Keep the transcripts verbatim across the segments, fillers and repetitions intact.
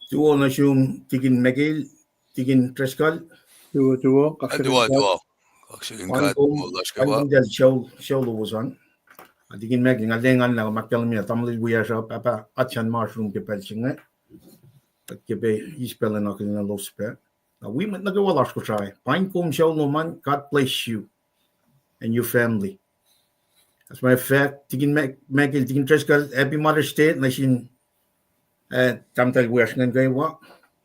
Tuo nuh sum Tikin Michael, Tikin Driscoll. Tuo, tuo, kaksakihn God. Tuo, tuo. Kaksakihn God, kom, moul lasr kwewa. Kom tacl sucu, sucu lowos an. A Tikin Michael, nga lwengan na ma kahlwem ah, tamuhlwel wiyacsr uh, pahpah, atsan mushroom ke pacl se inge. Kuht ke pac eis pacl in akihlen elos pac. Na wi mwet nuh kwewa lasr Kosrae. Paing kom sucu lom an, God bless you and your family. As a matter of fact, Tikin Mac-, Michael, Tikin Driscoll, happy Mother's Day nuh sin, eh, tahmtahel wiyacsr ingacn kwewa,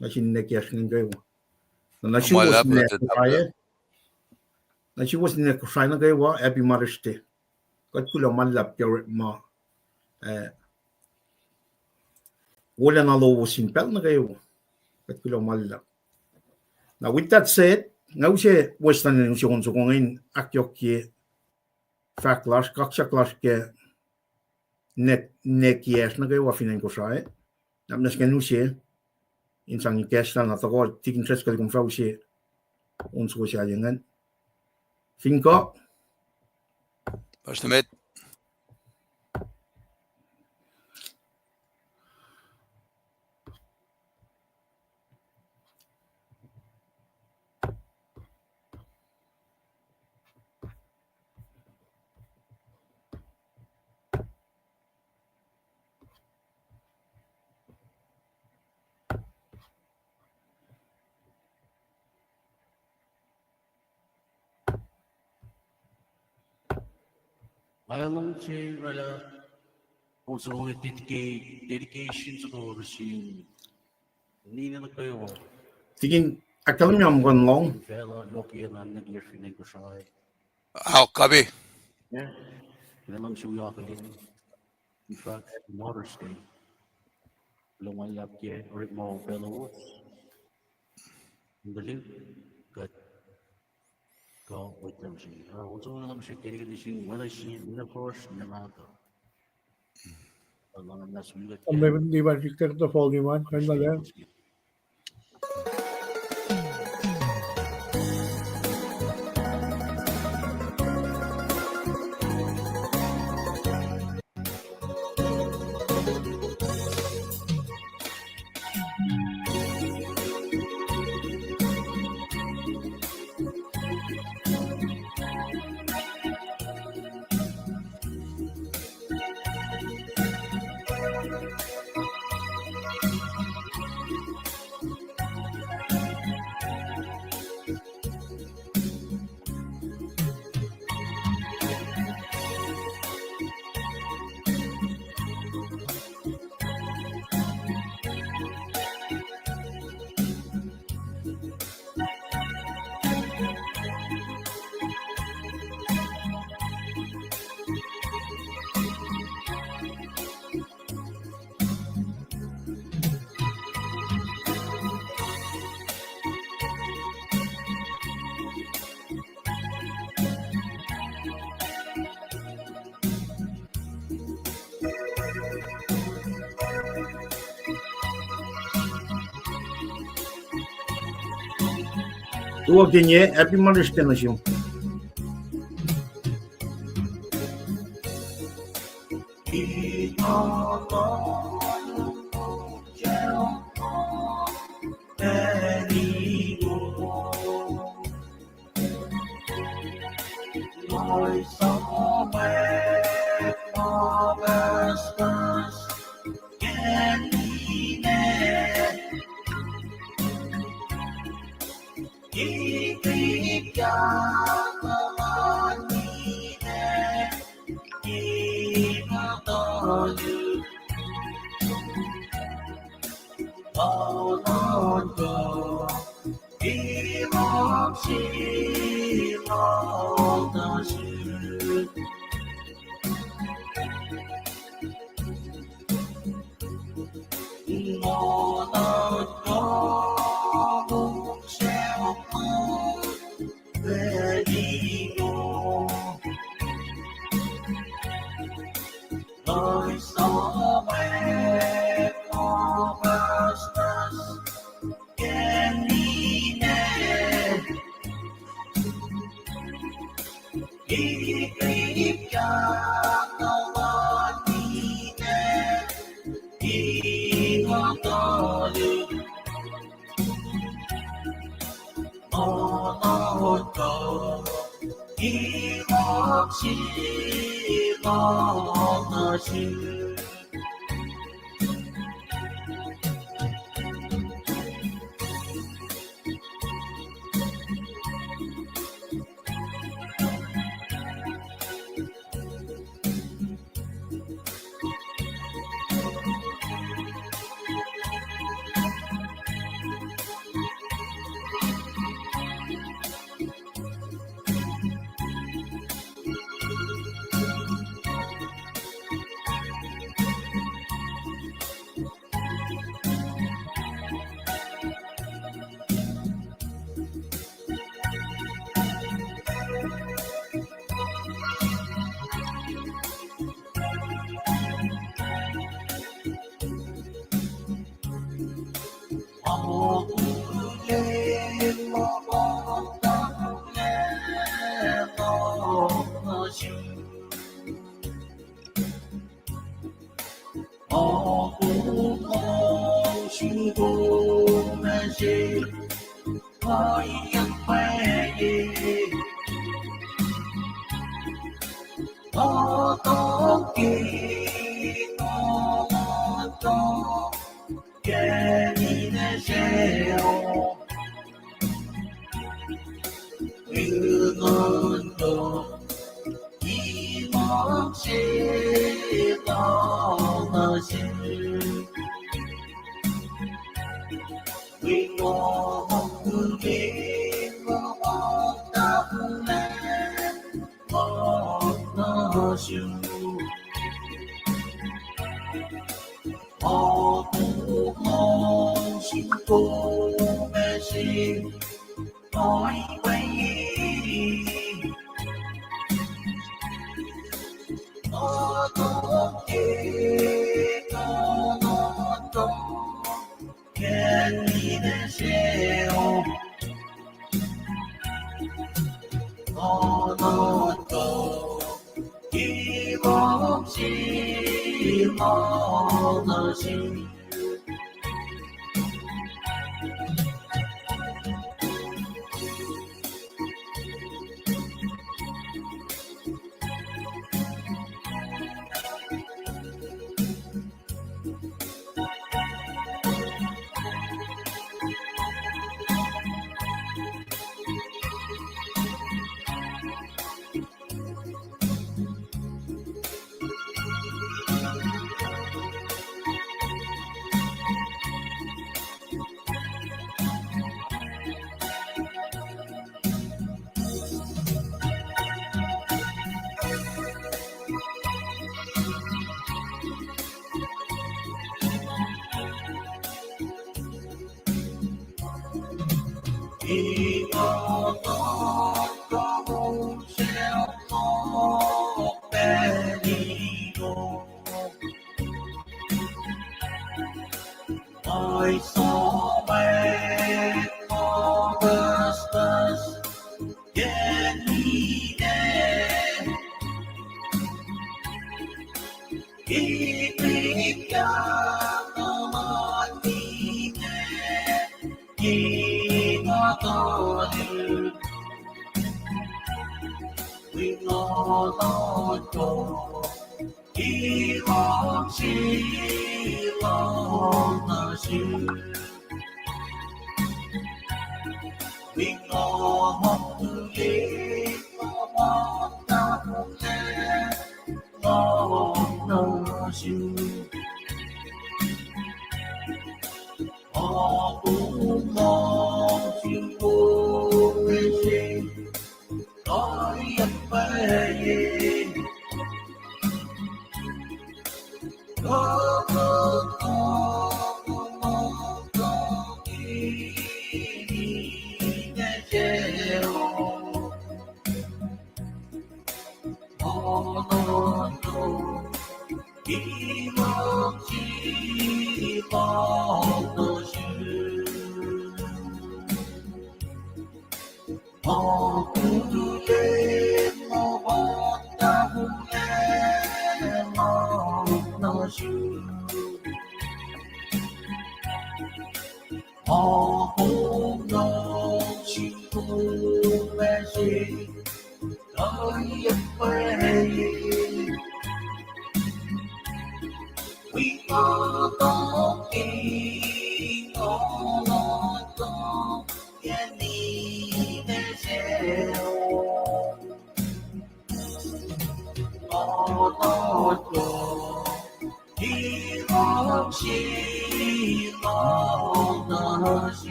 nuh sin ninac kiyacsr ingacn kwewa. Na nuh suwos ninac Kosrae, nuh suwos ninac Kosrae nuh kwewa, happy Mother's Day. Kuht kuloh ma luhlahp ke orekma, eh, wolacna lowos in pacl nuh kwewa. Kuht kuloh ma luhlahp. Now, with that said, nga use Western in use on soko ingacn ahkyohkye fahk lasr, kaksak lasr ke ninac, ninac kiyacsr nuh kwewa fin acn Kosrae. Na muhnahs ngan use in sang ikacslah na tuhkuh Tikin Driscoll, kom fah use on soko sahyac ingacn. Fin kuh, Pastor Met. Nga luhngse oraclah on soko inge dedicate, dedication soko nuh sin ninac nuh kwewa. Tikin, ahkkahlwemye muhkwena lohng. Facluh yohkiyac na nuh ke fin acn Kosrae. Ao, kapi. Nga luhngse wi akihlen, in fact, happy Mother's Day. Kuloh ma luhlahp ke orekma pacl lowos. In tuhlihk, kuht kuh mwet luhngse. Oruh on soko luhngse kene kene sin mwet luhngse, ninac fuhsr, ninac mahtuh. Amen. Niba siktek to fall niman, kena lah. Tuo kene, happy Mother's Day nuh sum.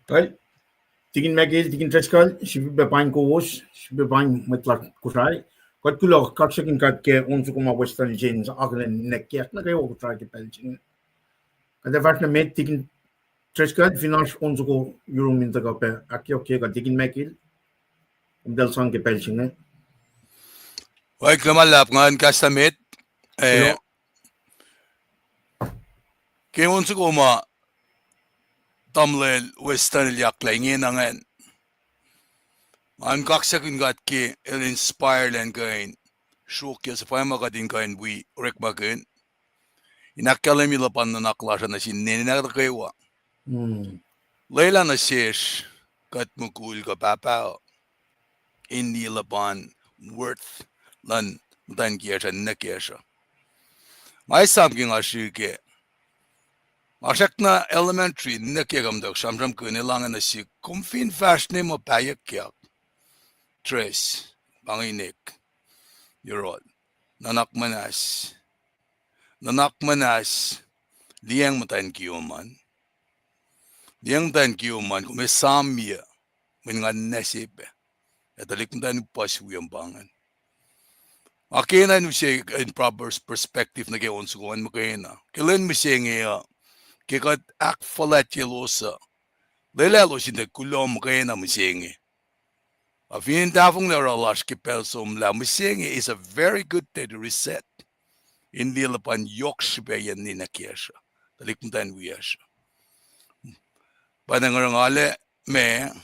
Kal, Tikin Michael, Tikin Driscoll, sifilpac paing kowos, sifilpac paing mwet lasr Kosrae. Kuht kuloh, kaksakihn God ke on soko ma Western Saints akihlen ninac kiyuhk nuh kwewa Kosrae ke pacl se inge. Kuht ac fahsr nuh met, Tikin Driscoll, fin oasr on soko yurum in tuhkuh pac ahkyohkye kuht, Tikin Michael, kom tahl sang ke pacl se inge. Wal, kuloh ma luhlahp, ngan kahs nuh met, eh, ke on soko ma tamuhlwel Western el yaklah ingena ingacn, ngan kaksakihn God ke el inspire elan kuh in sruokyac suhfal ma kuht in kuh in wi orekmakihn in ahkkahlwemye luhpan nuhnak lasr uh nuh sin ninac nuh kwewa. Lwelah nuh sesr kuht mukul kuh pahpah uh in liye luhpan worth luhn muhtwacn kiyacsr uh, ninac kiyacsr uh. Nga esam ke nga srihke, nga srackna elementary, ninac kiyuhk uh muhtwacwacack sramsramkihn, el ange nuh sihk, kom fin fahsr ne muh pahyuckyak, Dres, pa inge inek, yohrohl, nuhnak muhnahs, nuhnak muhnahs, liyacacng muhtwacn kiyom an. Liyacacng muhtwacn kiyom an, kom esamyac, mweyen nga ninac se pac. Ac tuhlihk muhtwacn upac se wiyom pa ingacn. Nga kena in use in proper perspective nuh ke on soko an muhkwena ke lwen mihsenge uh, ke kuht ahkfuhlwactye elos uh, lwelah elos in tiac kuloh muhkwena mihsenge. Ac fin tahfonglac oruh lasr ke pacl somlah, mihsenge is a very good day to reset, in liye luhpan yohk srihpac yen ninac kiyacsr uh, tuhlihk muhtwacn wiyacsr uh. Pa na nga oruh nga arlac ma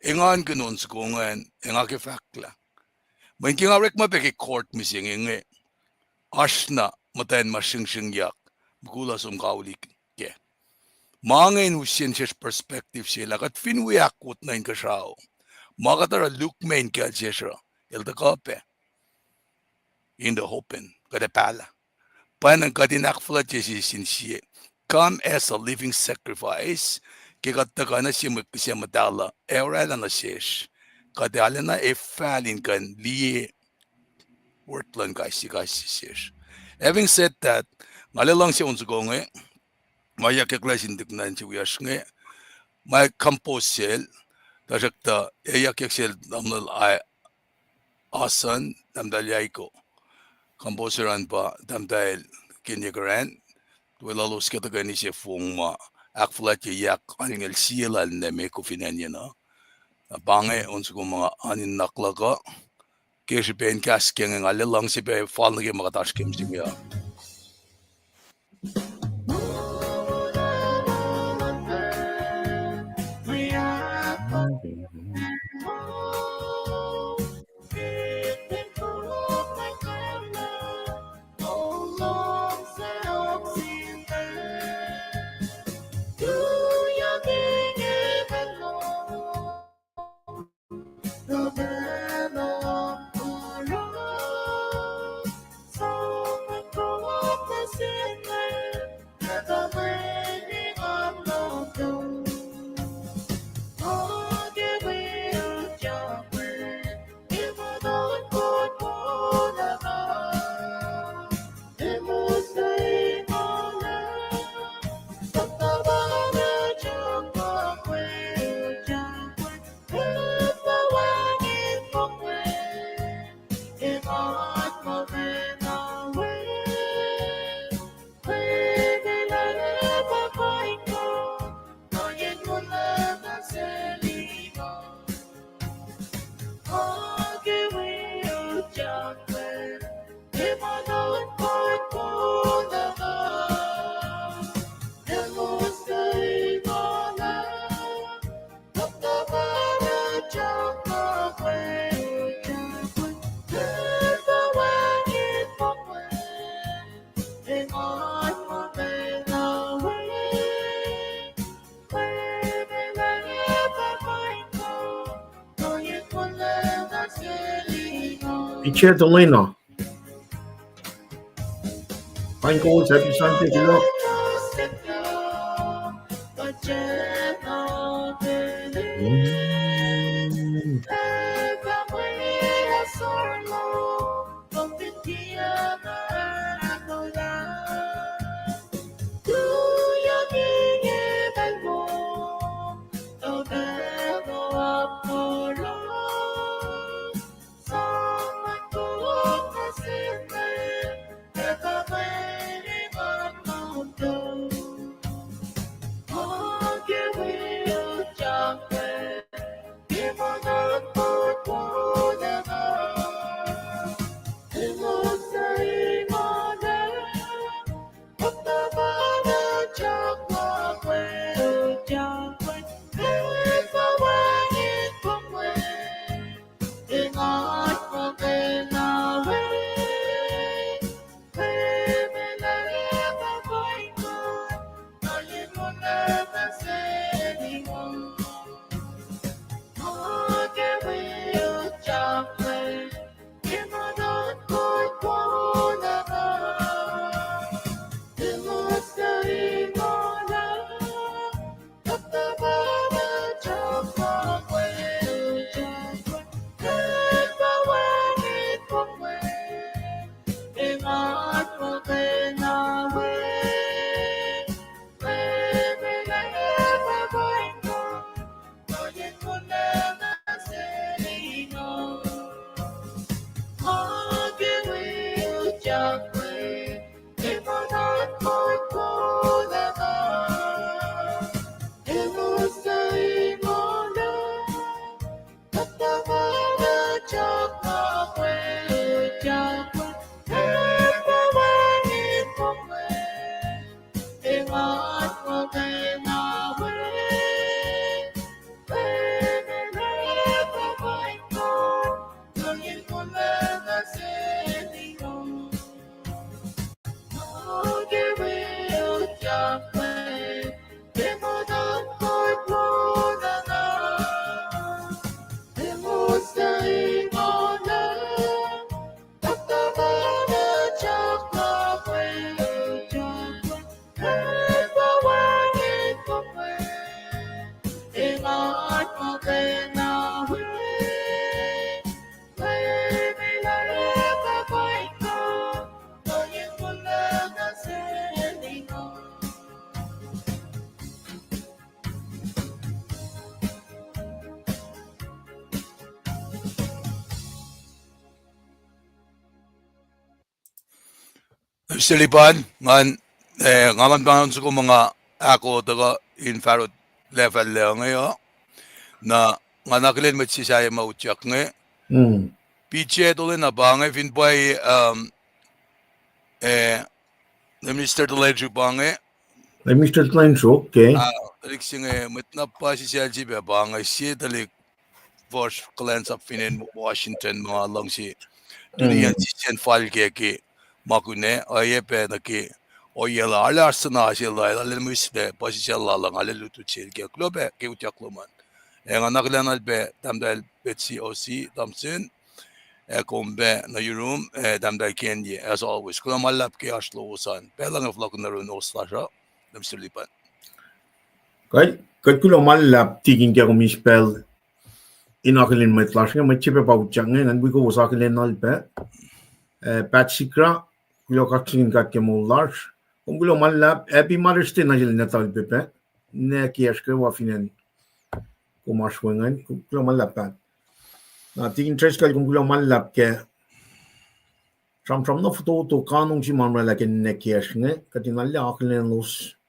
engankihn on soko ingacn, ac nga ke fahklah, mweyen ke nga orekma pac ke court mihsenge inge, oasr na muhtwacn ma sringsringyak, mukul uh som kauli kac. Ma inge in use nuh sesr perspective se lah kuht fin wi ahkwot nuh inkuhsrao, ma kuht oruh lukmac in kacl sesr uh, el tuhkuh pac in the open, kuht ac pahlah. Pwacnwacng kuht in ahkfuhlwactye sie sin sie, come as a living sacrifice, ke kuht tuhkuh nuh sie mwet kihsac muhtahl uh ac oraclah nuh sesr, kuht ac arulacna ac fal in kuh in liye worth luhn kais sie kais sie sesr. Having said that, nga arlac luhngse on soko inge, ma yakyak lac sin tuhlihk muhtwacn se wiyacsr inge, ma compose sel, tuhsruhktuh e yakyak sel tamuhlwel Asan, tahmtahel Yaiko. Composer an pa tahmtahel Kenye Grant. Tuh lalos ke tuhkweni se fong ma ahkfuhlwactye yak aningel sie lal Neme Kofi Nanyena. Na pa inge on soko ma nga oan in nuhnak luhk uh. Ke srihpen kahs ke inge, nga arlac luhngse pac fal nuh ke ma kuht oasr ke mihsenge uh. Ichetolenapahnge, happy Sunday kuloh. Selipan, ngan, eh, nga ngan pahngon soko ma nga ahkolah tuhkuh in fahsrot lacfahlac inge uh. Na ngan akihlen mwet se sahyac ma utyak inge. Mm. P J Tolena pa inge, fin pwacye, um, eh, Minister Tolensuk pa inge. Minister Tolensuk, okay. Ah, tuhlihk se inge, mwet na pa sisacl se pac pa inge, sie tuhlihk fuhsr kuhlwacnsap fin acn Washington, ma nga luhngse tulian sisacn falkac ke ma kunac, oacyacpac nuh ke ohiyac lal, arlac oasr suhna se lal, arlac mihslac, puhsisacl lal, arlac lutlut sel ke, kuloh pac ke utyak lom an. Ac nga akihlen lal pac Tahmtahel Betsy O C Thompson, ac kom pac nuh yurum, ac Tahmtahel Kenye, as always. Kuloh ma luhlahp ke oasr lowos an. Pacl inge fohlohkihn nuh yurin host lasr uh, Minister Lipan. Kuht, kuht kuloh ma luhlahp tikin ke kom eis pacl in akihlen mwet lasr inge, mwet se pac pa utyak inge, ngan wi kowos akihlen lal pac. Eh, Pat Sikra, kuloh kaksakihn God ke moul lasr. Kom kuloh ma luhlahp, happy Mother's Day nuh sel nahtuhl pac, ninac kiyacsr kwewa fin acn kom oasr we ingacn, kuloh ma luhlahp Pat. Na tikin Driscoll, kom kuloh ma luhlahp ke sramsram na fototo, kanong se ma oraclah ke ninac kiyacsr inge, kuht in arlac akihlen elos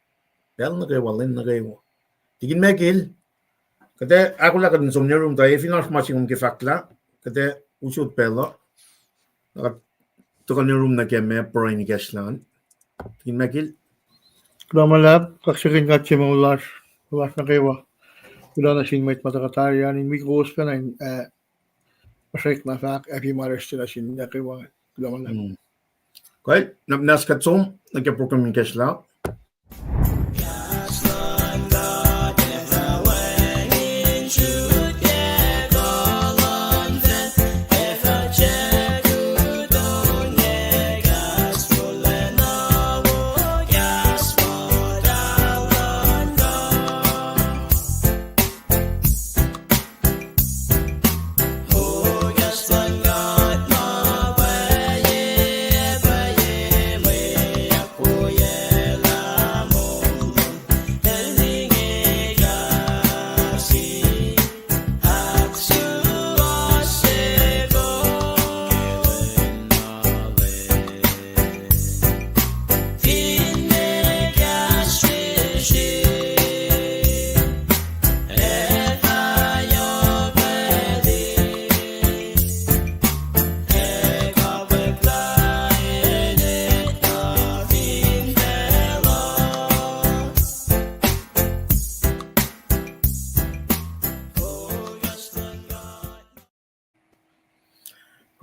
pacl nuh kwewa, lwen nuh kwewa. Tikin Michael, kuht ac ahkolah kuht in som nuh yurum, tuh fin oasr ma se kom ke fahk lah, kuht ac usot pacl uh. Na kuht tuhkuh nuh yurum nuh ke ma pruhe in ikacslah an. Tikin Michael. Kuloh ma luhlahp, kaksakihn God ke moul lasr, lasr nuh kwewa. Kuloh nuh sin mwet ma tuhkuh tari an, in wi kowos pacna in, eh, puhsrek na fahk happy Mother's Day nuh sin ninac kwewa. Kuloh ma luhlahp. Mm. Kuht, na, na kuht som nuh ke program in ikacslah.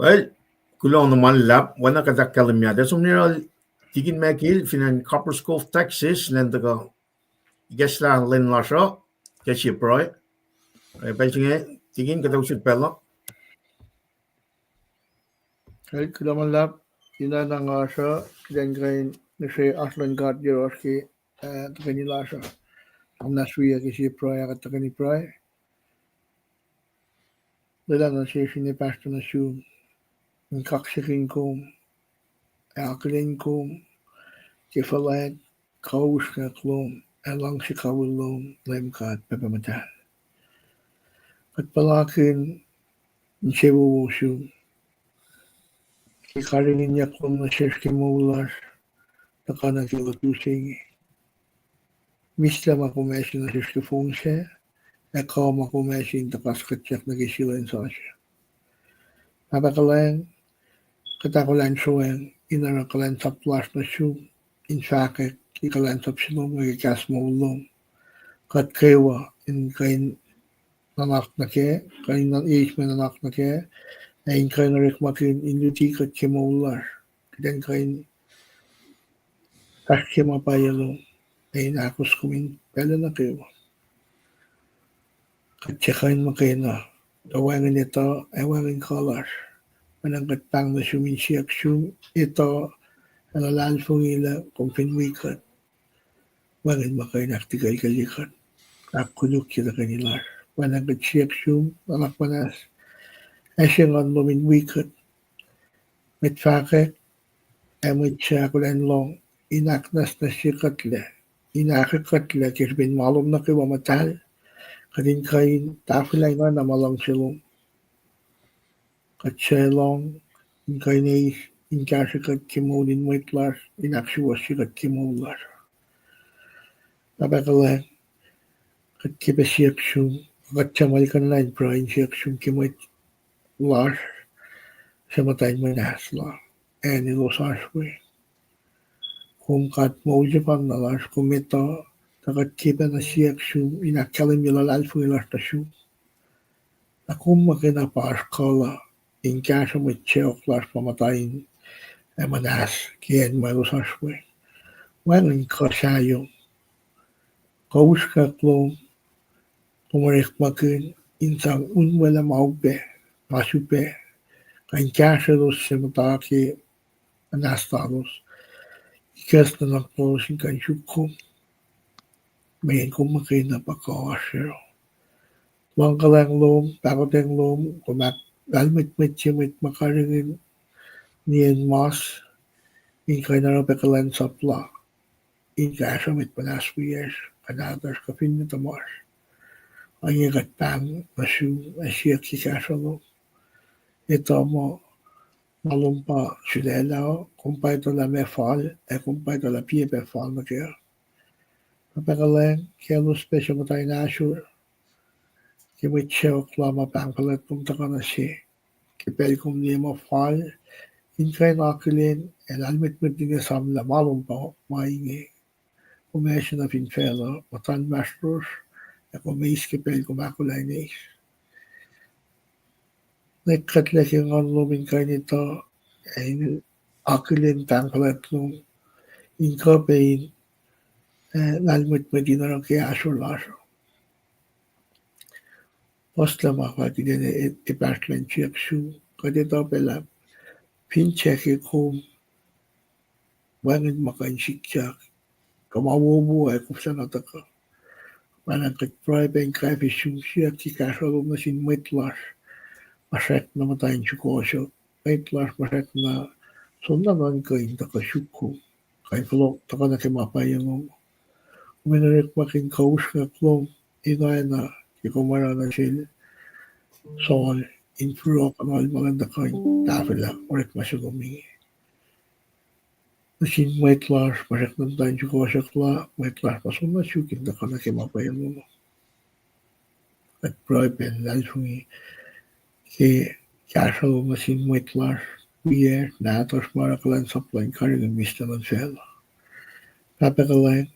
El, kuloh na ma luhlahp, oacna kuht ahkkahlwemye ah, tuh som nuh yohrohl Tikin Michael fin acn Copperas Cove, Texas, elan tuhkuh ikacslah lwen lasr uh ke sie pruhe. Eh, pacl se inge, Tikin, kuht ac use pacl uh. El, kuloh ma luhlahp, ina na ngasr uh, kuht in kuh in ngihsre oasr luhn God yohrohsr ke, eh, tuhkweni lasr uh. Kom na wi ke sie pruhe, ac kuht tuhkweni pruhe. Lwelah nuh sesr, ine pastor nuh sum, in kaksakihn kom, ac akihlen kom ke fuhlwact, kuh usrnguck lom, ac luhngse kawihl lom, Leum God Pahpah Muhtahl. Kuht puhlakihn insewowo sum ke karihngihnyuck lom nuh sesr ke moul lasr, tuhkuh nuh ke lutu se inge. Mihslac ma kom ase nuh sesr ke fong sac, ac kuh ma kom ase in tuhkas kuhtyak nuh ke sie lwen sasuc. Pahpah kuhlwacng, kuht ahkolah in sroacng in oruh kuhlwacnsap lasr nuh sum, in fahkwack ke kuhlwacnsap se lom nuh ke kahs moul lom. Kuht kwewa in kuh in nuhnak nuh kac, kuh in eis mwe nuhnak nuh kac, ac in kuh in orekmakihn in luti kuht ke moul lasr. Kuht in kuh in fahsr ke ma pwacye lom, ac in ahkos kom in pacl nuh kwewa. Kuht tiac kuh in muhkwena, tuh wacngihn etuh ac wacngihn kuh lasr. Pwacnwacng kuht pahng nuh sum in siyuck sum etuh ac luhlahlfongi lah kom fin wi kuht, wacngihn ma kuh in ahktikuclkuclye kuht, ahkkolukye tuhkweni lasr. Pwacnwacng kuht siyuck sum, nuhnak muhnahs, ac se Nguhn lom in wi kuht, mwet fahkwack, ac mwet suc ahkolah in lohng, in ahknwacsnwacsye kuhtlac, in ahkkweye kuhtlac ke srihpen ma lom nuh kwewa muhtahl, kuht in kuh in tahfwelah in oacna ma luhngse lom. Kuht suc lohng, in kuh in eis, in kahsrwe kuht ke moul in mwet lasr, in ahksuwohsye kuht ke moul lasr. Pahpah kuhlwacng, kuht ke pac siyuck sum, kuht suc muhlkuhnlah in pruhe in siyuck sum ke mwet lasr, suc muhta in muhnahs la, acn elos oasr we. Kom God moul sefanna lasr, kom etuh, tuh kuht ke pacna siyuck sum in ahkkahlwemye luhlahlfongi lasr nuh sum. Na kom muhkwena pa oasr kuh la in kahsruh mwet sacohk lasr ma muhta in, ac muhnahs ke acn ma elos oasr we. Wacngihn kuh sahyom, kuh usrnguck lom, kom orekmakihn in sang unwelah ma upac, ma sulpac, kuh in kahsrwelos suc muhta ke muhnahs lalos, ikacs nuhnak lalos in kuh in suk kom. Mweyen kom muhkwena pa kuh oasr yohrohl. Luhngkuhlwacng lom, pahkotwen lom, kom ahklahlmwetmwet se mwet ma karihngihn nien mas, in kuh in oruh pac kuhlwacnsap la, in kahsruh mwet muhnahs wiyacsr, kuh nahtuhsr kuh finne tuhmasr. Ohinge kuht pahng nuh sum ac siyuck ke kahsruh lom. Etuh muh ma lom pa sulaclah, kom pa etuh lah meac fal, ac kom pa etuh lah piac pac fal nuh kac. Pahpah kuhlwacng, kaclos pac suc muhta in ahsor ke mwet sacohk la ma pahng fuhlwact lom tuhkuh nuh se, ke pacl kom liye muh fal, in kuh in akihlen ac lahlmwetmwet in esamlah ma lom pa ma inge. Kom ase nuh fin facluh muhtuhn inmahsrlosr, ac kom eis ke pacl kom ahkolah in eis. Nwe kuhtlac ke Nguhn lom in kuh in etuh, ac in akihlen pahng fuhlwact lom, in kuh pac in, eh, lahlmwetmwet in oruh ke ahsor lasr. Puhslac ma fal kuht in, eh, epahsrlacn siyuck sum, kuht etuh pac lah fin siyuck ke kom, wacngihn ma kuh in sikyak, kuh ma wowo ac koflah na tuhkuh. Pwacnwacng kuht pruhe pac in kwacfe sum siyuck ke kahsruh lom nuh sin mwet lasr ma srackna muhta in sukohsohk, mwet lasr ma srackna soenna nuhnkuh in tuhkuh suk kom, kuh in fohlohk tuhkuh nuh ke ma pwacye lom. Kom in orekmakihn kuh usrnguck lom, in oacna ke kom oruh nuh sel Saul, in forohkuhnol ma elan tuhkuh in tahfwelah orekma se lom inge nuh sin mwet lasr ma srackna muhta in sukohsohk la, mwet lasr ma soenna suk in tuhkuh nuh ke ma pwacye lom. Kuht pruhe pac in luhlahlfongi ke kahsruh lom nuh sin mwet lasr wiyacsr, nahtuhsr ma oruh kuhlwacnsap la in karihngihn mihslac luhn facluh. Pahpah kuhlwacng,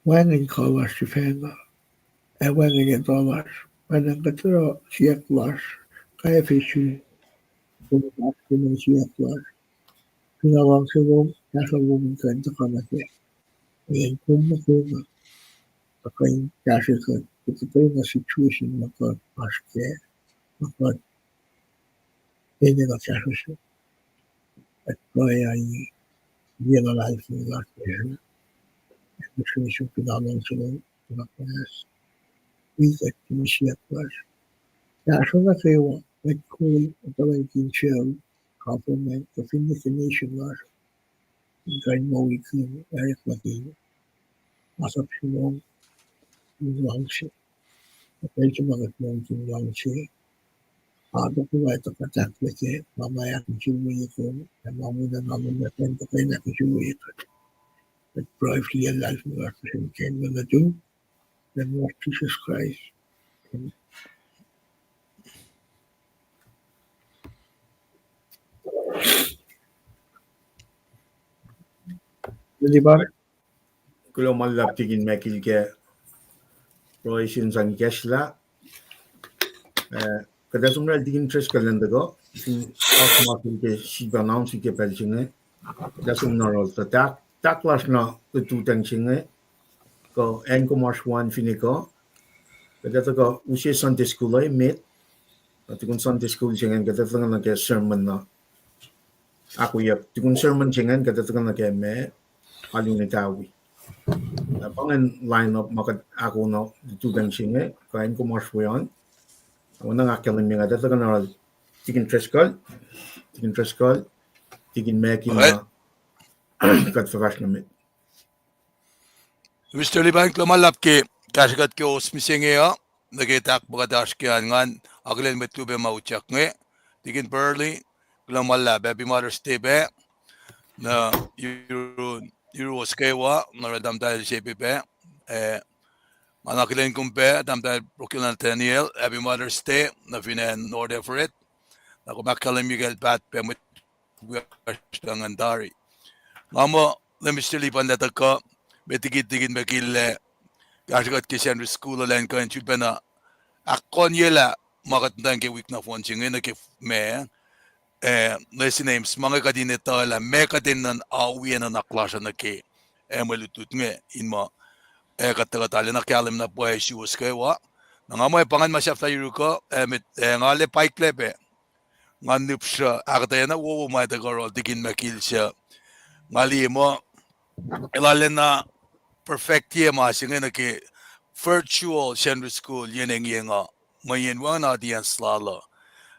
wacngihn kuh lasr sifacna, ac wacngihn etuh lasr, pwacnwacng kuht oruh siyuck lasr, kwacfe sum, Kom oasr ke siyuck lasr. Fin luhngse lom, kahsruh lom in kuh in tuhkuh nuh kac. Ac kom nuh kwewa, tuhkuh in kahsrwe kuht ke kuhtwena situation ma kuht oasr kac, ma kuht enenuh kahsruh se. Kuht pruhe, liye luhlahlfongi lasr nuh sum, ac nuh sum fin luhngse lom, fin kuh in wi kuht ke siyuck lasr. Kahsruh nuh kwewa, kuht kol etuh in sel government, kuh finne ke nation lasr, in kuh in moulkihn orekmakihn masap se lom in luhngse. Pacl se ma kuht moulkihn luhngse, a, tuhkuh ma tuhkuh tahklah ke ma ma ahkinsewowoye kom, ac ma muna na lom ac kuh in tuhkuh in ahkinsewowoye kuht. Kuht pruhe, liye luhlahlfongi lasr nuh sum ke inen nuhtum, Leum Jisus Kraist. Amen. Kuloh ma luhlahp Tikin Michael ke pruhe se in sang ikacslah. Eh, kuht ac som nuh sel Tikin Driscoll an tuhkuh, fin oasr ma se ke sifilpac announce ke pacl se inge. Kuht ac som nuh yohrohl tuh tahk, tahk lasr nuh lututacng se inge, kuh acn kom oasr we an finne kuh, kuht ac tuhkuh use Sunday school uh emet, na tukun Sunday school se ingacn kuht ac tuhkuh nuh ke sermon na ahkoyuck. Tukun sermon se ingacn kuht ac tuhkuh nuh ke ma alu in etawi. Na pa ingacn line up ma kuht ahkoo nuh lututacng se inge, kuh acn kom oasr we an. Oacna nga ahkkahlwemye, kuht ac tuhkuh nuh yohrohl Tikin Driscoll, Tikin Driscoll, Tikin Michael, na kuht fah fahsr nuh met. Mister Lipan, kuloh ma luhlahp ke kahsrwe kuht ke ohs mihsenge uh, nuh ke tahk ma kuht oasr ke an. Ngan akihlen mwet luo pac ma utyak inge. Tikin Burley, kuloh ma luhlahp, Happy Mother's Day pac nuh yuruwos kwewa, nuh yohrohl tahmtahel Sepe pac. Eh, ngan akihlen kom pac, tahmtahel Brooklyn Nathaniel, Happy Mother's Day nuh fin acn North Everett. Na kom ahkkahlwemye kacl paht pac mwet wiyacsr ngan tari. Nga muh, Mister Lipan, lah tuhkuh met liki Tikin Michael ah, kahsrwe kuht ke Sunday school uh, elan kuh in sulpacna ahkkohnyelah ma kuht muhtwacn ke wik nohfohn se inge nuh ke ma, eh, lesson aims ma inge kuht in etuh lah meac kuht enenuh in awi ac nuhnak lasr uh nuh ke, eh, mwe lutlut inge in muh, eh, kuht tuhkuh arulacna kahlwem na pwacye suwos kwewa. Na nga muh pa ingacn ma sahflah yuruk uh, eh, met, eh, nga arlac pahiklac pac. Nga nihpsruh ahkuhtweyac na wowo ma tuhkuh yohrohl Tikin Michael suc nga liye muh el arulacna perfectye ma se inge nuh ke virtual Sunday school yen engyeng uh. Mweyen wacngihn audience lal uh,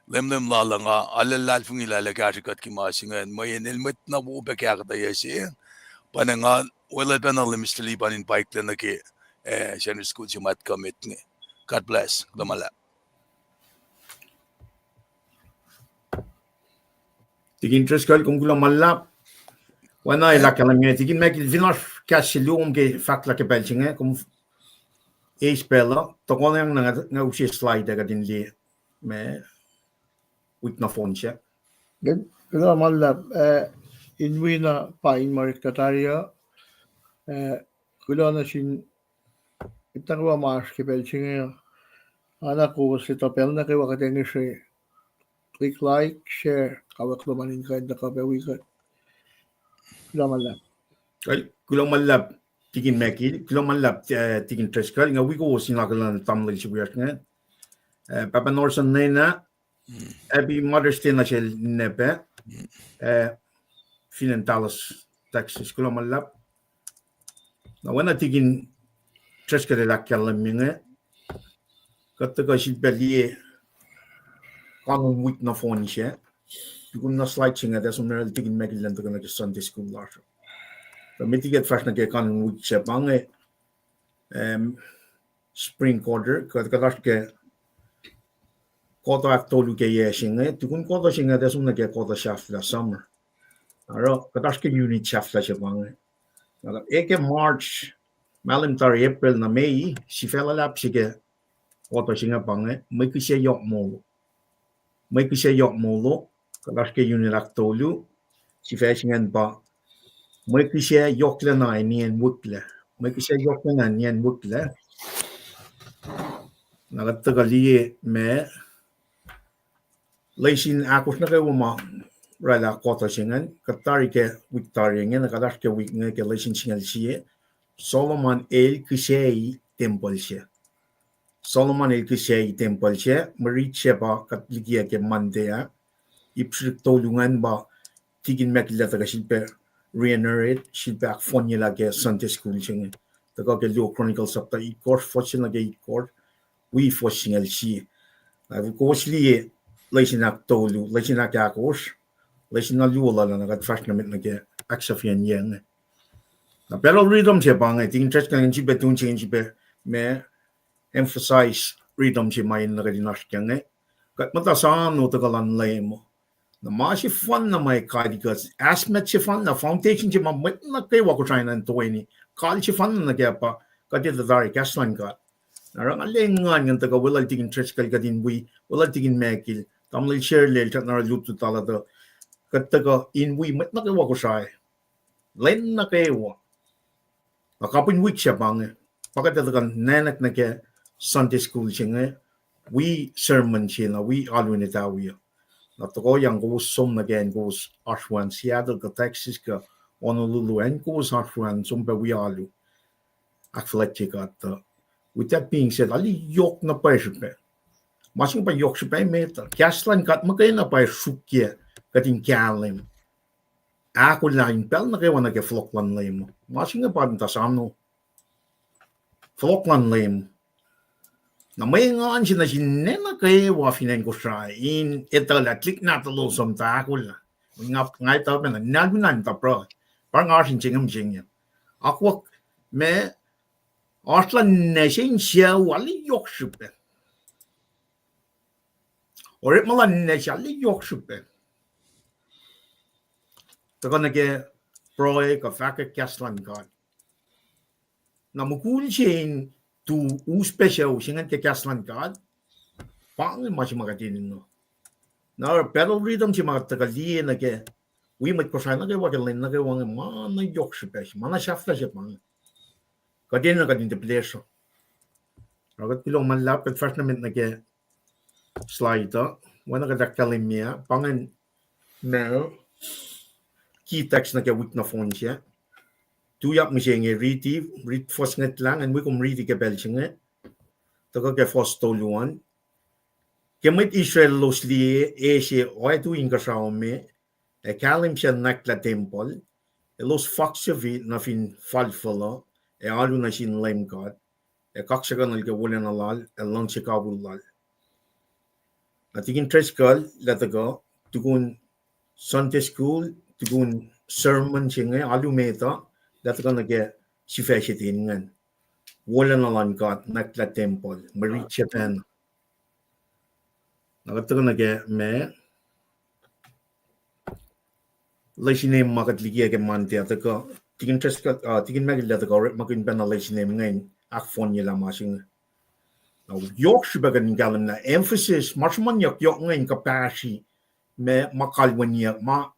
leumleum lal uh, nga arlac luhlahlfongi lah el ac kahsrwe kuht ke ma se ingacn. Mweyen el mwet na wo pac ke ahkuhtweyac se, pa na nga welwel pacna lah Mister Lipan in pahiklac nuh ke, eh, Sunday school se ma tuhkuh met inge. God bless. Kuloh ma luhlahp. Tikin Driscoll, kom kuloh ma luhlahp. Oacna el ahkkahlwemye, Tikin Michael, fin oasr kahs se luo kom ke fahk lah ke pacl se inge, kom eis pacl uh, tohkohnyang na nga, nga use slide ac kuht in liye ma wik nohfohn se. Kuloh ma luhlahp, eh, in wi na pa in ma orek tuh tari uh, eh, kuloh nuh sin mwet nuh kwewa ma oasr ke pacl se inge. Oacna kowos etuh pacl nuh kwewa kuht ac ngihsre click like, share, kawuck lom an in kuh in tuhkuh pac wi kuht. Kuloh ma luhlahp. Kuloh ma luhlahp Tikin Michael, kuloh ma luhlahp, eh, Tikin Driscoll, nga wi kowos in akihlen tamuhlwel se wiyacsr inge. Eh, Pahpah Norson Nena, Happy Mother's Day nuh sel ninac pac, eh, fin acn Dallas, Texas. Kuloh ma luhlahp. Na oacna Tikin Driscoll el ahkkahlwemye inge, kuht tuhkuh sifilpac liye kanon wik nohfohn se. Tukun na slide se inge, tuh som nuh yohrohl Tikin Michael elan tuhkuh nuh ke Sunday school lasr. Tuh met liki kuht fahsr nuh ke kanon wik se pa inge, em, spring quarter, kuht, kuht oasr ke quarter ahktolu ke yac se inge, tukun quarter se inge tuh som nuh ke quarter sahflah, summer. Oruh kuht oasr ke unit sahflah se pa inge. Na e ke March, mahlwem tari April na May, sifac luhlahp se ke quarter se inge pa inge, mwe kihsac yohk molo. Mwe kihsac yohk molo, kuht oasr ke unit ahktolu, sifac se ingacn pa mwe kihsac yohklacna ac nien wihklac. Mwe kihsac yohklacna ac nien wihklac. Na kuht tuhkuh liye ma Lesin ahkosr nuh kwewa ma oraclah kuhtuh se ingacn, kuht tari ke wik tari inge, na kuht oasr ke wik inge ke lesin singucul sie, Solomon el kihsac tempuhl se. Solomon el kihsac tempuhl se, mwe rit se pa kuht likiyac ke Monday ah. Ip srihk tolu ingacn pa tikin Mackillatuh kuh sifilpac reiterate, sifilpac ahkfohnyelah ke Sunday school se inge. Tuhkuh ke Luo Chronicles sapta itkohsr, fuhs se nuh ke itkohsr, wi fuhs singucul sie. Na kowos liye lesin ahktolu, lesin ahkahkosr, lesin na luo lal ah, na kuht fahsr nuh met nuh ke ahksahfyeyacn yac inge. Na pacl rhythm se pa inge, tikin Driscoll ingacn sifilpac tun se ingacn sifilpac ma emphasize rhythm se ma enenuh kuht in oasr kac inge. Kuht muhta sano tuhkuh luhn Leum. Na ma sefanna ma kalikihn, as much sefanna, foundation se ma mwet nuh kwewa Kosrae in toeni, kal sefanna nuh kac pa kuht etuh tari kahs luhn God. Na oruh nga lwen ingacn tuhkuh weluhl tikin Driscoll kuht in wi, weluhl tikin Mackillatuh, tamuhlwel Sherlel, srackna oruh lutlut lal uh tuh, kuht tuhkuh in wi mwet nuh kwewa Kosrae lwen nuh kwewa. Na kapihn wik se pa inge, pa kuht etuh kuh nwacklah nuh ke Sunday school se inge, wi sermon se na wi alu in etawi uh. Na tohkoh yang kowos som nuh ke acn kowos oasr we an, Seattle kuh Texas kuh Honolulu, acn kowos oasr we an, som pac wi alu. Ahkfuhlwactye God uh. With that being said, arlac yohk na pwacye srihpac. Ma se inge pa yohk srihpac met uh. Kahs luhn God muhkwena pa sruokyac kuht in kahlwem, ahkolah in pacl nuh kwewa nuh ke fohlohk luhn Leum. Ma se inge pa muhta sano. Fohlohk luhn Leum. Na mwe engan se nuh sin ninac nuh kwewa fin acn Kosrae in etuh lah tuhlihk nahtuhlos uh muhta ahkolah. Nga, nga etuh pacna, na luhn an muhta pruhe. Pa nga oasr in se inge mihsenge. Akwuck ma oasr luhn ninac se in sucu arlac yohk srihpac. Orekma luhn ninac se arlac yohk srihpac. Tuhkuh nuh ke pruhe kuh fahkwack kahs luhn God. Na mukul se in tu us pac sucu se ingacn ke kahs luhn God, pa inge ma se ma kuht enenuh. Na pacl rhythm se ma kuht tuhkuh liye nuh ke wi mwet Kosrae nuh kwewa ke lwen nuh kwewa inge ma na yohk srihpac se, ma na sahflah se pa inge. Kuht enenuh kuht in tiac pihlesruh. Oruh kuht kuloh ma luhlahp, kuht fahsr nuh met nuh ke slide uh, oacna kuht ahkkahlwemye ah, pa ingacn ma key text nuh ke wik nohfohn se. Tuyak mihsenge riti, rit fuhs ngwetlah ingacn, wi kom riti ke pacl se inge, tuhkuh ke fuhs tolu an. Ke mwet Israel elos liye e se oactui inkuhsrao me, ac kahlwem sel nwacklah tempuhl, elos faksufi nuh fin falfuhl uh, ac alu nuh sin Leum God, ac kaksakihnuhl ke wolacna lal ac luhngse kawihl lal. Na tikin Driscoll lah tuhkuh, tukun Sunday school, tukun sermon se inge, alu met uh, lah tuhkuh nuh ke sifac se ten ingacn. Wolacna luhn God, nwacklah tempuhl, mwe rit se pacna. Na kuht tuhkuh nuh ke ma lesin ma kuht likiyac ke Monday uh tuhkuh, tikin Driscoll, uh, tikin Mackillatuh lah tuhkuh orekmakihn pacna lesin ingacn, ahkfohnyelah ma se inge. Na yohk srihpac kuht in kahlwem lah emphasis, ma sruhmuhnyuck yohk inge in kuhpahsri ma, ma kalweniyuck, ma,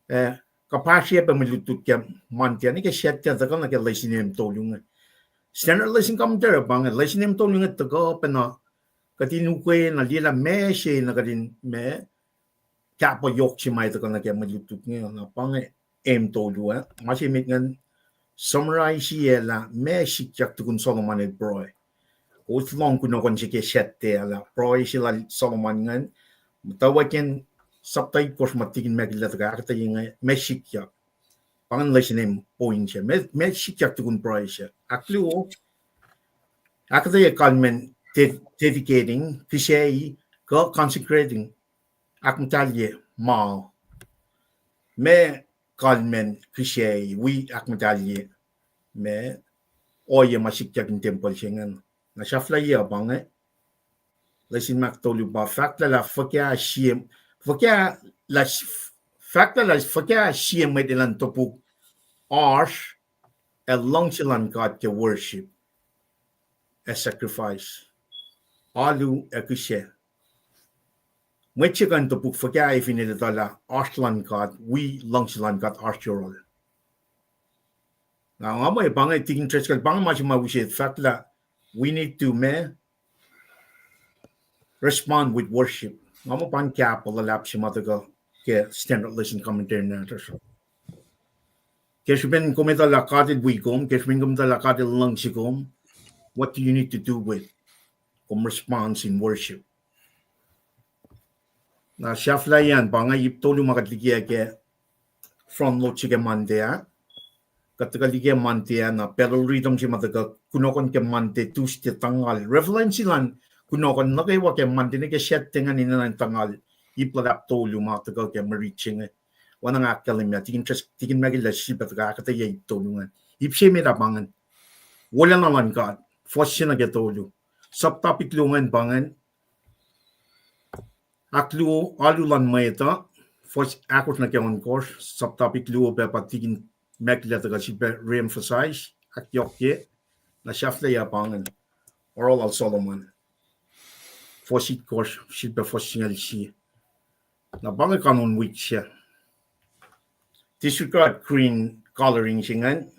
eh, kuhpahsrye pac mwe lutlut ke Monday ah, ne ke Saturday tuhkuh nuh ke lesin tolu inge. Standard Lesson Commentary pa inge, lesin tolu inge tuhkuh pacna kuht in ukwe na liye lah ma se na kuht in ma kahpuh yohk se ma tuhkuh nuh ke mwe lutlut inge, na pa inge em tolu ah. Ma se met ingacn summarize-iyac lah ma sikyak tukun Solomon el pruhe. Kowos lohng kunohkohn se ke Saturday ah lah pruhe se lal Solomon ingacn, muhtwacwacack in sapta itkohsr ma tikin Mackillatuh lah tuhkuh ahkuhtweyac inge ma sikyak. Pa ingacn lesin point se, ma, ma sikyak tukun pruhe se. Ahkluo, ahkuhtweyac kalmacn de-, dedicating, kihsac, kuh consecrating, ahkmuhtahlye ma, ma kalmacn kihsac wi ahkmuhtahlye ma ohiyac ma sikyak in tempuhl se ingacn. Na sahflahiyac pa inge, lesin ahktolu pa fahk lah fuhkah sie, fuhkah lah, fahk lah fuhkah sie mwet elan topuk oasr ac luhngse luhn God ke worship ac sacrifice, alu ac kihsac. Mwet se kuh in topuk fuhkah fin el etuh lah oasr luhn God, wi luhngse luhn God oasr yohrohl. Na nga mwe pa inge tikin Driscoll, pa inge ma se ma use fahk lah we need to ma respond with worship. Nga muh pa in kahp luhlahp se ma tuhkuh ke Standard Lesson Commentary nahtuhsr. Ke srihpen kom etuh lah God El wi kom, ke srihpen kom etuh lah God El luhngse kom, what do you need to do with? Kom response in worship. Na sahflahiyacn pa inge ip tolu ma kuht liki ke front load se ke Monday ah. Kuht tuhkuh liki Monday ah, na pacl rhythm se ma tuhkuh kunohkohn ke Monday, Tuesday, tuhngal. Relevance luhn kunohkohn nuh kwewa ke Monday nuh ke Saturday ingacn enenuh in tuhngal ip luhlahp tolu ma tuhkuh ke mwe rit se inge. Oacna nga ahkkahlwemye, tikin Mackey el sifilpac tuhkuh ahkuhtweyac ip tolu ingacn. Ip se met ah pa ingacn. Wolacna luhn God. Fuhs se nuh ke tolu. Subtopic luo ingacn pa ingacn. Ahkluo alu luhn mwet uh, fuhs ahkosr nuh ke ohnkohsr, subtopic luo pac pa tikin Mackey el tuhkuh sifilpac re-emphasize, ahkyohkye, na sahflahiyac pa ingacn, oruh lal Solomon. Fuhs itkohsr sifilpac fuhs singucul sie. Na pa inge kanon wik se. Disregard green coloring se ingacn.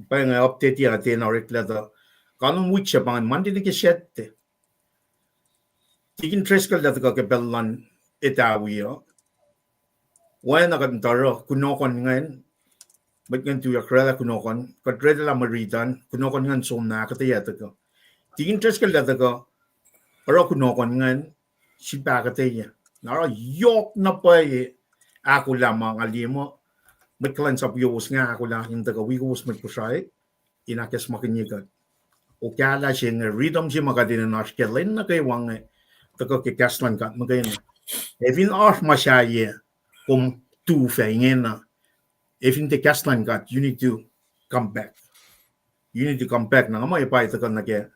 Pa inge update-i ah tiacna oreklac tuh kanon wik se pa ingacn Monday nuh ke Saturday. Tikin Driscoll el tuhkuh ke pacl luhn etawi uh. Oacna kuht muhta oruh kunohkohn ingacn, mwet ingacn tuyak oraclah kunohkohn, kuht oraclah mwe rit an, kunohkohn ingacn som na ahkuhtweyac tuhkuh. Tikin Driscoll el tuhkuh oruh kunohkohn ingacn, sifilpac ahkuhtweyac. Na oruh yohk na pwacye ahkolah ma nga liye muh mwet kuhlwacnsap wiyowos inge ahkolah in tuhkuh wi kowos mwet Kosrae in ahkacsmakihnye kuht. Okahlah se inge, rhythm se ma kuht enenuh oasr ke lwen nuh kwewa inge, tuhkuh ke kahs luhn God muhkwena. Ac fin oasr ma sahyac kom tu fah ingena, ac fin tiac kahs luhn God, you need to come back. You need to come back. Na nga muh pa tuhkuh nuh ke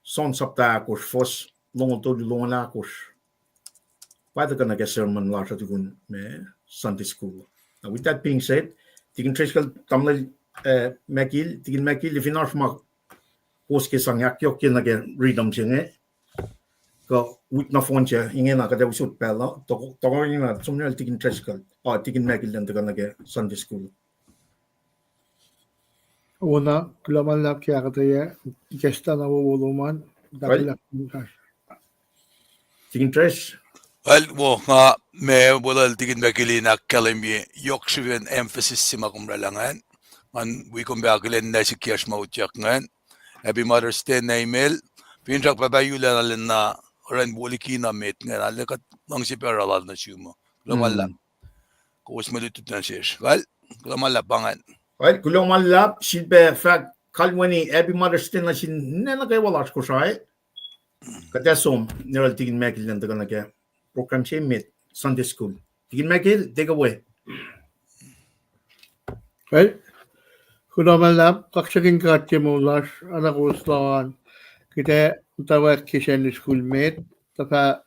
John sapta ahkosr, fuhs longoul tolu, longoul ahkosr. Pa tuhkuh nuh ke sermon lasr uh tukun ma Sunday school. Now, with that being said, tikin Driscoll, tamuhlwel, eh, Mackey el, tikin Mackey el, fin oasr ma kowos ke sang ahkyohkye nuh ke rhythm se inge, kuh wik nohfohn se ingena kuht ac usot pacl uh, tohkoh, tohkoh ingena som nuh tikin Driscoll, uh, tikin Mackey el tuhkuh nuh ke Sunday school. Oacna, kuloh ma luhlahp ke ahkuhtweyac, ikacslah na wowo lom an, tikin Driscoll. Well, wo, nga, ma welul tikin Mackey el in ahkkahlwemye yohk srihpen emphasis se ma kom oraclah ingacn. Ngan wi kom pac akihlen na sikyak ma utyak ingacn. Happy Mother's Day na imel. Finsrak pahpah Yulia na lwen na, oruh in wo liki na met ingacn, arlac kuht luhngse pac oruh lal nuh sum uh. Kuloh ma luhlahp. Kowos mwe lutlut nuh sesr. Well, kuloh ma luhlahp pa ingacn. Well, kuloh ma luhlahp, sifilpac fahk kalweni Happy Mother's Day nuh sin ninac nuh kwewa lasr Kosrae. Kuht ac som nuh yohrohl tikin Mackey el in tuhkuh nuh ke program se met Sunday school. Tikin Mackey el, take away. Well, kuloh ma luhlahp, kaksakihn God ke moul lasr, oacna kowos lohng an. Kuht ac muhtwacwacack ke Sunday school met, tuhfah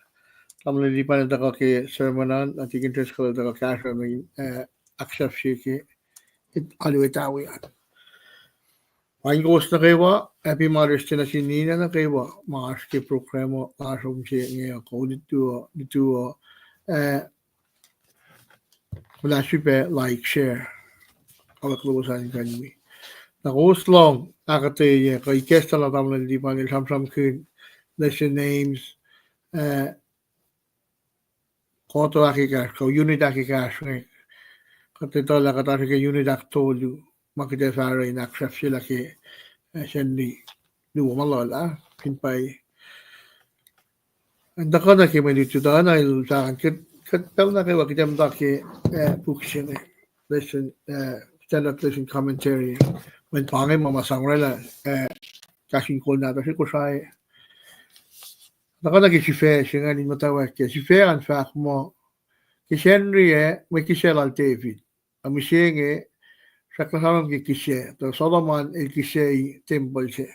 tamuhlwel Lipan el tuhkuh ke sermon an, na tikin Driscoll el tuhkuh kahsruh me, eh, ahksahfye ke alu etawi an. Paing kowos nuh kwewa, Happy Mother's Day nuh sin ninac nuh kwewa ma oasr ke program lasr uh se inge, kuh lutu uh, lutu uh, eh, kuh sifilpac like, share, kawuck lowos an kuh in wi. Na kowos lohng ahkuhtweyac kuh ikacslah na tamuhlwel Lipan el sramsramkihn lesson names, eh, koto ahkekahsr, kuh unit ahkekahsr inge. Kuht etuh lah kuht oasr ke unit ahktolu, ma kuht ac fah oruh in ahksahfyelah ke, eh, Sunday luo ma luhlahp, fin pwacye. Ac tuhkuh nuh ke mwe lutlut uh, na el fahk an, kuht, kuht pacl nuh kwewa kuht ac muhta ke, eh, puk se inge, lesson, eh, Standard Lesson Commentary. Mweyen pa inge ma ma sang oraclah, eh, kahs in kol nahtuhsr Kosrae. Tuhkuh nuh ke sifac se ingacn in muhtwacwacack ke sifac an fahk muh, ke Sacnri ac mwe kihsac lal David. Na mihsenge, srackna sramsram ke kihsac, tuh Solomon el kihsaci tempuhl se.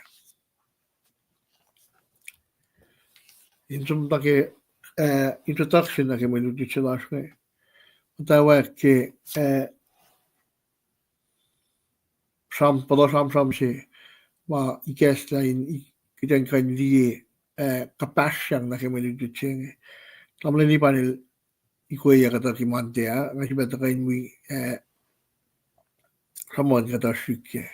In som nuh ke, eh, introduction nuh ke mwe lutlut se lasr inge. Muhtwacwacack ke, eh, sram, puhla sramsram se ma ikacslah in, kuht in kuh in liye, eh, kuhpahsryang nuh ke mwe lutlut se inge. Tamuhlwel Lipan el ikweyuck kuhtuh ke Monday ah, nga sifilpac tuhkuh in wi, eh, sruhmuhn kuhtuh srihk ke.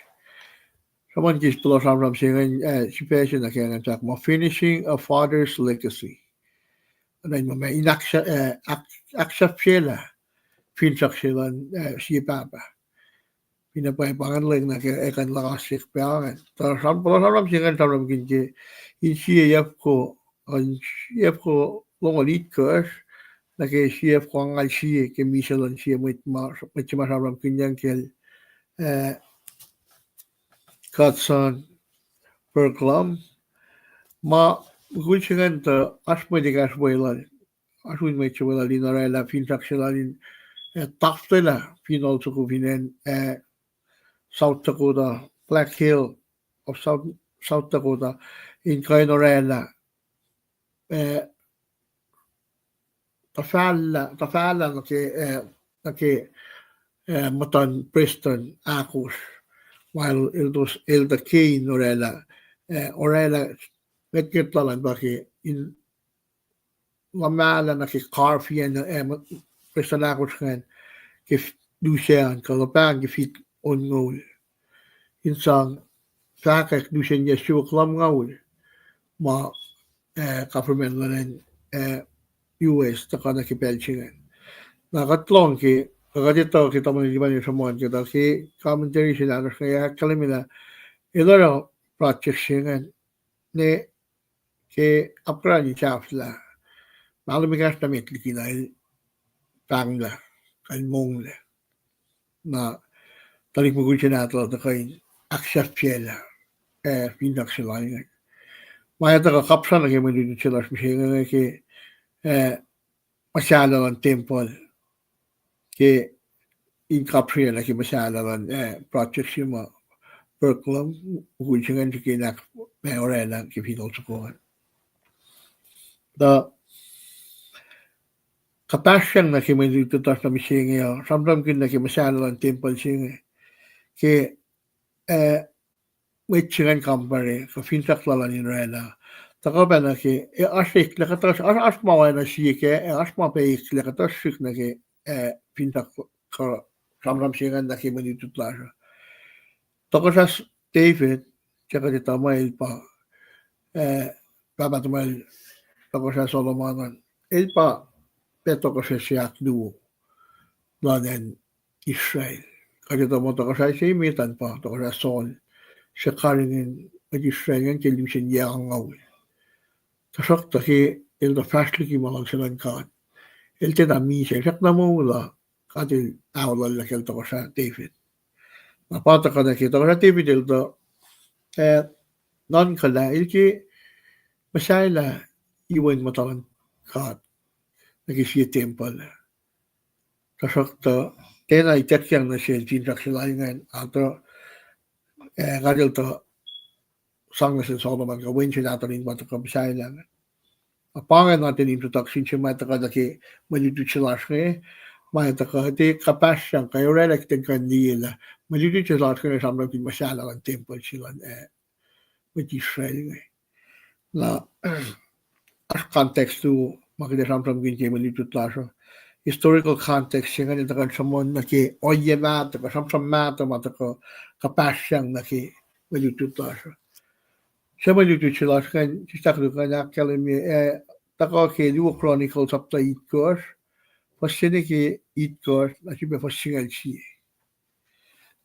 Sruhmuhn ke puhla sramsram se ingacn, eh, sifac se nuh ke ingacn fahk muh Finishing a Father's Legacy. Oacna in ma, in ahksahfyelah finsrak se luhn, eh, sie pahpah. Finne pwacye pa ingacn leng nuh ke ekuh in luhngse pac ingacn. Tuh sramsram se ingacn sramsramkihn ke in sie yefko, in sie yefko longoul itkohsr, nuh ke sie yefko angngaul sie ke misac luhn sie mwet ma, mwet se ma sramsramkihnyang kacl, eh, Godson Bergquam. Ma mukul se ingacn tuh oasr mwet ekahsr weluhl, oasr un mwet se weluhl in orwaclah finsrak se lal in, eh, tahfwelah funeral soko fin acn, eh, South Dakota, Black Hills of South, South Dakota, in kuh in orwaclah, eh, tuhfahlah, tuhfahlah nuh ke, eh, nuh ke, eh, muhtuhn prestuhn ahkosr, ma el, el tuh, el tuh ke in orwaclah, eh, orwaclah ngwetngwet lal an pa ke in luhmahlah nuh ke karfi an, eh, prestuhn ahkosr ingacn ke f-, lusac an, kuh luhpan ke fit onngoul. In sang fahkwack lusen yac siofok lumngaul ma, eh, government luhn, eh, U S tuhkuh nuh ke pacl se ingacn. Na kuht lohng ke, kuht etuh ke tamuhlwel Liban el sruhmuhn ke tuh ke commentary se nahtuhsr inge ahkkahlwemyelah, el oruh project se ingacn ne ke apkuhran in sahflah, mahlwem ekahsr na met liki na el pahnglah, el monglac. Na tuhlihk mukul se nahtuhl tuhkuh in ahksahfyelah, eh, finsrak se lal ingacn. Ma ac tuhkuh kapsra nuh ke mwe lutlut se lasr mihsenge ke, eh, muhsahllah luhn tempuhl ke in kapsreyuck nuh ke muhsahllah luhn, eh, project se ma Bergquam, mukul se ingacn srihke in ahk, ma orwaclah ke funeral soko an. Tuh kuhpahsryang nuh ke mwe lutlut lasr nuh mihsenge uh sramsramkihn nuh ke muhsahllah luhn tempuhl se inge ke, eh, mwet se ingacn compare kuh finsrak lal an in orwaclah. Tuhkuh pacna ke, eh, oasr eklac kuhtuh, oasr, oasr ma oacna sie kac, eh, oasr ma pac eklac kuhtuh srihk nuh ke, eh, finsrak kuh sramsram se ingacn nuh ke mwe lutlut lasr uh. Tohkohsrah David, suc kuht etuh muh el pa, eh, pahpah tuhmwacl Tohkohsrah Solomon an, el pa pac tohkohsrah se ahkluo luhn acn Israel. Kuht etuh muh tohkohsrah se emet an pa Tohkohsrah Saul, suc karihngihn mwet Israel ingacn ke lusen yac angngaul. Tuhsruhktuh ke el tuh fahsr liki ma luhngse luhn God, el tiacna misac, el srackna moul uh, God el aollah kacl Tohkohsrah David. Na pa tuhkuh nuh ke Tohkohsrah David el tuh, eh, nuhnkuhlah el ke muhsahllah iwen muhta luhn God nuh ke sie tempuhl. Tuhsruhktuh tiacna ituckyang nuh sel finsrak se lal ingacn, a tuh, eh, God el tuh sang nuh sel Solomon kuh wen se nahtuhl in pa tuhkuh muhsahllah ingacn. Na pa ingacn nuhtin introduction se ma tuhkuh nuh ke mwe lutlut se lasr inge, ma tuhkuh tiac kuhpahsryang kuh orwaclah kuht in kuh in liyelah mwe lutlut se lasr inge sramsramkihn muhsahllah luhn tempuhl se luhn, eh, mwet Israel inge. Na oasr context luo ma kuht ac sramsramkihn ke mwe lutlut lasr uh. Historical context se ingacn tuhkuh in sruhmuhn nuh ke ohiyac mahtuh kuh sramsram mahtuh ma tuhkuh kuhpahsryang nuh ke mwe lutlut lasr uh. Suc mwe lutlut se lasr ingacn, sislah koluk ingacn ahkkahlwemye, eh, tuhkuh ke Luo Chronicles sapta itkohsr, fuhs se nuh ke itkohsr, na srihpac fuhs singucul sie.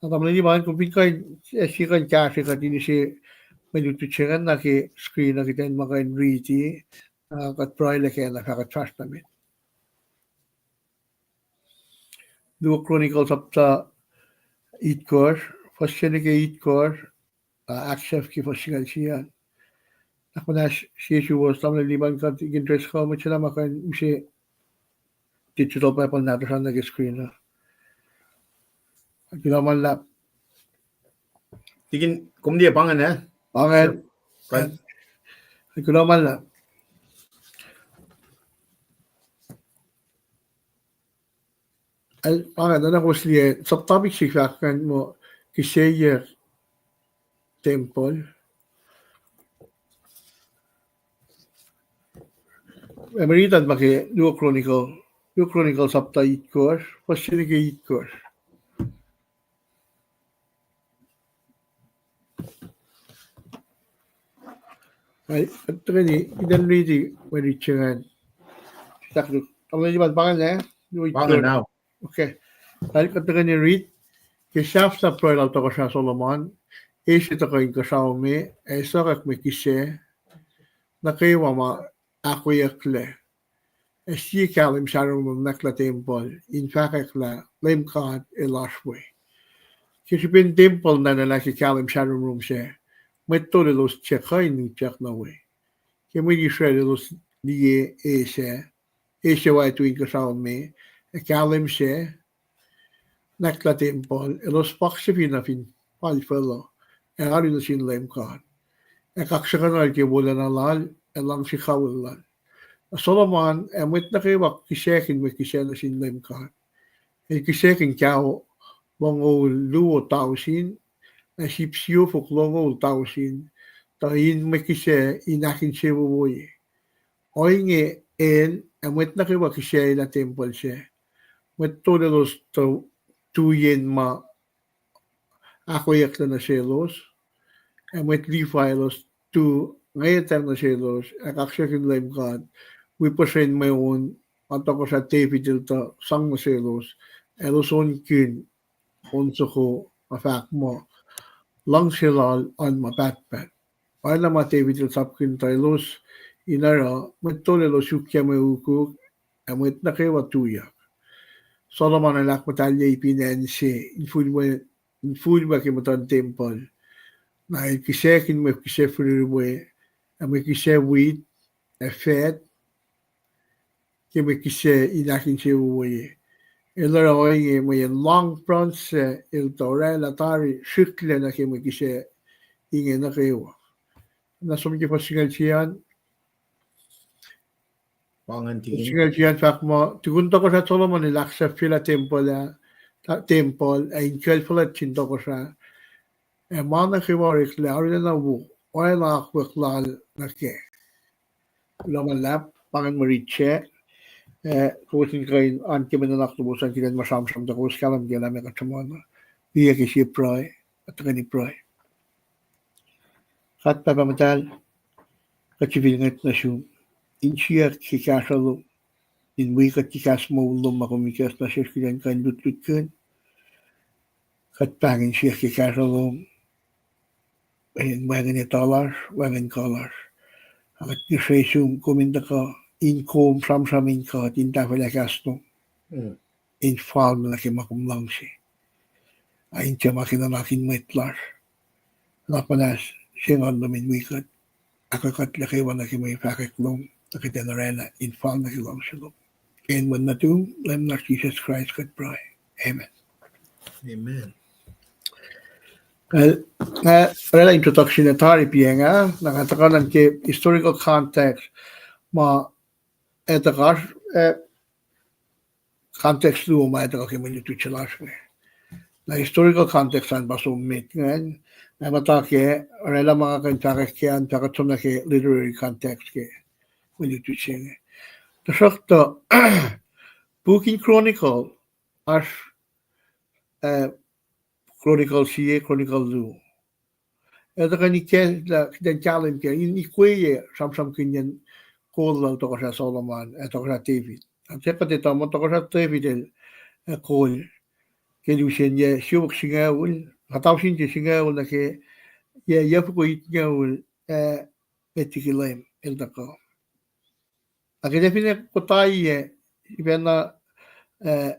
Na tamuhlwel Liban, kom fin kuh in, eh, sie kuh in kahsre kuht in use mwe lutlut se ingacn nuh ke screen uh, kuht in ma kuh in riti, ah, kuht pruhe lah kacna fah kuht fahsr nuh met. Luo Chronicles sapta itkohsr, fuhs se nuh ke itkohsr, ah, ahksahfye fuhs singucul sie an. Ahkmuhnahs sie suwos, tamuhlwel Liban, kuht in address kuh mwet se na ma kuh in use digital Bible nahtuhsr an nuh ke screen uh. Kuloh ma luhlahp. Tikin, kom liye pa ingacn, eh? Pa ingacn. Kuloh ma luhlahp. El, pa ingacn, na kowos liye, subtopic se fahk ingacn muh kihseyuck tempuhl. Ac mwe riti an pa ke Luo Chronicle, Luo Chronicle sapta itkohsr, fuhs se nuh ke itkohsr. Ac tuhkweni kuht in riti mwe riti se ingacn. Takluk. Tamuhlwel Lipan, pa ingacn, eh? Luo, pa ingacn, ito. Okay. Tahl kuht tuhkweni read. Ke sahflah pruhe lal Tohkohsrah Solomon, eis se tuhkuh inkuhsrao me, ac sokwack mwe kihsac nuh kwewa ma ahkoeyucklac, ac sie kahlwem sahromrom nwacklah tempuhl in fahkwack lah Leum God El oasr we. Ke srihpen tempuhl nana lah ke kahlwem sahromrom sac, mwet tol elos tiac kuh in utyak nuh we. Ke mwet Israel elos liye e sac, e sac waitu inkuhsrao me, ac kahlwem sac nwacklah tempuhl, elos fak sifacna fin pal facluh, ac oaru nuh sin Leum God, ac kaksakihnuhl ke wolacna lal, ac luhngse kawihl lal. Na Solomon ac mwet nuh kwewa kihsackihn mwe kihsac nuh sin Leum God. El kihsackihn kaho longoul luo tausin, ac sip siofok longoul tausin, tuh in mwe kihsac in ahkinsewowoye. Ohinge el ac mwet nuh kwewa kihsac lah tempuhl sac. Mwet tol elos tuh tu yen ma ahkoeyucklac nuh selos, ac mwet Levi elos tu ngwetacng nuh selos, ac kaksakihn Leum God wi puhsren mwe on ma Tohkohsrah David el tuh sang nuh selos, ac elos onkihn on soko ma fahk muh, Luhngse lal oan ma pahtpaht. Oacna ma David el sapkihn tuh elos in oruh, mwet tol elos ukwe mwe ukuk, ac mwet nuh kwewa tuyak. Solomon el ahkmuhtahlye ipin acn se in fihl we, in fihl we ke muhtuhn tempuhl. Na el kihsackihn mwe kihsac fihrihr we, ac mwe kihsac wit, ac faht, ke mwe kihsac in ahkinsewowoye. El oruh ohinge mweyen lohng pruhe se el tuh oraclah tari srihklac nuh ke mwe kihsac inge nuh kwewa. Na som ke fuhs singucul sie an. Pa ingacn. Fuhs singucul sie an fahk muh, tukun Tohkohsrah Solomon el ahksahfyelah tempuhl ah, ta-, tempuhl ac inkucl fuhlwact sin tohkohsrah, ac ma nuh kwewa oreklac arulacna wo, oacna akwuck lal nuh kac. Kuloh ma luhlahp, pa ingacn mwe rit sac. Eh, kowos in kuh in oan ke mwe nuhnak lowos an, kuht in muh sramsram tuh kowos kahlwem ke lah meac kuht sruhmuhn. Liye ke sie pruhe, kuht tuhkweni pruhe. God Pahpah Muhtahl, kuht sifil ngwet nuh sum in siyuck ke kahsruh lom, in wi kuht ke kahs moul lom ma kom ikacs nuh sesr kuht in kuh in lutlutkihn. Kuht pahngihn siyuck ke kahsruh lom, in wacngihn etuh lasr, wacngihn kuh lasr. Ac kuht ngihsre sum kom in tuhkuh, in kom sramsram in kuht, in tahfwelah kahs lom, in fal nuh ke ma kom luhngse, ac in tiac ma ke nuhnak in mwet lasr. Nuhnak muhnahs se ngan lom in wi kuht, ahkolah kuht nuh kwewa nuh ke mwe fahkwack lom, nuh ke kuht in oraclah in fal nuh ke luhngse lom. Ke inen Wen nuhtum, Leum lasr Jisus Kraist kuht pruhe. Amen. Amen. Kal, nga oraclah introduction ah tari piacng ah, na nga tuhkuh nuh ke historical context ma ac tuhkuh, eh, context luo ma ac tuhkuh ke mwe lutlut se lasr inge. Na historical context an pa som met ingacn, na muhta ke oraclah ma nga kuh in fahkwack ke an fahkwack som nuh ke literary context ke mwe lutlut se inge. Tuhsruhktuh, puk in Chronicle, oasr, eh, Chronicle sie, Chronicle luo. El tuhkweni ke lah kuht in kahlwem ke in ikweyac sramsramkihnyacn kol lal Tohkohsrah Solomon ac Tohkohsrah David. Ac se kuht etuh muh Tohkohsrah David el, eh, kol ke lusen yac siofok singucul, na tausin se singucul nuh ke yac, yac foko itngucul, eh, met liki Leum el tuhkuh. Na kuht ac finne kotaiyac, sifacna, eh,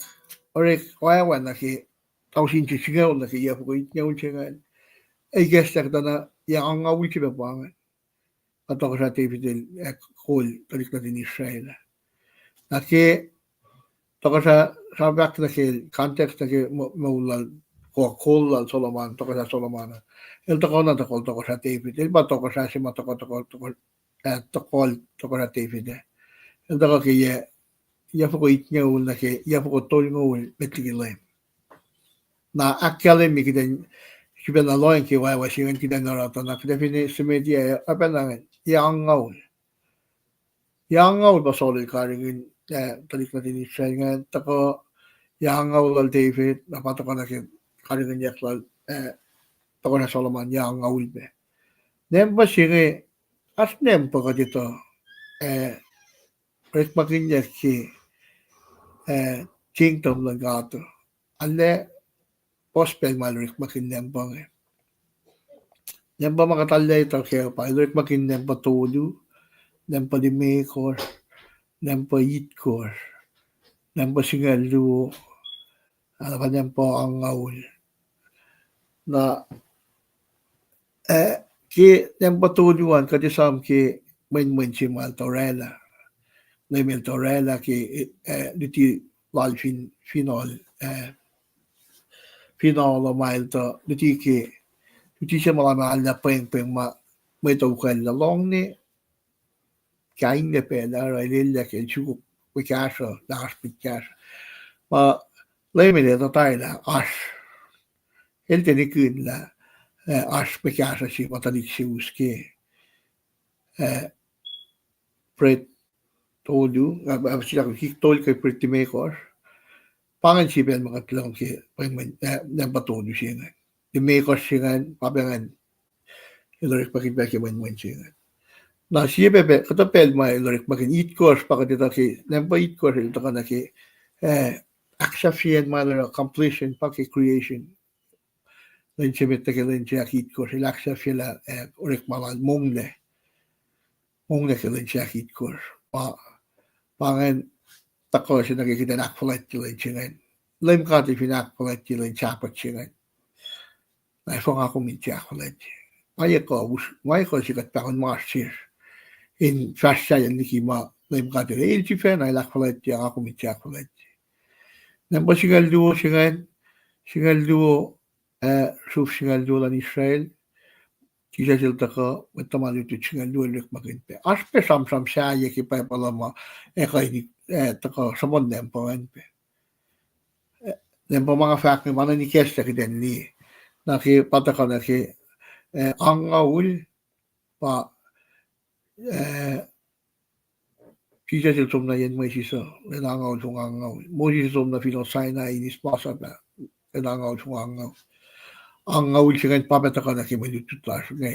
orek oacwac nuh ke tausin se singucul nuh ke yac foko itngucul se ingacn, ac ikacslah kuhtwena yac angngaul se pac pa ingacn. Kuh Tohkohsrah David el, eh, kol tuhlihk nuhtin Israel. Na ke Tohkohsrah, sahp fahk nuh ke context nuh ke mo-, moul lal, ko-, kol lal Solomon, Tohkohsrah Solomon. El tuhkuh na tohkohl Tohkohsrah David. El pa tohkohsrah se ma tohkoh, tohkoh, tohkoh, eh, tohkohl Tohkohsrah David ah. El tuhkuh ke yac, yac foko itngucul nuh ke yac foko tolngucul met liki Leum. Na ahkkahlwemye kuht in sifacna lohacng ke oacwac se ingacn kuht in oruh tuh na kuht ac finne simeti ah, oacpacna ingacn, yac angngaul. Yac angngaul pa Saul el karihngihn, eh, tuhlihk nuhtin Israel ingacn, tuhkuh yac angngaul lal David, na pa tuhkuh nuh ke karihngihnyuck lal, eh, Tohkohsrah Solomon yac angngaul pac. Nampa se inge, oasr nampa kuht etuh, eh, orekmakihnyuck ke, eh, kingdom luhn God uh. Arlac puhs pacl ma el orekmakihn nampa inge. Nampa ma kuht arlac etuh kac pa el orekmakihn nampa tolu, nampa limekohsr, nampa itkohsr, nampa singucul luo, ah, pa nampa angngaul. Na, eh, ke nampa tolu an kuht esam ke mwenmwen se ma el tuh oraclah. Leum el tuh oraclah ke, eh, luti lal fin, finohl, eh, finohl ma el tuh luti ke, luti se ma lah ma arlac pwengpweng ma mwet uh ukwacl lah lohng ne kainglac pacl ah, oruh el elyah ke el sukok mwe kahsruh, lah oasr mwet kahsruh. Ma Leum el etuh tari lah oasr, el tiac nikihn lah, eh, oasr mwe kahsruh se ma tuhlihk se us ke, eh, pret tolu, ah, ah, sikyak kik tolu kuh pret limekohsr. Pa ingacn sie pacl ma kuht lohng ke, pa ingacn, eh, nampa tolu se ingacn. Limekohsr se ingacn, pa pa ingacn el orekmakihn pac ke mwenmwen se ingacn. Na sie pac, pac, kuhtuh pacl ma el orekmakihn itkohsr, pa kuht etuh ke nampa itkohsr el tuhkuh nuh ke, eh, ahksahfyacn ma el oruh completion, pa ke creation. Lwen se met nuh ke lwen se ahkitkohsr, el ahksahfyelah, eh, orekma lal monglac. Monglac ke lwen se ahkitkohsr. Pa, pa ingacn tuhkuh se nuh ke kuht in ahkfuhlwactye lwen se ingacn. Leum God el fin ahkfuhlwactye lwen Sabbath se ingacn, na efuh nga kom in tiac ahkfuhlwactye? Ma kuh, ma kuh se kuht pahngon ma oasr sesr in fahsr sahyac liki ma Leum God el, el sifacna el ahkfuhlwactye, nga kom in tiac ahkfuhlwactye? Nampa singucul luo se ingacn, singucul luo, eh, sruf singucul luo luhn Israel, Jisus el tuhkuh, mwet tuhma lutlut singucul luo el orekmakihn pac. Oasr pac sramsram sahyac ke Bible uh ma, eh, kuh in, eh, tuhkuh sruhmuhn nampa ingacn pac. Eh, nampa ma nga fahk inge ma na in ikacslah kuht in liye. Na ke pa tuhkuh nuh ke, eh, angngaul, pa, eh, Jisus el som nuh yen Moses uh, lwen angngaul, song angngaul. Moses el som nuh finohl Sinai in eis masap ah, lwen angngaul, song angngaul. Angngaul se ingacn pa pac tuhkuh nuh ke mwe lutlut lasr inge,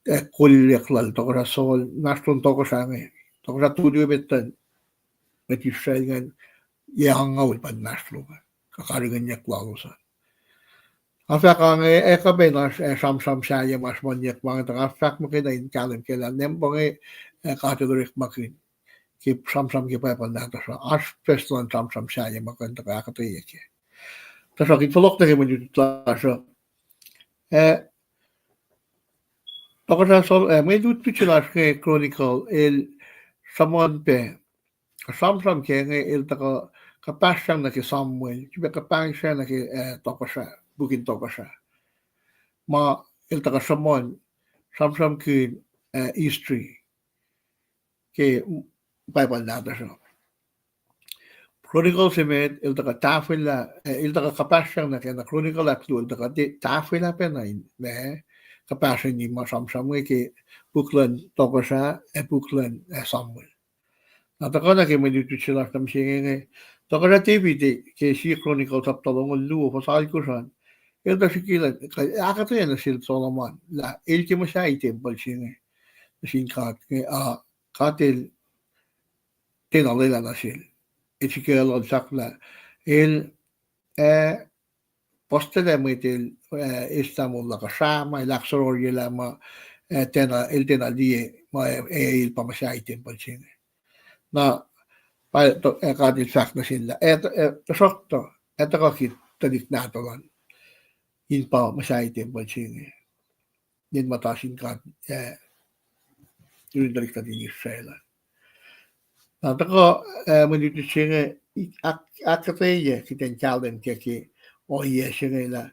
eh, kolyuck lal tohkohsrah Saul, inmahsrlon tohkohsrah inge. Tohkohsrah tolu emet luhn mwet Israel ingacn, yac angngaul pa inmahsrlon, kuh karihngihnyuck lalos an. Nga fahk inge, eh, kuh pac in oasr, eh, sramsram sahyac ma sruhmuhnyuck ma inge, tuh nga fahk muhkwena in kahlwem kac lah nampa inge, eh, God el orekmakihn ke sramsram ke Bible nahtuhsr uh. Oasr pac luhn sramsram sahyac ma kuh in tuhkuh ahkuhtweyac kac. Tuhsruhk in fohlohk nuh ke mwe lutlut lasr uh, eh, tohkohsrah Saul, eh, mwe lutlut se lasr inge Chronicle el sruhmuhn pac sramsram ke inge el tuhkuh kuhpahsryang nuh ke Samuel, srihpac kuhpahsryang nuh ke, eh, tohkohsrah, puk in tohkohsrah. Ma el tuhkuh sruhmuhn, sramsramkihn, eh, history ke Bible nahtuhsr uh. Chronicle se met el tuhkuh tahfwelah, eh, el tuhkuh kuhpahsryang nuh ke, na Chronicle ahkluo el tuhkuh tahfwelah pacna in, ma kuhpahsrweni ma sramsram inge ke puk luhn tohkohsrah, ac puk luhn, eh, Samuel. Na tuhkuh nuh ke mwe lutlut se lasr nuh mihsenge inge, tohkohsrah David, eh, ke sie Chronicle sapta longoul luo fuhs alkosr an, el tuh srihke lah, ahkuhtweyac nuh sel Solomon lah el ke muhsahi tempuhl se inge nuh sin God inge, ah, God el tiacna lwelah nuh sel. El srihke lal fahk lah el, eh, puhslac mwet el, eh, eslah moul luhk uh, srah ma el ahksohrohryelah ma, eh, tiacna, el tiacna liye ma, eh, el pa muhsahi tempuhl se inge. Na pa, eh, God el fahk nuh sel lah, eh, tuhsruhktuh, etuh kuh ke tuhlihk nahtuhl an in pa muhsahi tempuhl se inge. Nen muhta sin God, eh, yurin tuhlihk nuhtin Israel an. Na tuhkuh, eh, mwe lutlut se inge, ahk-, ahkuhtweyac kuht in kahlwem kac ke ohiyac se inge lah,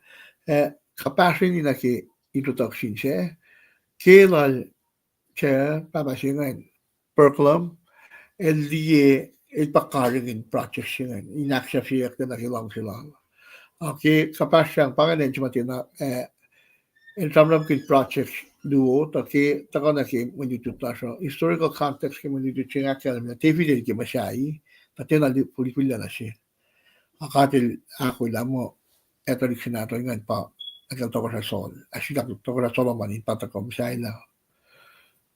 eh, kuhpahsrweni nuh ke introduction se, ke lal, ke pahpah se ingacn, Burglam, el liye, el pa karihngihn project se ingacn in ahksahfyeyucklac nuh ke luhngse lal. Ac ke kuhpahsryang pa ingacn se ma tiacna, eh, el sramsramkihn project luo, tuh ke tuhkuh nuh ke mwe lutlut lasr uh, historical context ke mwe lutlut se inge ahkkahlwemye lah David el ke muhsahi, tuh tiacna fulfilllah nuh sel. Ac God el ahkolah muh, eh, tuhlihk se nahtuhl ingacn pa, nuh ke tohkohsrah Saul, ac siyuck tohkohsrah Solomon in pa tuhkuh muhsahi lah.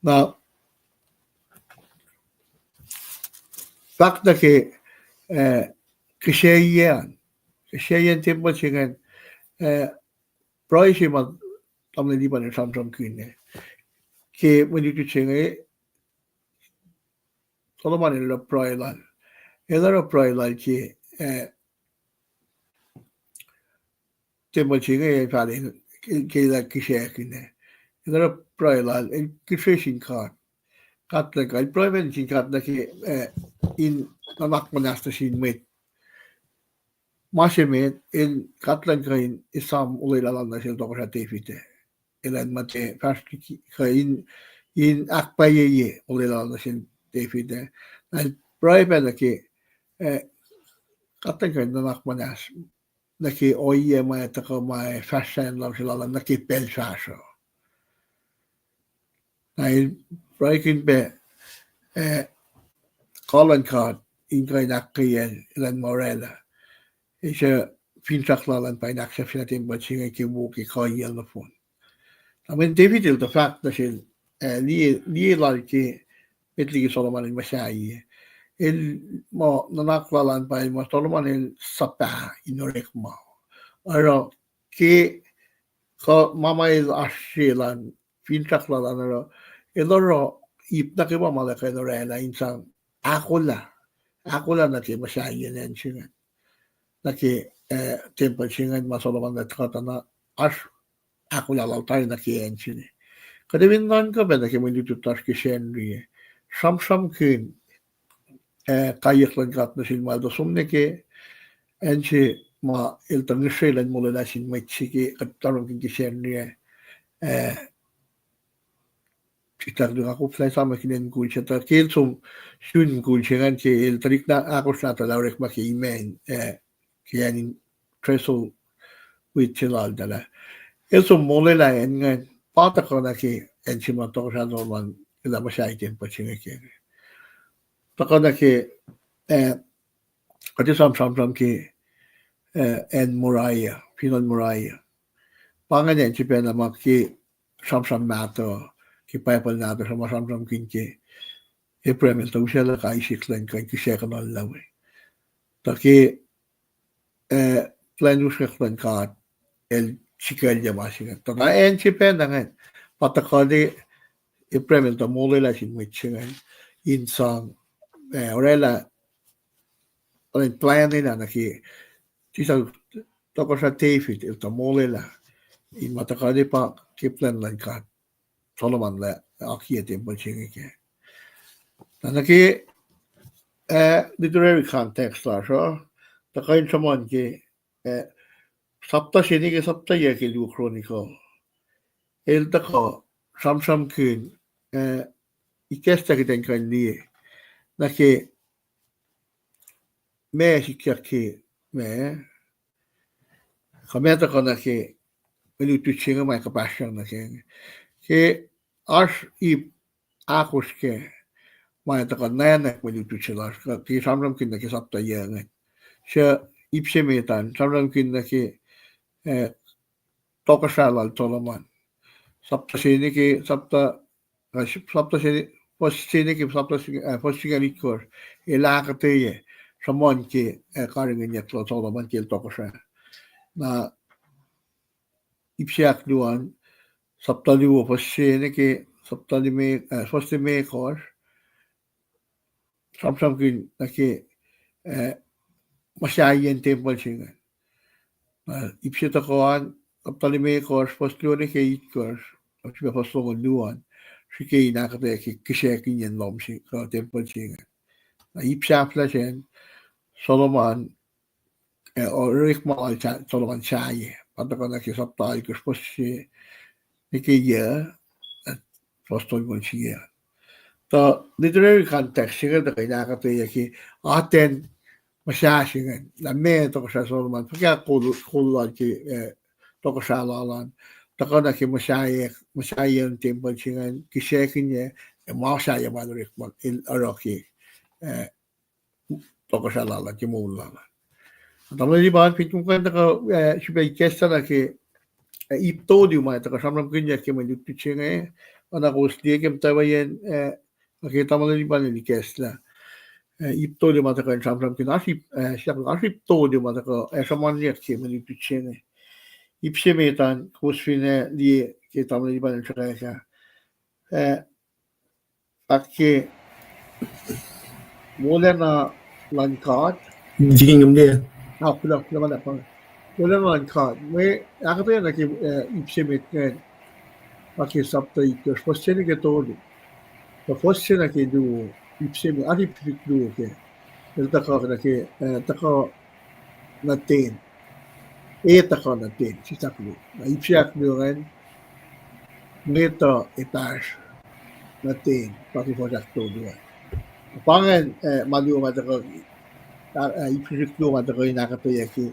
Na fahk nuh ke, eh, kihsaciyen, kihsaciyen tempuhl se ingacn, eh, pruhe se ma tamuhlwel Liban el sramsramkihn, eh, ke mwe lutlut se inge, Solomon el oruh pruhe lal. El oruh pruhe lal ke, eh, tempuhl se inge el fahlen, ke, ke el kihsackuhn ah. El oruh pruhe lal, el kihsre sin God. God luhn God, el pruhe pac nuh sin God nuh ke, eh, in nuhnak muhnahs nuh sin mwet. Ma se met, el God luhn God in esam olwelah lal nuh sel tohkohsrah David ah. Elan muhta fahsr liki, kuh in, in ahkpwacyeye olwelah lal nuh sel David ah. Na el pruhe pac nuh ke, eh, God luhn God in nuhnak muhnahs nuh ke ohiyac ma tuhkuh ma fahsr sahyac luhngse lal an nuh ke pacl fahsruh. Na el pruhekihn pac, eh, kuh luhn God in kuh in ahkkweyacl elan muh orwaclah. Ac suc finsrak lal an pa in ahksahfyelah tempuhl se inge ke wo ke kuhiyacl nohfohn. Na mweyen David el tuh fahk nuh sel, eh, liye, liye lal ke met liki Solomon el muhsahi. El muh nuhnak lal an pa el muh Solomon el suhpah in orekma. Oruh ke kuh ma ma el oasr sel an, finsrak lal an oruh, el oruh ip nuh kwewa ma el kuh in orwaclah in sang ahkolah, ahkolah nuh ke muhsahiyacn acn se ingacn. Nuh ke, eh, tempuhl se ingacn ma Solomon el tuhkuh tuh na oasr ahkolah lal tari nuh ke acn se inge. Kuht fin nuhnkuh pac nuh ke mwe lutlut lasr ke Sacnri ah, sramsramkihn, eh, kaiyuck luhn God nuh sel ma el tuh som nuh ke acn se ma el tuh ngihsre elan molwelah sin mwet se ke kuht sramsramkihn ke Sacnri ah, eh, sislah luhk akoflah esamwack in acn mukul se tuh ke el som sun mukul se ingacn ke el tuhlihk na ahkosr nahtuhl ah orekma ke imac, eh, ke acn in trestle wheat se laltahl ah. El som molwelah acn ingacn, pa tuhkuh nuh ke acn se ma tohkohsrah Solomon el muhsahi tempuhl se inge ke. Tuhkuh nuh ke, eh, kuht esam sramsram ke, eh, acn Moriah, fineol Moriah. Pa ingacn acn se pacna ma ke sramsram mahtuh, ke Bible nahtuhsr ma sramsramkihn ke Abraham el tuh usaclah Isaac elan kuh in kihsackuhnlah we. Tuh ke, eh, plwacn usrnguck luhn God el sikuclye ma se ingacn. Tuh na acn se pacna ingacn, pa tuhkuh Abraham el tuh molwelah sin mwet se ingacn in sang, eh, orwaclah, orwaclah plwacn elan nuh ke, sislah tohkohsrah David el tuh molwelah in ma tuhkuh pa ke plwacn luhn God Solomon lah akiyac tempuhl se inge ke. Na nuh ke, eh, literary context lasr uh, tuhkuh in sruhmuhn ke, eh, sapta se nuh ke sapta yuc ke Luo Chronicle. El tuhkuh sramsramkihn, eh, ikacslah kuht in kuh in liye nuh ke ma sikyak ke, ma, kuh ma tuhkuh nuh ke mwe lutlut se inge ma kuhpahsryang nuh ke, ke oasr ip ahkosr ke ma tuhkuh nwacknak mwe lutlut se lasr, kuh ke sramsramkihn nuh ke sapta yuc ingacn. Suc ip se met an sramsramkihn nuh ke, eh, tohkohsrah lal Solomon. Sapta se nuh ke sapta, eh, sapta se, fuhs se nuh ke sapta, eh, fuhs singucul itkohsr, el ahkuhtweyac sruhmuhn ke, eh, karihngihnyuck lal Solomon ke el tohkohsrah. Na ip se ahkluo an, sapta luo fuhs se nuh ke sapta lime, eh, fuhs limekohsr, sramsramkihn nuh ke, eh, muhsahiyacn tempuhl se ingacn. Na ip se tohkoh an, sapta limekohsr, fuhs luo nuh ke itkohsr, na srihpac fuhs longoul luo an, srihke in ahkuhtweyac ke kihsackuhnyacn lohm se, kuh tempuhl se ingacn. Na ip sahflah sacn, Solomon, eh, orekma lal Solomon sahyac, pa tuhkuh nuh ke sapta alkosr fuhs se nuh ke yuc, eh, fuhs tolngoul sie. Tuh literary context se inge tuhkuh in ahkuhtweyac ke atacn muhsah se ingacn, lah meac tohkohsrah Solomon, fuhkah kol, kol lal ke, eh, tohkohsrah lal an, tuhkuh nuh ke muhsahi, muhsahiyacn tempuhl se ingacn, kihsackuhnyacn, ac ma sahyac ma el orekma, el oruh ke, eh, tohkohsrah lal an, ke moul lal an. Tamuhlwel Liban, fin kom kuh in tuhkuh, eh, srihpac ikacslah nuh ke, eh, ip tolu ma tuhkuh sramsramkihnyuck ke mwe lutlut se inge, oacna kowos liye ke muhtwacwacyacn, eh, nuh ke tamuhlwel Liban el ikacslah. eh, ip tolu ma tuhkuh in sramsramkihn, oasr ip, eh, siyuck, oasr ip tolu ma tuhkuh, eh, sruhmuhnyuck ke mwe lutlut se inge. Ip se met an, kowos fin liye ke tamuhlwel Lipan el sruhkwack ah, eh, ahkkweye wolacna luhn God. Jikingum liye. Ah, kuloh, kuloh ma luhlahp. Wolacna luhn God. Mwe ahkuhtweyac nuh ke, eh, ip se met ingacn, ah, ke sapta itkohsr, fuhs se nuh ke tolu. Tuh fuhs se nuh ke luo, ip se met, ah, ip srihsrihk luo ke. El tuhkuh nuh ke, eh, tuhkuh nuh ten. E tuhkuh nuh ten, sislah luo. Na ip se ahkluo ingacn, mwet uh ac pahsr nuh ten, pa ke fuhs ahktolu ah. Pa ingacn, eh, ma luo ma tuhkuh, ah, ah, ip srihsrihk luo ma tuhkuh in ahkuhtweyac ke,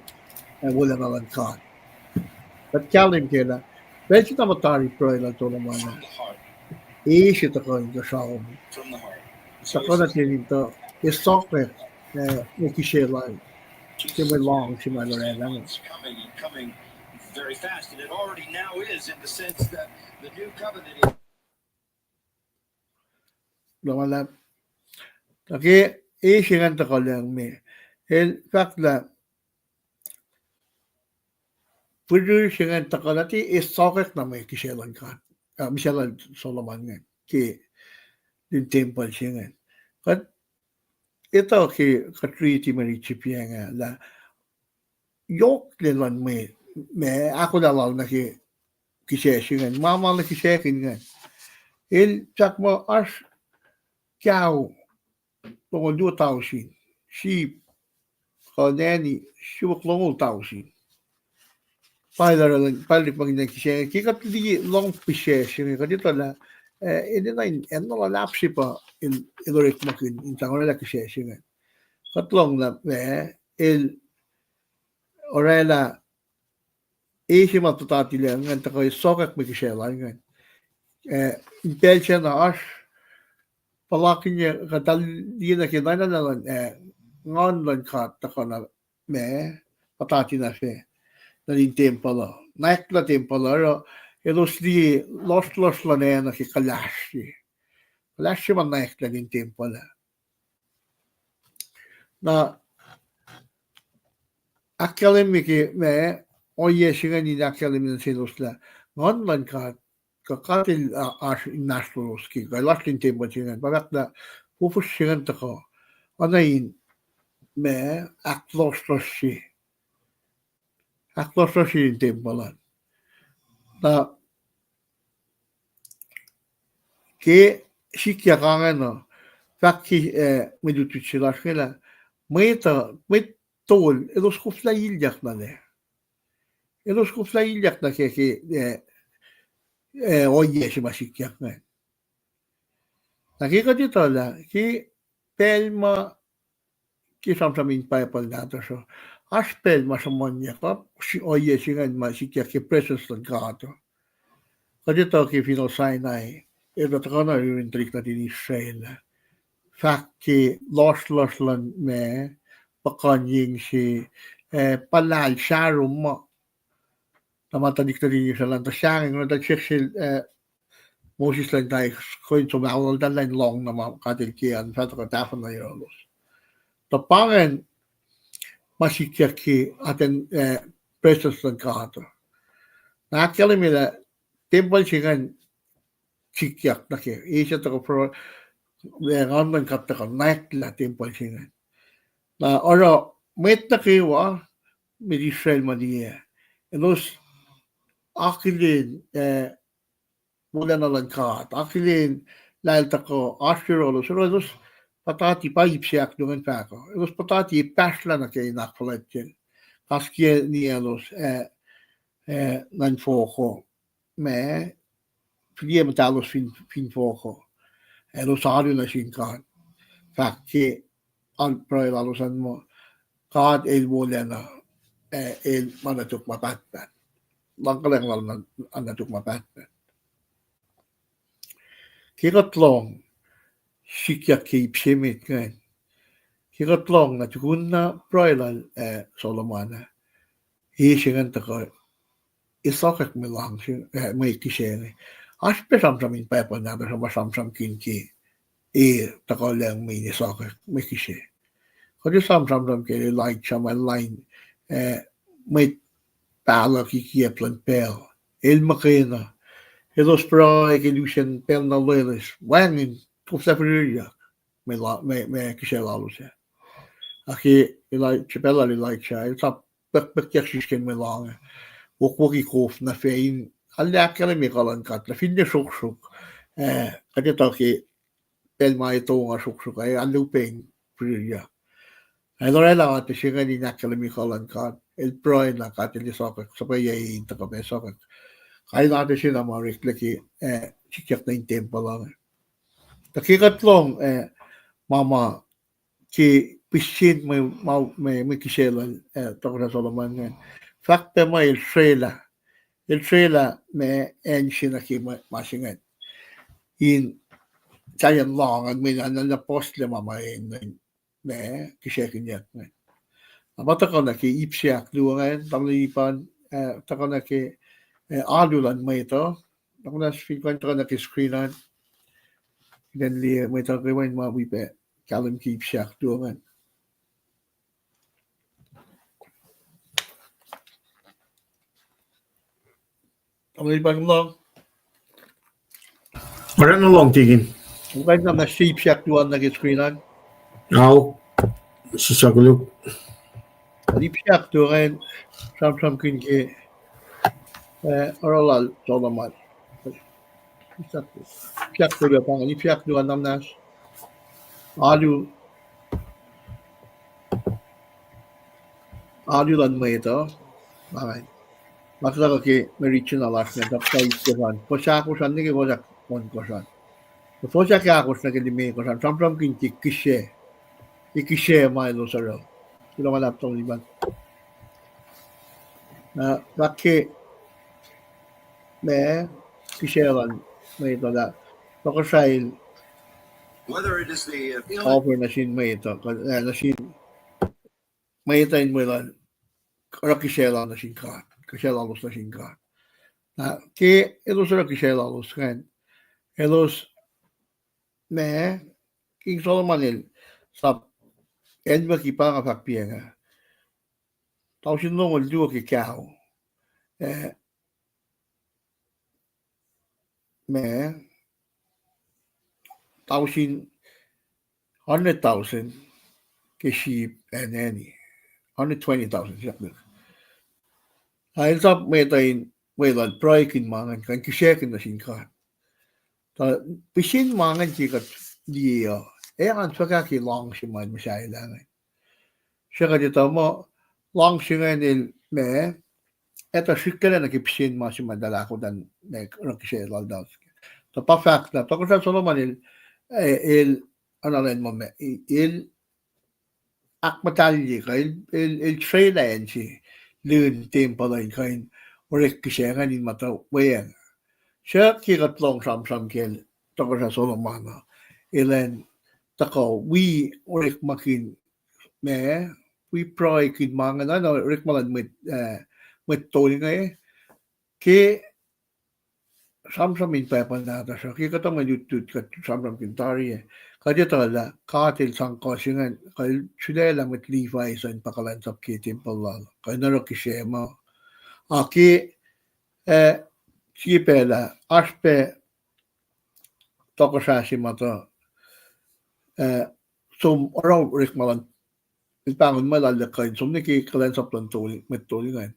eh, wolacna luhn God. Kuht kahlwem kac lah pacl se na muhta tari pruhe lal Solomon ah, e se tuhkuh inkuhsrao, tuhkuh nuh ten in tuh e sokwack, eh, mwe kihsac lal ke mwe lohng se ma el oraclah inge. Kuloh ma luhlahp. Na ke e se ingacn tuhkuh lucng me, el fahk lah pihrihr se ingacn tuhkuh nuh ten e sokwack na mwe kihsac luhn God, ah, mihsac lal Solomon ingacn ke lun tempuhl se ingacn. Kuht etuh ke kuht riti mwe riti srihpac inge lah yohk lwen luhn mwet ma ahkolah lal nuh ke kihsac se ingacn, ma ma nuh kihsackihn ingacn. El fahk muh oasr cow longoul luo tausin, sheep kuh nanny siofok longoul tausin. Pa el oruh, pa el orekmakihn kihsac inge. Ke kuht liye lohng pihsac se inge, kuht etuh lah, eh, enenuh in, enenuh luhlahp se pa el, el orekmakihn in sang oraclah kihsac se inge. Kuht lohng lah, eh, el oraclah e se ma puhtati lal ingacn tuhkuh sokwack mwe kihsac lal ingacn. Eh, in pacl sacna oasr puhlakihn, kuht liye nuh ke ninac luhn, eh, Nguhn luhn God tuhkuh na, ma puhtati na fac nuh in tempuhl uh. Nwacklah tempuhl uh, oruh elos liye lohsrlohsr luhn acn uh ke kuhlahsrye. Kuhlahsrye ma nwacklah in tempuhl uh. Na ahkkahlwemye ke ma ohiyac se ingacn in ahkkahlwemye nuh selos lah Nguhn luhn God, kuh God el, ah, oasr inmahsrlolos ke, kuh el oasr in tempuhl se ingacn, pa fahk lah fofos se ingacn tuhkuh, oacna in ma ahklohsrlohsrye, ahklohsrlohsrye in tempuhl an. Na ke sikyak ingacn uh, fahk ke, eh, mwe lutlut se lasr inge lah mwet uh, mwet tol elos koflah ilyak nuh lac. Elos koflah ilyak nuh ke, ke, eh, eh, ohiyac se ma sikyak ingacn. Na ke kuht etuh lah ke pacl ma ke sramsram in Bible nahtuhsr uh, oasr pacl ma sruhmuhnyuck uh, ohiyac se ingacn ma sikyak ke presence luhn God uh. Kuht etuh ke Finohl Sinai, el tuhkuh na yurin tuhlihk nuhtin Israel, fahk ke lohsrlohsr luhn ma, puhkuhnyeng se, eh, puhlahl sahrom uh. Na ma tuhlihk nuhtin Israel an tuh sahngweng, na tuh siyuck sel, eh, Moses lah in tai kuh in som aoltahl lah in lohng na ma God el ke an, fah tuhkuh tahfuhna yohrohlos. Tuh pa ingacn ma sikyak ke atacn, eh, presence luhn God uh. Na ahkkahlwemye lah tempuhl se ingacn sikyak nuh ke, e se tuhkuh pro-, eh, Nguhn luhn God tuhkuh nwacklah tempuhl se ingacn. Na oruh mwet nuh kwewa, mwet Israel ma liye, elos akihlen, eh, wolacna luhn God, akihlen lah el tuhkuh oasr yohrohlos, oruh elos puhtati, pa ip se ahkluo ingacn fahk uh, elos puhtati pahsrlah nuh ke in ahkfuhlwactyacl, kaskiyac niyaclos, eh, eh, nuh infohk uh, ma fihliyac muhtahlos fin, fin fohk uh, elos alu nuh sin God, fahk ke an pruhe lalos an muh God el wolacna, eh, el ma nuh tok ma pahtpaht. Luhngkuhlwacng lal na, na tok ma pahtpaht. Ke kuht lohng sikyak ke ip se met ingacn, ke kuht lohng na tukun na pruhe lal, eh, Solomon ah, e se ingacn tuhkuh, e sokwack mwe lohng se, eh, mwe kihsac inge. Oasr pac sramsram in Bible nahtuhsr uh ma sramsramkihn ke e tuhkuh lucng me in esakwack mwe kihsac. Kuht esam sramsram ke Elijah ma lain, eh, mwet pahluh kikiacp luhn pacl. El muhkwena. Elos pruhe ke lusen pacl na loeloes. Wacngihn koflah fihrihryak. Mwe la-, mwe, mwe kihsac lalos ah. Ac ke Eli-, ke pacl lal Elijah, el sap pekpekyak sisken mwe loang ah. Wokwokki kof nuh fac in, arlac ahkkahlwemye kuh luhn God, lah finne sroksrok, eh, kuht etuh ke pacl ma e tong ah sroksrok ah, arlac upac in fihrihryak. El oraclah ate se ingacn in ahkkahlwemye kuh luhn God, el pruhe lah God el esakwack, suhpwacyac in tuhkuh pac esakwack. Kain ate se na ma oreklac ke, eh, sikyak nuh in tempuhl uh. Tuh ke kuht lohng, eh, ma ma ke pihsen mwe, ma, mwe, mwe kihsac lal, eh, Tohkohsrah Solomon ingacn. Fahk pac muh el srwaclah. El srwaclah ma acn se nuh ke ma, ma se ingacn. In sahyacn lohng an, mweyen na, na puhslac ma ma en, ma kihsackinyuck ingacn. Na pa tuhkuh nuh ke ip se ahkluo ingacn, tamuhlwel Lipan, eh, tuhkuh nuh ke, eh, alu luhn mwet uh. Na kom fin kuh in tuhkuh nuh ke screen an. Kuht in liye mwet uh kwewa in ma wi pac kahlwem ke ip se ahkluo ingacn. Tamuhlwel Lipan, kom lohng? Oruh na lohng, Tikin. Kom kuh in nuna se ip se ahkluo an nuh ke screen an. Ao, sislah koluk. Ip se ahkluo ingacn, sramsramkihn ke, eh, oruh lal Solomon. Ip se ahkluo, ip se ahkluo pa ingacn, ip se ahkluo an nuna se. Alu, alu luhn mwet uh, ma ingacn. Ma kuht tuhkuh ke mwe region lasr ingacn, tuh fuhs ahkosr an, fuhs ahkosr an nuh ke fuhs ahk-, ohnkohsr an. Fuhs ahkosr nuh ke limekohsr an, sramsramkihn ke kihsac. Ke kihsac ma elos oruh. Kuloh ma luhlahp, tamuhlwel Lipan. Na, fahk ke ma kihsac luhn mwet uh lah tohkohsrah el offer nuh sin mwet uh, eh, nuh sin mwet uh in mwe luhn oruh kihsac lal nuh sin God, kihsac lalos nuh sin God. Na ke elos oruh kihsac lalos ingacn, elos ma, King Solomon el sap, acnwucki pa nga fahk piac ah, tausin longoul luo ke kaho, eh, ma, tausin, hundred thousand ke sheep and any, hundred twenty thousand, siyuck lihk. Na el sap mwet uh in weluhl pruhekihn ma ingacn, kuh in kihsackihn nuh sin God. Tuh pihsen ma ingacn ke kuht liye uh, ac an fuhkah ke luhngse ma el muhsahelah ingacn. Srihke kuht etuh muh luhngse ingacn el ma, etuh srihklac nuh ke pihsen ma se ma eltahl ahkolah in oruh kihsac laltahl. Tuh pa fahk lah Tohkohsrah Solomon el, eh, el, arulacna muh ma, el ahkmuhtahlye kuh el, el, el srwaclah acn se lun tempuhl uh in kuh in orek kihsac ingacn in muhta weacng. Srihke kuht lohng sramsram kacl Tohkohsrah Solomon uh, elan tuhkuh wi orekmakihn ma, wi pruhekihn ma ingacn, na orekma luhn mwet, eh, mwet tol inge, ke sramsram in Bible nahtuhsr uh, ke kuhtuh mwe lutlut kuht sramsramkihn tari ah, kuht etuh lah God el sang kuh se ingacn, kuh el sulaclah mwet Levi suc in pa kuhlwacnsap ke tempuhl lal, kuh in oruh kihsac ma. Ac ke, eh, sie pacl ah, oasr pac tohkohsrah se ma tuh, eh, som oruh orekma luhn, el pahngon ma lal kuh in som nuh ke kuhlwacnsap luhn tol, mwet tol ingacn.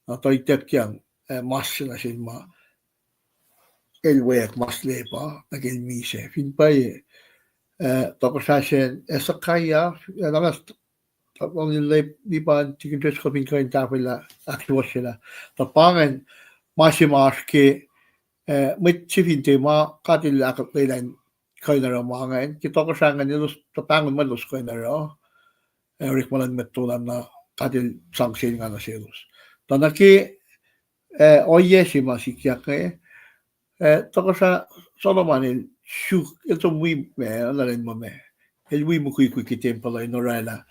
Na tuh ituckyang, eh, mas se nuh sel ma el weack mas lepa nuh ke el misac. Fin pwacye, eh, tohkohsrah sacn Hezekiah, eh, na mas, Tamuhlwel Lipan, Tikin Driscoll, fin kuh in tahfwelah, ahksuwohsyelah. Tuh pa ingacn ma se ma oasr ke, eh, mwet se fin tiac ma God el ahkuhtweyac lah in kuh in oruh ma ingacn, ke tohkohsrah ingacn elos tuh pahngon ma elos kuh in oruh, eh, orekma luhn mwet tol an, na God el sang sel ingacn nuh selos. Tuh nuh ke, eh, ohiyac se ma sikyak inge, eh, Tohkohsrah Solomon el suk, el som wi ma, lal in muh ma, el wi mukwikwi ke tempuhl uh in orwaclah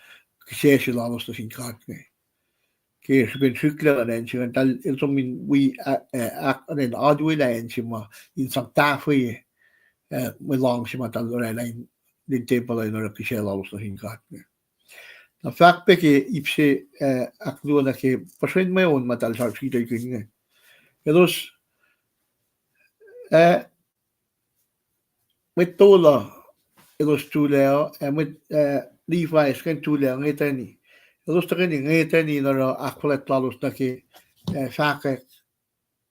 kihsac se lalos nuh sin God inge. Ke srihpen srihklac luhn acn se ingacn, eltahl, el som in wi, ah, ah, ah, alu lah acn se ma in sang tahfwe, eh, mwe luhngse ma eltahl orwaclah in lun tempuhl uh in oruh kihsac lalos nuh sin God inge. Na fahk pac ke ip se, eh, ahkluo nuh ke puhsren mwe on ma eltahl sritaclkihn inge. Elos, eh, mwet tolu elos tulac uh, ac mwet, eh, Levi se ingacn tulac uh ngetani. Elos tuhkweni ngetani in oruh ahkfuhlwact lalos nuh ke, eh, fahkwack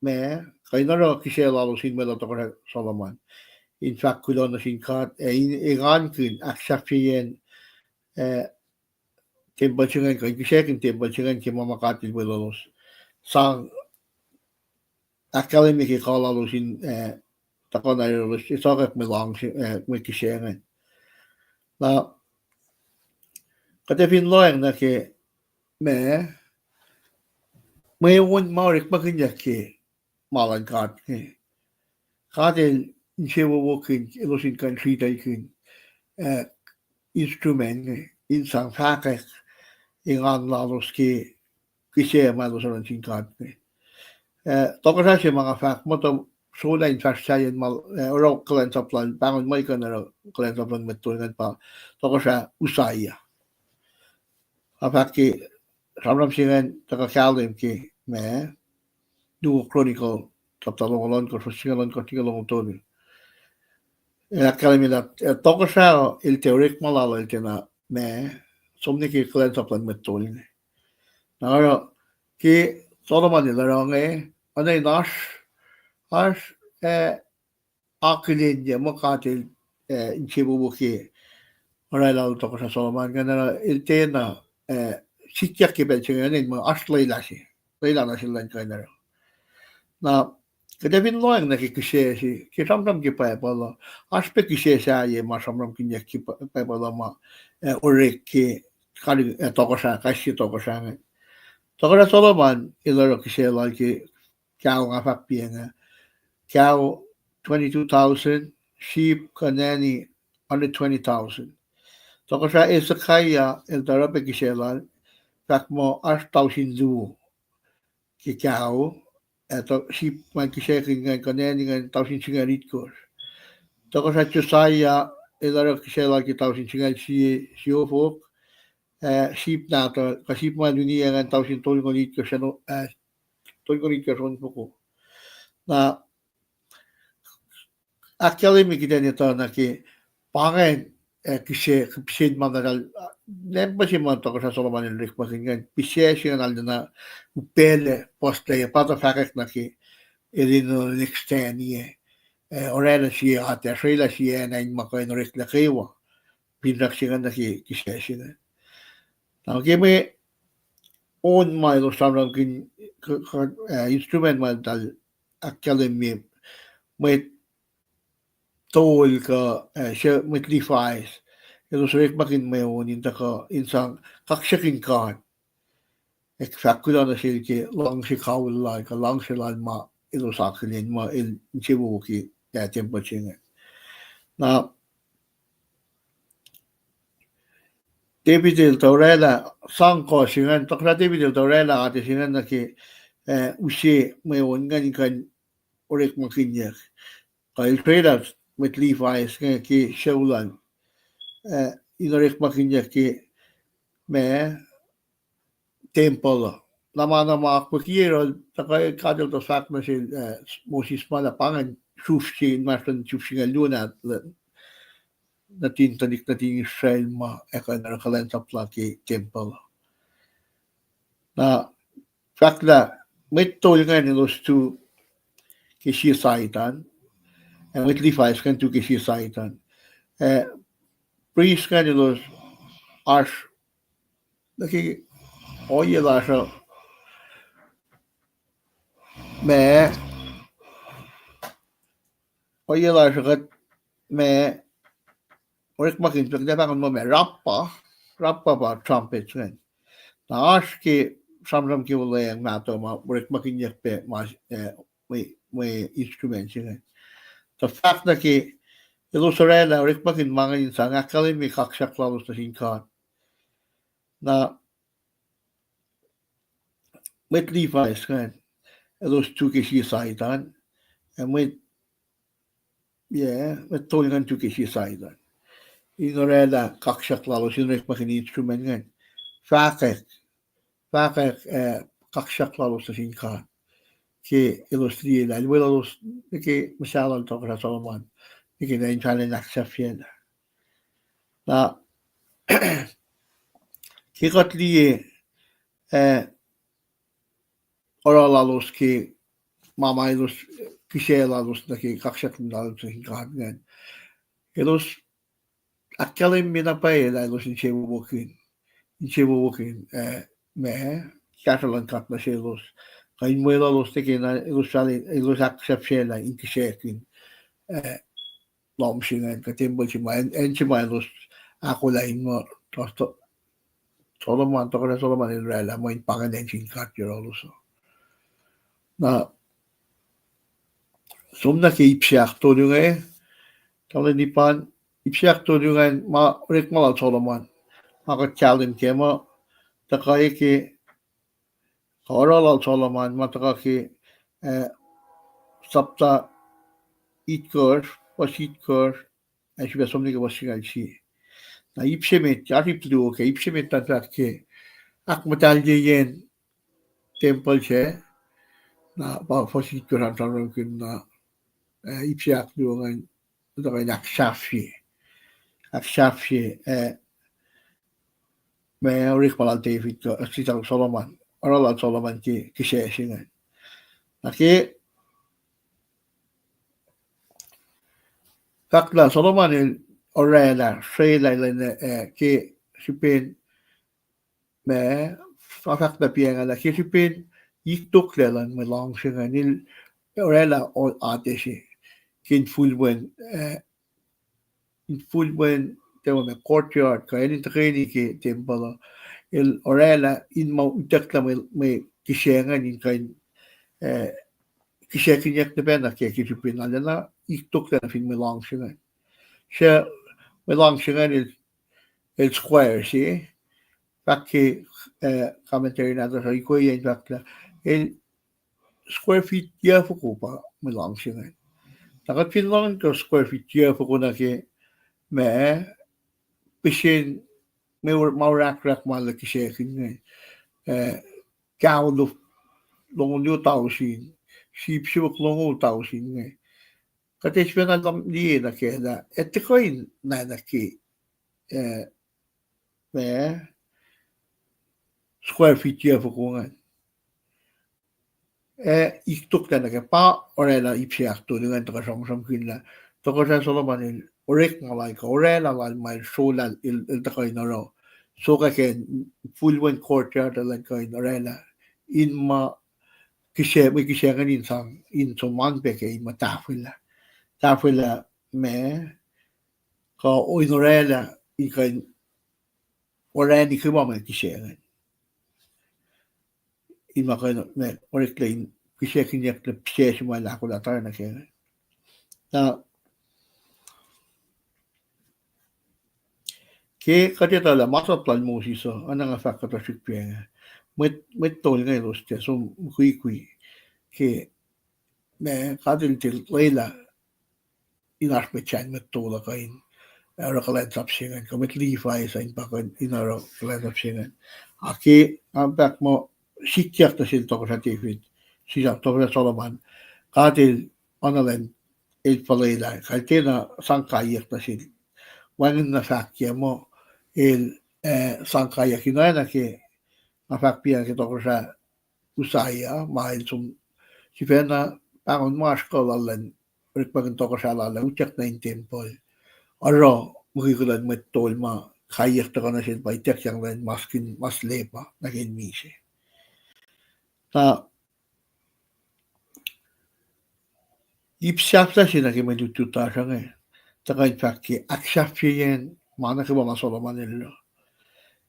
ma, kuh in oruh kihsac lalos in mwe luti tohkohsrah Solomon in fahk kuloh nuh sin God, ac in engankihn ahksahfyeyacn, eh, tempuhl se ingacn, kuh in kihsackihn tempuhl se ingacn ke ma ma God El welulos. Sang ahkkahlwemye ke kuh lalos in, eh, tuhkuh nuh yohrohlos, esakuhk mwe luhngse, eh, mwe kihsac ingacn. Na kuht ac fin lohacng nuh ke ma, mwe on ma orekmakihnyuck ke ma luhn God inge, God El insewowoyeyuck elos in kuh in sritaclkihn, eh, instrument inge in sang fahkwack engan lalos ke kihsac ma elos oruh nuh sin God inge. Eh, tohkohsrah se ma nga fahk muh tuh solah in fahsr sahyacn ma, eh, oruh kuhlwacnsap lal, pahngon muh kuh in oruh kuhlwacnsap luhn mwet tol ingacn pa tohkohsrah Uzziah. Nga fahk ke sramsram se ingacn tuhkuh kahlwem ke ma, Luo Chronicle, sapta longoul ohnkohsr, fuhs singucul ohnkohsr nuh ke longoul tolu. Ac ahkkahlwemye lah, eh, tohkohsrah el tiac orekma lal el tiacna ma, som nuh ke kuhlwacnsap luhn mwet tol inge. Na oruh ke Solomon el oruh inge, oacna in oasr, oasr, eh, akihlenyac muh God El, eh, insewowo ke orwaclah lal tohkohsrah Solomon ingacn, el tiacna, eh, sikyak ke pacl se inge, oacna in muh oasr lwelah se, lwelah nuh sel elan kuh in oruh. Na kuht ac fin lohacng nuh ke kihsac se ke sramsram ke Bible uh, oasr pac kihsac sahyac ma sramsramkihnyuck ke Bi-, Bible uh ma, eh, orek ke, eh, tohkohsrah, kais sie tohkohsrah inge. Tohkohsrah Solomon el oruh kihsac lal ke cow, nga fahk piac inge, cow twenty-two thousand, sheep kuh nani hundred twenty thousand. Tohkohsrah Hezekiah el tuh oruh pac kihsac lal, fahk muh oasr tausin luo ke cow, ac sheep ma kihsackuhn ingacn kuh nani ingacn tausin singucul itkohsr. Tohkohsrah Josiah el oruh kihsac lal ke tausin singucul sie siofok, eh, sheep nahtuhl, kuh sheep ma luniyac ingacn tausin tolngoul itkohsr, eh, tolngoul itkohsr onfoko. Na ahkkahlwemye kuht in etuh nuh ke pa ingacn, eh, kihsac, kihsac ma eltahl, ah, nampa se ma tohkohsrah Solomon el orekmakihn ingacn, pihsac se ingacn arulacna upaclac puhslac, pa tuh fahkwack nuh ke el in, uh, next ten year, eh, orwaclah sie atac, orwaclah sie acn in ma kuh in oreklac kwewa. Fin fahk se ingacn nuh ke kihsac se ingacn. Na ke mwe on ma elos sramsramkihn, instrument ma eltahl ahkkahlwemye, mwet tol kuh, eh, mwet Levites, elos orekmakihn mwe on in tuhkuh in sang kaksakihn God, ac fahk kuloh nuh sel ke luhngse kawihl lal kuh luhngse lal ma elos akihlen muh el insewowo ke, eh, tempuhl se ingacn. Na David el tuh orwaclah, sang kuh se ingacn, tohkohsrah David el tuh orwaclah atac se ingacn nuh ke, eh, use mwe on ingacn in kuh in orekmakihnyuck. Kuh el orwaclah mwet Levites inge ke sucu lal, eh, in orekmakihnyuck ke ma, tempuhl uh. Na ma, na ma akwucki yohrohl, tuhkuh God El tuh fahk nuh sel, eh, Moses ma lah pa ingacn suf se inmahsrlon suf singucul luo na, nuhtin tuhlihk nuhtin Israel ma ac kuh in oruh kuhlwacnsap lal ke tempuhl uh. Na fahk lah mwet tol ingacn elos tu ke sie side an, ac mwet Levites ingacn tu ke sie side an. Eh, priest ingacn elos oasr nuh ke ohiyac lasr uh, ma, ohiyac lasr uh kuht ma orekmakihn pac, kuht ac pahngon muh ma rappa, rappa pa trumpet ingacn. Na oasr ke sramsram ke Olweacng Mahtuh ma orekmakihnyuck pac ma, eh, mwe, mwe instrument se ingacn. Tuh fahk nuh ke elos orwaclah orekmakihn ma ingacn in sang ahkkahlwemye kaksak lalos nuh sin God. Na mwet Levites ingacn, elos tu ke sie side an, ac mwet, yeah, mwet tol ingacn tu ke sie side an. in oraclah kaksak lalos in orekmakihn instrument ingacn. Fahkwack, fahkwack, eh, kaksak lalos nuh sin God ke elos liye lah el weluhlos nuh ke muhsahllah lal Tohkohsrah Solomon nuh ke na in fahlen ahksahfyelah. Na ke kuht liye, eh, oruh lalos ke ma ma elos kihsac lalos nuh ke kaksak lalos nuh sin God ingacn, elos ahkkahlwemye na pwacye lah elos insewowo, insewowo, eh, ma kahsruh luhn God nuh selos, kuh in weluhlos nuh ke na elos fahlen, elos ahksahfyelah in kihsackin, eh, lohm se ingacn kuh tempuhl se ma, acn se ma elos ahkolah in muh, Solomon, Tohkohsrah Solomon el oraclah mweyen pa ingacn acn sin God yohrohlos uh. Na som nuh ke ip se ahktolu inge, talan ipan, ip se ahktolu ingacn ma orekma lal Solomon, ma kuht kahlwem kac muh tuhkuh ke, kuh oruh lal Solomon ma tuhkuh ke, eh, sapta itkohsr, fuhs itkohsr, ac sifilpac som nuh ke fuhs singucul sie. Na ip se met, oasr ip luo ke, ip se met an fahk ke ahkmuhtahlye yen tempuhl se, na pa fuhs itkohsr an sramsramkihn na, eh, ip se ahkluo ingacn, tuhkuh in ahksahfye, ahksahfye, eh, ma orekma lal David kuh, eh, sisal Solomon, oruh lal Solomon ke kihsac se ingacn. Na ke fahk lah Solomon el oraclah srelah lacn, eh, ke srihpen ma, fahk lah piacngahlah ke srihpen iktoklac luhn mwe luhngse ingacn, el oraclah o-, atac se ke infulwen, eh, infulwen, tiac ma courtyard kuh acn in tuhkweni ke tempuhl uh, el oraclah in ma utucklah mwe, mwe kihsac ingacn in kuh in, eh, kihsackinyuck na pacna ke, ke srihpen arulacna iktoklac nuh fin mwe luhngse ingacn. Suc mwe luhngse ingacn el, el square se, fahk ke, eh, commentary nahtuhsr uh, ikweyen fahk lah el square feet yuhfoko pa mwe luhngse ingacn. Na kuht fin lohng ke square feet yuhfoko nuh ke ma, pihsen ma, ma orahkrahk ma el kihsackin inge, eh, kaolo longoul luo tausin, sip siofok longoul tausin inge. Kuht ac sifacna liye nuh kac lah etuh kuh in na nuh ke, eh, ma square feet yuhfoko ingacn. Eh, iktoklac nuh ke pa oraclah ip se ahktolu ingacn tuhkuh sramsramkihn lah Tohkohsrah Solomon el orekma lal kuh oraclah lal ma el srolah el, el tuhkuh in oruh, sokwack ke infulwen courtyard elan kuh in oraclah in ma kihsac, mwe kihsac ingacn in sang, in som an pac ke in ma tahfwelah, tahfwelah ma kuh in oraclah in kuh in orani ke ma mwe kihsac ingacn. In ma kuh in, ma oreklac in kihsackinyuck lah pisac se ma el ahkolah tari nuh ke ingacn. Na ke kuht etuh lah masap lal Moses uh, oacna nga fahk kuhtuh srihk piacng ah, mwet, mwet tol inge elos tiac som mukwikwi ke ma God el tiac lwelah in oasr mwet sacn mwet tol uh kuh in oruh kuhlwacnsap se ingacn, kuh mwet Levi suc in pa kuh in oruh kuhlwacnsap se ingacn. Ac ke nga fahk muh sikyak nuh sel Tohkohsrah David, sisap Tohkohsrah Solomon, God el, oacna lwen el fuhlwelah, kalkena sang kaiyuck nuh sel. Wacngihn na fahk ke muh el, eh, sang kaiyuck in oacna ke nga fahk piacng ke Tohkohsrah Uzziah, ma el som sifacna pahngon ma oasr kuh lal an, orekmakihn tohkohsrahi lal ah utyak nuh in tempuhl, oruh mukwikwi luhn mwet tol ma kaiyuck tuhkuh nuh sel pa ituckyang lwen maskihn mas lepa nuh ke misac. Na ip sahflah se nuh ke mwe lutlut lasr inge, tuhkuh in fahk ke ahksahfyeyacn ma nuh kwewa ma Solomon el oruh.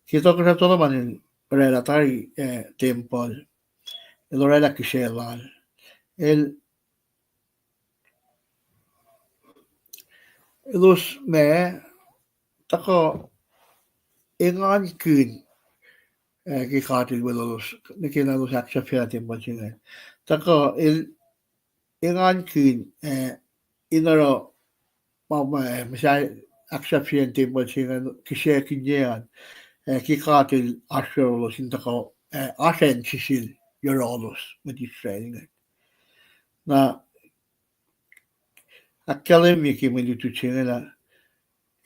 Ke Tohkohsrah Solomon el oraclah tari, eh, tempuhl, el oraclah kihsac lal, el, elos ma, tuhkuh engankihn, eh, ke God el weluhlos nuh ke na elos ahksahfyelah tempuhl se ingacn. Tuhkuh el engankihn, eh, in oruh ma, ma, eh, mihsenge ahksahfyeyacn tempuhl se ingacn, kihsackihnye an, ah, ke God El oasr yohrohlos in tuhkuh, ah, oasr acn sesel yohrohlos mwet Israel ingacn. Na ahkkahlwemye ke mwe lutlut se inge lah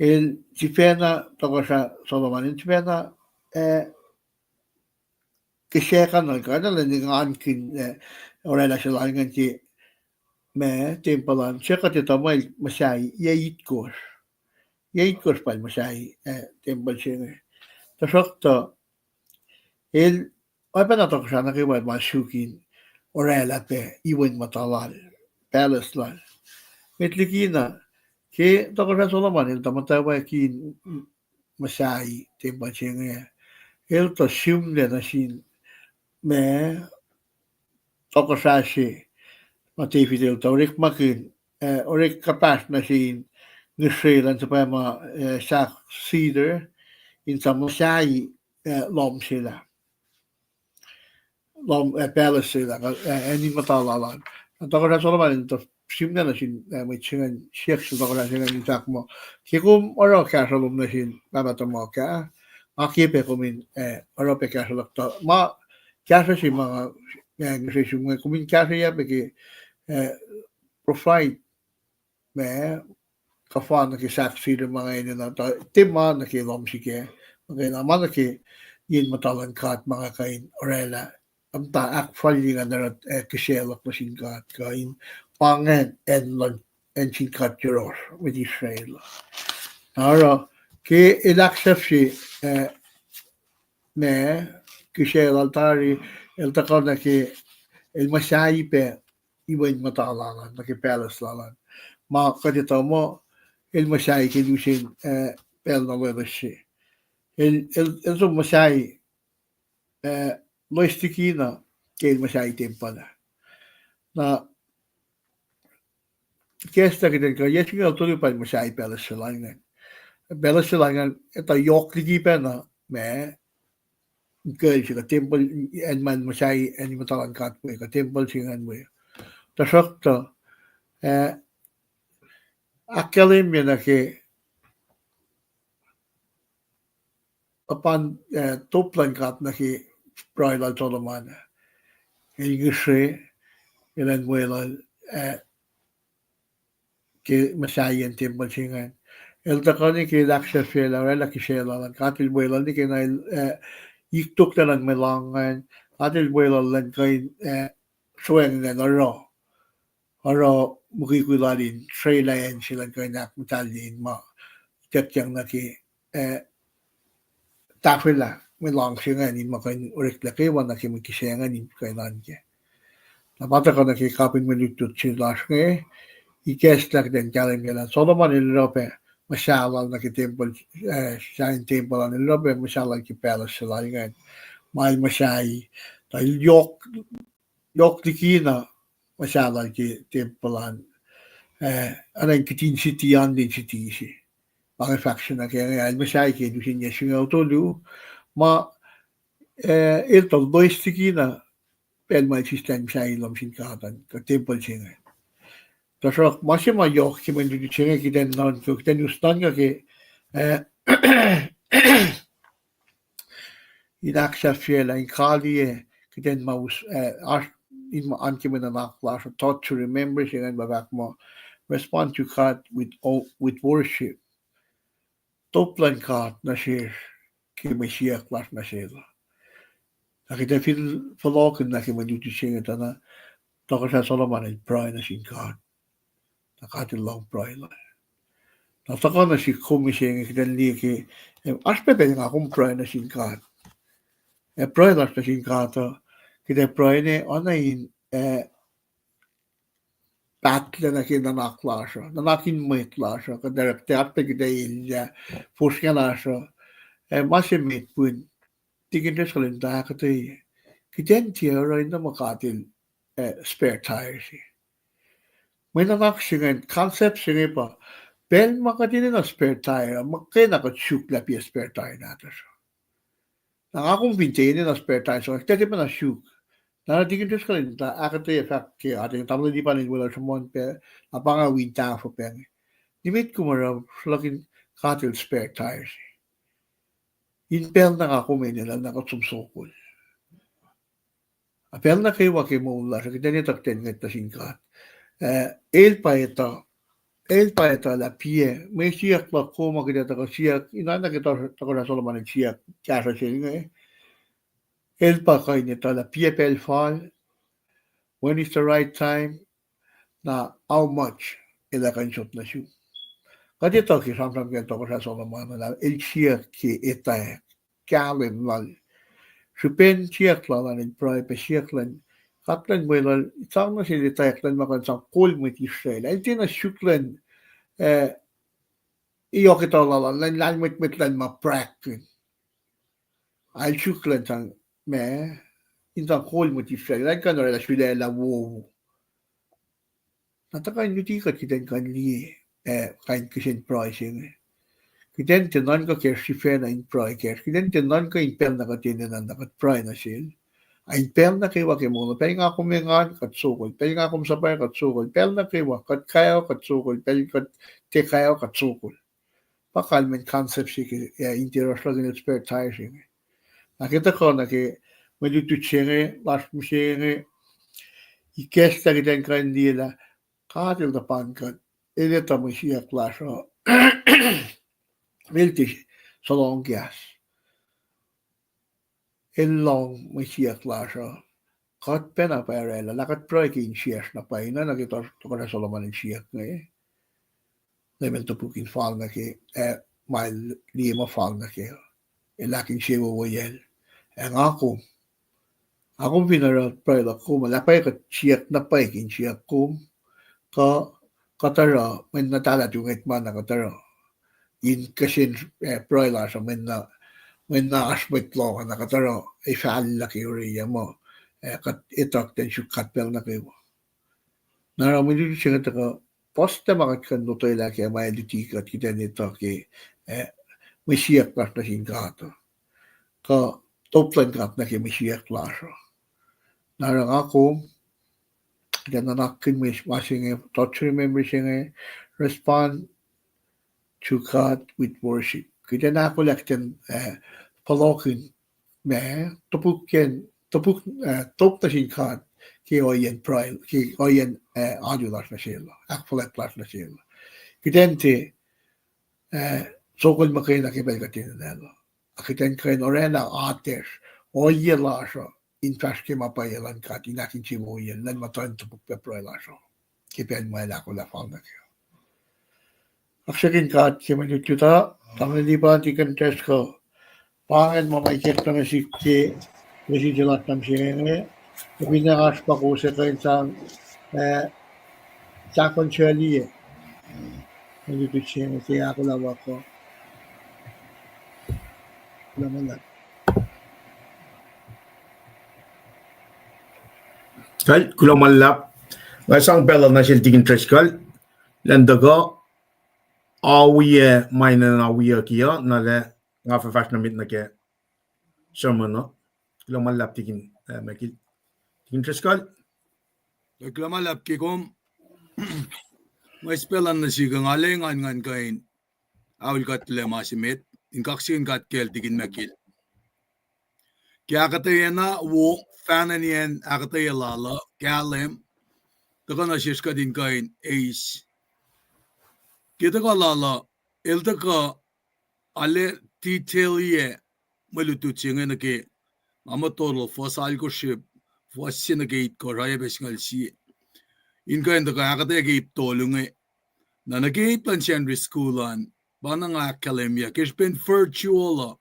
el sifacna, Tohkohsrah Solomon el sifacna, ah, kihsac kanuhl, kanuhl in engankihn, ah, oraclah se lal ingacn ke ma tempuhl an, se kuht etuh muh el muhsahi yac itkohsr. Yac itkohsr pa el muhsahi, ah, tempuhl se inge. Tuhsruhktuh el oacpacna tohkohsrah nuh kwewa ma suk in oraclah pac iwen muhta lal, palace lal. Met likina, ke Tohkohsrah Solomon el tuh muhtwacwacack in muhsahi tempuhl se inge, el tuh sihmlac nuh sin ma tohkohsrah se ma David el tuh orekmakihn, ah, orek kuhpahsr nuh sin ngihsre luhn suhpwacma, ah, sahk cedar in sang muhsahi, ah, lohm sel ah, lohm, ah, palace sel ah, ah, acn in muhta lal an. Na Tohkohsrah Solomon el tuh sihmlac nuh sin, ah, mwet se ingacn, siyuck sel tohkohsrah se ingacn in fahk muh, ke kom oruh kahsruh lom nuh sin pahpah tuhmuhk ah, nga ke pac kom in, ah, oruh pac kahsruh luhk tuh ma kahsruh se ma, ah, ngihsre sum inge, kom in kahsrweyuc pac ke, ah, provide ma kuhfa nuh ke sahk cedar ma inge enenuh, tuh tiac ma nuh ke lohm srihke, ma inge na ma nuh ke yen muhta luhn God ma inge kuh in oraclah, muhta ahkfalye nga nuh, ah, kihsac luhk nuh sin God kuh in pa ingacn acn luhn, acn sin God yohrohsr mwet Israel. Na oruh ke el ahksahfye, ah, ma kihsac lal tari, el tuhkuh nuh ke el muhsahi pac iwen muhta lal an, nuh ke palace lal an. Ma kuht etuh muh el muhsahi ke lusen, ah, pacl na loeloes se. El, el, el som muhsahi, ah, loes likina ke el muhsahi tempuhl ah. Na ikacslah kuht in kuh yac singucul tolu pa el muhsahi palace se lal ingacn. Palace se lal ingacn etuh yohk liki pacna ma kacl se kuh tempuhl, acn ma el muhsahi, acn in muhta luhn God we, kuh tempuhl se ingacn we. Tuhsruhktuh, ah, ahkkahlwemye nuh ke apan, ah, top luhn God nuh ke pruhe lal Solomon. El ngihsre, elan weluhl, ah, ke muhsahiyacn tempuhl se ingacn. El tuhkuh nuh ke el ahksahfyelah oraclah kihsac lal an, God el weluhl nuh ke na el, ah, iktok lal an mwe lohng an, God el weluhl elan kuh in, ah, soacng ingacn oruh, oruh mukwikwi lal in srelah acn se elan kuh in ahkmuhtahlye in ma ituckyang nuh ke, ah, tahfwelah mwe lohng se ingacn in ma kuh in oreklac kwewa nuh ke mwe kihsac ingacn in kuh in oan kac. Na pa tuhkuh nuh ke kapihn mwe lutlut se lasr inge, ikacslah kuht in kahlwem kac lah Solomon el oruh pac muhsahllah nuh ke tempuhl, ah, sahyacn tempuhl an, el oruh pac muhsahllah ke palace se lal ingacn, ma el muhsahi, tuh el yohk, yohk likina muhsahllah ke tempuhl an, ah, oacna in kihtin siti an, in siti se. Pa inge fahk se nuh ke inge, el muhsahi ke lusen yac singucul tolu, ma, ah, el tuh loes likina pacl ma el sislah in muhsahi lohm sin God an, kuh tempuhl se inge. Tuhsruhk ma se ma yohk ke mwe lutlut se inge kuht in nuhnkuh, kuht in us nuhnkuh ke, ah, in ahksahfyelah, in kaliyac kuht in ma us, ah, oasr, in ma oan ke mwe nuhnak lasr uh, taught to remember se ingacn pa fahk muh, respond to God with, with worship. Top luhn God nuh sesr ke mwe siyuck lasr nuh sel uh. Na kuht ac fin fohlohkihn nuh ke mwe lutlut se inge tuh na, Tohkohsrah Solomon el pruhe nuh sin God, na God el lohng pruhe lal. Na tuhkuh nuh sik kom mihsenge, kuht in liye ke, ah, oasr pac pacl nga kom pruhe nuh sin God. Ah, pruhe lasr nuh sin God uh, kuht ac pruhe ne oacna in, ah, pahtlac nuh ke nuhnak lasr uh, nuhnak in mwet lasr uh, kuht ac oasr pac kuht ac elyah, fosrngah lasr uh, ah, ma se met pun, Deacon Driscoll in tuh ahkuhtweyac, kuht in tiac oruh in muh God el, ah, spare tire se. Mwe nuhnak se ingacn, concept se inge pa, pacl ma kuht enenuh spare tire uh, muhkwena kuht suk lah pa spare tire nahtuhsr uh. Na nga kom fin tiac enenuh spare tire se, kuht tiac pacna suk. Na Deacon Driscoll in tuh ahkuhtweyac fahk ke, ah, tamuhlwel Lipan el weluhl sruhmuhn pac, na pa nga wi tahfuh pac inge. Nimet kom oruh, sruhlahkin God El spare tire se. In pacl na nga kom enenuh na kuht som sokol. A pacl nuh kwewa ke moul lasr uh, kuht in etuh kuht in ngwet nuh sin God. Eh, El pa etuh, El pa etuh lah piac, mwe siyuck luhk kom uh kuht ac tuhkuh siyuck, ina nuh ke Tohkohsrah Solomon el siyuck kahsruh sel inge. El pa kuh in etuh lah piac pacl fal, when is the right time, na how much el ac kuh in sot nuh sum. Kuht etuh ke sramsram ke Tohkohsrah Solomon lah el siyuck ke etwacack, kahlwem lal. Srihpen siyuck lal an el pruhe pac siyuck luhn God luhn mwe lal, sang nuh sel etwacack luhn ma kuh in sang kol mwet Israel. El tiacna suk luhn, eh, yohk etuh lal an, luhn lahlmwetmwet luhn ma pruhekihn. El suk luhn sang, ma, in sang kol mwet Israel. Luhn kuh in orwaclah sulaclah wowo. Na tuhkuh in luti kuht kuht in kuh in liye, eh, kain kihsen pruhe se inge. Kuht in tiac nuhnkuh kacsr sifacna in pruhe kacsr. Kuht in tiac nuhnkuh in pacl na kuht enenuh na kuht pruhe nuh sel. A in pacl nuh kwewa ke moul, pacl nga kom engan kuht sokol, pacl nga kom suhpwacr kuht sokol, pacl nuh kwewa kuht kayo kuht sokol, pacl kuht tiac kayo kuht sokol. Pa kalmacn concept se ke, eh, in tiac oruh sruhkihn el spare tire se inge. Na ke tuhkuh nuh ke mwe lutlut se inge, lasr mihsenge, ikacslah kuht in kuh in liye lah God El tuhpan kuht, El etuh mwe siyuck lasr uh, El tiac sohlohng kahs. El lohng mwe siyuck lasr uh. Kuht pacna pwacye orwaclah lah kuht pruhe ke insiyacsr na pwacye, na nuh ke Tohkohsrah Solomon el siyuck inge. Leum El topuk in fal nuh ke, eh, ma el liye muh fal nuh ke. El ahkinsewowoyacl. Ac nga kom, nga kom fin oruh pruhe luhk kom, lah pwacye kuht siyuck na pwacye ke insiyacsr kom, kuh kuht oruh mwe na tala tu ngwet ma na kuht oruh in kihsen, eh, pruhe lasr uh, mwe na, mwe na oasr mwet lohng na kuht oruh ac fal luhk ke oreyac muh, eh, kuht etuh kuht in suk God pacl nuh kwewa. Na oruh mwe lutlut se inge tuhkuh puhs tuh ma kuht kuh in lotwelah ke ma luti kuht kuht in etuh ke, eh, mwe siyuck lasr nuh sin God uh, kuh top luhn God nuh ke mwe siyuck lasr uh. Na oruh nga kom, kuht in nuhnakihn mwe ma se inge, thought to remember se inge, respond to God with worship. Kuht in ahkolah kuht in, eh, fohlohkihn ma, topuk, topuk, eh, top nuh sin God ke ohiyacn pruhe, ke ohiyacn, eh, alu lasr nuh sel uh, ahkfuhlwact lasr nuh sel uh. Kuht in tiac, eh, sokol muhkwena ke pacl kuht enenuh uh. Kuht in kuh in orwaclah atacsr, ohiyac lasr uh in fahsr ke ma pwacye luhn God, in ahkinsewowoyacl, lwen muhtuhn topuk pac pruhe lasr uh ke pacl ma El ahkolah fal nuh kac. Kaksakihn God ke mwe lutlut uh, tamuhlwel Lipan, Deacon Driscoll. Pa ingacn ma ma ikacklah nuh sihk ke mwe sisel lasr nuh mihsenge. Finne oasr pa kowos ac kuh in sang, eh, sahfon suc liye mwe lutlut se inge ke ahkolah luhk uh. Kuloh ma luhlahp. Kal, kuloh ma luhlahp. Nga sang pacl uh nuh sel Deacon Driscoll, lwen tuhkuh, oacyacpac ma enenuh wiyucki uh, na lah nga fah fahsr nuh met nuh ke sermon uh. Kuloh ma luhlahp Deacon, eh, Michael. Deacon Driscoll. Kuloh ma luhlahp ke kom. Nga eis pacl uh nuh sihk, nga lwengan ngan kuh in aol kuht lac ma se met in kaksakihn God kacl Deacon Michael ke ahkuhtweyac na wo, fahnaniyacn ahkuhtweyac lal uh, kahlwem, tuhkuh nuh sesr kuht in kuh in eis. Ke tuhkuh lal uh, el tuhkuh ale detail-iyac mwe lutlut se inge nuh ke, nga muh total fuhs alkosr, fuhs se nuh ke itkohsr, oacyacpac singucul sie. In kuh in tuhkuh ahkuhtweyac ke ip tolu inge. Na nuh ke ip luhn Sacnri School an, pa na nga ahkkahlwemye ke srihpen virtual uh,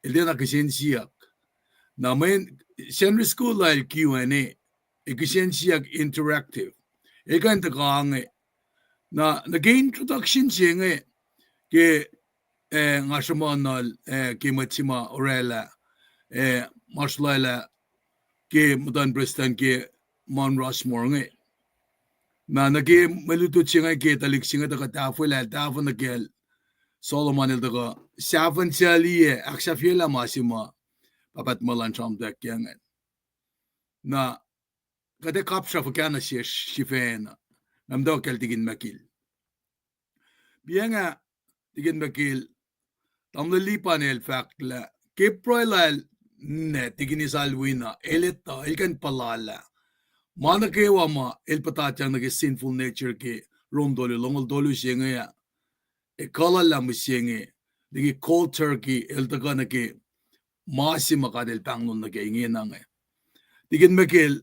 el tiacna kihsen siyuck. Na mweyen Sacnri School lal Q and A, ac kihsen siyuck interactive. El kuh in tuhkuh inge. Na nuh ke introduction se inge, ke, eh, nga sruhmuhn nuhl, eh, ke mwet se ma orwaclah, eh, ma sulaclah ke muhtuhn prestuhn ke Mount Rushmore inge. Na nuh ke mwe lutlut se inge ke tuhlihk se inge tuhkuh tahfwelah, tahfuh nuh kacl Solomon el tuhkuh sahfon suc liye, ahksahfyelah ma se ma Pahpah tuhmwacl an sramtweack ke ingacn. Na kuht ac kapsra fuhkah nuh sesr sifacna, na muhtwacwacack kacl Deacon Michael. Piacng ah, Tikin Michael, tamuhlwel Lipan el fahk lah ke pruhe lal ninac, Tikin Isalwina, el etuh, el kuh in puhla lah ma nuh kwewa ma el puhtatyang nuh ke sinful nature ke Rom tolu, longoul tolu se inge ah, ac kuh lal lah mihsenge, liki cold turkey, el tuhkuh nuh ke ma se ma God el pahngon nuh ke ingena inge. Tikin Michael,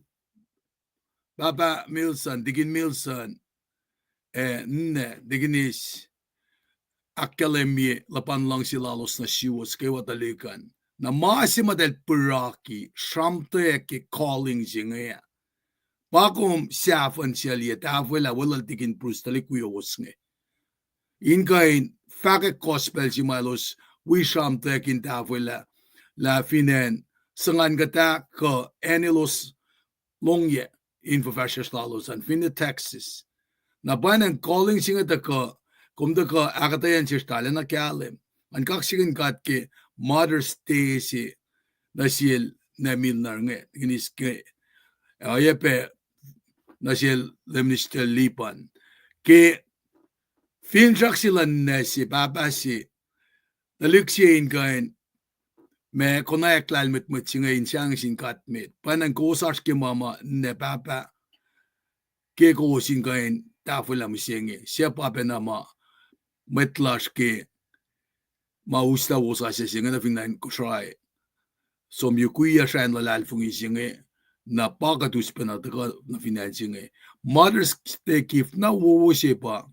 Pahpah Milson, Tikin Milson, eh, ninac, Tikin Is, ahkkahlwemye luhpan luhngse lalos nuh suwos kwewa tuhlihk an. Na ma se ma eltahl puraki, sramtweack ke calling se inge ah, pa kom sahfuhn sel yac tahfwelah, weluhl Tikin Bruce, tuhlihk wiowos inge, in kuh in fahkwack gospel se ma elos wi sramtweack in tahfwelah, lah fin acn Sacnkuhtak kuh acn elos longyac in fuhfahsryucsr lalos an, finne Texas. Na pwacnwacng calling se inge tuhkuh, kom tuhkuh ahkuhtweyac nuh sesr, arulacna kahlwem an kaksakihn God ke Mother's Day se nuh sel ninac Milner inge, Tikin Is inge, oacyacpac nuh sel Minister Lipan, ke finsrak se luhn ninac se, pahpah se, tuhlihk se in kuh in ma konwacack lahlmwetmwet se inge in sang sin God met. Pwacnwacng kowos oasr ke ma ma ninac pahpah, ke kowos in kuh in tahfwelah mihsenge, suc pa pacna ma mwet lasr ke ma uslah wosasuc se inge nuh fin acn Kosrae, som yukwiyac sracn luhlahlfongi se inge, na pa kuht us pacna tuhkuh nuh fin acn se inge. Mother's Day gift na wowo se pa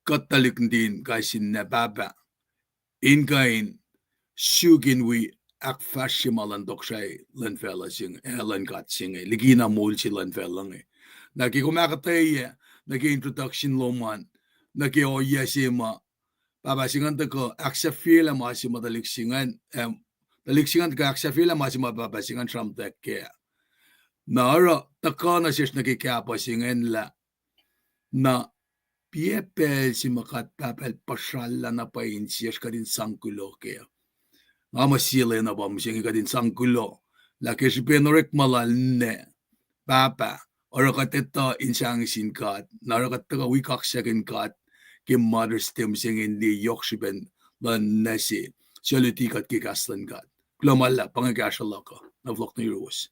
kuht tuhlihk nuhtin kais sie ninac pahpah in kuh in suk in wi ahkfahsrye ma luhn tohkohsrahi luhn facluh se inge, eh, luhn God se inge, likina moul se luhn facluh inge. Na ke kom ahkuhtweyac nuh ke introduction lom an, nuh ke ohiyac se ma pahpah se ingacn tuhkuh ahksahfyelah ma se ma tuhlihk se ingacn, eh, tuhlihk se ingacn tuhkuh ahksahfyelah ma se ma pahpah se ingacn sramtweack kac. Na oruh tuhkuh nuh sesr nuh ke kahpah se ingacn lah, na piac pacl se ma God Pahpah el puhsrallah na pwacye insiyacsr kuht in sang kuloh kac. Nga muh sie lwen uh pa mihsenge kuht in sang kuloh lah ke srihpen orekma lal ninac pahpah, oruh kuht etuh in sang sin God, na oruh kuht tuhkuh wi kaksakihn God ke Mother's Day mihsenge in liye yohk srihpen luhn ninac se, suc luti kuht ke kahs luhn God. Kuloh ma luhlahp, pa inge kahsruh luhk uh, na fohlohk nuh yuruwos.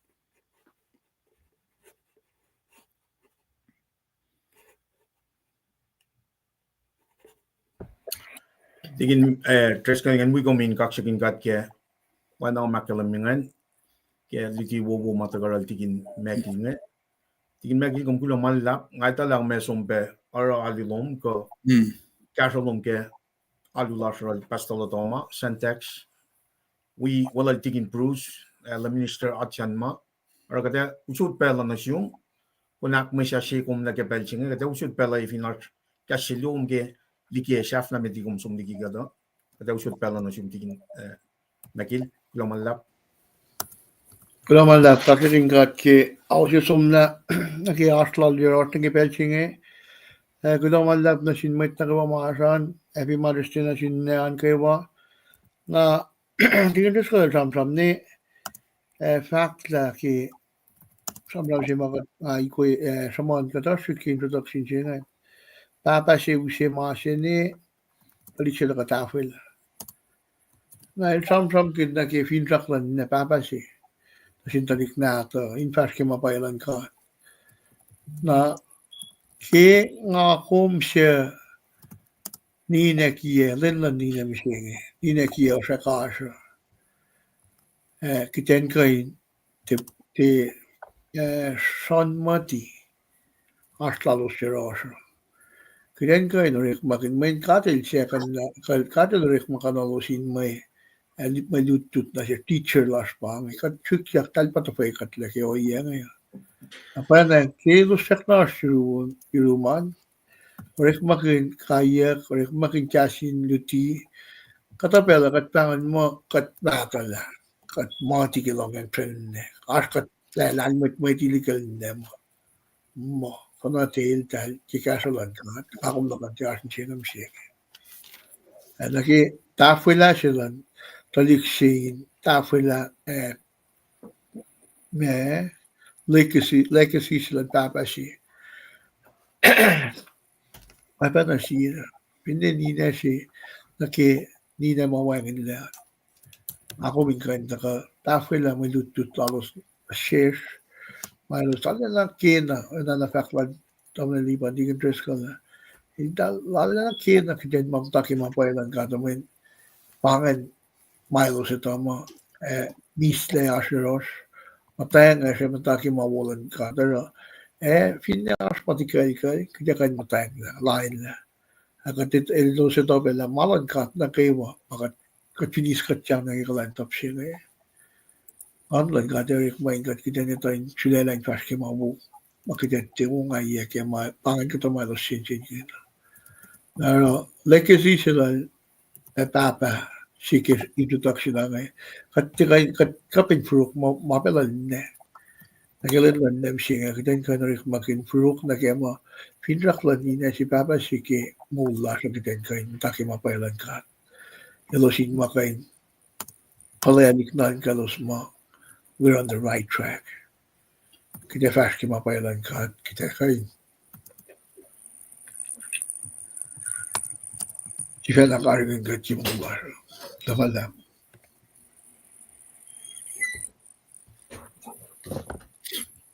Tikin, eh, Driscoll, ingacn wi kom in kaksakihn God ke wacngihn ma ahkkahlwemye ingacn, ke luti wowo ma tuhkuh oruh Tikin Michael inge. Tikin Michael, kom kuloh ma luhlahp, nga etuh lah kom ac som pac oruh alu lom kuh kahsruh lom ke alu lasr oruh Pastor Lotoma, Sentex, wi weluhl Tikin Bruce, eh, lal Minister Atyanma, oruh kuht ac usot pacl uh nuh sum, kuh in ahkmwesahsrye kom nuh ke pacl se inge, kuht ac usot pacl uh fin oasr kahs se lom ke liki sahflah met kom som liki kuht uh, kuht ac usot pacl uh nuh sum Tikin, eh, Michael, kuloh ma luhlahp. Kuloh ma luhlahp, kaksakihn God ke ao se somlah nuh ke oasr lal yohrohsr nuh ke pacl se inge. Eh, kuloh ma luhlahp nuh sin mwet nuh kwewa ma oasr an, happy Mother's Day nuh sin ninac an kwewa. Nga, Tikin Driscoll el sramsram ne, eh, fahk lah ke sramsram se ma kuht, ah, ikwe, eh, sruhmuhn kuht oasr ke introduction se inge, pahpah se use ma se ne tuhlihk se tuhkuh tahfwelah. Na el sramsramkihn nuh ke finsrak luhn ninac pahpah se nuh sin tuhlihk nahtuh in fahsr ke ma pwacye luhn God. Na ke nga kom suc ninac kiyac, lwen luhn ninac mihsenge, ninac kiyac osra kasruh, eh, kuht in kuh in te, te, eh, sruhn muhti oasr lalos yohrohsr uh. Kuht in kuh in orekmakihn mweyen God el se, God el orekmakihn elos in mwe, eh, mwe lutlut nuh sesr, teacher lasr pa inge. Kuht suk yak tahl pa tuhfwekuhtlac ke ohiyac inge. Na pwacnwacng ke elos srackna oasr yurum an, orekmakihn kaiyuck, orekmakihn kahs in luti. Kuhtuh pacl uh kuht pahngon muh kuht mahtuhlah, kuht muhti ke lohng acn pacl ninac. Oasr kuht lahlmwetmweti liki ninac muh, muh kuh na te eltahl ke kahsruh luhn God, nga kom nuh kuht ke oasr inse na mihsenge. Ac nuh ke tahfwelah se luhn tuhlihk se in tahfwelah, eh, ma, legacy, legacy se luhn pahpah se. Pahpah nuh sie, Finne ninac se, nuh ke ninac ma wacngihnlac. Nga kom in kuh in tuhkuh tahfwelah mwe lutlut lalos nuh sesr. Ma elos arulacna kena, oacna fahk lal tamuhlwel Lipan, Deacon Driscoll ah. Arulacna kena kuht in muhta ke ma pwacye luhn God, mweyen pa ingacn ma elos etuh muh, ah, mihslac oasr yohrohsr, muhtwacnglah srihpac muhta ke ma wo luhn God oruh, ah, finne oasr ma tikuclkucl, kuht ac kuh in muhtwacnglah, lainlah. Ac kuht elos etuh pac lah ma luhn God nuh kwewa, ma kuht, kuht fin eis kuht sang nuh ke kuhlwacnsap se inge. Nguhn luhn God orekma in kuht, kuht in etuh in sulaclah in fahsr ke ma wo, ma kuht ac tiac ongaiyac ke ma, pa ingacn kuhtuh ma elos sensenkac. Na oruh legacy se lal, ah, pahpah se ke introduction inge. Kuht tiac kuh, kuht kuh in foruk ma, ma pacl lal ninac. Nuh ke lwen luhn ninac se inge, kuht in kuh in orekmakihn foruk nuh ke ma finsrak luhn ninac se pahpah se ke moul lasr uh, kuht in kuh in muhta ke ma pwacye luhn God. Elos in ma kuh in kuhlwacnihk nuhn kaclos muh we're on the right track. Kuht ac fahsr ke ma pwacye luhn God, kuht ac kuh in sifacna karihngihn kuht ke moul lasr uh. Tuhkuh lah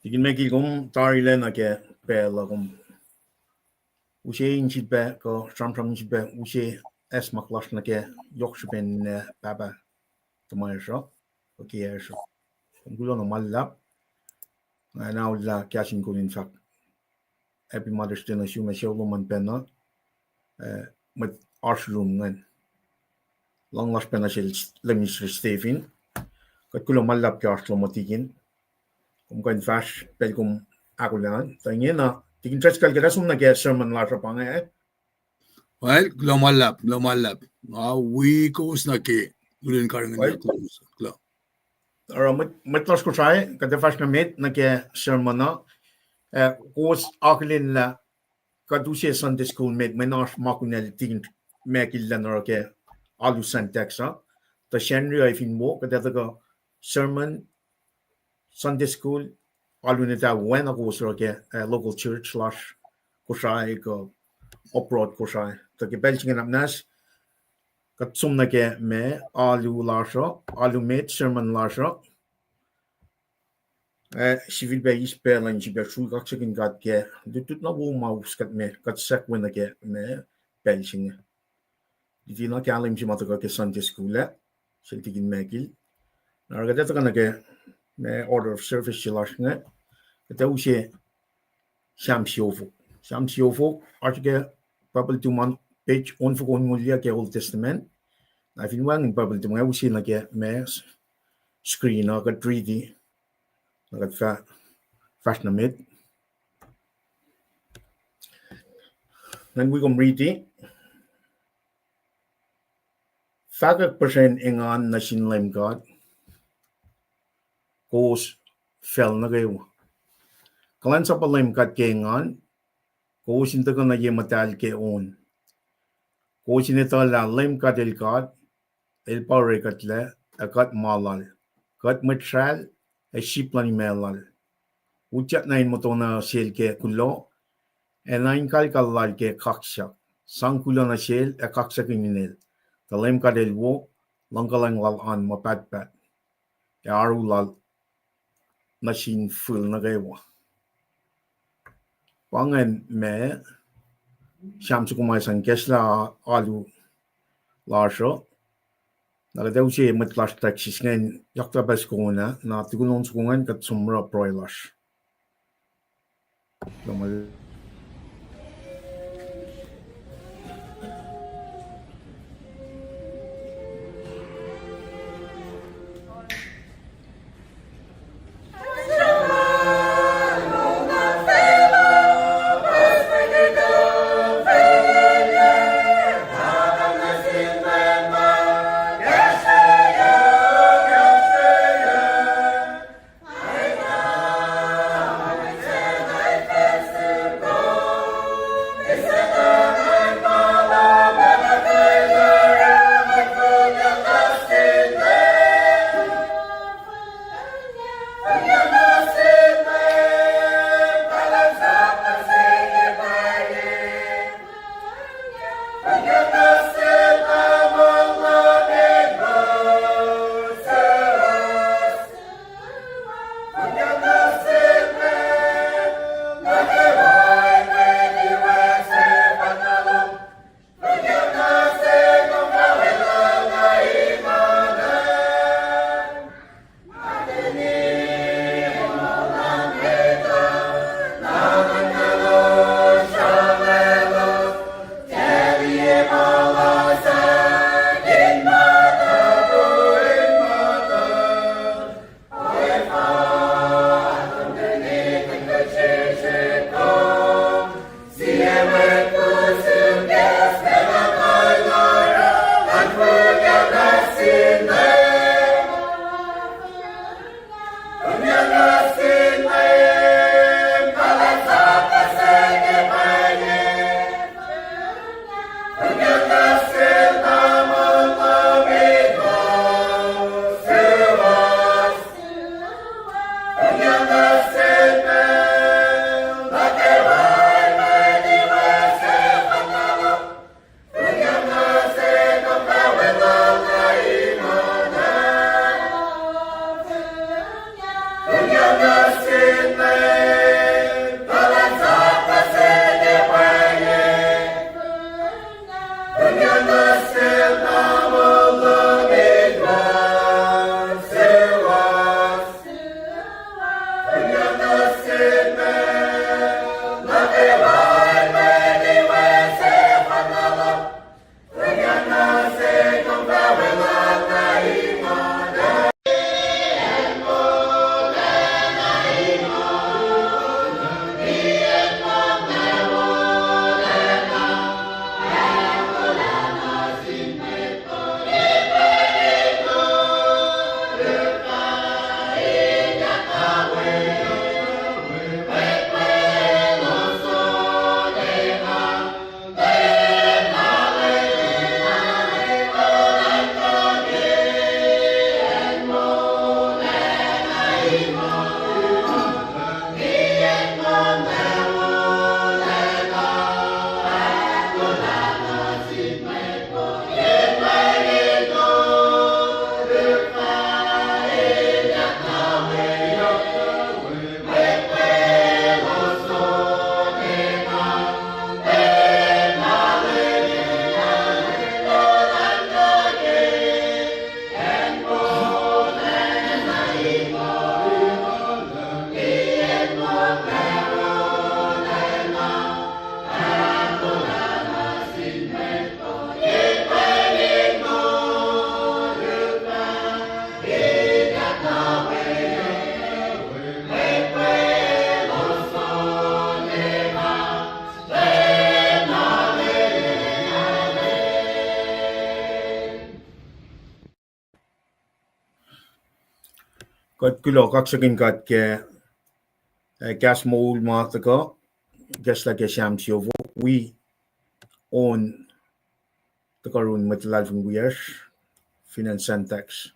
Tikin Michael, kom tarilac nuh ke pacl uh, kom use in sifilpac kuh sramsram in sifilpac use acsmak lasr nuh ke yohk srihpen, ah, pahpah tuhmwacsr uh, kuh kiyacsr uh. Kom kuloh na ma luhlahp. Nga naullah kahs in kol in fahk Happy Mother's Day nuh sum ac sucu lom an pacna, ah, mwet oasr lom ingacn. Luhngse lasr pacna sel Leum Mister Stephen. Kuht kuloh ma luhlahp ke oasr lom uh, Tikin. Kom kuh in fahsr pacl kom ahkolah an. Tuh ingena, Tikin Driscoll, kuht ac som nuh ke sermon lasr uh pa inge. Well, kuloh ma luhlahp, kuloh ma luhlahp. Nga wi kowos nuh ke mwe karihngihn, kuloh. Oruh mwet, mwet lasr Kosrae, kuht ac fahsr nuh met nuh ke sermon uh. Ah, kowos akihlen lah kuht use Sunday school met, mwe na oasr ma kunacl Tikin Michael lacn oruh ke alu Sunday uh. Tuh Sacnri uh fin wo, kuht ac tuhkuh sermon, Sunday school, alu in etuh oacna kowos oruh ke, ah, local church lasr Kosrae kuh abroad Kosrae. Tuh ke pacl se inge na muhnahs, kuht som nuh ke ma alu lasr uh, alu met sermon lasr uh. Ah, sifilpac eis pacl in sifilpac sruhk kaksakihn God ke lutlut na wo ma us kuht me, kuht sahk we nuh ke ma pacl se inge. Luti na kahlwem se ma tuhkuh ke Sunday school ah, sel Tikin Michael. Na oruh kuht ac tuhkuh nuh ke ma order of service se lasr inge, kuht ac use Sam siofok. Sam siofok, oasr ke Bible tomom, page onfoko onngoul yac ke Old Testament. Na fin wacngihn Bible tomom, ac use nuh ke ma screen uh, kuht riti. Na kuht fah-, fahsr nuh met. Ngan wi kom riti. Fahkwack puhsren engan nuh sin Leum God, kowos facl nuh kwewa. Kuhlwacnsapuh Leum God ke engan, kowos in tuhkuh nuh ye muhtahl ke on. Kowos in etuh lah Leum God El God, El pa orekuhtlac, ac kuht ma Lal. Kuht mwet sracl, ac sip luhn imac Lal. Utyak nuh in motona sel ke kuloh, ac nuh in kalkal lal ke kaksak. Sang kuloh nuh sel ac kaksakihn inel. Tuh Leum God El wo, luhngkuhlwacng Lal oan ma pahtpaht, ac oaru Lal nuh sin fihl nuh kwewa. Pa ingacn ma Sam soko ma sang kahslah alu lasr uh. Na kuht ac use mwet lasr Texas ingacn yohk tuh pacl soko na, na tukun on soko ingacn kuht som oruh pruhe lasr. Kuht kuloh, kaksakihn God ke, eh, kahs moul ma tuhkuh, kahslah ke Sam siofok, wi on tuhkuh yurin mwet luhlahlfongi wiyacsr, fin acn Sandhaks.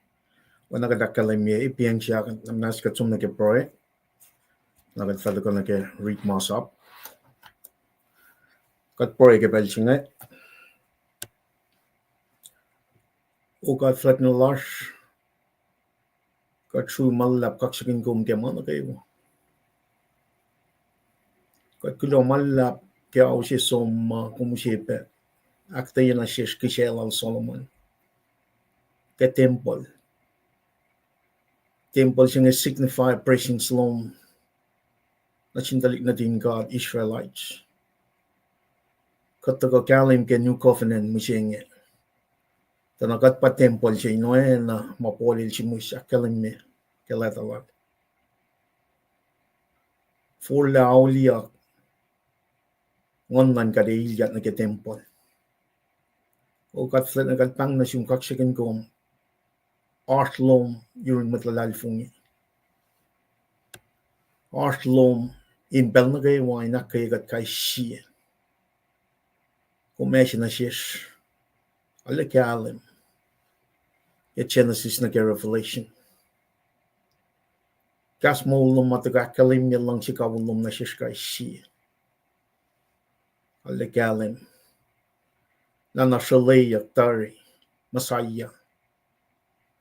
Oacna kuht ahkkahlwemye, ip eng siyuck, na muhnahs kuht som nuh ke pruhe, na kuht fah tuhkuh nuh ke rit masap. Kuht pruhe ke pacl se inge. O God fuhlwact lasr, kuht srui ma luhlahp kaksakihn kom ke ma nuh kwewa. Kuht kuloh ma luhlahp ke ao se som ma kom use pac ahkuhtweyac nuh sesr kihsac lal Solomon ke tempuhl. Tempuhl se inge signify presence lom nuh sin tuhlihk nuhtin God, Israelites. Kuht tuhkuh kahlwem ke New Covenant mihsenge, tuh na kuht pa tempuhl se in oacna ma Paul el sihmihs ahkkahlwemye ke leta lal. Forlah auliyak, nguhn luhn God ac ilyak nuh ke tempuhl. O God fuhlwact, kuht pahng nuh sum, kaksakihn kom, oasr lom yurin mwet luhlahlfongi. Oasr lom in pacl nuh kwewa in ahkkweye kuht kais sie. Kom ase nuh sesr, arlac kahlwem, ke Genesis nuh ke Revelation. Kahs moul lom ma tuhkuh ahkkahlwemye luhngse kawihl lom nuh sesr kais sie. Arlac kahlwem, na na srweleyuck tari Messiah,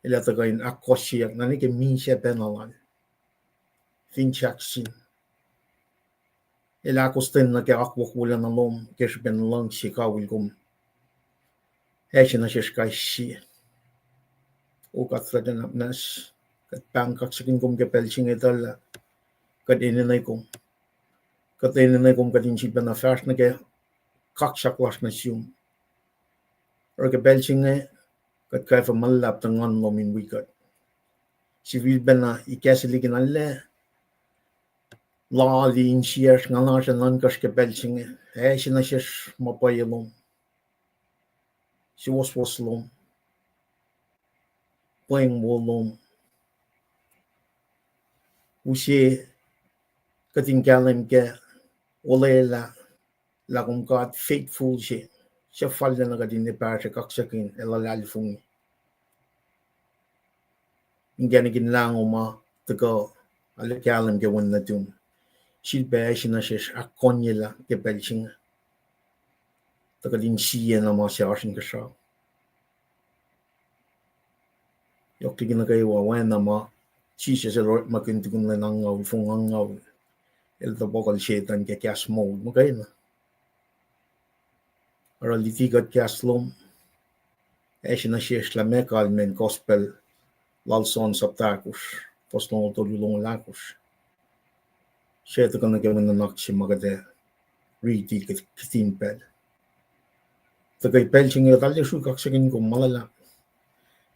el ac tuhkuh in ahkkohsyeyuck na nuh ke misac pacna lal, fin sahk sin. El ahkostwen nuh ke akwuck wolacna lom ke srihpen luhngse kawihl kom ase nuh sesr kais sie. O God fuhlwact, na muhnahs kuht pahng kaksakihn kom ke pacl se inge tuh lah kuht enenuh kom. Kuht enenuh kom kuht in sifilpacna fahsr nuh ke kaksak lasr nuh sum. Oruh ke pacl se inge kuht kwacfe ma luhlahp tuh nguhn lom in wi kuht. Sifilpacna ikacslah liki na lah lal insiyacsr, nga lasr ac nuhnkacsr ke pacl se inge, ase nuh sesr ma pwacye lom, suwohswohs lom, pweng wo lom. Use kuht in kahlwem ke olwelah lah kom God faithful se, suc fallacna kuht in epahsr ac kaksakihn ac luhlahlfongi. Inkacnek in lahngo ma tuhkuh, arlac kahlwem ke wen nuhtum, sifilpac ase nuh sesr ahkkohnyelah ke pacl se inge, tuh kuht in siena ma se oasr inkuhsrao. Yohk liki nuh kwewa, oacna ma Jisus el orekmakihn tukun lwen angngaul, fong angngaul, el tuh puhkuhl Setuhn ke kahs moul muhkwena. Oruh luti kuht kahs lom, ase nuh sesr lah meac kalmacn gospel lal John sapta ahkosr, fuhs longoul tolu, longoul ahkosr, suc tuhkuh nuh ke mwe nuhnak se ma kuht ac riti kihtin pacl. Tuhkuh pacl se inge kuht arlac srui kaksakihn kom ma luhlahp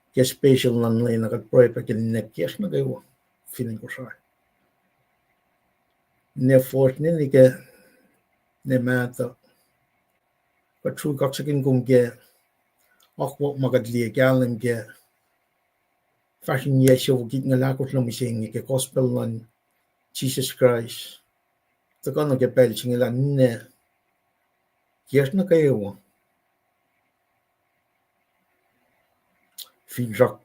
ke special luhn lwen ah, kuht pruhe pac ke inek kiyacsr nuh kwewa fin acn Kosrae, ne fohs, ne ninac, ke ne mahtuh. Kuht srui kaksakihn kom ke akwuck ma kuht liye kahlwem ke fahsr in yac siofok itngucul ahkosr nuh mihsenge ke gospel luhn Jisus Kraist. Tuhkuh nuh ke pacl se inge lah ninac kiyacsr nuh kwewa, finsrak,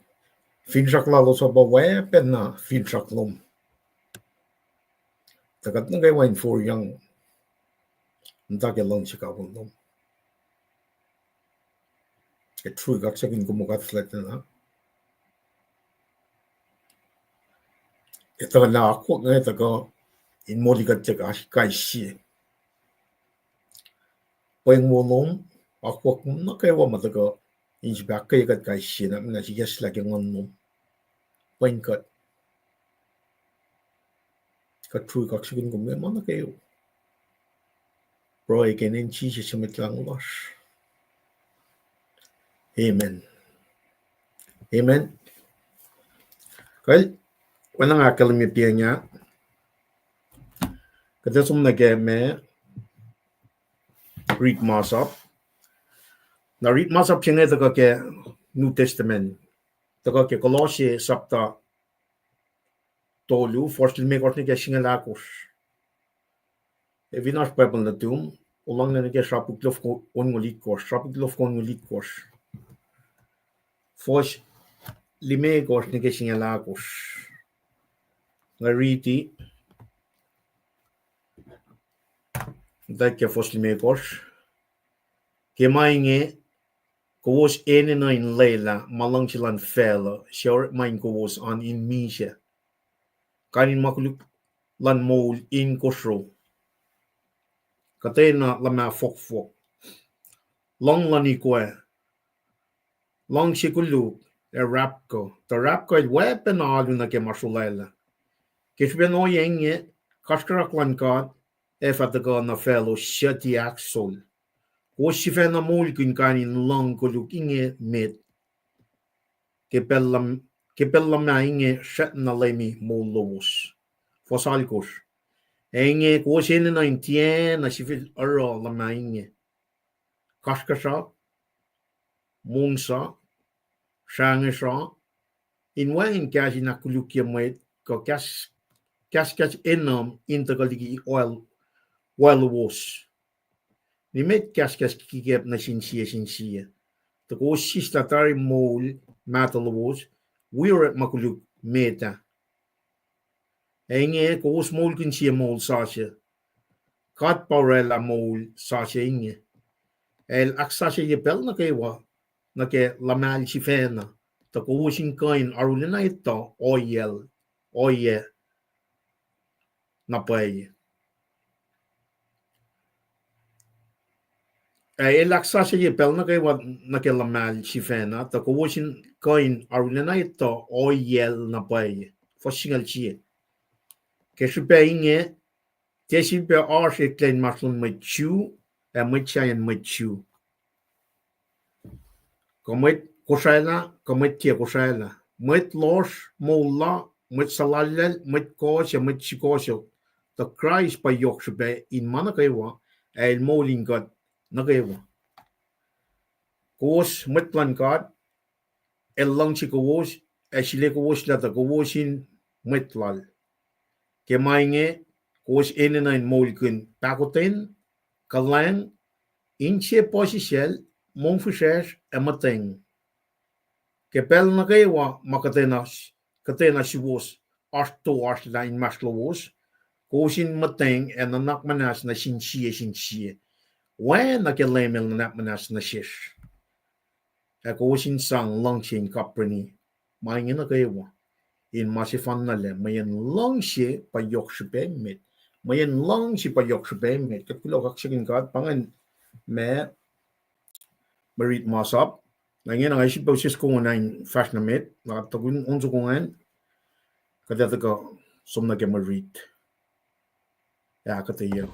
finsrak lalos uh pa oacpacna finsrak lom. Tuh kuht nuh kwewa in foriyang muhta ke luhngse kawihl lom. Kuht srui kaksakihn kom, O God fuhlwactlacna. Etuh lah akwuck inge tuhkuh in molikuhtlac kais sie. Pweng wo lom, akwuck nuh kwewa ma tuhkuh in sifilpac ahkkweye kuht kais sie, na muhnahs ikacslah ke nguhn lom. Pweng kuht. Kuht srui kaksakihn kom ke ma nuh kwewa. Pruhe ke inen Jisus Mwet Lahngo lasr. Amen. Amen. Kal, oacna nga ahkkahlwemye pacna, kuht ac som nuh ke ma rit masap. Na rit masap se inge tuhkuh ke New Testament, tuhkuh ke Kolosse sapta tolu, fuhs limekohsr nuh ke singucul ahkosr. Ac fin oasr Bible nuhtum, olwelah nuh ke Srapuk luofoko onngucul itkohsr, Srapuk luofoko onngucul itkohsr. Fuhs limekohsr nuh ke singucul ahkosr. Nga riti, tuh ke fuhs limekohsr. Ke ma inge, kowos enenuh in lwelah ma luhngse luhn facluh, suc orekma in kowos an in misac. Kain in ma koluk luhn moul in kosro. Kuhtwena luhmah fohkfohk. Lohng luhn ikwac. Luhngse koluk, ac rapkuh. Tuh rapkuh el weapon alu nuh ke ma srolwaclah. Ke srihpen ohiyac inge, kasrkuhsrak luhn God ac fah tuhkuh nuh faclos suc tiac ahksol. Kowos sifacna moulkihn kain in luhng koluk inge met. Ke pacl luhmah inge srackna leumi moul lowos. Fuhs alkosr. Ac inge kowos enenuh in tiacna sifil oruh luhmah inge: kasrkuhsrak, mongsa, srangesra, in wacngihn kahs in ahkkolukye mwet, kuh kahskahs enum in tuhkuh liki oaclowos. Nimet kahskahs kikap nuh sin sie sin sie. Tuh kowos sislah tari moul mahtuh lowos, wi orekma koluk met ah. Ac inge kowos moulkihn sie moul sasuc. God pa orwaclah moul sasuc inge. El ahksasucye pacl nuh kwewa nuh ke luhmahl sifacna, tuh kowos in kuh in arulacna etuh ohiyac, ohiyac na pwacye. Ac el ahksasucye pacl nuh kwewa nuh ke luhmahl sifacna, tuh kowos in kuh in arulacna etuh ohiyac na pwacye. Fuhs singucul sie. Ke srihpac inge, tiac sifilpac oasr eklac inmahsrlon mwet Jew ac mwet sahyacn mwet Jew, kuh mwet Kosralah kuh mwet tiac Kosralah, mwet lohsr moul la, mwet suhlallacl, mwet kohs ac mwet sukohsohk, tuh Kraist pa yohk srihpac in ma nuh kwewa, ac el moul in kuht nuh kwewa. Kowos mwet luhn God, el luhngse kowos, ac sule kowos lah tuh kowos in mwet lal. Ke ma inge, kowos enenuh in moulkihn pahkotwen, kuhlwacng, inse puhsisacl, mongfihsrwacsr, ac muhtweng. Ke pacl nuh kwewa ma kuhtwena, kuhtwena suwos oasr toasr lah inmahsrlowos, kowos in muhtweng ac nuhnak muhnahs nuh sin sie sin sie, oacna ke Leum el nuhnak muhnahs nuh sesr. Ac kowos in sang luhngse in kapreni ma inge nuh kwewa, in ma sefannalah, mweyen luhngse pa yohk srihpac met. Mweyen luhngse pa yohk srihpac met. Kuht kuloh kaksakihn God, pa ingacn ma mwe rit masap. Na ingena nga sifilpac use soko ingacn in fahsr nuh met, na tukun on soko ingacn, kuht ac tuhkuh som nuh ke mwe rit. Ac kuht ac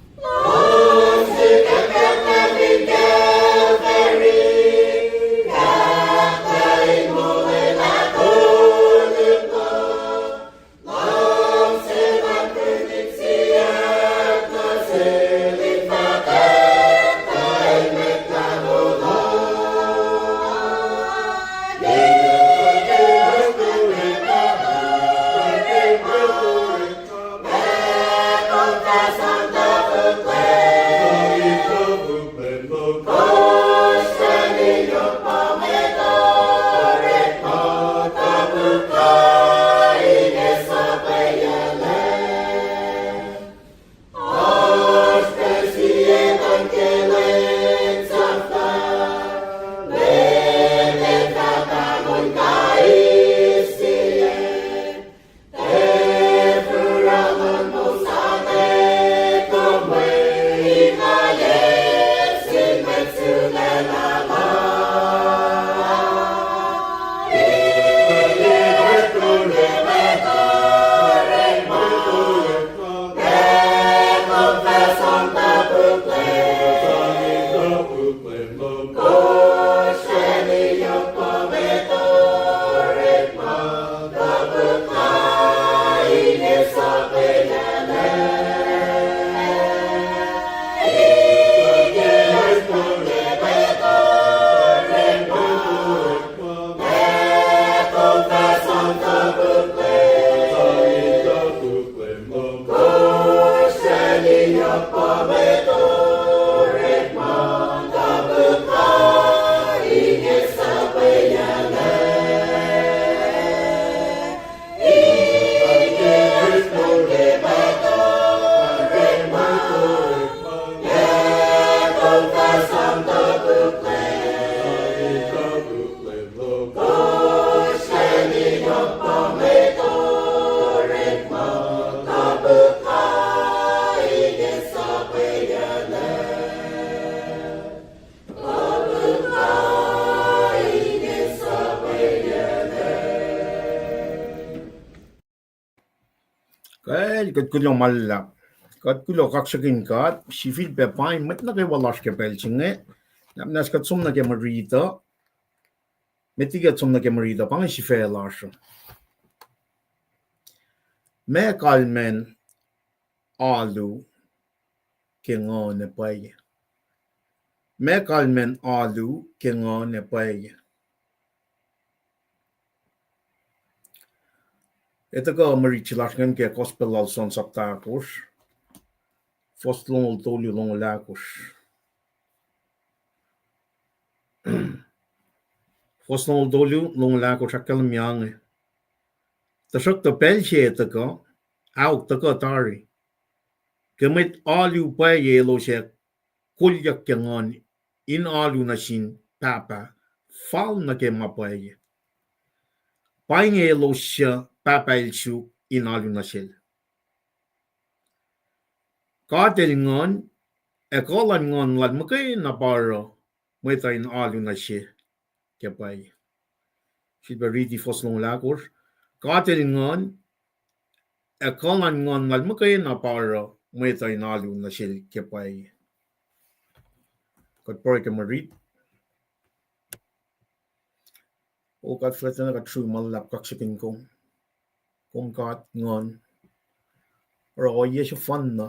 Kal, kuht kuloh ma luhlahp. Kuht kuloh kaksakihn God, sifilpac paing mwet nuh kwewa lasr ke pacl se inge. Nahtuhsr kuht som nuh ke mwe riti uh. Met liki kuht som nuh ke mwe riti uh, pa inge sifac lasr uh. Meac kalmacn alu ke nguhn ac pwacye? Meac kalmacn alu ke nguhn ac pwacye? Etuh kuh mwe riti lasr ingacn ke Gospel lal John sapta ahkosr, fuhs longoul tolu, longoul ahkosr. Fuhs longoul tolu, longoul ahkosr ahkkahlwemye inge: Tuhsruhktuh pacl se etuh kuh, ahok, tuhkuh tari, ke mwet alu pwacye elos ac kolyuck ke nguhn in alu nuh sin Pahpah fal nuh ke ma pwacye. Pa inge elos suc Pahpah El suk in alu nuh sel. God El nguhn, ac kuh luhn nguhn lal muhkwena pa oruh mwet uh in alu nuh se ke pwacye. Sifilpac riti fuhs longoul ahkosr: God El nguhn, ac kuh luhn nguhn lal muhkwena pa oruh mwet uh in alu nuh sel ke pwacye. Kuht pruhe ke mwe riti. O God, fuhlwactlacna kuht srui ma luhlahp kaksakihn kom. Kom God nguhn. Oruh ohiyac sefanna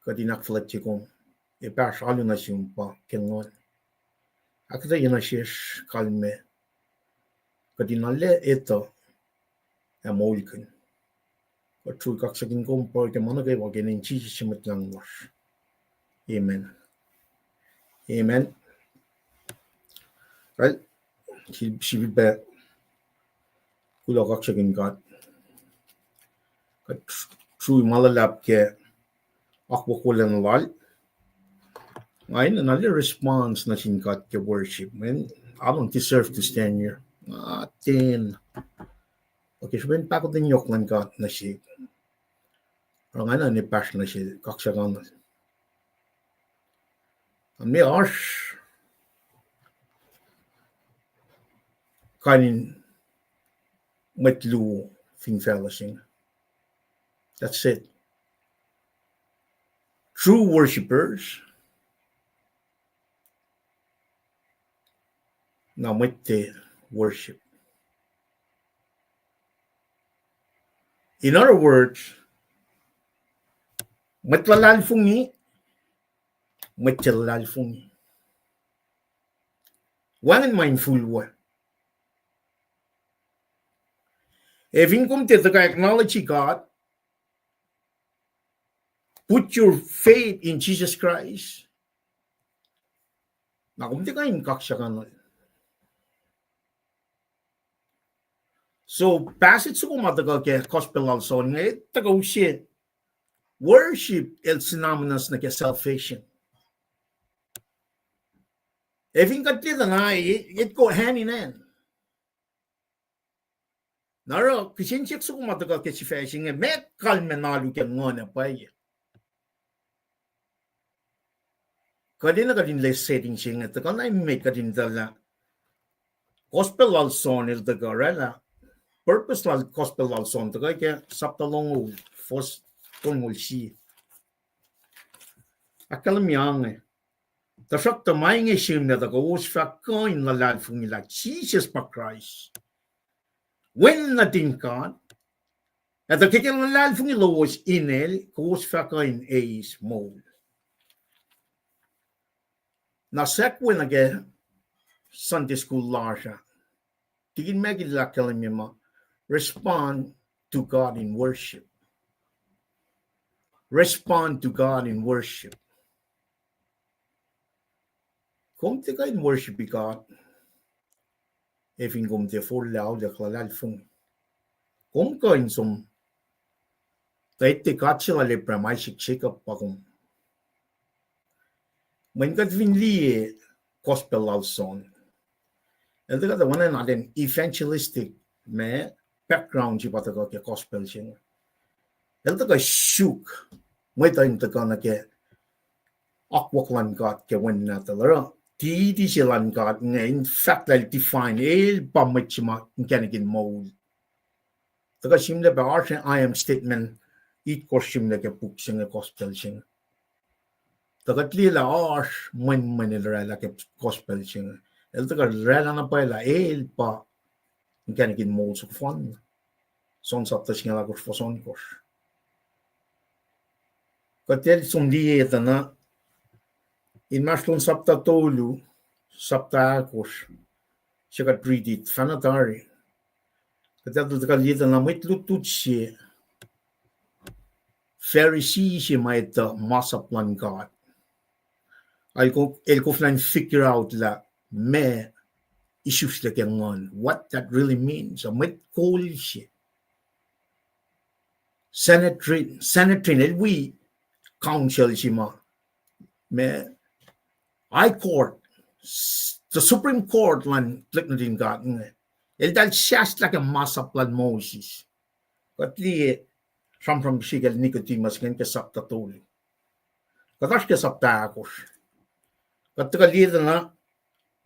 kuht in ahkfuhlwactye kom, ac pahsr alu nuh sum pa ke nguhn. Ahkuhtweyac nuh sesr kalmac kuht in arlac etuh ac moulkihn. Kuht srui kaksakihn kom, pruhe ke ma nuh kwewa ke inen Jisus su Mwet Lahngo lasr. Amen. Amen. Well, si-, sifilpac kuloh kaksakihn God. Kuht srui ma luhlahp ke akwuck wolacna lal. Nga enenuh na liye response nuh sin God ke worship, man. I don't deserve to stand here. Nga ten. Okay, srihpen pahkotwen yohk luhn God nuh sihk. Oruh nga enenuh in pahsr nuh sel kaksakihn. Meac oasr kain in mwet luo fin facluh se inge? That's it. True worshippers. Na mwet tiac worship. In other words, mwet luhlahlfongi, mwet tiac luhlahlfongi. Wacngihn ma infulwac. Ac fin kom tiac tuhkuh acknowledge God, put your faith in Jesus Christ, na kom tiac kuh in kaksakihn. So, passage soko ma tuhkuh ke Gospel lal John inge, tuhkuh use worship el synonymous nuh ke salvation. Ac fin kuht liye tuh na, it, it go hand in hand. Na oruh kihsen siyuck soko ma tuhkuh ke sifac se inge, meac kalmacn alu ke nguhn ac pwacye? Kuht enenuh kuht in liye setting se inge, tuhkuh na met kuht in etuh lah Gospel lal John el tuhkuh oraclah, purpose lal Gospel lal John tuhkuh ke sapta longoul, fuhs tolngoul sie. Ahkkahlwemye inge: Tuhsruhktuh ma inge sihmlac tuh kowos fah kuh in luhlahlfongi lah Jisus pa Kraist, Wen nuhtin God, ac tuh ke luhlahlfongi lowos in El, kowos fah kuh in eis moul. Na sahk we nuh ke Sunday school lasr ah, tikin Maggie el ahkkahlwemye muh, respond to God in worship. Respond to God in worship. Kom tiac kuh in worshipi God ac fin kom tiac forlah auliyak luhlahlfongi. Kom kuh in som, tuh etuh God se lal Abraham, Isaac, Jacob pa kom. Mweyen kuht fin liye gospel lal John, el tuhkuh tuh oacna in evangelistic ma background se pa tuhkuh ke gospel se inge. El tuhkuh suk mwet uh in tuhkuh nuh ke akwuck luhn God ke Wen nahtuhl, oruh deity se luhn God inge in fahk lah el define, el pa mwet se ma inkacnek in moul. Tuhkuh sihmlac pac oasr I am statement itkohsr sihmlac ke puk se inge, gospel se inge. Tuh kuht liye lah oasr mwenmwen el oraclah ke gospel se inge. El tuhkuh oraclah na pwacye lah el pa inkacnek in moul soko fanna. John sapta singucul ahkosr, fuhs ohnkohsr. Kuht el som liye tuh na inmahsrlon sapta tolu, sapta ahkosr, se kuht riti fahna tari. Kuht ac tuhkuh liye tuh na mwet lutlut se, Pharisee se ma etuh masap luhn God, el ko-, el koflah in figure out lah meac isuslac ke nguhn, what that really means. Mwet kol se, Sanhedrin, Sanhedrin el wi council se ma, ma high court, the Supreme Court luhn tuhlihk nuhtin God inge. Eltahl sahslah ke masap lal Moses. Kuht liye sramsram se kacl Nicodemus ingacn ke sapta tolu. Kuht oasr ke sapta ahkosr. Kuht tuhkuh liye tuh na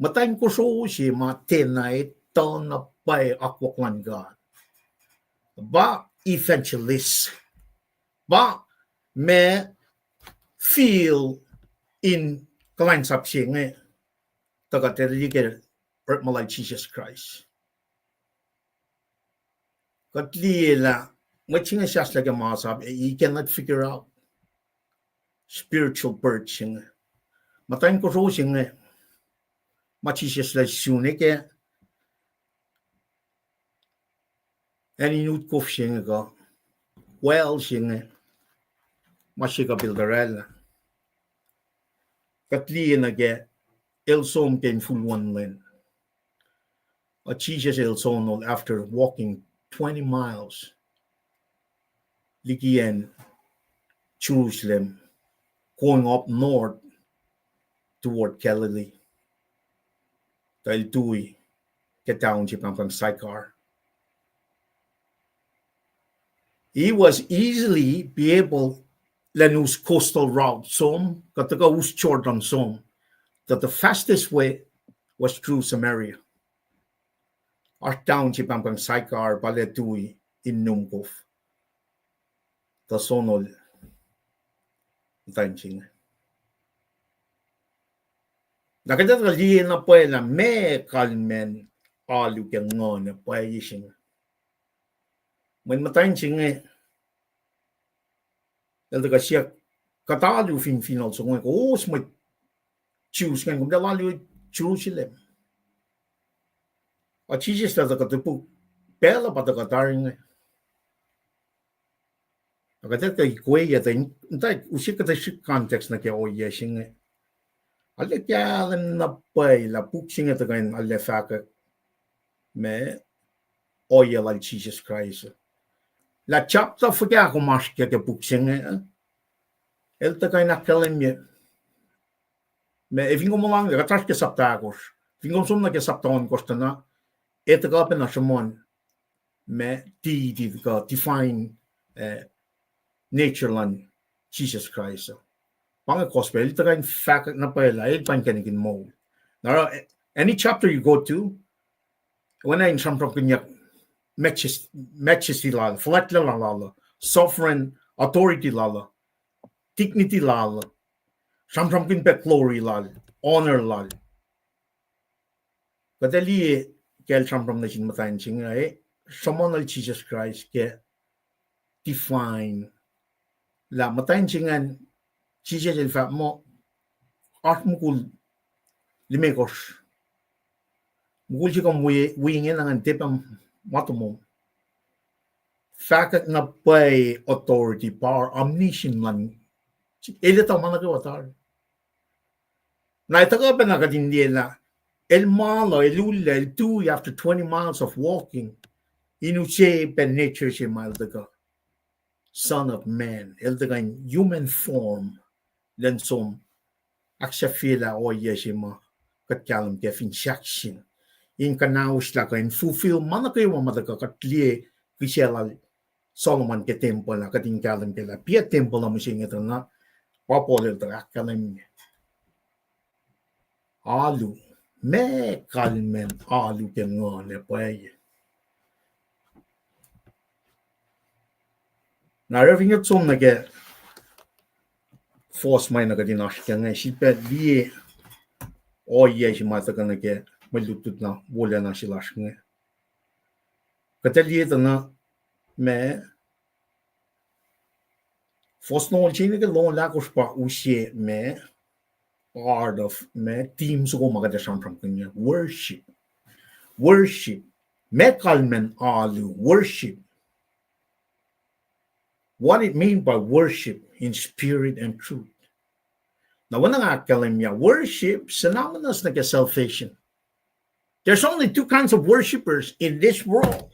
muhtwacn kosro se ma tiacna etuh na pwacye akwuck luhn God, pa evangelist, pa ma fill in kuhlwacnsap se inge, tuh kuht liye ke orekma lal Jisus Kraist. Kuht liye lah mwet se inge sahslah ke masap, he cannot figure out spiritual birth se inge. Muhtwacn kosro se inge ma Jisus El sun ke acn in utkof se inge kuh well se inge, ma se kuh pacl tuh oraclah. Kuht liye nuh ke el som ke infulwen lwen. Uh, Jisus El sonol after walking twenty miles liki acn Jerusalem, going up north toward Galilee. Tuh el tui ke town se pahngpahng Sychar. He was easily be able, lah in us coastal route som, kuh tuhkuh us Jordan som, that the fastest way was through Samaria. Oasr town se pahngpahng Sychar, pa el tui in num kof. Tuh sonol muhtwacn se inge. Na kuht ac liye na pwacye lah meac kalmacn alu ke nguhn pwacye se inge. Mweyen muhtwacn se inge el tuhkuh siyuck, kuht alu fin, fin also inge, kowos mwet Jews ingacn, kom tuh alu Jerusalem. Uh, Jisus El tuhkuh topuk pacl uh pa tuhkuh tari inge. Na kuht ac kuh in ikoye tuh in, in tuh use kuhtuh context nuh ke ohiyac se inge. Arlac kahlwem na pwacye lah puk se inge tuhkuh in arlac fahkwack ma ohiyac lal Jisus Kraist. Lah chapter fuhkah kom oasr ke, ke puk se inge, el tuhkuh in ahkkahlwemye ma, fin kom oasr ke sapta ahkosr, fin kom som nuh ke sapta ohnkohsr tuh na, el tuhkuh pacna sruhmuhn ma deity kuh define, eh, nature luhn Jisus Kraist. Pa inge gospel, el tuhkuh in fahkwack na pwacye lah el pa inkacnek in moul. Na oruh, eh, any chapter you go to, oacna in sramsramkihnyuck majest-, majesty lal, fuhlwactlacna lal, sovereign authority lal, dignity lal, sramsramkihn pac glory lal, honor lal. Kuht ac liye ke el sramsram nuh sin muhtwacn se inge, eh, sruhmuhn lal Jisus Kraist ke define lah muhtwacn se ingacn, Jisus El fahk muh oasr mukul limekohsr. Mukul se kom wi, wi inge na ngan tiac pac ma tomom. fahkwack na pwacye authority, power, omniscient luhn, el etuh ma nuh kwewa tari. Na etuh kuh pacna kuht in liye lah el malu, el ullac, el tui after twenty miles of walking, in use pac nature se ma el tuhkuh Son of Man, el tuhkuh in human form, lwen som, ahksahfyelah ohiyac se ma kuht kahlwem ke fin sahksin, in kuhnauslah kuh in fulfill ma nuh kwewa ma tuhkuh kuht liye kihsac lal Solomon ke tempuhl ah, kuht in kahlwem ke lah piac tempuhl uh mihsenge tuh na, pa Paul el tuh ahkkahlwemye alu, ma kalmacn alu ke nguhn ac pwacye. Na oruh fin kuht som nuh ke fohs ma na kuht in oasr kac inge, srihpac liye ohiyac se ma tuhkuh nuh ke mwe lutlut na wolacna se lasr inge. Kuht ac liye tuh na ma fohs longoul se nuh ke longoul ahkosr pa use ma heart of ma theme soko ma kuht ac sramsramkihn inge, worship. Worship. Ma kalmacn alu, worship. What it mean by worship in spirit and truth. Na oacna nga ahkkahlwemye, worship synonymous nuh ke salvation. There's only two kinds of worshipers in this world.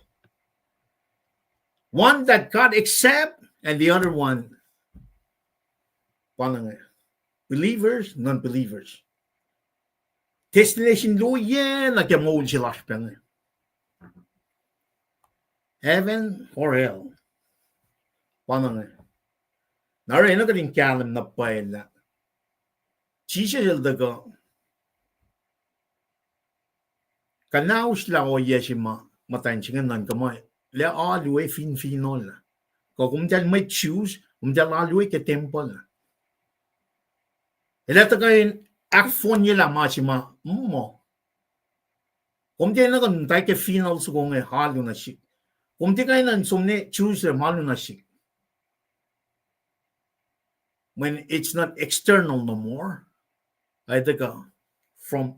One that God accept and the other one, pa inge, believers, non-believers. Destination luo-iyac nuh ke moul se lasr pac inge. Heaven or hell. Pa inge. Na oruh enenuh kuht in kahlwem na pwacye lah Jisus el tuhkuh kuhnauslah ohiyac se ma muhtwacn se inge nuhnkuh muh, lah alu ac finfinohl. Kuh komtahl mwet Jews, komtahl alu ke tempuhl. El ac tuhkuh in ahkfohnyelah ma se ma, mm, kom tiac enenuh kuh in muhta ke funeral soko inge alu nuh sihk. Kom tiac kuh in som nuh Jerusalem alu nuh sihk. When it's not external no more, ac tuhkuh from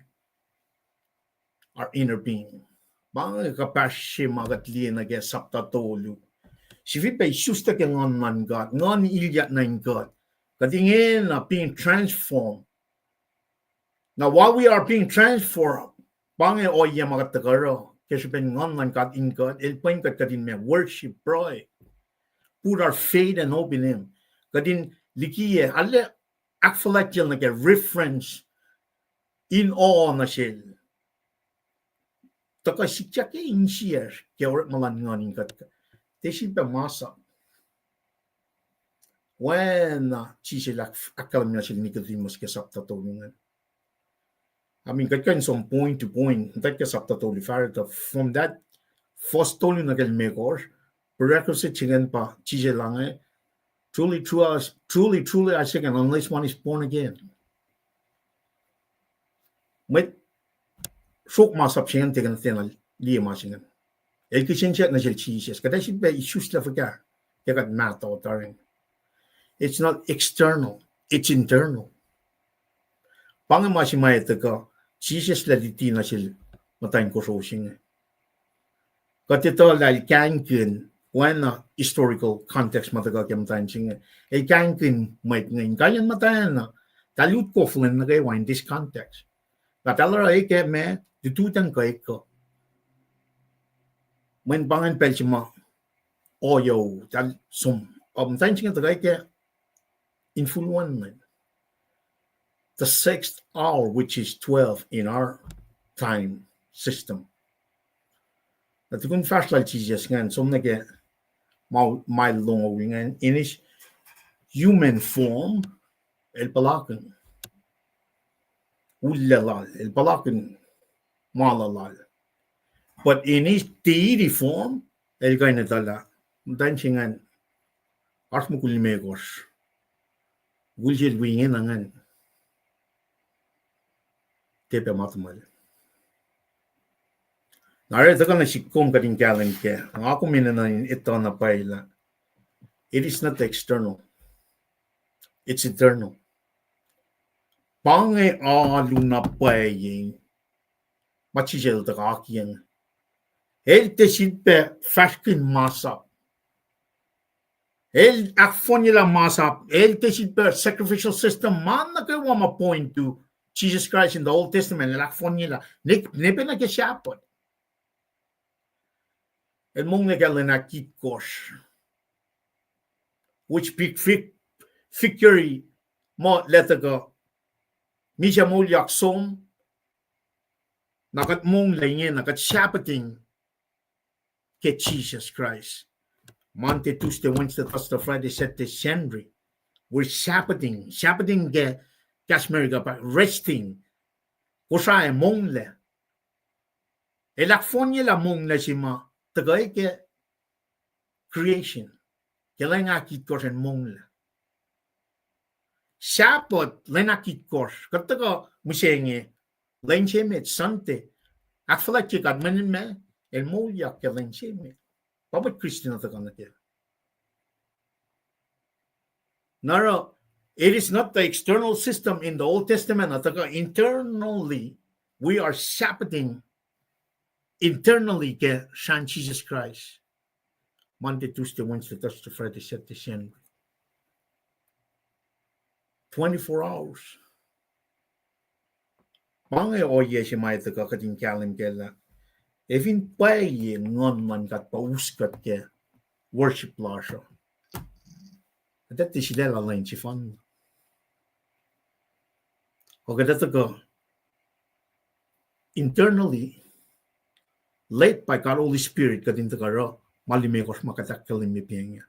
our inner being. Pa inge kuhpahsr se ma kuht liye nuh ke sapta tolu. Sifilpac isuslac ke Nguhn luhn God, Nguhn ilyak nuh in God. Kuht ingena being transformed. Now, while we are being transformed, pa inge ohiyac ma kuht tuhkuh oruh ke srihpen Nguhn luhn God in God, el pwen kuht, kuht in ma worship, pruhe, put our faith and hope in him. Kuht in likiyac, arlac ahkfuhlwactyacl nuh ke reference in awe nuh sel. Tuhkuh sikyak ke insiyacsr ke orekma luhn Nguhn in God. Tiac sifilpac masap. Oacna Jisus el ahk-, ahkkahlwemye nuh sel Nicodemus ke sapta tolu ingacn. I mean, kuht kuh in som point to point, muhtwacta ke sapta tolu fahsr, from that, fohs tolu nuh ke limekohsr, prerequisite se ingacn pa Jisus el inge, truly, truly, I say again, unless one is born again. Mwet sruok masap se ingacn tiac kuh in tiacna liye ma se ingacn. El kihsen siyuck nuh sel Jisus, kuht ac sifilpac isuslac fuhkah ke kuht mahtuh tari. It's not external, it's internal. Pa inge ma se ma etuh kuh Jisus el luti nuh sel muhtwacn kosro se inge. Kuht etuh lah el kahingkihn, oacna historical context ma tuhkuh ke muhtwacn se inge, el kahingkihn mwet inge in kaiyacn muhtwacn, eltahl lut koflah nuh kwewa in this context. Lah eltahl oruh eke ma, lututacng kuh ekuh. Mweyen pa ingacn pacl se ma ohiyac, eltahl som, uh, muhtwacn se inge tuhkuh ke infulwen, the sixth hour, which is twelve in our time system. Na tukun fahsr lal Jisus ingacn, som nuh ke ma, ma longoul ingacn, in his human form, el puhlakihn ullac lal, el puhlakihn ma lal. But in his deity form, el kuh in etuh lah muhtwacn se ingacn oasr mukul limekohsr, mukul se el wi ingena ingacn, tiac pac ma tuhmwacl. Na oruh tuhkuh nuh sihk kom kuht in kahlwem kac, nga kom enenuh in etuh na pwacye lah it is not external, it's eternal. Pa inge alu na pwacye ma Jisus el tuhkuh akiyacng. El tiac sifilpac fahsrkihn masap. El ahkfohnyelah masap, el tiac sifilpac sacrificial system, ma nuh kwewa ma point to Jesus Christ in the Old Testament, el ahkfohnyelah, ne, ne pacna ke shepherd. El monglac ke lwen ahkitkohsr, which big fig-, figure muh lah tuhkuh misac moulyak som, na kuht monglac ingena, kuht shepherding ke Jesus Christ. Monday, Tuesday, Wednesday, Thursday, Friday, Saturday, Sunday. We're shepherding. Shepherding ke kahs America pa resting. Kosrae monglac. El ahkfohnyelah monglac se ma tuhkuh ke creation. Ke lwen ahkitkohsr el monglac. Shepherd, lwen ahkitkohsr, kuht tuhkuh mihsenge, lwen se met, Sunday. Ahkfuhlwactye God mweyen ma, el moulyak ke lwen se met. Pa mwet Christian uh tuhkuh nuh ke. Na oruh, it is not the external system in the Old Testament, uh tuhkuh internally, we are shepherding internally ke srahn Jesus Christ. Monday, Tuesday, Wednesday, Thursday, Friday, Saturday, Sunday. Twenty-four hours. Ma inge ohiyac se ma tuhkuh kuht in kahlwem kac lah, ac fin pwacye Nguhn luhn God pa us kuht ke worship lasr uh, kuht tiac sulaclah lwen sefanna. Kuh kuht tuhkuh internally, led by God Holy Spirit, kuht in tuhkuh oruh ma limekohsr ma kuht ahkkahlwemye pa inge.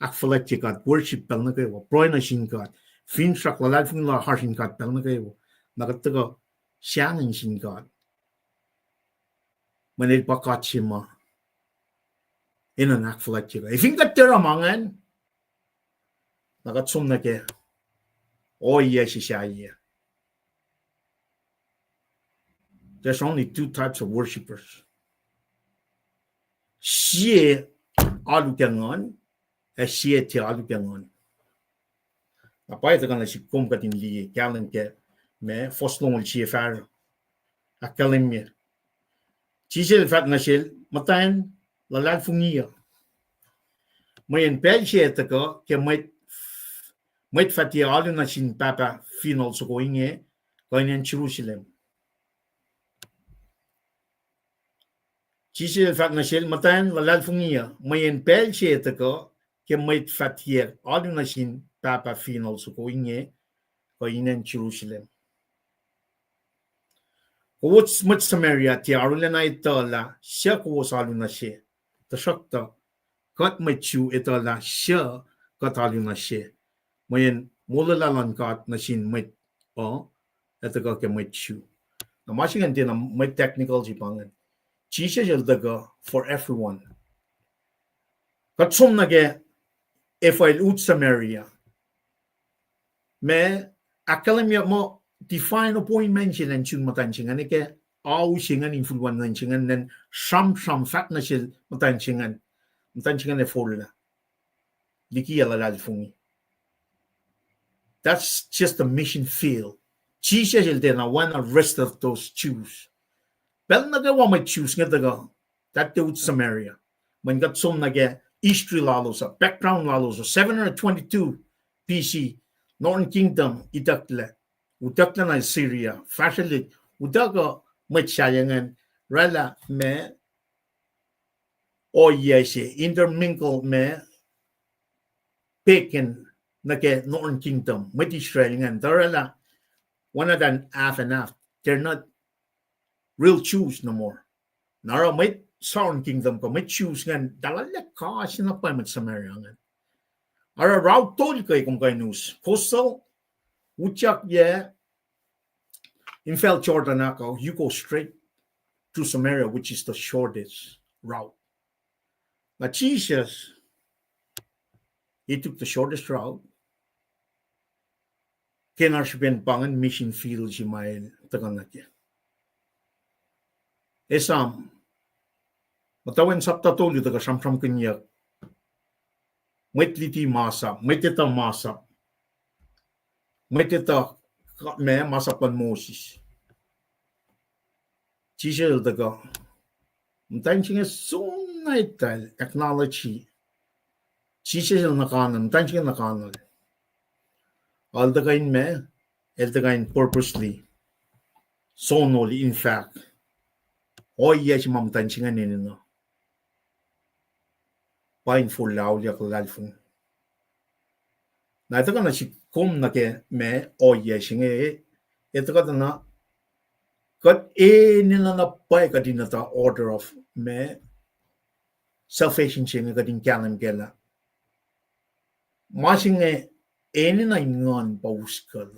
Ahkfuhlwactye God, worship pacl nuh kwewa, pruhe nuh sin God, finsrak luhlahlfongi lasr in God pacl nuh kwewa, na kuht tuhkuh sahngweng sin God. Mweyen el pa God se ma enenuh in ahkfuhlwactye kuht. Ac fin kuht tiac oruh ma ingacn, na kuht som nuh ke ohiyac se sahyac. There's only two types of worshippers. Sie alu ke Nguhn, ac sie tiac alu ke Nguhn. Na pwacye tuhkuh nuh sihk kom kuht in liye kahlwem ke ma, fuhs longoul sie fahsruh. Ahkkahlwemye. Jisus el fahk nuh sel, muhtwacn, luhlahlfongi uh, mweyen pacl se ac tuhkuh ke mwet, mwet fah tiac alu nuh sin Pahpah fin ol soko inge, kuh in acn Jerusalem. Jisus el fahk nuh sel, muhtwacn, luhlahlfongi uh, mweyen pacl se ac tuhkuh ke mwet fah tiac alu nuh sin Pahpah fin ol soko inge, kuh in acn Jerusalem. Kowos mwet Samaria tiac arulacna etuh lah suc kowos alu nuh se, tuhsruhktuh kuht mwet Jew etuh lah suc kuht alu nuh se, mweyen molwelah luhn God nuh sin mwet uh, ac tuhkuh ke mwet Jew. Na ma se ingacn tiacna mwet technical se pa ingacn. Jisus el tuhkuh for everyone. Kuht som nuh ke efuh el ut Samaria. Ma ahkkahlwemye muh divine appointment se lun sun muhtwacn se ingacn ke ao se ingacn in fihl wen lwen se ingacn, lun sramsram fahk nuh sel muhtwacn se ingacn. Muhtwacn se ingacn ac forlah liki luhlahlfongi. That's just a mission field. Jisus el tiacna oacna rest of those Jews. Pacl nuh kwewa mwet Jews inge tuhkuh, kuht tiac ut Samaria. Mweyen kuht som nuh ke history lalos uh, background lalos uh, seven hundred twenty-two B C, Northern Kingdom itucklac. Utucklac nuh Syria, fahsrwelihk, utuckuh mwet sahyac ingacn, oraclah ma ohiyac se, intermingle ma pagan nuh ke Northern Kingdom, mwet Israel ingacn, tuh oraclah one and a half and half. They're not real Jews no more. Na oruh mwet Southern Kingdom kuh mwet Jews ingacn, tuhlac kais sie na pwacye mwet Samaria ingacn. Oruh route tolu kuh kom kuh in us. Coastal, utyak yac infacl Jordan ah, kuh you go straight to Samaria, which is the shortest route. Na Jisus, he took the shortest route. Ke na srihpen pa ingacn mission field se ma el tuhkuh nuh ke. Esam, muhtwacwacack sapta tolu tuhkuh sramsramkihnyuck mwet luti masap, mwet etuh masap, mwet etuh ma masap luhn Moses. Jisus el tuhkuh, muhtwacn se inge som na eltahl acknowledge Jisus el nuhkanuhl, muhtwacn se inge nuhkanuhl. El tuhkuh in meac, el tuhkuh in purposely, sonoli in fahk, ohiyac se ma muhtwacn se inge enenuh pa in forlah auliyak luhlahlfongi. Na tuhkuh nuh sihk kom nuh ke meac, ohiyac se inge, e tuhkuh tuh na, kuht enenuh na pwacye kuht in etuh order of meac, salvation se inge kuht in kahlwem kac lah ma se inge enenuh in nguhn pa uskuhl.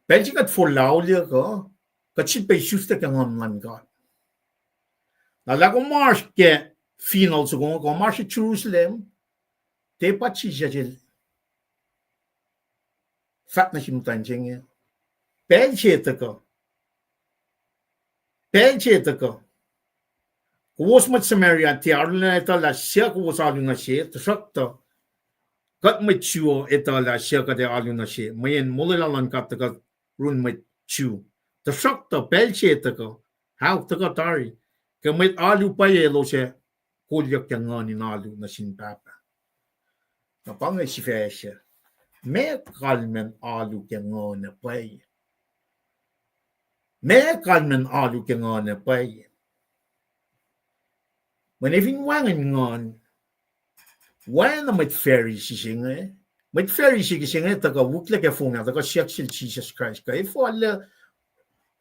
Pacl se kuht forlah auliyak uh, kuht sifilpac isuslac ke nguhn luhn God. Na lah kom oasr ke funeral soko, kom oasr Jerusalem, tiac pa Jisus el fahk nuh sin muhtwacn se inge, pacl se tuhkuh, pacl se tuhkuh, kowos mwet Samaria tiac arulacna etuh lah suc kowos alu nuh se, tuhsruhktuh kuht mwet Jew uh etuh lah suc kuht ac alu nuh se, mweyen molwelah luhn God tuhkuh yurin mwet Jew. Tuhsruhktuh pacl se tuhkuh, ahok, tuhkuh tari, ke mwet alu pwacye elos ac kolyuck ke nguhn in alu nuh sin Pahpah. Na pa inge sifac se, meac kalmacn alu ke nguhn ac pwacye? Meac kalmacn alu ke nguhn ac pwacye? Mweyen fin wacngihn nguhn, oacna mwet Pharisee se inge, mwet Pharisee se inge tuhkuh wiklac ke fong ah, tuhkuh siyuck sel Jisus Kraist, kuh efuh arlac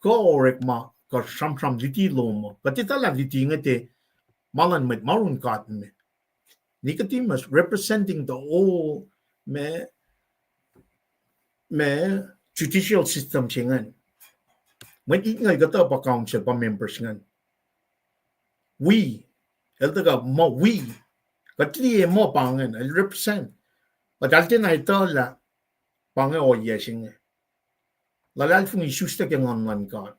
kuh orekma kuh sramsram luti lom uh? Kuht etuh lah luti inge tiac ma luhn mwet, ma yurin God me. Nicodemus, representing the whole me, me judicial system se ingacn. Mwet itngucul kuhtuh pa council, pa members ingacn. Wi, el tuhkuh muh wi, kuht liye muh pa ingacn, el represent. Kuht eltahl tiacna etuh lah pa inge ohiyac se inge. Luhlahlfongi isuslac ke nguhn luhn God.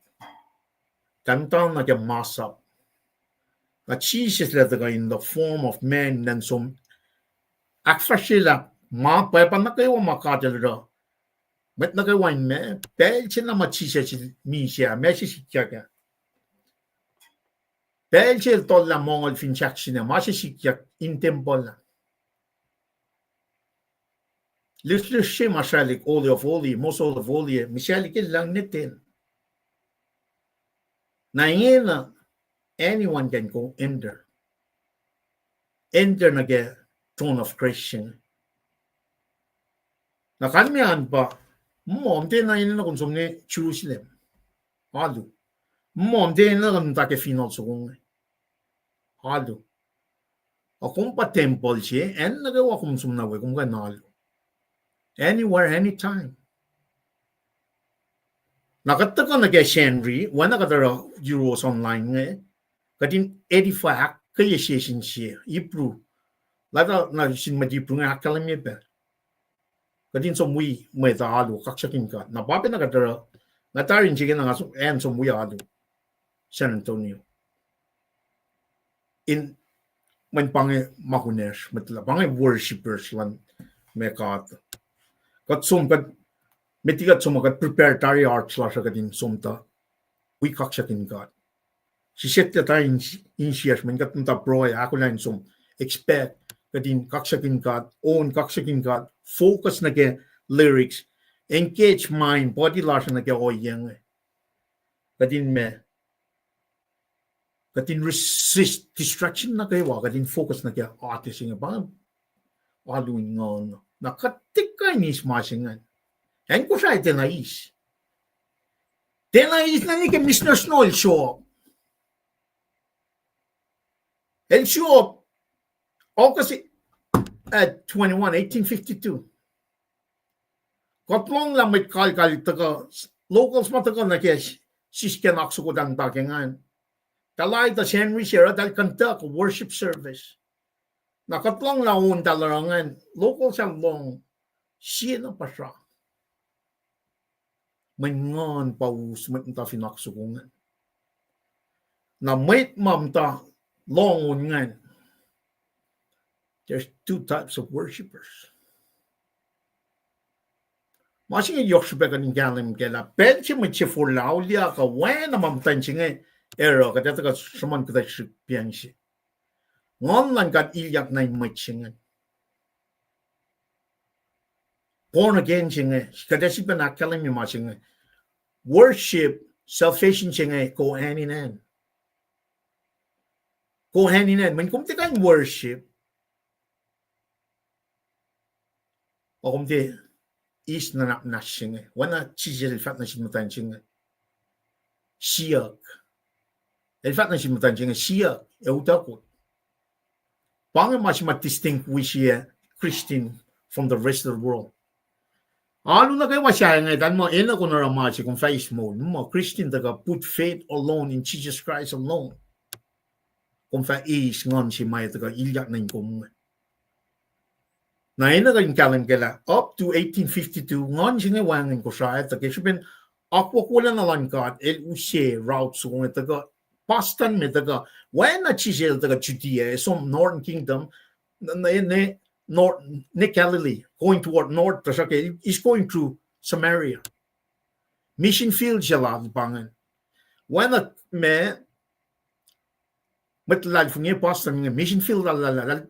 Tahmtahel nuh ke masap. Na Jisus el tuhkuh in the form of man, nan som ahkfahsryelah ma pwacpa nuh kwewa ma God el oruh. Mwet nuh kwewa in meac, pacl se na ma Jisus el misac ah, meac se sikyak ah? Pacl se el tollah mongo el fin sahkseng ah, ma se sikyak in tempuhl ah. Lihsrlihsr se ma sralihk Holy of Holy, most Holy of Holy, misali ke lucng nuh ten. Na ingena, anyone can go enter. Enter nuh ke throne of grace. Na kalmac an pa, muh tiacna enenuh kom som nuh Jerusalem, alu. Muh tiacna enenuh kom muhta ke funeral soko inge, alu. Ac kom pa tempuhl se, acn nuh kwewa kom som nuh we, kom kuh in alu. Anywhere, anytime. Na kuht tuhkuh nuh ke Sacnri, oacna kuht oruh yuruwos online inge, kuht in edify, ahkkweye sie sin sie, Hebrew. Lata nuh sin mwet Hebrew inge ahkkahlwemye pac. Kuht in som wi mwet alu kaksakihn God. Na pa pacna kuht oruh, nga tari in srihke na nga som, acn som wi alu San Antonio. In, mweyen pa inge ma kunacsr, mwet lah pa inge worshippers luhn me God. Kuht som, kuht, met liki kuht som, kuht prepare tari hearts lasr uh kuht in som tuh wi kaksakihn God. Sisacklac tari in, insiyacsr, mweyen kuht muhta pruhe, ahkolah in som, expect, kuht in kaksakihn God, on kaksakihn God, focus nuh ke lyrics, engage mind, body lasr nuh ke ohiyac inge. Kuht in me, kuht in resist distraction nuh kwewa, kuht in focus nuh ke artist inge, pa alu in nguhn. Na kuht tiac kuh in eis ma se ingacn. Acn Kosrae tiacna eis. Tiacna eis na nwe ke Mister Snow el show up. El show up August, uh, twenty-one, eighteen fifty-two. Kuht lohng lah mwet kalkal tuhkuh, locals ma tuhkuh nuh ke sisken oak soko tacn ta ke ingacn. Tuh laituh Sacnri se, eltahl conduct worship service. Na kuht lohng lah on tahl oruh ingacn, locals ah lohng, sie na puhsra. Mweyen nguhn pa us mwet muhta fin oak soko ingacn. Na mwet ma muhta lohng on ingacn, there's two types of worshippers. Ma se inge yohk srihpac kuht in kahlwem kac lah pacl se mwet se forlah auliyak uh, oacna ma muhtwacn se inge oruh, kuht etuh kuht sruhmuhn kuhtuh srihk piang se. Nguhn luhn God ilyak nuh in mwet se ingacn. born again se inge, kuht ac sifilpac ahkkahlwemye ma se inge. Worship, salvation se inge go hand in hand. Go hand in hand. Mweyen kom tiac kuh in worship, ac kom tiac eis nuhnak muhnahs se inge. Oacna Jisus el fahk nuh sin muhtwacn se inge, siyuck. El fahk nuh sin muhtwacn se inge, siyuck, ac utuckot. Pa inge ma se ma distinguish-i Christian from the rest of the world. Alu nuh kwewa sahyac inge, tahl muh enenuh kom in oruh ma se kom fah eis moul. Muh Christian tuhkuh put faith alone in Jesus Christ alone. Kom fah eis nguhn se ma tuhkuh ilyak nuh in kom inge. Na enenuh kuh in kahlwem kac lah up to eighteen fifty-two, nguhn se inge wacngihn Kosrae, tuh ke srihpen akwuck wolacna luhn God, el use route soko inge tuhkuh, pastan me tuhkuh, oacna Jisus el tuhkuh Judea, e som Northern Kingdom, ne, ne, North, ne Galilee, going toward north, tuhsruhk he's going through Samaria. Mission field se lal pa ingacn. Oacna ma, mwet luhlahlfongi pastor inge, mission field lal, lal, lal,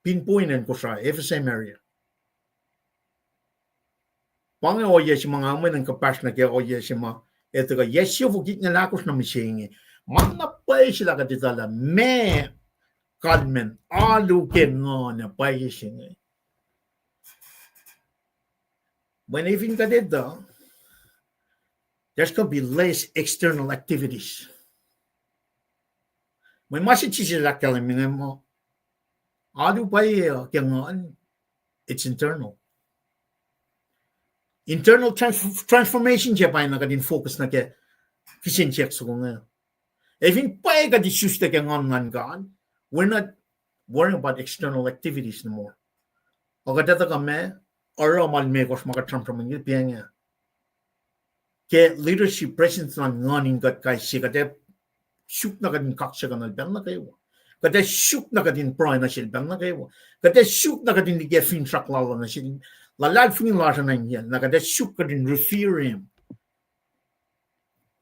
pinpoint acn Kosrae, F S M area. Pa inge ohiyac se ma nga mweyen kuhpahsr nuh ke ohiyac se ma, e tuhkuh yac siofok itngucul ahkosr nuh mihsenge. Ma na pwacye se lah kuht etuh lah meac kalmacn alu ke nguhn ac pwacye se inge. Mweyen fin kuht etuh, there's going to be less external activities. Mweyen ma se Jisus el ahkkahlwemye inge muh, alu pwacye ke nguhn, it's internal. Internal trans-, transformation se pa na kuht in focus nuh ke kihsen siyuck soko inge. Ac fin pwacye kuht isuslac ke nguhn luhn God, we're not worrying about external activities anymore. Ac kuht etuh kuh meac, oruh ma limekohsr ma kuht sramsram inge pa inge. Ke leadership presence luhn nguhn in kuht kais sie, kuht ac suk na kuht in kaksakihnuhl pacl nuh kwewa. Kuht ac suk na kuht in pruhe nuh sel pacl nuh kwewa. Kuht ac suk na kuht in liye finsrak lal nuh sel, luhlahlfongi lasr uh nuh in yacl. Na kuht ac suk kuht in revere him.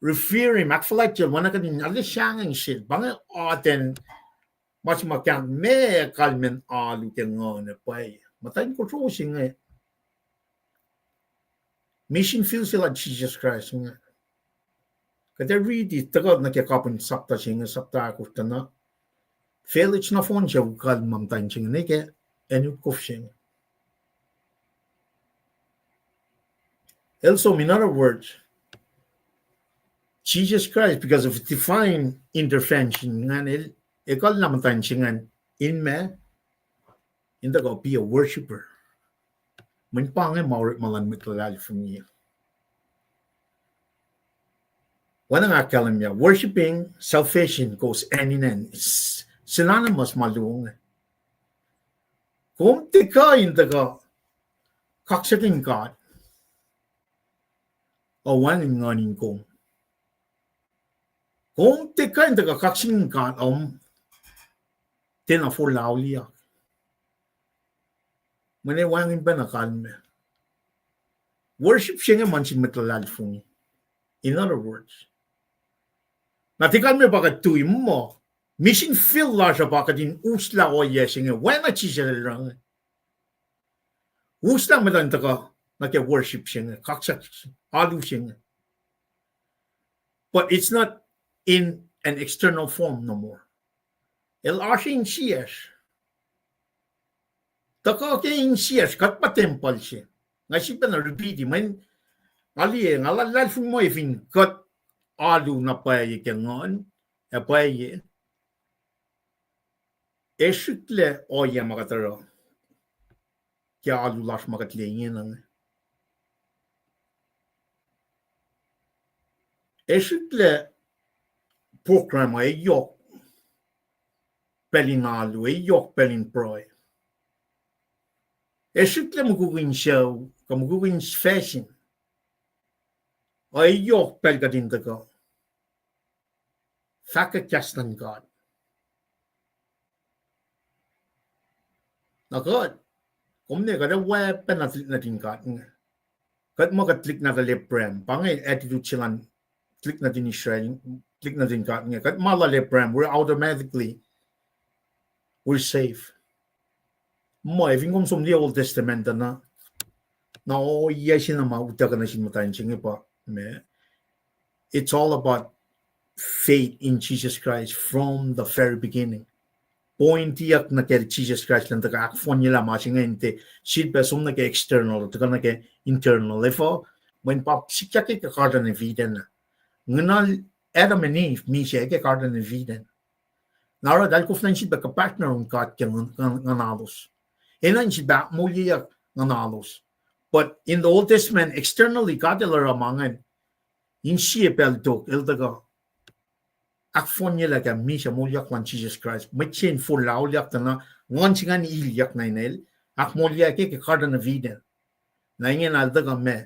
Revere him, ahkfuhlwactyacl, oacna kuht in arlac sahngweng sel. Pa inge atacn ma se ma kahk meac kalmacn alu ke nguhn ac pwacye. Muhtwacn kosro se inge, mission field se lal Jisus Kraist inge. Kuht ac riti tuhkuh nuh ke kapihn sapta se inge, sapta ahkosr tuh na. Facluh nohfohn se u kalmac muhtwacn se inge, ne ke acn Utkof se inge. El som, in other words, Jesus Christ, because of divine intervention, ingacn el, ekuhllah muhtwacn se ingacn in ma, in tuhkuh be a worshipper. Mweyen pa inge ma orekma luhn mwet luhlahlfongi. Oacna nga ahkkahlwemye, worshiping, salvation goes hand in hand. It's synonymous ma luo inge. Kom tiac kuh in tuhkuh kaksakihn God ac wacngihn nguhn in kom. Kom tiac kuh in tuhkuh kaksakihn God ac tiacna forlah auliyak. Mweyen wacngihn pacna kalmac. Worship se inge ma nuh sin mwet luhlahlfongi. In other words, na tiac kalmac pa kuht tui muh mission field lasr uh pa kuht in uslah ohiyac se inge, oacna Jisus el oruh inge. Uslah mwet uh in tuhkuh nuh ke worship se inge, kaksak, alu se inge. But it's not in an external form no more. El oasr insiyacsr. Tuhkuh ke insiyacsr, kuht pa tempuhl se. Nga sifilpacna repeat-i, mweyen nga liye, nga luhlahlfongi muh fin kuht alu na pwacye ke nguhn ac pwacye, ac srihklac ohiyac ma kuht oruh ke alu lasr ma kuht liye ingena inge. Ac srihklac program uh, e yohk pacl in alu, e yohk pacl in pruhe. Ac srihklac mukuk in sucu, kuh mukuk in fashion, e yohk pacl kuht in tuhkuh fahkwack kahs luhn God. Na kuht, kom ne kuht ac oacpacna tuhlihk nuhtin God inge. Kuht muh kuht tuhlihk nahtuhl Abraham, pa inge attitude se luhn tuhlihk nuhtin Israel, tuhlihk nuhtin God inge. Kuht ma lal Abraham, we're automatically, we're saved. Muh, fin kom som liye Old Testament uh na, Na ohiyac se na ma utuckuh nuh sin muhtwacn se inge pa, ma, it's all about faith in Jesus Christ from the very beginning. Pointiyuck nuh ke Jisus Kraist elan tuhkuh ahkfohnyelah ma se inge in tiac sifilpac som nuh ke external, tuhkuh nuh ke internal. Efuh? Mweyen pa sikyak ke Garden of Eden ah. Nguhnal Adam and Eve misac ke Garden of Eden. Na oruh eltahl koflah in sifilpac kuhpahsr nuh yurin God ke nguhn-, nguhn-, nguhnalos. Enenuh in sifilpac ahkmoulyeyuck nguhnalos. But in the Old Testament, externally, God el oruh ma ingacn in sie pacl tok, el tuhkuh ahkfohnyelah ke misac moulyak luhn Jisus Kraist. Mwet se in forlah auliyak tuh na nguhn se ingacn ilyak nuh inel, ahkmoulyak ke, ke Garden of Eden. Na ingena el tuhkuh ma,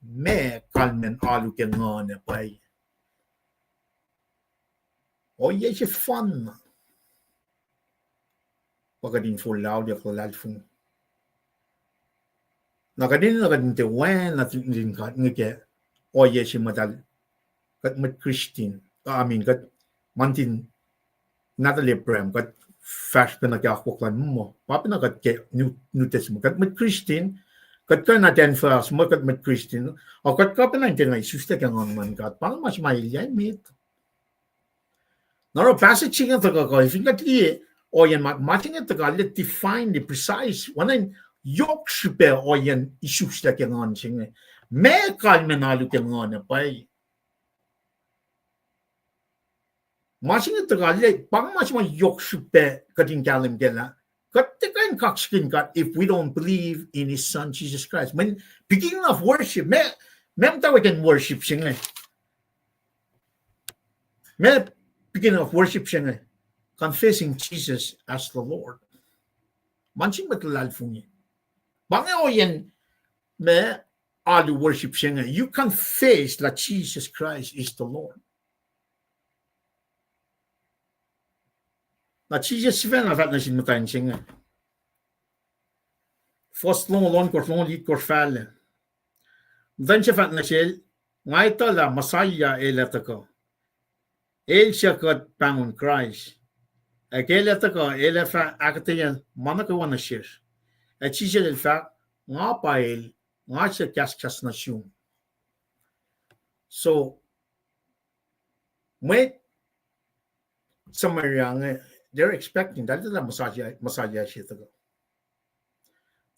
ma kalmacn alu ke nguhn ac pwacye. Ohiyac sefanna pa kuht in forlah auliyak luhlahlfongi. Na kuht enenuh kuht in tiac oacna tuhlihk nuhtin God inge ke ohiyac se muhtahl kuht mwet Kristin, I mean, kuht muhtin nahtuhl Abraham, kuht fahsr pacna ke akwuck luhn muh, pa pacna kuht ke New, New Testament. Kuht mwet Kristin, kuht kuh in identify muh kuht mwet Kristin, ac kuht kuh pacna in tiacna isuslac ke nguhn luhn God. Pa inge ma se ma elyah met. Na oruh passage se inge tuhkuh kuh, fin kuht liye, ohiyacn ma, ma se inge tuhkuh lah define the precise, oacna in yohk srihpac ohiyacn isuslac ke nguhn se inge. Ma kalmacn alu ke nguhn ac pwacye. Ma se inge tuhkuh lah, pa inge ma se ma yohk srihpac kuht in kahlwem kac lah kuht tiac kuh in kaksakihn God if we don't believe in His Son, Jesus Christ. Mweyen beginning of worship, ma, ma muhtwacwacack in worship se inge. Ma beginning of worship se inge, confessing Jesus as the Lord. Ma se mwet luhlahlfongi. Pa inge ohiyacn ma alu worship se inge. You confess that Jesus Christ is the Lord. Na Jisus sifacna fahk nuh sin muhtwacn se inge. Fuhs longoul ohnkohsr, longoul itkohsr fahlac. Muhtwacn se fahk nuh sel, nga etuh lah Messiah el ac tuhkuh. El suc kuht pahngon Kraist. Ac ke el ac tuhkuh, el ac fah ahkuhtweyac ma nuh kwewa nuh sesr. Ac Jisus el fahk, nga pa el, nga suc kahskahs nuh sum. So, mwet Samaria inge, they're expecting, eltahl etuh lah Messiah, Messiah se tuhkuh.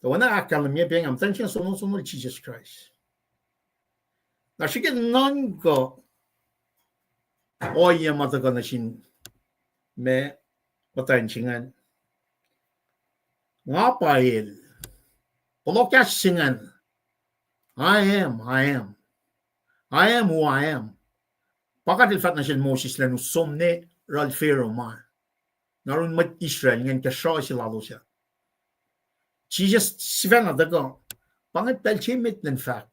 Tuh oacna ahkkahlwemye pa inge, muhtwacn se inge sonol, sonol Jisus Kraist. Na srihke nuhnkuh ohiyac ma tuhkuh nuh sin ma muhtwacn se ingacn. Nga pa el. Pohloh kahs se ingacn. I am, I am. I am who I am. Pa God el fahk nuh sel Moses lah nu som ne yohrohl Pharaoh ma, na yurin mwet Israel ingacn ke sruoh se lalos ah. Jisus sifacna tuhkuh, pa inge pacl se emet elan fahk.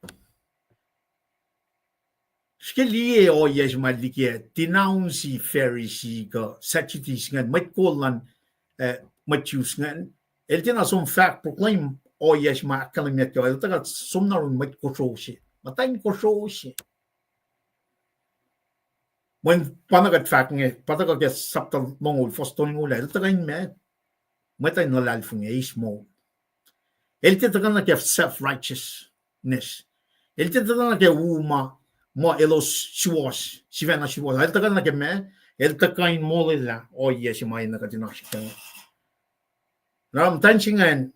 Srihke liye ohiyac se ma liki ah, denounce Pharisee kuh Sadducees ingacn, mwet kol luhn, eh, mwet Jews ingacn. El tiacna som fahk proclaim ohiyac se ma ahkkahlwemyeyuck, el tuhkuh som na yurin mwet kosro se, muhtwacn kosro se. Mweyen pa na kuht fahk inge, pa tuhkuh ke sapta longoul, fuhs tolngoul ah, el tuhkuh in ma, mwet in luhlahlfongi, eis moul. El tiac tuhkuh nuh ke self-righteousness. El tiac tuhkuh nuh ke u ma, muh elos suwohs, sifacna suwohs. El tuhkuh nuh ke ma, el tuhkuh in molwelah ohiyac se ma enenuh kuht in oasr kac. Na muhtwacn se ingacn,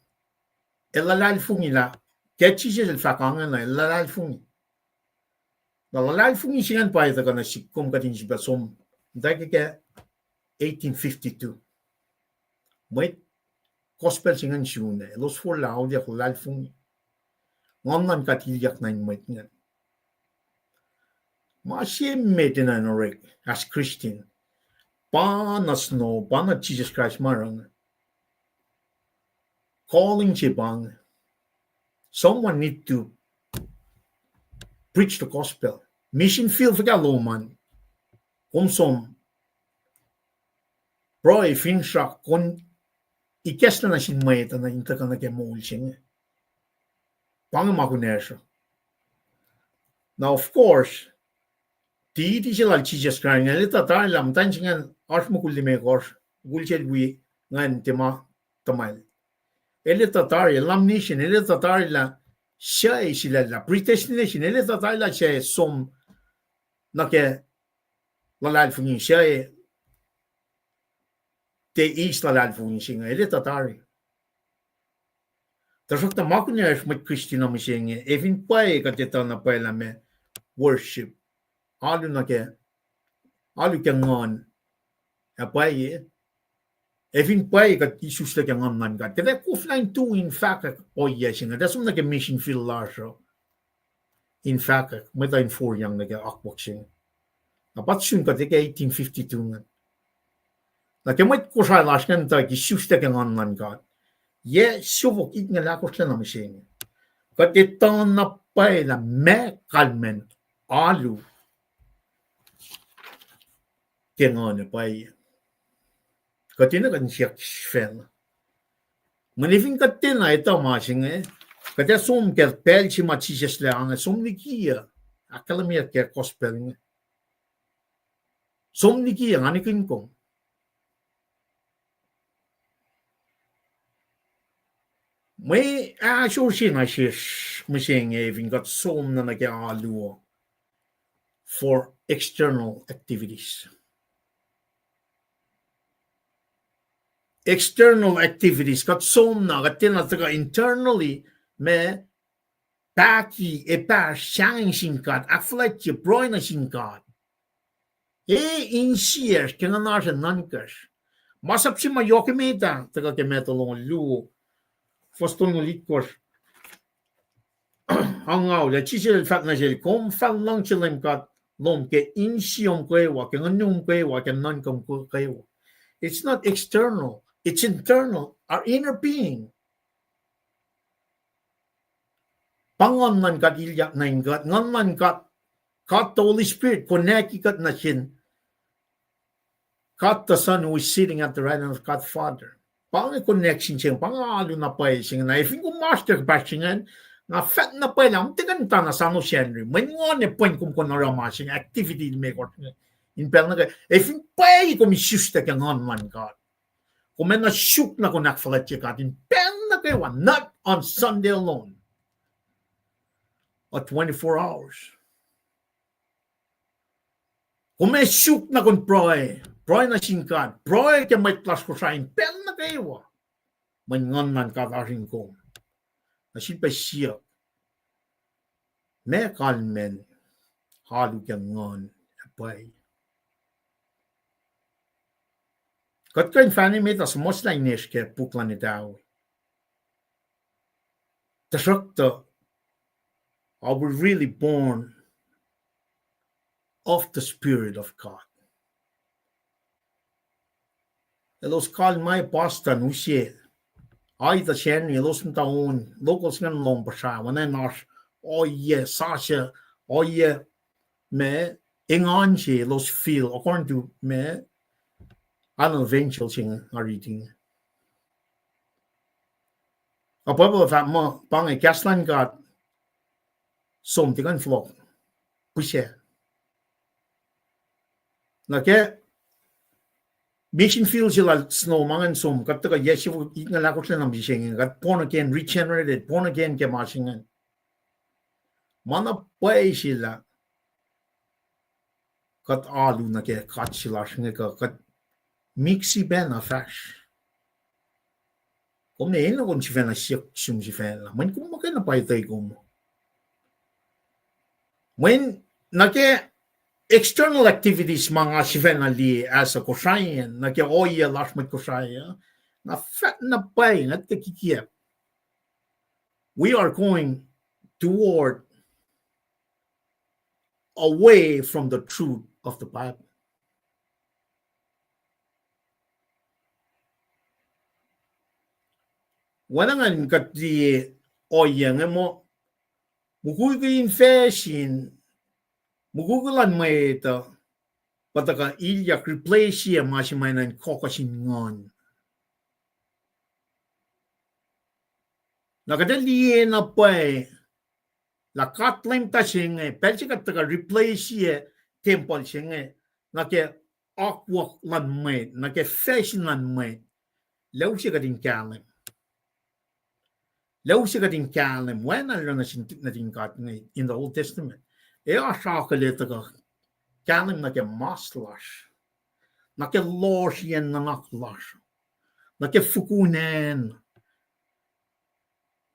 el luhlahlfongi lah, ke Jisus el fahk ingena, el luhlahlfongi. Na luhlahlfongi se ingacn pa tuhkuh nuh sihk kom kuht in sifilpac som, muhtwacwacack ke eighteen fifty-two. Mwet gospel se ingacn sun ah, elos forlah auliyak luhlahlfongi. Nguhn luhn God ilyak nuh in mwet ingacn. Ma se met enenuh in orek as Christian, pa na sno, pa na Jisus Kraist ma oruh inge. Calling se pa inge. Someone need to preach the gospel. Mission field fuhkah lom an, kom som pruhe, finsrak, kom ikacslah nuh sin mwet uh in tuhkuh nuh ke moul se inge. Pa inge ma kunacsr uh. Now, of course, deity se lal Jisus Kraist inge, el etuh tari lah muhtwacn se ingacn oasr mukul limekohsr, mukul sel wi ingacn tiac ma tuhmwacl. El etuh tari, el omniscient, el etuh tari lah suc sulaclah predestination, el etuh tari lah suc som nuh ke luhlahlfongi, suc tiac eis luhlahlfongi se inge, el etuh tari. Tuhsruhktuh ma kunacsr mwet Christian uh mihsenge, ac fin pwacye kuht etuh na pwacye lah meac worship, alu nuh ke, alu ke nguhn, ac pwacye, ac fin pwacye kuht isuslac ke nguhn luhn God, kuht ac koflah in tu in fahkwack ohiyac se inge, kuht ac som nuh ke mission field lasr uh in fahkwack, mwet uh in foriyang nuh ke akwuck se inge. Na pa sun kuht ke eighteen fifty-two inge. Na ke mwet Kosrae lasr ingacn tuh isuslac ke nguhn luhn God, yac siofok itngucul ahkosr lana mihsenge, kuht etuh na pwacye lah meac kalmacn alu ke nguhn ac pwacye. Kuht enenuh kuht in siyuck sifacna. Mweyen fin kuht tiacna etuh ma se inge, kuht ac som ke pacl se ma Jisus lac ange, som liki uh, ahkkahlwemye ke gospel inge. Som liki uh, nga nihkihn kom. Mwe ahsor se na sesr mihsenge fin kuht som nuh nuh ke alu uh for external activities. External activities, kuht som na, kuht tiacna tuhkuh internally, ma pahki, ac pahsr sahngweng sin God, ahkfuhlwactye pruhe nuh sin God. E insiyacsr ke nguhnasr ac nuhnkacsr. Masap se ma yohk emet ah tuhkuh ke Matthew longoul luo, fuhs tolngoul itkohsr. Angngaul ah, Jisus el fahk nuh sel, kom fah luhngse Leum God lom ke insiyom kwewa, ke nguhnum kwewa, ke nuhnkom kwewa. It's not external, it's internal, our inner being. Pa Nguhn luhn God ilyak nuh in kuht, Nguhn luhn God, God the Holy Spirit, connect kuht nuh sin God the Son who is sitting at the right hand of God Father. Pa inge connection se inge, pa inge alu na pwacye se inge. Na efin kom oasr ke kuhpahsr se ingacn, nga fahk na pwacye lah kom tiac kuh in muhta na sano Sacnri. Mweyen Nguhn ac pwen kom kuh in oruh ma se inge, activity limekohsr inge in pacl nuh kwewa. Efin pwacye kom isuslac ke Nguhn luhn God, kom enenuh suk na kom in ahkfuhlwactye God in pacl nuh kwewa, not on Sunday alone, but twenty-four hours. Kom ac suk na kom in pruhe, pruhe nuh sin God, pruhe ke mwet lasr Kosrae in pacl nuh kwewa, mweyen Nguhn luhn God oasr in kom. Na sifilpac siyuck, meac kalmacn alu ke nguhn ac pwacye? Kuht kuh in fahsr met ah suhmuhslah in esr ke puk luhn Etawi. Tuhsruhktuh, are we really born of the Spirit of God? Elos kalmac pastor in use, aituh Sacnri, elos muhta on, locals ingacn lohng puhsra, oacna in oasr ohiyac sasuc, ohiyac ma engan se elos fihl, according to ma Arnold Van Til se inge nga riti inge. Apwacpacl fahk muh pa inge kahs luhn God, som tiac kuh in fohlohk pihsac. Na ke mission field se lal snow ma ingacn som, kuht tuhkuh yac siofok itngucul ahkosr lana mihsenge, kuht born again, regenerated, born again ke ma se ingacn. Ma na pwacye se lah kuht alu nuh ke God se lasr inge kuh kuht miksi pacna fahsr. Kom ne enenuh kom sifacna siyuck sum sifacna, mweyen kom muhkwena pwacye kom. Mweyen nuh ke external activities ma nga sifacna liye as a Kosraean, nuh ke ohiyac lasr mwet Kosrae uh, nga fahk na pwacye, nga tiac kikiacp, we are going toward away from the truth of the Bible. Oacna ngan kuht liye ohiyac inge muh, mukwikwi in facsin, mukwikwi luhn mwet uh pa tuhkuh ilyak replace-ye ma se ma enenuh in kohkoh sin nguhn. Na kuht ac liye na pwacye lah God Leum ta se inge, pacl se kuht tuhkuh replace-ye tempuhl se inge nuh ke akwuck luhn mwet, nuh ke facsin luhn mwet, lah use kuht in kahlwem. Lah use kuht in kahlwem, oacna el oruh nuh sin, nuh sin God inge in the Old Testament. Ac oasr akihlen tuhkuh kahlwem nuh ke mas lasr, nuh ke lohsr yen nuhnak lasr, nuh ke fukun acn,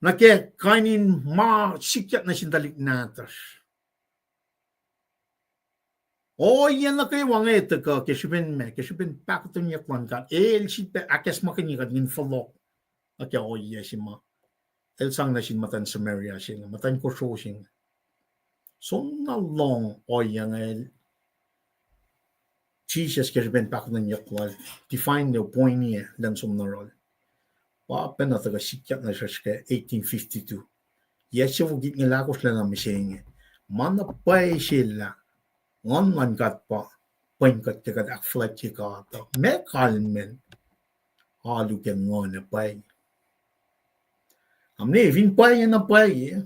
nuh ke kain in ma sikyak nuh sin tuhlihk nahtuhsr. Ohiyac nuh kwewa inge tuhkuh ke srihpen ma, ke srihpen pahkotwenyuck luhn God. El sifilpac ahkacsmakihnye kuht in fohlohk nuh ke ohiyac se ma el sang nuh sin muhtuhn Samaria se inge, muhtuhn kosro se inge. Soenna lohng ohiyac inge, Jisus ke srihpen pahkotwen yohk lal, define the point uh, lwen som nuh yohrohl. Pa pacna tuhkuh sikyak nuh sesr ke eighteen fifty-two. Yac siofok itngoul ahkosr lwen uh mihsenge. Ma na pwacye se lah Nguhn luhn God pa pwen kuht ke kuht ahkfuhlwactye God uh. Meac kalmacn alu ke Nguhn ac pwacye? Am ne fin pwacye na pwacye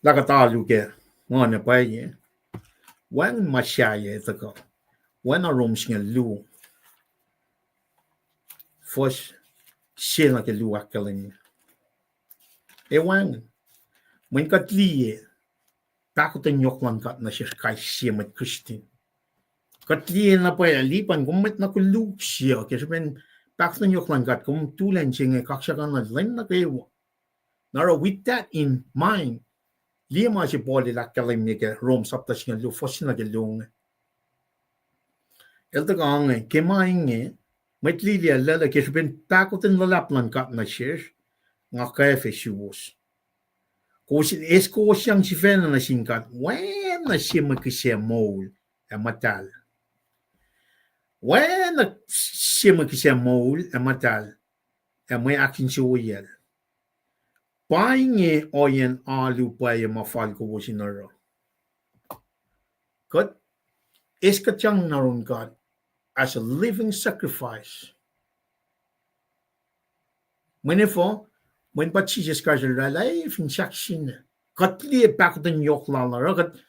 lah kuht alu ke Nguhn ac pwacye, wacngihn ma sahyac tuhkuh. Oacna Rom singucul luo, fuhs se nuh ke luo ahkkahlwemye. Ac wacngihn, mweyen kuht liye pahkotwen yohk luhn God nuh sesr kais sie mwet Christian. Kuht liye na pwacye, lipan kom mwet na koluk se uh, ke srihpen pahkotwen yohk luhn God, kom tulan se inge, kaksakuhnuhl lwen nuh kwewa. Na oruh with that in mind, liye ma se Paul el ahkkahlwemye ke Rom sapta singucul luo, fuhs se nuh ke luo inge. El tuhkuh inge, ke ma inge, mwet lili uh lwelah ke srihpen pahkotwen luhlahp luhn God nuh sesr, nga kwacfe suwos. Kowos in eis kowos yang sifacna nuh sin God, oacna sie mwe kihsac moul ac muhtahl. Oacna sie mwe kihsac moul ac muhtahl, ac mwe ahkinsewowoyacl. Pa inge ohiyacn alu pwacye ma fal kowos in oruh. Kuht eis kuhtyang nuh yurin God as a living sacrifice. Mweyen efuh, mweyen pa Jisus Kraist el oraclah fin sahk sin, kuht liye pahkotwen yohk lal uh, oruh kuht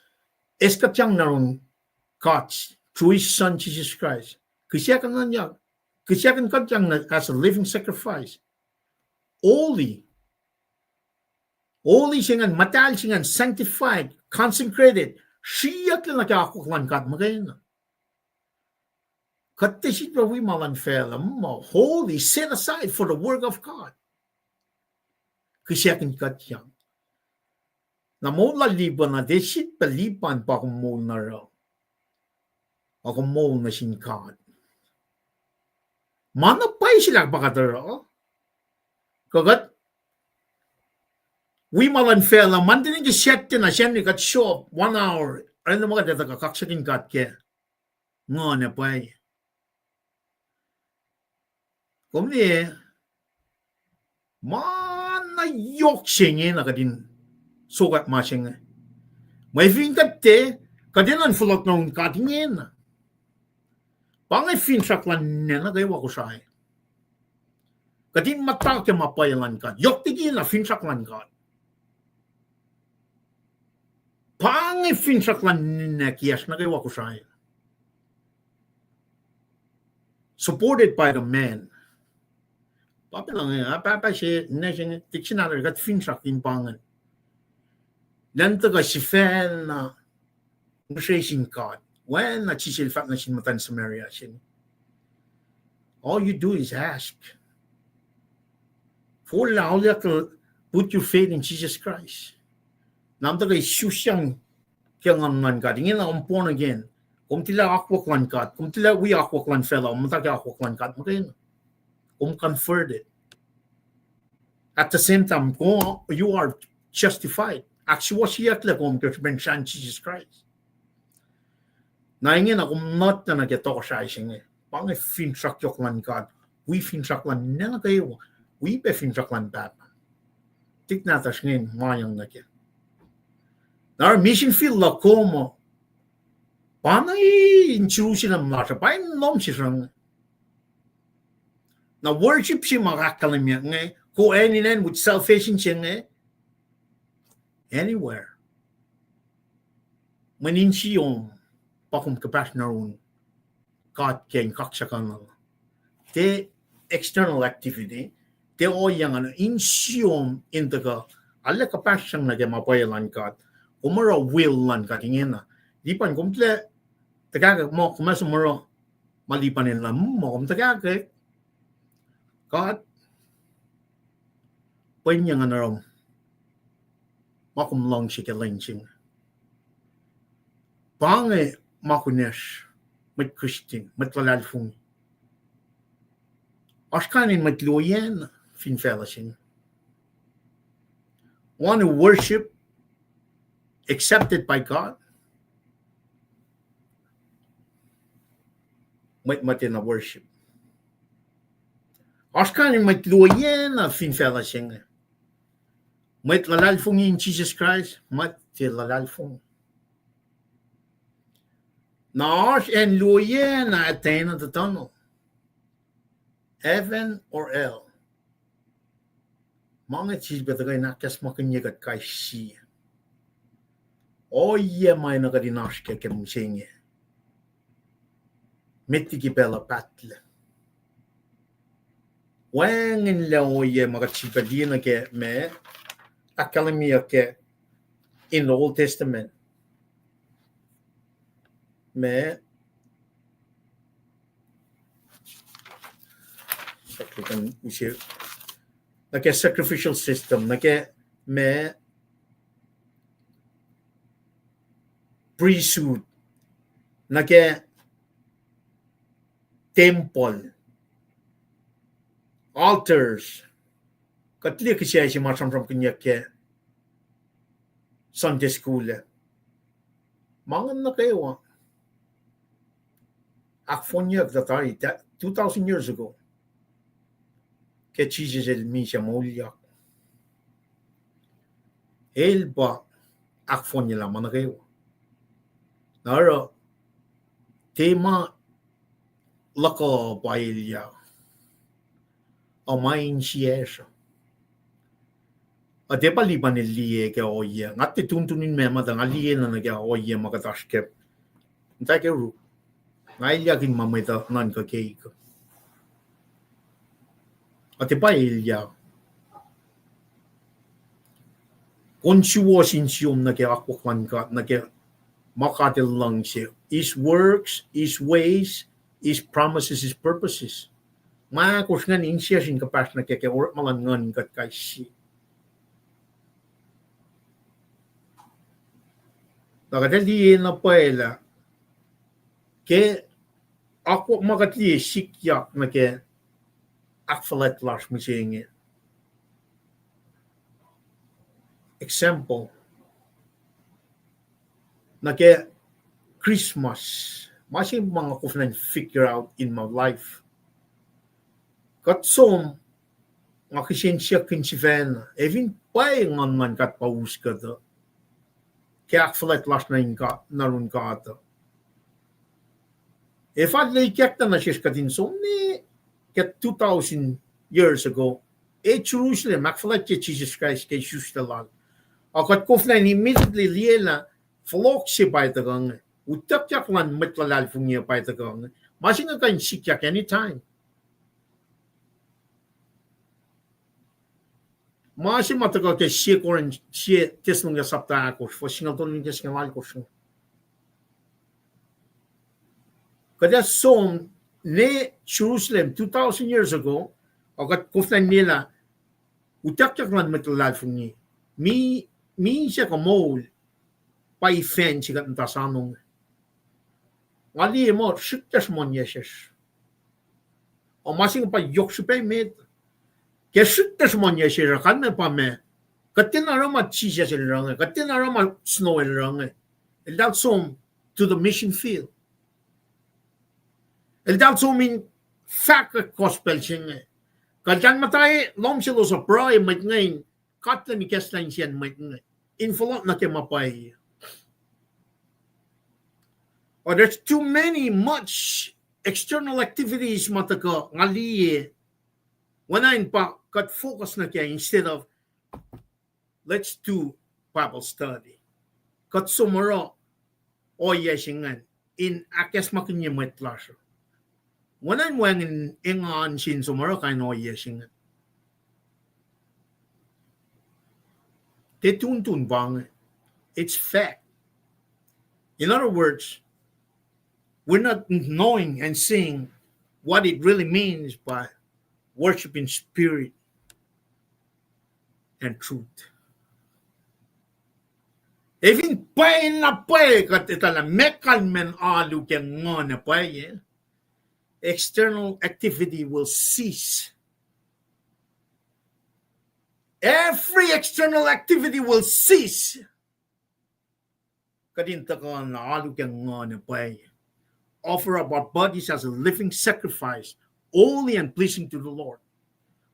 eis kuhtyang nuh yurin God through his Son Jesus Christ. Kihsackuhn, kihsackuhn kuhtyang nuh as a living sacrifice. Holy. Holy se ingacn, muhtahl se ingacn, sanctified, consecrated, sriyucklac nuh ke akwuck luhn God muhkwena. Kuht tiac sifilpac wi ma luhn facluh, muh holy, set aside for the work of God. Kihsackuhn kuhtyang. Na moul lal Lipan ah tiac sifilpac Lipan pa kom moul nuh yohrohl, a kom moul nuh sin God. Ma na pwacye se lah pa kuht oruh, kuh kuht wi ma luhn facluh, Monday nuh ke Saturday na Sunday kuht show up one hour, oacna ma kuht etuh kuh kaksakihn God ke Nguhn ac pwacye. Kom liye, ma na yohk se inge na kuht in sokwack ma se inge. Mweyen fin kuht tiac, kuht enenuh in fohlohk nuh yurin God ingena. Pa inge finsrak luhn ninac nuh kwewa Kosrae. Kuht in muhta ke ma pwacye luhn God. Yohk liki na finsrak luhn God. Pa inge finsrak luhn ninac kiyacsr nuh kwewa Kosrae. Supported by the man. Pa pacna inge, ah, pahpah se, ninac se inge, dictionary, kuht finsrak in pa ingacn. Lwen tuhkuh sifacna ngihsre sin God. Oacna Jisus el fahk nuh sin muhtuhn Samaria se inge. All you do is ask. Forlah, auliyak, put your faith in Jesus Christ. Na kom tuhkuh isusyang ke Nguhn luhn God. Ingena kom born again. Kom tilac akwuck luhn God. Kom tilac wi akwuck luhn facluh, muhta ke akwuck luhn God muhkwena. Kom converted. At the same time, kom, you are justified. Ahksuwohsyeyucklac kom ke srihpen srahn Jisus Kraist. Na ingena kom nuhnak nuh ke tohkohsrahi se inge. Pa inge finsrak yohk luhn God. Wi finsrak luhn ninac nuh kwewa. Wi pac finsrak luhn Pahpah. Tuhlihk nahtuhsr inge ma yang nuh kac. Na oruh mission field luhk kom uh, pa na in Jerusalem lasr uh, pa in lohm sesr inge. Na worship se ma ahkkahlwemye inge, go hand in hand with salvation se inge, anywhere. Mweyen insiyom pa kom kuhpahsr nuh yurin God ke in kaksakihnuhl. Tiac external activity, Tiac ohiyac ingacn in siom in tuhkuh arlac kuhpahsryang nuh ke ma pwacye luhn God. Kom oruh will luhn God ingena. Lipan kom tilac tuhkahkwack muh kom ac som oruh ma Lipan el nuh, muh kom tuhkahkwack. God, pwacye ingacn oruh ma kom luhngse ke lwen se inge. Pa inge ma kunacsr, mwet Christian, mwet luhlahlfongi. Oasr kain in mwet luoyacna fin facluh se inge. Want to worship accepted by God. Mwet, mwet in worship. Oasr kain in mwet luoyacna fin facluh se inge. Mwet luhlahlfongi in Jisus Kraist, mwet tiac luhlahlfongi. Na oasr acn luoyacna at the end of the tunnel. Heaven or hell. Ma inge sifilpac tuhkuh in ahkacsmakihnye kuht kais sie. Ohiyac ma enenuh kuht in oasr kac ke mihsenge. Met liki pacl uh pahtlac. Wacngihnlac ohiyac ma kuht sifilpac liye nuh ke ma ahkkahlwemyeyuck ke in the Old Testament. Ma, nuh ke sacrificial system, nuh ke ma priesthood, nuh ke tempuhl, altars, kuht liye kihsac se ma sramsramkihnyuck ke Sunday school ah. Ma inge nuh kwewa ahkfohnyuck tuh tari two thousand years ago. Ke Jisus el misac moulyak, el pa ahkfohnyelah ma nuh kwewa. Na oruh, tiac ma luhk uh pa elyah, a ma insiyacsr uh. Ac tiac pa Lipan el liye ke ohiyac. Nga tiac tuntunin ma ma tuh nga liye na nuh ke ohiyac ma kuht oasr kac. Muhta ke ruk, nga elyahkihn ma mwet uh nuhnkuh keik uh. Ac tiac pa elyah. Kom suwohs in siom nuh ke akwuck luhn God, nuh ke ma God el luhngse, his works, his ways, his promises, his purposes. Ma ahkosr ingacn insiyacsr in kuhpahsr nuh ke, ke orekma luhn nguhn in kuht kais sie. Na kuht ac liye na pwacye lah ke akwuck ma kuht liye sikyak nuh ke ahkfuhlwact lasr mihsenge. Example, nuh ke Christmas, ma se ma nga koflah in figure out in my life. Kuht som, nga kihsen siyuck in sifacna, ac fin pwacye nguhn luhn God pa us kuht uh, ke ahkfuhlwact lasr nuh in God, nuh yurin God uh, ac fal lwelah kuht nuh sesr kuht in som ne ke two thousand years ago, e Jerusalem ahkfuhlwactye Jisus Kraist ke isuslac lal. Ac kuht koflah in immediately liye lah fohlohk se pa tuhkuh inge, utuckyak luhn mwet luhlahlfongi uh pa tuhkuh inge. Ma se inge kuh in sikyak anytime. Ma se ma tuhkuh ke sie Corinth, sie Thessalonica sapta ahkosr, fuhs singucul tolu nuh ke singucul alkosr. Kuht ac som ne Jerusalem two thousand years ago, ac kuht koflah in liye lah utuckyak luhn mwet luhlahlfongi, mi, misac kuh moul, pa event se kuht muhta soanong. Nga liye muh srihkyacsr monyuc sesr. Ac ma se inge pa yohk srihpac met. Ke srihkyacsr monyuc sesr uh, kalmac pa ma, kuht tiacna oruh ma Jisus el oruh inge, kuht tiacna oruh ma snow el oruh inge. Eltahl som to the mission field. Eltahl som in fahkwack gospel se inge. Kuh eltahl muhta lohm selos uh pruhe mwet inge in kahlwem ikacslah insiyacn mwet inge in fohlohk nuh ke ma pwacye. Or there's too many, much external activities ma tuhkuh nga liye, oacna in pa kuht focus nuh kac instead of let's do Bible study. Kuht som oruh ohiyac se ingacn in ahkacsmakihnye mwet lasr uh. Oacna in wacngihn engan se in som oruh kain ohiyac se ingacn. Tiac tuhntun pa inge. It's fact. In other words, we're not knowing and seeing what it really means by worship in spirit and truth. Ac fin pwacye na pwacye kuht etuh lah meac kalmacn alu ke nguhn ac pwacye, external activity will cease. Every external activity will cease. Kuht in tuhkuh na alu ke nguhn ac pwacye. Offer up our bodies as a living sacrifice, holy and pleasing to the Lord.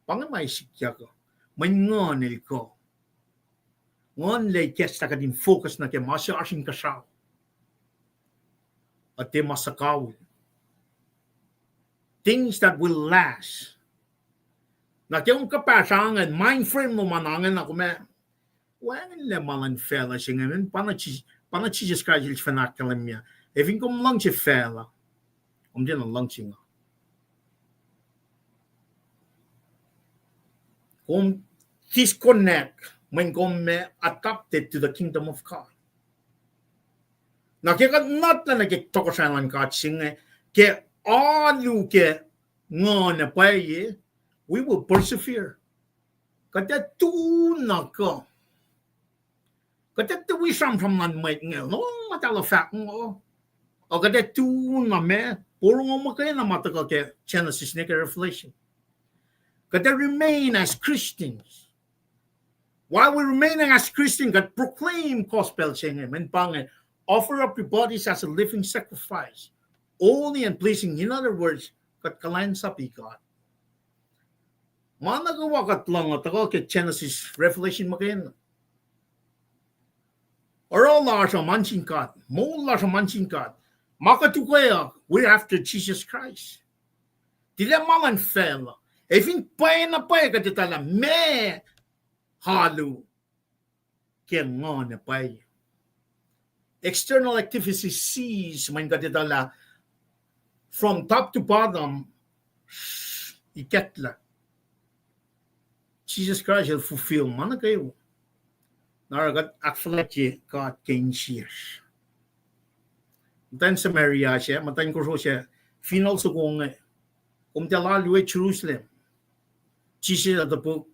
Pa inge ma sikyak uh, mweyen nguhn el kuh. Nguhn lac ikacslah kuht in focus nuh ke ma se oasr inkuhsrao. Ac tiac ma suhkawihl. Things that will last. Na ke kom kuhpahsr ingacn, mind frame lom an ingacn, na kom ac wacngihnlac ma luhn facluh se inge, pa na Jis-, pa na Jisus Kraist el sifacna ahkkahlwemye. Ac fin kom luhngse facluh, kom tiacna luhngse nga. Kom disconnect mweyen kom ma adopted to the kingdom of God. Na ke kuht nuhnak nuh ke tohkohsrahi luhn God se inge, ke alu ke nguhn ac pwacye, we will persevere. Kuht ac tu na kuh. Kuht ac tiac wi sramsram luhn mwet inge, no, muhtahl uh fahk inge. Ac kuht ac tu na ma, porongo muhkwena ma tuhkuh ke Genesis nuh ke Revelation. Kuht ac remain as Christians. While we're remaining as Christian, kuht proclaim gospel se inge, mweyen pa inge, offer up your bodies as a living sacrifice, holy and pleasing. In other words, kuht kuhlwacnsapuh God. Ma nuh kwewa kuht lohng uh tuhkuh ke Genesis, Revelation muhkwena. Oruh lasr uh ma nuh sin God, moul lasr uh ma nuh sin God. Ma kuht ukweyuck, we're after Jesus Christ. Tilac ma luhn facluh. Ac fin pwacye na pwacye kuht etuh lah meac alu ke nguhn ac pwacye. External activities cease mweyen kuht etuh lah from top to bottom, ikacklah. Jisus Kraist el fulfill ma nuh kwewa. Na oruh kuht ahkfuhlwactye God ke insiyacsr. Muhtwacn Samaria sac, muhtwacn kosro sac, fineol soko inge, kom tiac lal we Jerusalem. Jisus el topuk,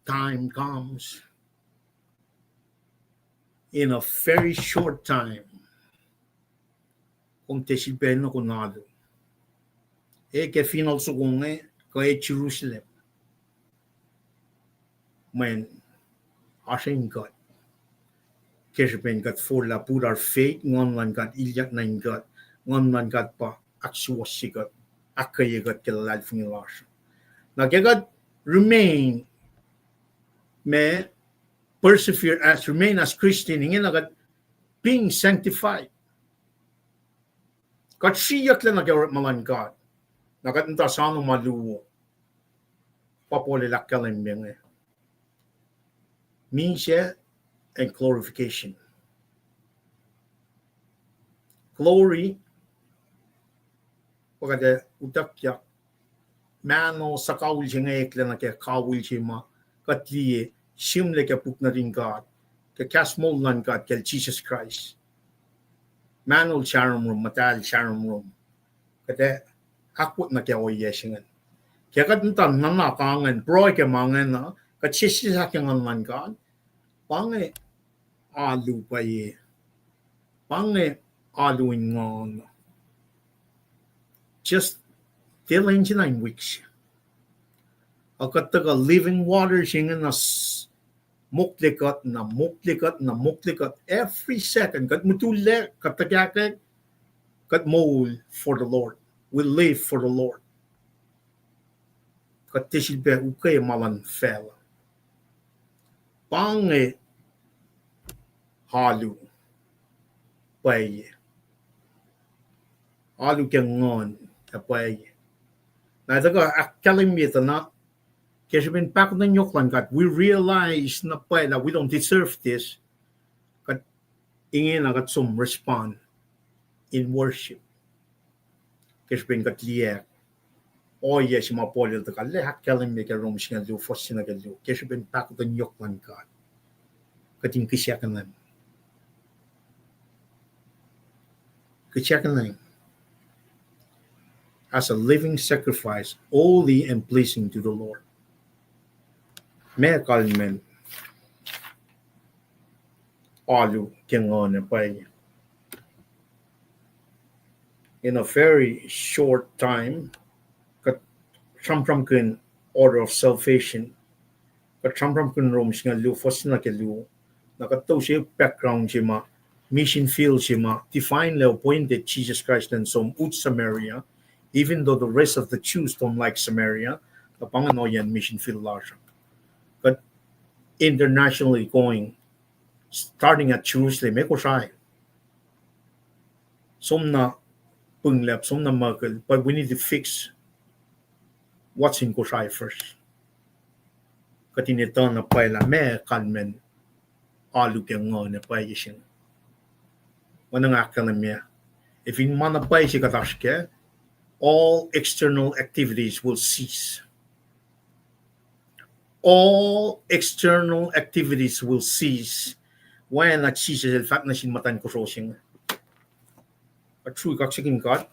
time comes in a very short time. Kom tiac sifilpac nuh kuh in alu. Ac ke fineol soko inge, kuh e Jerusalem. Mweyen oasr in kuht. Ke srihpen kuht forlah put our faith, nguhn luhn God ilyak nuh in kuht, nguhn luhn God pa ahksuwohsye kuht, ahkkweye kuht ke luhlahlfongi lasr. Na ke kuht remain, ma persevere as, remain as Christian, ingena kuht being sanctified. Kuht sriyucklac nuh ke orekma luhn God. Na kuht muhta soano ma luo. Pa Paul el ahkkahlwemye inge. Misac and glorification. Glory, pa kuht ac utuckyak. Mahno suhkawihl se inge eklac nuh ke kawihl se ma kuht liye, sihmlac ke puk nuhtin God, ke kahs moul luhn God kacl Jisus Kraist. Mahnol sahromrom, muhtahl sahromrom. Kuht ac ahkwot nuh ke ohiyac se ingacn. Ke kuht muhta nuhnak ingacn, pruhe ke ma ingacn uh, kuht sesseslah ke nguhn luhn God. Pa inge alu pwacye. Pa inge alu in nguhn. Just tiac lwen se na in wik se. Ac kuht tuhkuh living water se ingena s-, mokle kuht na, mokle kuht na, mokle kuht every second. Kuht mutullac, kuht tuhkahkwack, kuht moul for the Lord. We live for the Lord. Kuht tiac sifilpac ukwe ma luhn facluh. Pa inge alu pwacye. Alu ke nguhn ac pwacye. Na tuhkuh ahkkahlwemye tuh na, ke srihpen pahkotwen yohk luhn God, we realize na pwacye lah we don't deserve this. Kuht ingena kuht som respond in worship. Ke srihpen kuht liyacack ohiyac se ma Paul el tuhkuh ahkkahlwemye ke Rom singucul luo, fuhs se nuh ke luo, ke srihpen pahkotwen yohk luhn God. Kuht in kihsackuhnlah, kihsackuhnlah as a living sacrifice, holy and pleasing to the Lord. Ma kalmacn alu ke nguhn ac pwacye. In a very short time, kuht sramsramkihn order of salvation. Kuht sramsramkihn Rom singucul luo, fuhs singucul luo. Na kuht tou se background se ma, mission field se ma, divinely appointed Jesus Christ and som ut Samaria, even though the rest of the Jews don't like Samaria, na pa ingacn ohiyacn mission field lasr uh. Kuht internationally going, starting at Jerusalem, e Kosrae. Som na pwinglap, som na muhkwel, but we need to fix what's in Kosrae first. Kuht in etuh na pwacye lah ma kalmacn alu ke nguhn ac pwacye se inge. Oacna nga ahkkahlwemye, fin ma na pwacye se kuht oasr kac, all external activities will cease. All external activities will cease. Oacna Jisus el fahk nuh sin muhtwacn kosro se inge. Kuht srui kaksakihn God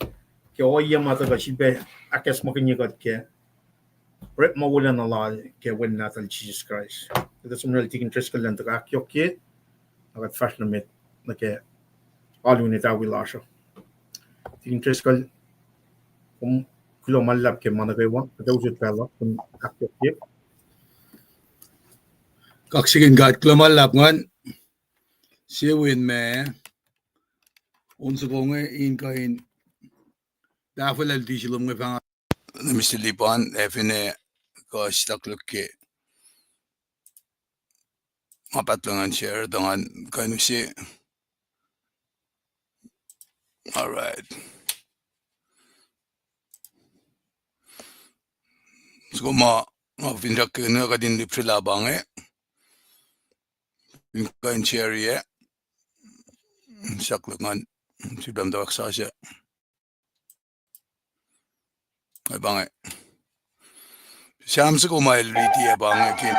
ke ohiyac ma tuhkuh sifilpac ahkacsmakihnye kuht kac, orekma wolacna lal ke Wen Nahtuhl Jisus Kraist. Kuht ac som nuh sel Tikin Driscoll elan tuhkuh ahkyohkye, na kuht fahsr nuh met nuh ke alu in etawi lasr uh. Tikin Driscoll, kom kuloh ma luhlahp ke ma nuh kwewa, kuht ac usot pacl uh, kom ahkyohkye. Kaksakihn God, kuloh ma luhlahp, ngan se wen ma on soko inge in kuh in tahfwelah luti se lom inge fahk, Mister Lipan, ac finne kuh stakloke ma pahtlac ngan share tuh ngan kuh in use. All right. Soko ma, ma finsrak ke inge kuht in lihpsrelah pa inge in kuh in share-i, stakloke ngan sifilpac muhtwacwacack sasuc. Ac pa inge Sam soko ma el riti, ac pa inge ke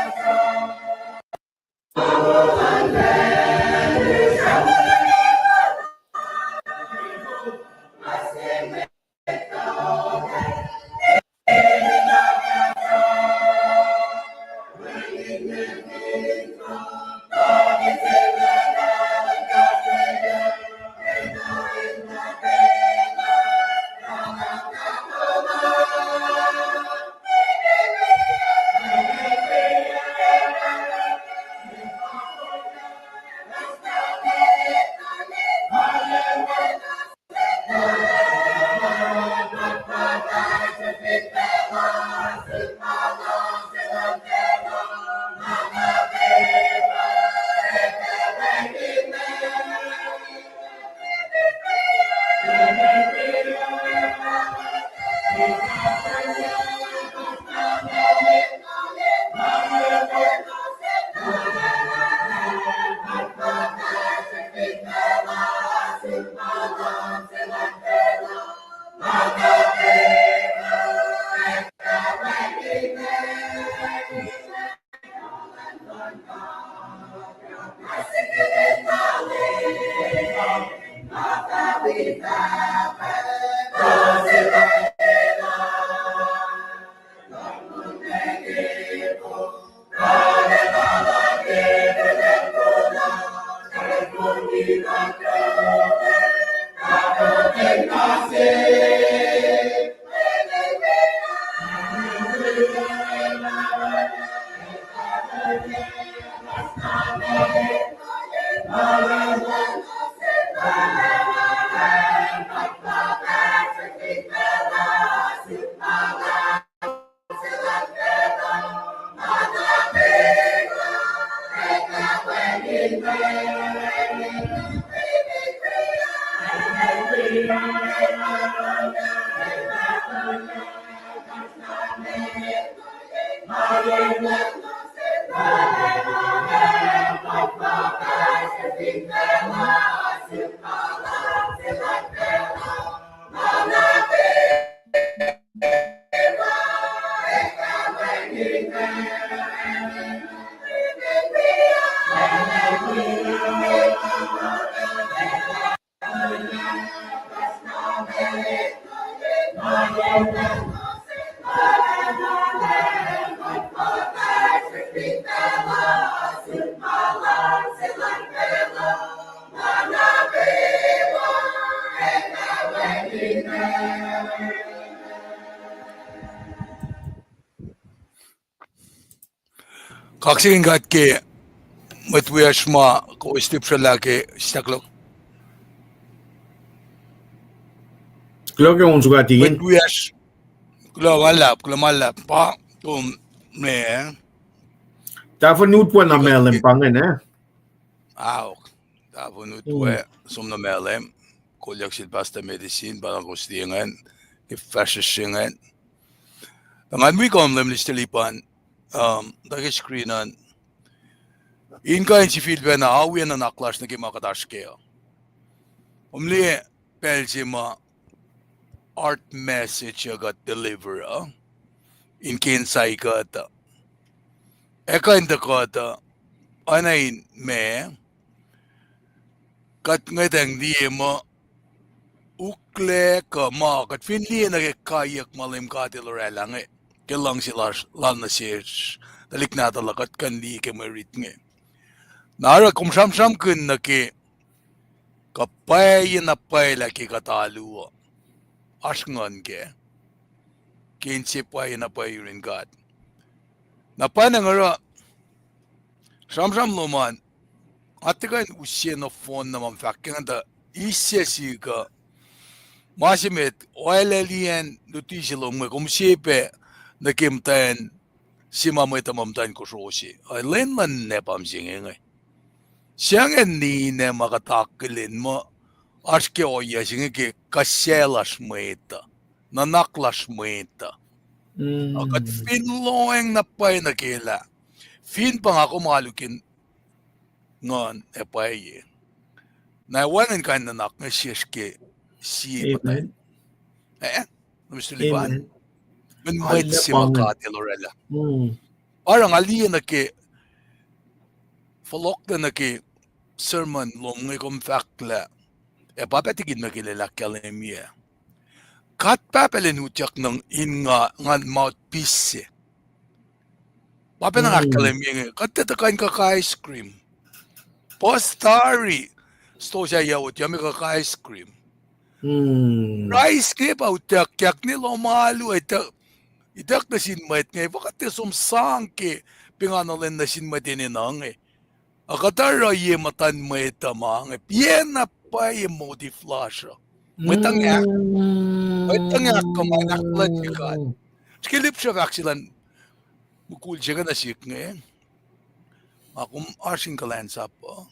Kaksakihn God ke mwet wiyacsr ma kowos tiac sruhlah ke sislah kuloh. Kuloh ke on sukati. Mwet wiyacsr. Kuloh ma luhlahp, kuloh ma luhlahp. Pa, kom, me. Tahfuh nutwe na mahlwem pa ingacn, eh? Aok. Tahfuh nutwe, som nuh mahlwem. Kolyuck sel Pastor Medicine, pa na kowos liye ingacn, ke fahsruh se ingacn. Tuh ngan wi kom Lem Minister Lipan, um, tuh ke screen an. In kuh in sifilpac na, oacyacpac nuhnak lasr nuh ke ma kuht oasr kac uh. Kom liye pacl se ma heart message uh kuht deliver uh, in ke insight kuht uh. Ac kuh in tuh kuht uh, oacna in ma, kuht ngwetacng liye muh, uklac kuh ma, kuht fin liye nuh ke kaiyuck ma Leum God El oraclah inge, ke luhngse lal nuh sesr, tuhlihk nahtuhl uh, kuht kuh in liye ke mwe rit inge. Na oruh kom sramsramkihn nuh ke, kuh pwacye na pwacye lah ke kuht alu uh, oasr nguhn kac, ke inse pwacye na pwacye yurin God. Na pwacnwacng oruh, sramsram lom an, nga tiac kuh in use nohfohn na ma fahk ke ngan tuh, eis sie sihk uh, ma se met, oacyacpac liyacacng luti se lom inge, kom use pac nuh ke muhtwacn se ma mwet uh, ma muhtwacn kosro se. Ac lwen luhn ninac pa mihsenge inge. Se inge ninac ma kuht akihlen muh, oasr ke ohiyac se inge ke kuh sel lasr mwet uh, nuhnak lasr mwet uh. Ac kuht fin lohacng na pwacye nuh ke lah, fin pa nga kom alu ke nguhn ac pwacye, na ac wacngihn kain nuhnak inge sesr ke sie muhtwacn. Eh, Mister Lipan, mwet se ma God El oraclah. Oruh nga liye nuh ke, fohlohklac nuh ke sermon lom inge kom fahk lah, ac pa pac tikin nuh ke lwelah ahkkahlwemye, God Pahpah El in utyak nuh in nga, ngan mouthpiece se. Pa pacna ahkkahlwemye inge, kuht tiac tuhkuh in kuhkuh ice cream. Puhs tari, stosah yac otyuh me kuhkuh ice cream. Rice inge pa utuckyak ne lohm alu, ituck nuh sin mwet inge, pa kuht tiac som sang ke, pa nga nuh len nuh sin mwet enenuh inge. Ac kuht oruh ye muhtuhn mwet uh ma inge, piacna pwacye motive lasr uh. Mwet uh nga, mwet uh nga kuh ma in ahkfuhlwactye God. Srihke lihpsruh fahk se luhn mukul se inge nuh sihk inge, nga kom oasr in kuhlwacnsap uh,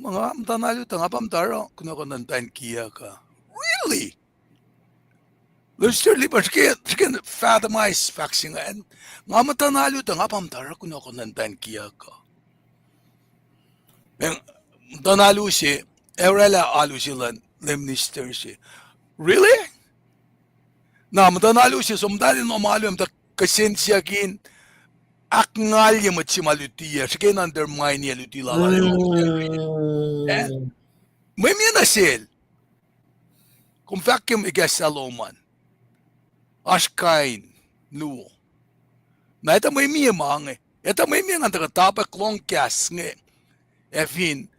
ma nga muhtuhn alu tuh nga pa muhta oruh kunohkohn luhn muhtwacn kiyuck uh. Really? Lester Lipan, srihke, srihke fathom-i fahk se ingacn. Nga muhtuhn alu tuh nga pa muhta oruh kunohkohn luhn muhtwacn kiyuck uh. Muhtuhn alu se, ac oraclah alu se luhn, luhn minister se. Really? Na muhtuhn alu se, som muhta in lohm alu, muhta kihsen siyuck in ahkngalye mwet se ma lutiyac, srihke in undermine luti lal. Eh? Mwe mie nuh sel. Kom fahk ke ekahsr lom an. Oasr kain luo. Na etuh mwe mie ma inge. Etuh mwe mie ngan tuhkuh topic lohng kahs inge. Ac fin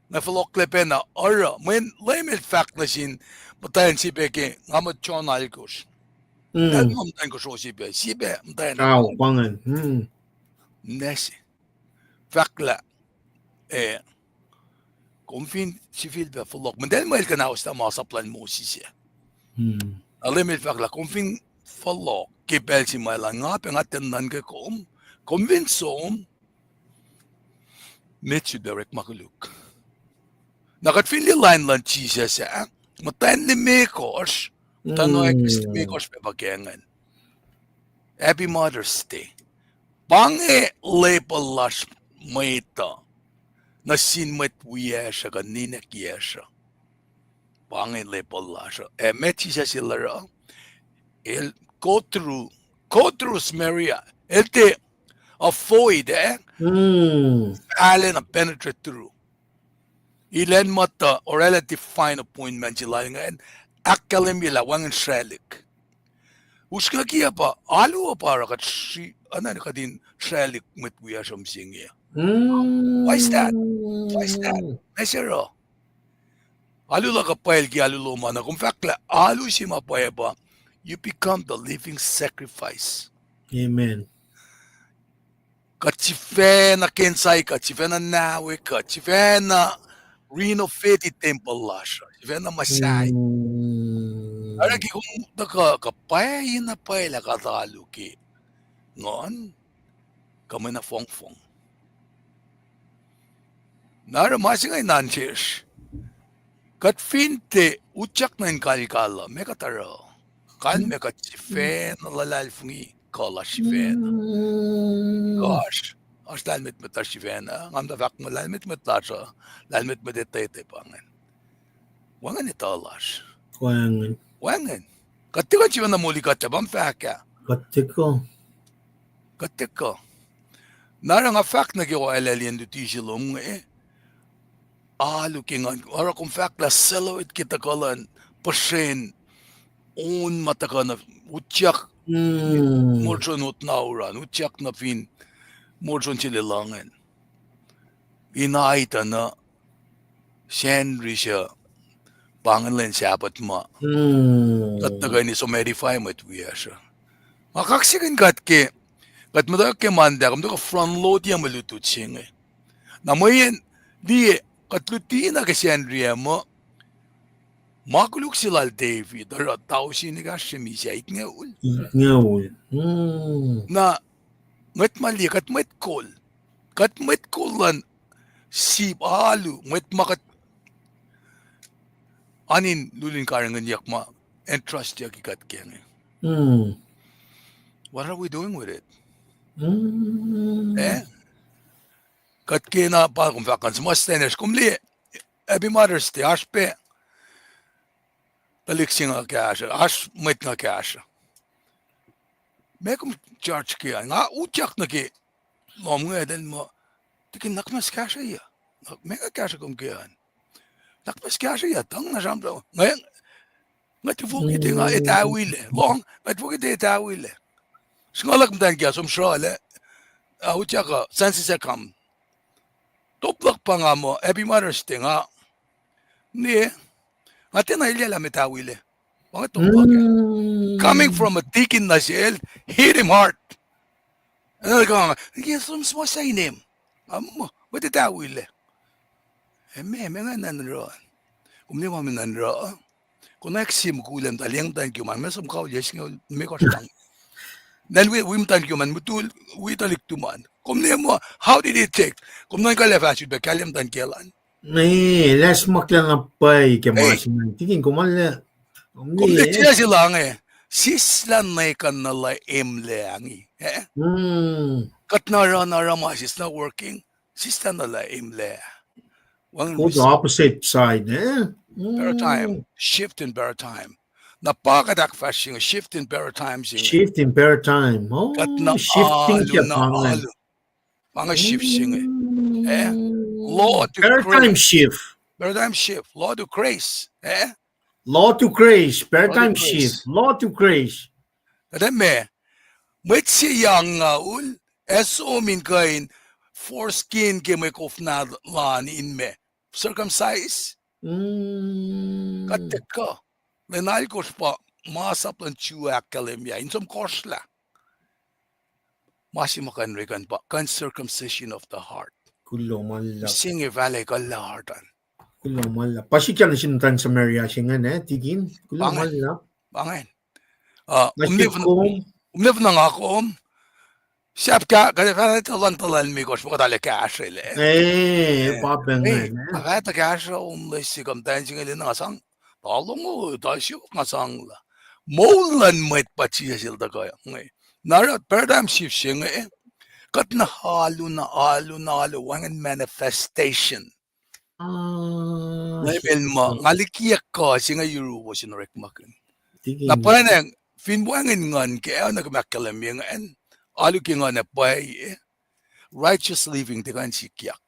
nga fohlohklac pacna oruh, mweyen Leum El fahk nuh sin muhtwacn se pac ke nga muh John alkosr. Nga muh muhtwacn kosro se pac, se pac muhtwacn. Ninac se. Fahk lah, eh, kom fin sifilpac fohlohk, muhtwacn ma el kuhnauslah masap luhn Moses ah. Na Leum El fahk lah kom fin fohlohk ke pacl se ma elan nga pac nga tiac nuhnkuh kom, kom fin som, met sifilpac orekma koluk. Na kuht fin liye lain luhn Jisus ah, muhtwacn limekohsr, muhtwacn limekohsr pac pa ke ingacn. Happy Mother's Day. Pa inge level lasr mwet uh nuh sin mwet wiyacsr uh kuh ninac kiyacsr uh. Pa inge level lasr uh. Ac met Jisus El oruh, El go through, go through Samaria. El tiac avoid, eh? Alena penetrate through. Elan muhta oraclah divine appointment se lal ingacn, ahkkahlwemye lah wacngihn sraclihk. Usrngucki uh pa, alu uh pa oruh kuht sri, anah kuht in sraclihk mwet wiyacsr uh mihsenge. Why is that? Why is that? Meac se oruh? Alu luhk uh pwacye ke alu lom an, na kom fahk lah alu se ma pwacye pa, you become the living sacrifice. Amen. Kuht sifacna kensahi, kuht sifacna nawe, kuht sifacna renovate tempuhl lasr uh, sifacna muhsahi. Oruh ke kom tuhkuh kuh pwacye na pwacye lah kuht alu ke nguhn, kuh mwe na fongfong. Na oruh ma se inge nuhn sesr. Kuht fin tiac utyak nuh in kalkal uh, meac kuht oruh? Kalmac kuht sifacna luhlahlfongi kuh lasr sifacna. Kuh oasr, oasr lahlmwetmwet lasr sifacna, nga muhta fahk muh lahlmwetmwet lasr uh, lahlmwetmwet etete pa ingacn. Wacngihn etuh lasr. Wacngihn. Kuht tiac kuh in sifacna molikuhtlac, pa fahk ah. Kuht tiac kuh. Kuht tiac kuh. Na oruh nga fahk nuh ke oalacliyacn luti se lom inge, alu ke nguhn, oruh kom fahk lah celebrate ke tuhkuh luhn puhsren on ma tuhkuh na utyak, moulson ot na oruh an, utyak nuh fin moulson se lel ingacn. In aituh na Sacnri se, pa ingacn lwen Sabbath ma kuht tuhkuh in som edify mwet wiyacsr uh. Nga kaksakihn kuht ke, kuht muhta ke Monday, kom tuhkuh front load-ye mwe lutlut se inge. Na mweyen, liye, kuht luti na ke Sacnri ah muh, ma koluk se lal David, oruh tausin ekahsr se misac itngoul. Itngoul. Na, ngwet ma liye, kuht mwet kol. Kuht mwet kol luhn sip alu, mwet ma kuht an in lulin karihngihnyuck ma, entrustiyucki kuht ke inge. What are we doing with it? Eh? Kuht kena pa kom fahk an, suhmuhslah nuh sesr, kom liye, Happy Mother's Day, oasr pac tuhlihk se nga kahsruh, oasr mwet nga kahsruh. Meac kom charge ke an, nga utyak nuh ke lohm inge, elan muh, tikin, na kom kahsruh ya. Meac nga kahsruh kom ke an? Na kom kahsruh ya, tuhng na sramsram. Nga, nga tifokite nga etawilac. Lohng, nga tifokite etawilac. Singucul luhk muhtwacn kiyuhk som sruhlac, ah, utyak uh, census ah kam. Top luhk pa nga muh, Happy Mother's Day nga. Ne, nga tiacna elyah lah met awilac. Pa inge top luhk ah. Coming from a deacon nuh sel, hit him hard. Yes, suhmuhslah inem. Am, mwet etawilac. Meac, meac nga nuhnruh? Kom liye ma nuhnruh? Konwacack sie mukul ac muhta liyacng muhtwacn kiyom an, meac som kaul, yac singucul limekohsr lang. Nal wi, wi muhtwacn kiyom an, mutul, wi tuhlihk tuhmom an. Kom liye muh, how did it take? Kom nuhnkuh lah fahsrot pac kahlyac muhtwacn kiyacl an. Nge, lah smacklah na pwacye ke ma se ingacn. Tikin, kom liye, kom liye, tiac se lah inge, sislah nwe kuh na lah emlac inge, eh? Kuht na oruh, na oruh ma sislah working, sislah na lah emlac. Go the opposite side, eh? Paradigm, shift in paradigm. Na pa kuht ahkfahsrye inge, shift in paradigm se inge. Shift in paradigm. Kuht na alu, na alu. Pa inge shift se inge. Eh? Law to grace. Paradigm shift. Paradigm shift. Law to grace. Eh? Law to grace. Paradigm shift. Law to grace. Kuht ac ma, mwet se yang ngaul, ac som in kuh in foreskin ke mwe koflah lal in ma, circumcise. Kuht tiac kuh. Lwen alkosr pa masap luhn Jew ahkkahlwemye in som kohsrlah. Ma se ma kuh in orekma pa, kuh in circumcision of the heart. Kuloh ma luhlahp. Mihsenge fahla kuhllah heart an. Kuloh ma luhlahp. Pa sikyak nuh sin muhtwacn Samaria se ingacn, eh, tikin. Kuloh ma luhlahp. Pa ingacn. Uh, kom liye fin nga kom, sahp kuht ac fahla tuh luhn tuhlihk limekohsr, ma kuht arlac kahsrwel. Eh, pa pacna. Kuht ac kahsruh homeless se kuh muhtwacn se inge, lwelah nga sang. Tuh lohng, tuh suk nga sang lah. Moul luhn mwet pa Jisus el tuhkuh inge. Na oruh paradigm shift se inge, kuht na alu, na alu, na alu, wacngihn manifestation. Nga el ma, nga likiyac kuh se inge yuruwos in orekmakihn. Na pwacnwacng, fin wacngihn nguhn kac, oacna kom ahkkahlwemye ingacn, alu ke nguhn ac pwacye, righteous living tiac kuh in sikyak.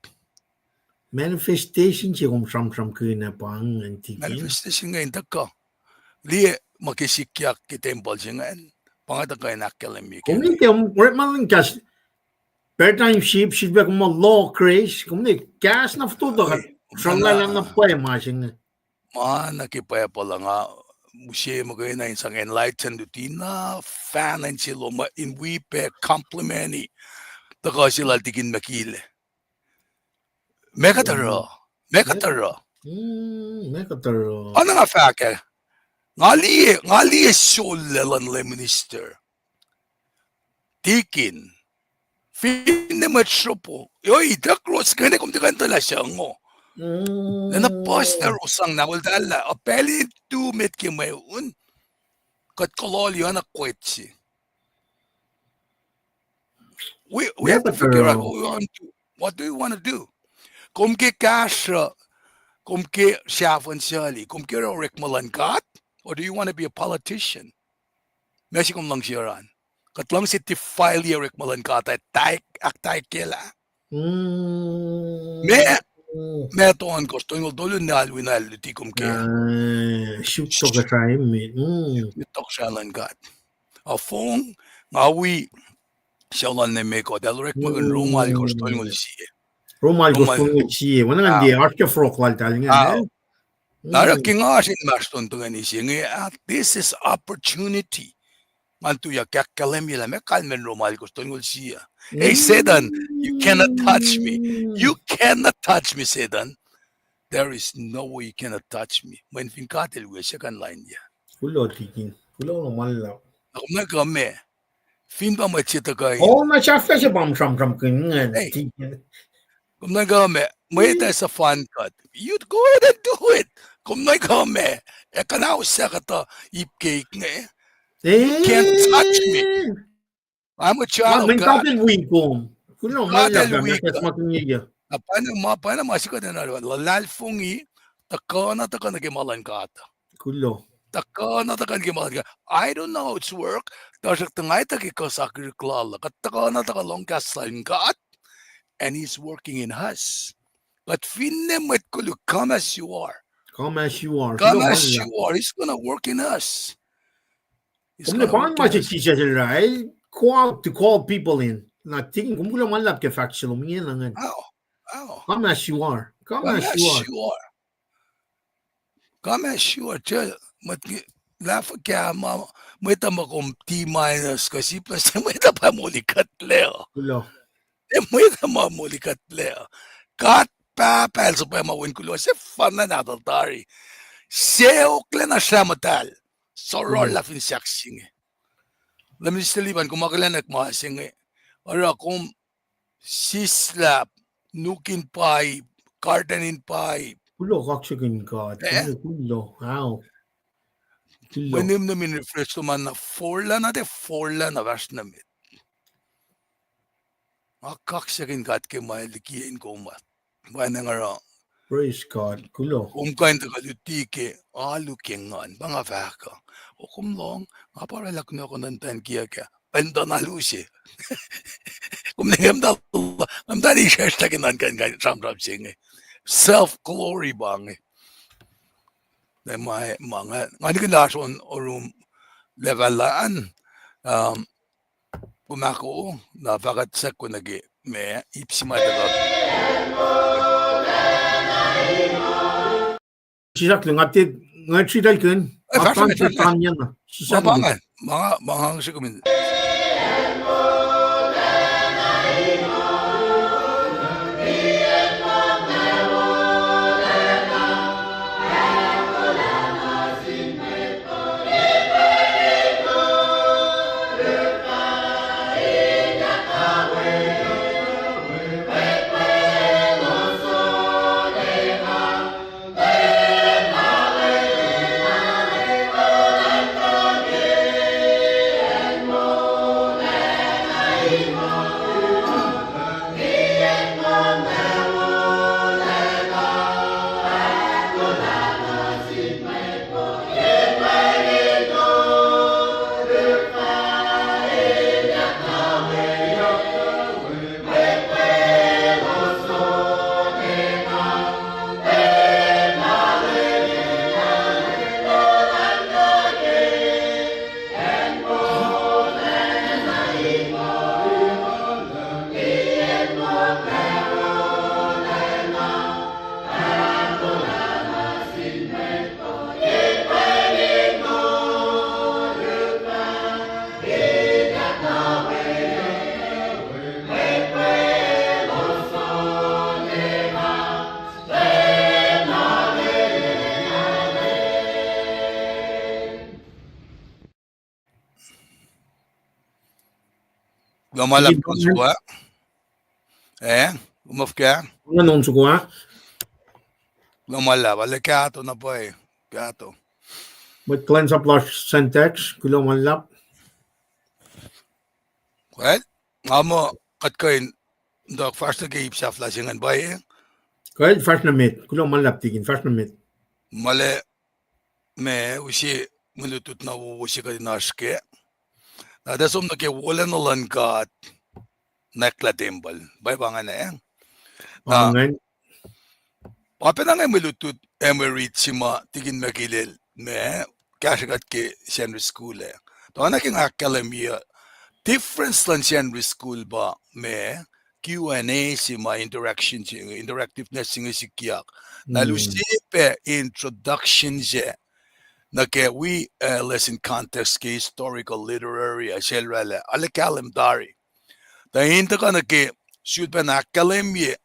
Manifestation se kom sramsramkihn ah pa ingacn, Tikin. Manifestation ingacn tuhkuh. Liye ma ke sikyak ke tempuhl se ingacn. Pa inge tuhkuh in ahkkahlwemye. Kom ke kom orekma luhn kahs paradigm shift, sifilpac kom muh law of grace, kom ne kahs na fototo kuht sruhlwaclah na pwacye ma se inge. Ma nuh ke Bible uh nga use muhkwena in sang enlighten luti na fahna in se lom in wi pac compliment-i tuhkuh se lal Tikin Mekile. Meac kuht oruh? Meac kuht oruh? Meac kuht oruh? Oacna nga fahk ah, nga liye, nga liye sollac luhn lay minister, Tikin, finne mwet sropo, yo, ituck ros kene kom tiac kuh in tuh lah suc ngo. Lwelah na puhs na ros sang na weltahllah, a pacl in tu met ke mweun, kuht kolohl oacna kwet se. We, we have to figure out what we want to, what do we want to do? Kom ke kahsruh, kom ke sahfuhn sali, kom ke orekma luhn God, or do you want to be a politician? Meac se kom luhngse oruh an? Kuht luhngse defile orekma luhn God, ahktaikkelah. Meac, meac, tolngoul tolu na alu na luti kom ke, suk tohkohsrahi, suk tohkohsrahi luhn God. Ofong, nga wi, suc luhn Leum me kuht, el orekmakihn Rom alkosr tolngoul sie. Rom alkosr tolngoul sie. Oacna ngan tiac oasr ke frog laltahl ingacn. Na oruh ke nga oasr inmahsrlon tuhngeni se inge, ah, this is opportunity. Ngan tuyak ahkkahlwemye lah meac kalmacn Rom alkosr tolngoul sie. Hey, Satan, you cannot touch me. You cannot touch me, Satan. There is no way you cannot touch me. Mweyen fin God El wi second line ah. Kuloh, Tikin. Kuloh na ma luhlahp. Na kom nuhnkuh meac? Fin pa mwet se tuhkuh in, oh, na sahflah se pa sramsramkihn ingacn, Tikin. Kom nuhnkuh meac? Mwet ac suhfal kuht. You go ahead and do it. Kom nuhnkuh meac? Ac kuhnahoslah kuhtuh ip keik inge. You can't touch me. I'm a child of God. Mweyen God El wi kom. Kuloh, God El wi kom. Na pacna ma, pacna ma sikut in luhlahlfongi, tuhkuh na tuhkuh nuh ke ma luhn God. Kuloh. Tuhkuh na tuhkuh nuh ke ma luhn God. I don't know how it's work. Tuhsruhktuh nga etuh ke kuh sakihrihk lal uh, kuht tuhkuh na tuhkuh lohng kahs luhn God, and He's working in us. Kuht finne mwet koluk, come as you are. Come as you are. Come as you are. He's gonna work in us. Kom ne pa ma se Jisus El oruh, go out to call people in. Na Tikin, kom kuloh ma luhlahp ke fahk se lom inge na ingacn. Come as you are. Come as you are. Come as you are. Mwet, lah fuhkah ma, mwet uh ma kom D minus kuh C plus, mwet uh pa moli kuhtlac uh. Mwet uh ma moli kuhtlac uh. God Pahpah El suhpwacma wen kuloh sefanna nahtuhl tari. Seoklac na srah muhtahl. Sororlah fin sahk se inge. Lem Minister Liban, kom akihlenak ma se inge. Oruh kom sislah, nuk in pipe, garden in pipe. Kuloh, kaksakihn God. Kuloh, kuloh. Mwe nihmnihm in refresh lom an na forlah, na tiac forlah na fahsr nuh met. Nga kaksakihn God ke ma El likiyac in kom ah. Pa inge oruh, praise God, kuloh. Kom kuh in tuhkuh luti ke alu ke nguhn, pa nga fahk uh. O kom lohng, nga pa oraclah kunohkohn nuhnuhnkuh kiyuhk ah. Pacl nuhtin alu se. Kom ne nge muhta, nga muhta in israslah ke nuhnuhnkuh in sramsram se inge. Self glory pa inge. Na ma, ma nga, nga nihkihn lasr on orum level an, um, kom ahko, na fahkwack sackuh nuh ke ma ip se ma tuhkuh. Sisaklu, nga tiac, nga sritaclkihn, nga fahsr, fahsr, fahsr, fahsr. Sisaklu. Ma, ma, ma nga srihke min. Kuloh ma luhlahp, on soko ah. Eh, umaf ka? Ngan on soko ah. Kuloh ma luhlahp, ale kahto na pwacye, kahto. Mwet kuhlwacnsap lasr Sentex, kuloh ma luhlahp. Well, nga muh kuht kuh in tuh fahsr nuh ke ip sahflah se ingacn pwacye. Kuh el fahsr nuh met, kuloh ma luhlahp tikin, fahsr nuh met. Ma le, ma use mwe lutlut na wowo se kuht in oasr kac. Na tuh som nuh ke wolacna luhn God nwacklah tempuhl. Pwacye pa ingacn, eh? Na, pa pacna inge mwe lutlut ac mwe rit se ma tikin Makilel ma kahsrwe kuht ke Sacnri School ah. Tuh oacna ke nga ahkkahlwemye, difference luhn Sacnri School pa ma Q and A se ma interaction se inge, interactiveness se inge sikyak. Na el use pac introduction se nuh ke wi, eh, lesson context ke historical, literary, ac sel oraclah, ale kahlwem tari. Tuh in tuhkuh nuh ke sulpacna ahkkahlwemye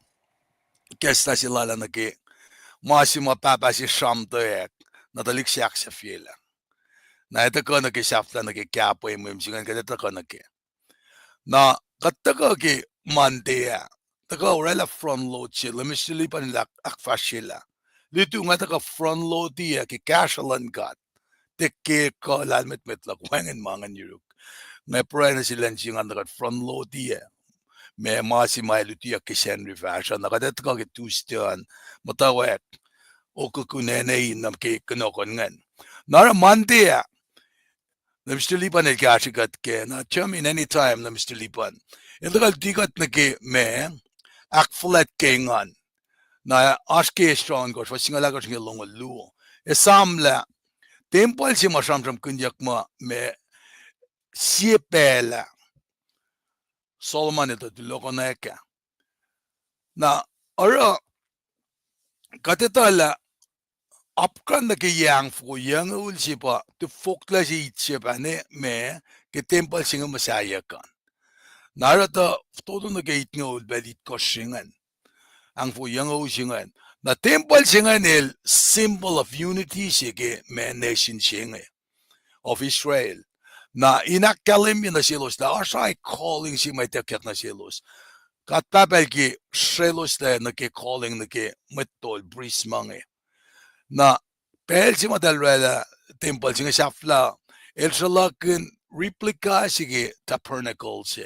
kahs na se lal ah nuh ke ma se ma pahpah se sramtweack, na tuhlihk se ahksahfyelah. Na ac tuhkuh nuh ke sahflah nuh ke kahpwemwem se ingacn kuht ac tuhkuh nuh ke. Na kuht tuhkuh ke Monday ah, tuhkuh oraclah front load se, Lemister Lipan el ahk-, ahkfahsryelah. Lutu nga tuhkuh front load-i ah ke kahsruh luhn God. Tiac ke kuh lahlmwetmwet luhk, wacngihn ma ingacn yuruk. Nga pruhe nuh sel acn se ngan tuh kuht front load-i ah. Ma, ma se ma el lutiyuck ke Sacnri fahsruh, na kuht ac tuhkuh ke Tuesday an, muhtwacwacack, okokun ane in nuh ke kunohkohn ingacn. Na oruh Monday ah, Lemister Lipan el kahsrwe kuht ke, na German anytime Lemister Lipan. El tuhkuh luti kuht nuh ke ma, ahkfuhlwact ke engan. Na oasr ke Esra ohnkohsr, fuhs singucul alkosr nuh ke longoul luo. Esamlah, tempuhl se ma sramsramkihnyuck ma, ma sie pacl ah Solomon el tuh tulohkohnack ah. Na oruh kuht etuh lah apkuhran nuh ke yac angfoko yucngoul se pa tufoklac se it se pacna ma ke tempuhl se inge muhsahyuck an. Na oruh tuh fototo nuh ke itngoul pacl itkohsr se ingacn. Angfoko yucngoul se ingacn. Na tempuhl se ingacn el symbol of unity se ke ma nation se inge of Israel. Na in ahkkahlwemye nuh selos lah oasr calling se ma ituckyuck nuh selos. God Pahpah el ke srelos lah nuh ke calling nuh ke mwet tol, prist ma inge. Na pacl se ma eltahl oraclah tempuhl se inge sahflah, el sruhlahkihn replica se ke tabernacle se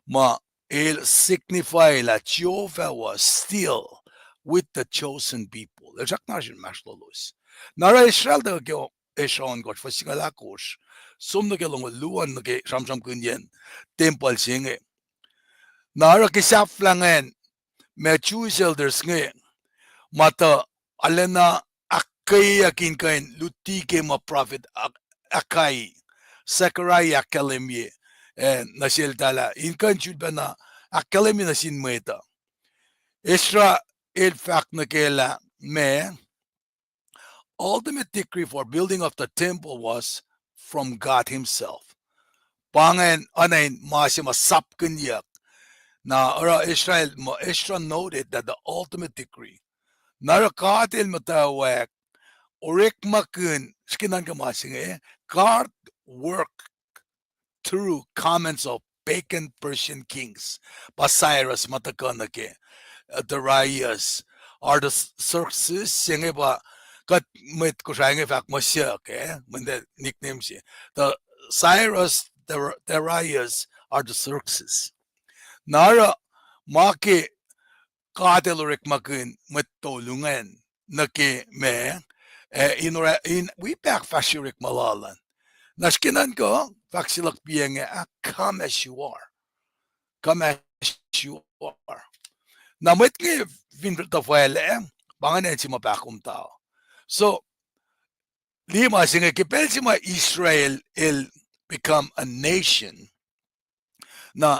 ma el signify lah Jehovah was still with the chosen people. El srackna oasr inmahsrlolos. Na oruh Israel tuh ke Esra ohnkohsr, fuhs singucul ahkosr, som nuh ke longoul luo an nuh ke sramsramkihnyacn tempuhl se inge. Na oruh ke sahflah ingacn, ma Jewish elders inge, ma tuh arulacna ahkkweyeyuck in kuh in luti ke ma prophet Hag-, Haggai, Zechariah ahkkahlwemye, eh, nuh seltahl ah, in kuh in sulpacna ahkkahlwemye nuh sin mwet uh. Esra el fahk nuh ke lah ma, ultimate decree for building of the temple was from God himself. Pa ingacn oacna in ma se ma sapkihnyuck. Na oruh Israel, ma Esra noted that the ultimate decree. Na oruh God el muhtwacwacack orekmakihn, srihke nuhnkuh ma se inge, God work through comments of pagan Persian kings, pa Cyrus ma tuhkuh nuh ke, uh, Darius, Artaxerxes, se inge pa kuht mwet Kosrae inge fahk muh suk, eh, mwet nickname se. The Cyrus, the Darius, Artaxerxes. Na oruh ma ke God el orekmakihn mwet tolu ingacn nuh ke ma, eh, in oraclah, in wi pac ahkfahsrye orekma lal an. Na srihke nuhnkuh, fahk se luhk pa inge ah, come as you are. Come as you are. Na mwet inge fin tuhfahlah, pa ingacn acn se ma pahkomuhta. So, liye ma se inge ke pacl se ma Israel el become a nation. Na,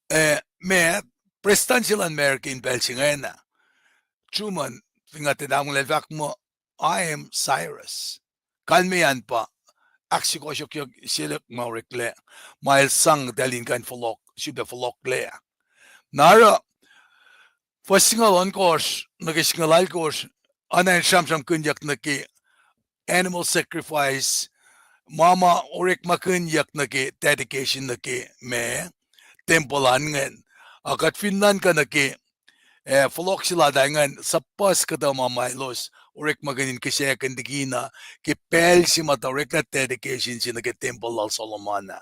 eh, ma, prestuhn se luhn America in pacl se ingacn ah, Truman, fin nga tiac muhtahl, el fahk muh, I am Cyrus. Kalmeyac an pa ahksukohsohkyak se luhk ma oreklac, ma el sang eltahl in kuh in fohlohk, sifilpac fohlohklac. Na oruh, fuhs singucul ohnkohsr nuh ke singucul alkohsr, oacna in sramsramkihnyuck nuh ke animal sacrifice, ma ma orekmakihnyuck nuh ke dedication nuh ke ma, tempuhl an ingacn. A kuht fin nuhnkuh nuh ke, eh, fohlohk se lal ingacn, suhpuhs kuhtuh ma ma elos orekmakihn in kihsackuhn likina, ke pacl se ma tuh oreklah dedication se nuh ke tempuhl lal Solomon ah.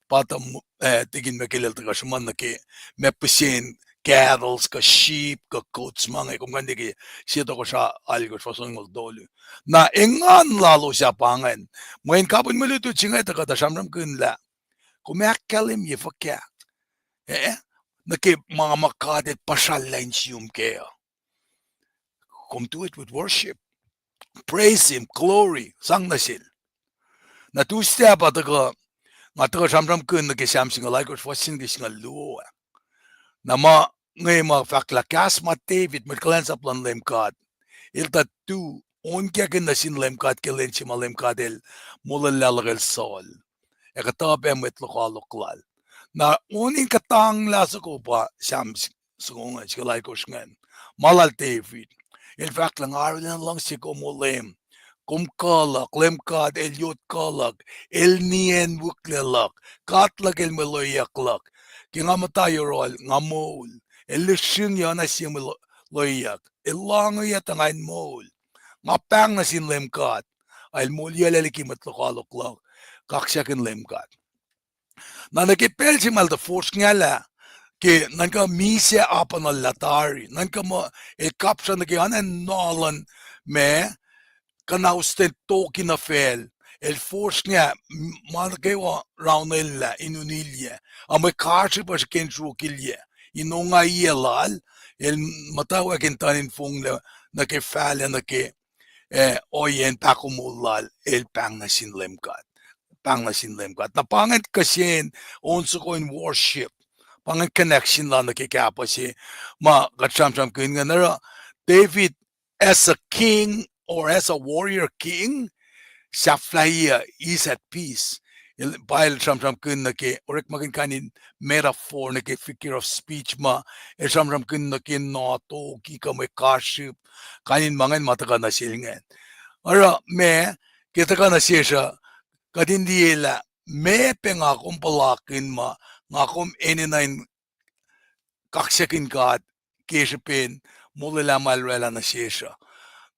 Pa tuh, eh, tikin Mekelel tuhkuh sruhmuhn nuh ke ma pihsen cattles kuh sheep kuh goats ma inge, kom kuh in liye ke Sie Tohkohsrah alkosr fuhs onngoul tolu. Na engan lalos ah pa ingacn. Mweyen kapihn mwe lutlut se inge tuhkuh tuh sramsramkihn lah kom ahkkahlwemye fuhkah, eh, nuh ke ma ma God El puhsrallah insiyom kac uh. Kom do it with worship. Praise Him, glory, sang nuh Sel. Na Tuesday ah pa tuhkuh, nga tuhkuh sramsramkihn nuh ke Sam singucul alkosr fuhs se nuh ke singucul luo ah. Na ma inge ma fahk lah kahs ma David, mwet kuhlwacnsap luhn Leum God, el tuh tu onkakihn nuh sin Leum God ke lwen se ma Leum God El molwelah luhkel Saul ac kuhtuh pac mwet lokoalok lal. Na on in kuhtanglah soko pa Sam s-, soko ingacn, singucul alkosr ingacn, ma lal David. El fahk lah, nga arulacna luhngse kom, O Leum. Kom kuh luhk, Leum God El yot kuh luhk, El niyacn wihklac luhk, God luhk El mwe loeyuck luhk. Ke nga muhta yohrohl, nga moul. El lihsrihngye oacna sie mwe lo-, loeyuck. El loangyuck tuh nga in moul. Nga pahng nuh sin Leum God, a El moliyuclac liki mwet lokoalok luhk, kaksakihn Leum God. Na nuh ke pacl se ma el tuh fosrngahlah, ke nuhnkuh misac apanuhlah tari, nuhnkuh muh el kapsra nuh ke oacna noa luhn ma kuhnaus ten tok nuh facl, el fosrngah, m-, ma nuh kwewa raunellah in unilyac, a mwe kasrihpasr ke in sruokilyac, in ongaiyac lal, el muhtwacwacack in tuhn in fonglac nuh ke fahlac nuh ke, eh, ohiyacn pahkomuhl lal, el pahng nuh sin Leum God. Pahng nuh sin Leum God. Na pa ingacn kihsen on soko in worship. Pa ingacn connection lal nuh ke kahpah se ma kuht sramsramkihn ingacn. Oruh David as a king or as a warrior king, sahflahiyac, he's at peace. El, pa el sramsramkihn nuh ke, orekmakihn kain in metaphor nuh ke figure of speech ma el sramsramkihn nuh ke noa tok kuh mwe kasrihp, kain in ma ingacn ma tuhkuh nuh sel ingacn. Oruh ma, ke tuhkuh nuh sesr uh, kuht in liye lah meac pac nga kom puhlakihn ma nga kom enenuh in kaksakihn God ke srihpen molwelah ma el oraclah nuh sesr uh.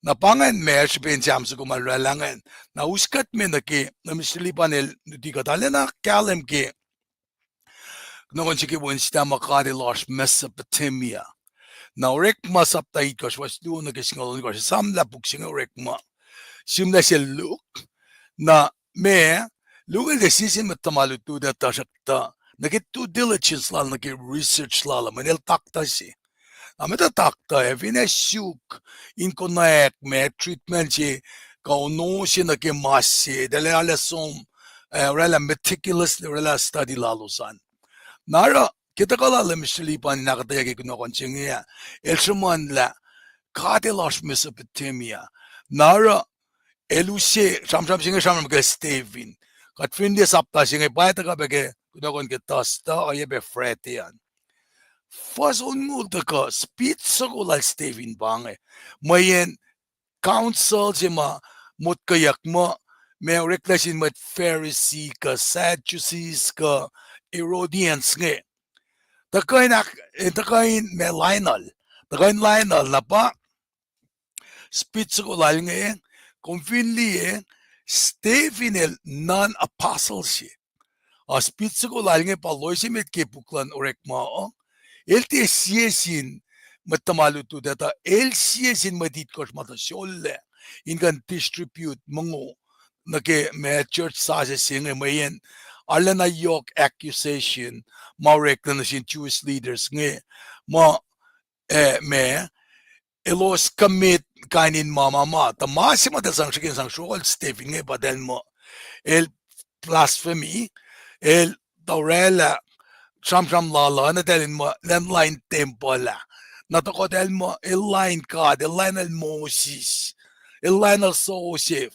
Na pa ingacn ma srihpen Sam soko ma el oraclah ingacn. Na us kuht me nuh ke, na Mister Lipan el luti kuht arulacna kahlwem ke kunohkohn se ke Wednesday ma God El oasr Mesopotamia. Na Orekma sapta itkohsr fuhs luo nuh ke singucul ohnkohsr, esamlah puk se inge Orekma. Sihmlac sel Luke. Na ma, Luke el tiac sie sin mwet tuhma lutlut ah tuhsruhktuh nuh ke due diligence lal, nuh ke research lal uh, mweyen el taktuh se. Na mwet uh taktuh ac finne suk in konwacack ma treatment se kuh ono se nuh ke mas se, eltahl arlac som, eh, oraclah meticulously, oraclah study lalos an. Na oruh ke tuhkuh lal Mister Lipan in ahkuhtweyac ke kunohkohn se inge ah, el sruhmuhnlah God El oasr Mesopotamia. Na oruh el use sramsram se inge, sramsram ke Stephen. Kuht fin liye sapta se inge, pa tuhkuh pac ke kunohkohn ke Thursday, oacyacpac Friday an. Fuhs onngoul tuhkuh, speech soko lal Stephen pa inge. Mweyen council se ma motkweyuck muh, ma oreklac sin mwet Pharisee kuh Sadducees kuh Herodians inge. Tuhkuh in ak-, eh, tuhkuh in ma lainuhl. Tuhkuh in lainuhl na pa speech soko lal inge, kom fin liye, Stephen el non-apostle se. A speech soko lal inge pa loese met ke puk luhn Orekma uh. El tiac sie sin mwet tuhma lutlut ah, tuh el sie sin mwet itkohsr ma tuh sollac in kuh in distribute mongo nuh ke ma church sasuc se inge, mweyen arulacna yohk accusation ma oreklac nuh sin Jewish leaders inge, ma, eh, ma elos commit kain in ma ma ma. Tuh ma se ma tuh sang srihke in sang sruokol Stephen inge pa eltahl muh el blasphemy, el tuh oraclah sramsram lal uh, na eltahl in muh, elan lain tempuhl ah. Na tohkoh eltahl muh el lain God, el lainuhl Moses, el lainuhl Joseph.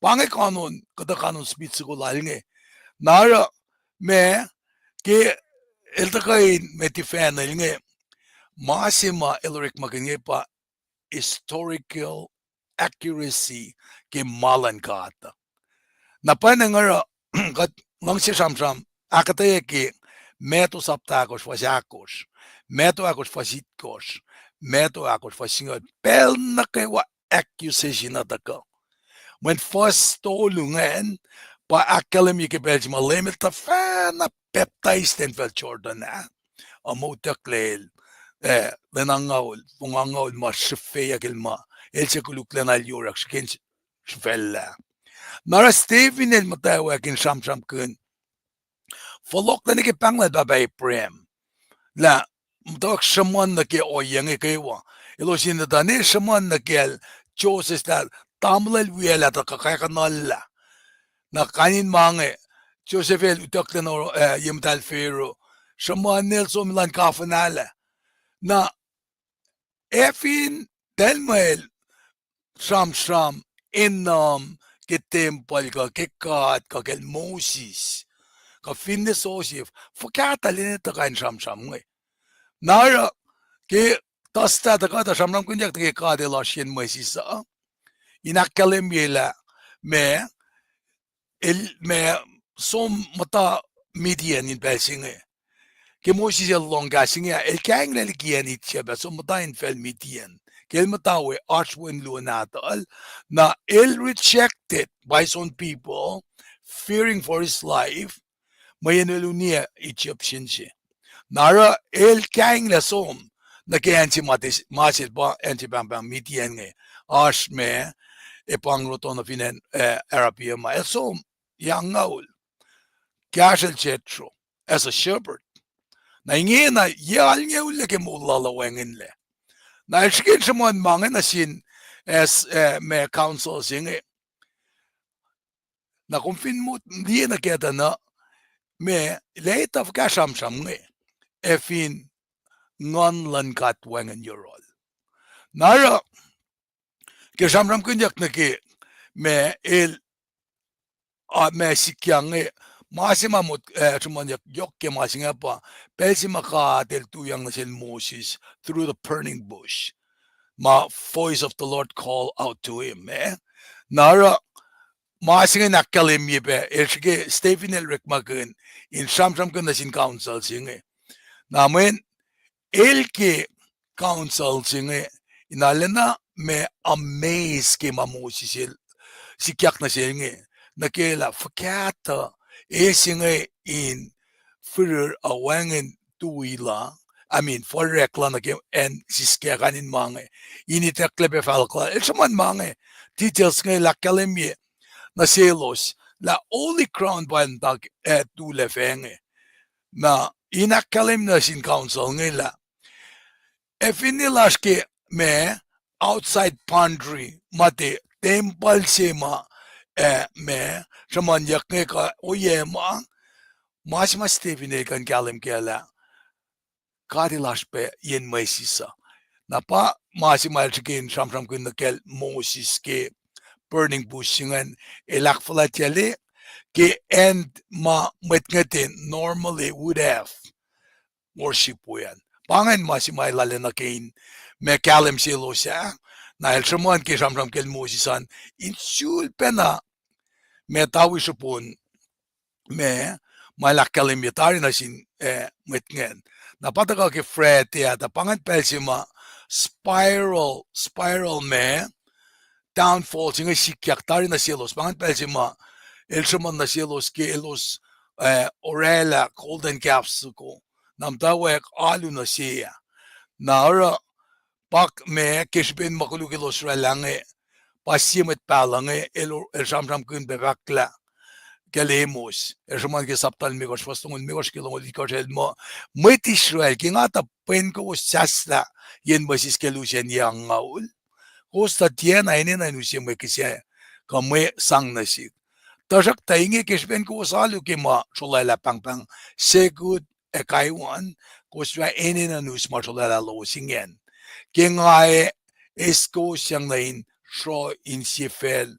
Pa inge kanon, kuhtuh kanon speech soko lal inge. Na oruh ma, ke el tuhkuh in ma tifacnwel inge, ma se ma el orekmakihn inge pa historical accuracy ke ma luhn God. Na pwacnwacng oruh kuht luhngse sramsram ahkuhtweyac ke Matthew sapta ahkosr fuhs ahkosr, Matthew ahkosr fuhs itkohsr, Matthew ahkosr fuhs singucul. Pacl nuh kwewa accusation uh tuhkuh. Mweyen fuhs tolu ingacn pa ahkkahlwemye ke pacl se ma Leum el tuhfahna pacptais ten facl Jordan ah, uh, muh utucklac el, eh, lwen angngaul, fong angngaul ma srihfeyuck el ma, el se koluk lwen ah el yohrohk srihke in srihfacllah. Na oruh Stephen el muhtwacwacack in sramsramkihn fohlohklac nuh ke pahnglah pahpah Abraham lah muhtwacwacack sruhmuhn nuh ke ohiyac inge kwewa. Elos in etuh ne sruhmuhn nuh kacl Joseph lah tamuhlwel wiyacl ah tuh kuhkahkuhnuhllah. Na kain in ma inge, Joseph el utucklac nuh, eh, ye muhtahl Pharaoh, sruhmuhn el som elan kafuhnahlah. Na ac fin Daniel sramsram enum ke tempuhl kuh ke God kuh kacl Moses kuh finne Joseph, fuhkah tuh lwen etuh kain sramsram inge? Na oruh ke tuhsruhk tuhkuh tuh sramsramkihnyuck tuh ke God el oasr yen Moses uh in ahkkahlwemye lah ma el ma som muhta Midian in pacl se inge. Ke Moses el lohng kahs inge ah, el kainglac liki acn Egypt ah, som muhta in facl Midian. Ke el muhta we oasr wen luo nahtuhl, na el rejected by his own people, fearing for his life, mweyen el uniyac Egyptian se. Na oruh el kainglac som nuh ke acn se ma, ma sel pa acn se pahngpahng Midian inge, oasr ma, ac pa ngroto nuh fin acn, eh, Arabia ma el som, yac angngaul, kahsrwel Jethro, as a shepherd. Na ingena yac alngoul ke moul lal uh wacngihnlac. Na el srihke in sruhmuhn ma inge nuh sin, eh, ma council se inge. Na kom fin mot liye nuh kac tuh na, ma, lah etuh fuhkah sramsram inge, ac fin Nguhn luhn God wacngihn yohrohl. Na oruh, ke sramsramkihnyuck nuh ke ma el, ah, ma sikyak inge, ma se ma mot, eh, sruhmuhnyuck yohk ke ma se inge pa pacl se ma God el tuyak nuh sel Moses through the burning bush. Ma voice of the Lord call out to him, eh? Na oruh, ma se inge in ahkkahlwemye pac, el srihke Stephen el orekmakihn in sramsramkihn nuh sin council se inge. Na mweyen el ke council se inge, in arulacna ma amaze ke ma Moses el sikyak nuh sel inge, nuh ke lah fuhkah tuh eis inge in firir uh wacngihn tui la, I mean, forek la nuh ke acn siskac kain in ma inge, in itucklac pac fahluhk lal. El sruhmuhn ma inge, details inge el ahkkahlwemye nuh selos lah holy ground pa el muhta, eh, tulac fac inge. Na in ahkkahlwemye nuh sin council inge lah ac finne lasr ke ma outside boundary, ma tiac tempuhl se ma, eh, ma sruhmuhnyuck inge kuh ohiyac ma, ma se ma Stephen el kuh in kahlwem kac lah God el oasr pac yen Moses uh. Na pa ma se ma el srihke in sramsramkihn nuh kacl Moses ke burning bush se ingacn, el ahkfuhlwactyacl ke acn ma mwet inge tiac normally would have worship we an. Pa ingacn ma se ma el arulacna ke in ma kahlwem selos ah, na el sruhmuhn ke sramsram kacl Moses an, in sulpacna ma tawi srihpon ma, ma el ahkkahlwemye tari nuh sin, eh, mwet ingacn. Na pa tuhkuh ke Friday ah, tuh pa ingacn pacl se ma spiral, spiral ma downfall se inge sikyak tari nuh selos. Pa ingacn pacl se ma el sruhmuhn nuh selos ke elos, eh, oraclah golden calf soko. Na muhtwacwacack alu nuh se ah. Na oruh pa ma ke srihpen ma koluk elos oraclah inge, pa sie mwet pahluh inge el, el sramsramkihn pac fahk lah kacl Amos, el sruhmuhn ke sapta limekohsr, fuhs longoul limekohsr ke longoul itkohsr, el muh, mwet Israel, ke nga tuh pwen kowos sahslah yen Moses ke lusen yac angngaul, kowos tuh tiacna enenuh in use mwe kihsac kuh mwe sang nuh sihk. Tuhsruhktuh inge ke srihpen kowos alu ke ma srolwaclah pahngpahng sekut ac kaiwan, kowos fah enenuh in us ma srolwaclah lowos ingacn. Ke nga ac eis kowos sang nuh in sruoh insiyacl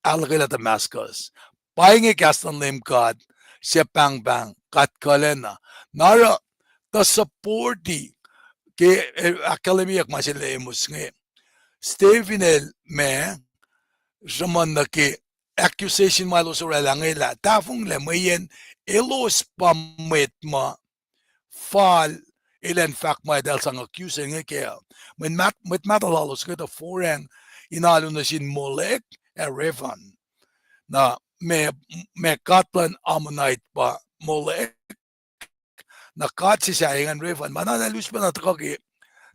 ahluhkwelah Damascus. Pa inge kahs luhn Leum God, suc pahngpahng God kuhlacna. Na oruh tuh support-i ke, eh, ahkkahlwemyeyuck ma se lal Amos inge, Stephen el ma sruhmuhn nuh ke accusation ma elos oraclah inge lah tahfonglac mweyen elos pa mwet ma fal elan fahk ma eltahl sang accuse inge kac. Mwet maht-, mwet mahtuh lalos inge tuh forang in alu nuh sin Molek ac Revan. Na ma, ma god luhn Ammonite pa Molek, na god se sahyac ingacn Revan, ma na eltahl us pacna tuhkuh ke,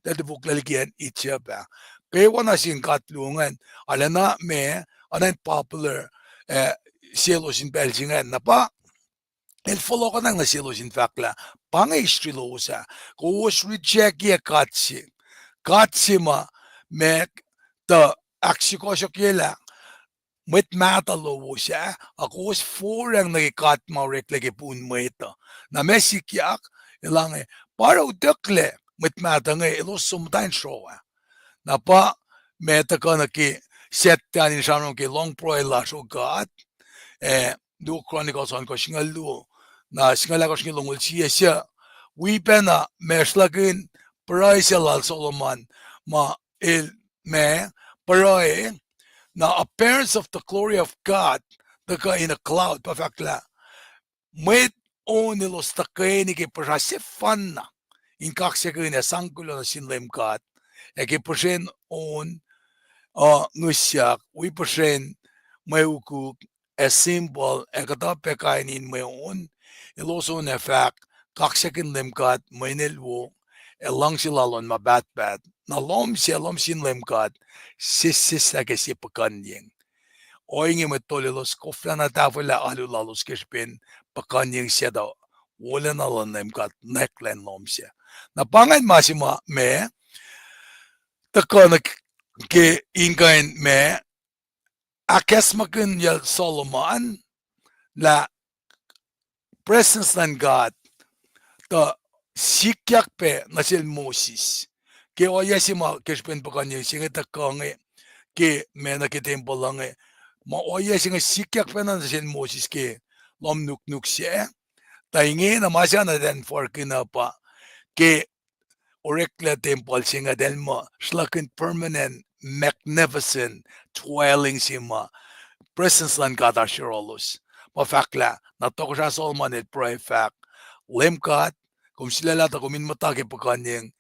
eltahl tufoklac liki acn Egypt ah. Kwewana sin god luo ingacn, arulacna ma, oacna in popular, eh, selos in pacl se ingacn. Na pa, el fohlohkohnacng nuh selos in fahk lah, pa inge history lowos ah, kowos reject-i god se, god se ma, ma, tuh ahksukohsohkyelah mwet mahtuh lowos ah, a kowos forang nuh ke god ma oreklac ke pun mwet uh. Na ma sikyak, elange, pa oruh utucklac mwet mahtuh inge elos som muhta in sroh ah. Na pa ma tuhkuh nuh ke Satan in sramsram ke lohng pruhe lasr, O God, eh, Luo Chronicles ohnkohsr singucul luo, na singucul ahkosr inge longoul sie, suc wi pacna ma sruhlahkihn pruhe se lal Solomon, ma el ma pruhe, na appearance of the glory of God tuhkuh in a cloud, pa fahk lah mwet on elos tuhkweni ke puhsra sefanna in kaksakihn ac sang kuloh nuh sin Leum God, ac ke puhsren on uh ngihsyak, wi puhsren mwe ukuk ac symbol ac kuhtuh pac kain in mwe on, elos on ac fahk, kaksakihn Leum God, mweyen El wo, ac luhngse Lal on ma pahtpaht. Na lohm se, lohm sin Leum God, sesseslah ke sie puhkuhnyeng. Ohinge mwet tolu elos koflana tahfwelah alu lalos ke srihpen puhkuhnyeng se tuh wolacna luhn Leum God nwacklah in lohm se. Na pa ingacn ma se ma ma tuhkuh nuh ke in kuh in ma ahkacsmakihnyac Solomon lah presence luhn God tuh sikyak pac nuh sel Moses. Ke ohiyac se ma ke srihpen puhkuhnyeng se inge tuhkuh inge, ke ma nuh ke tempuhl uh inge, ma ohiyac se inge sikyak pacna nuh sel Moses ke lohm nuknuk sac. Tuh ingena ma se na eltahl forkihn uh pa ke oreklac tempuhl se inge, eltahl muh sruhlahkihn permanent, magnificent dwelling se ma presence luhn God oasr yohrohlos. Ma fahk lah na tohkohsrah Solomon el pruhe fahk, Leum God, kom sulaclah tuh kom in muhta ke puhkuhnyeng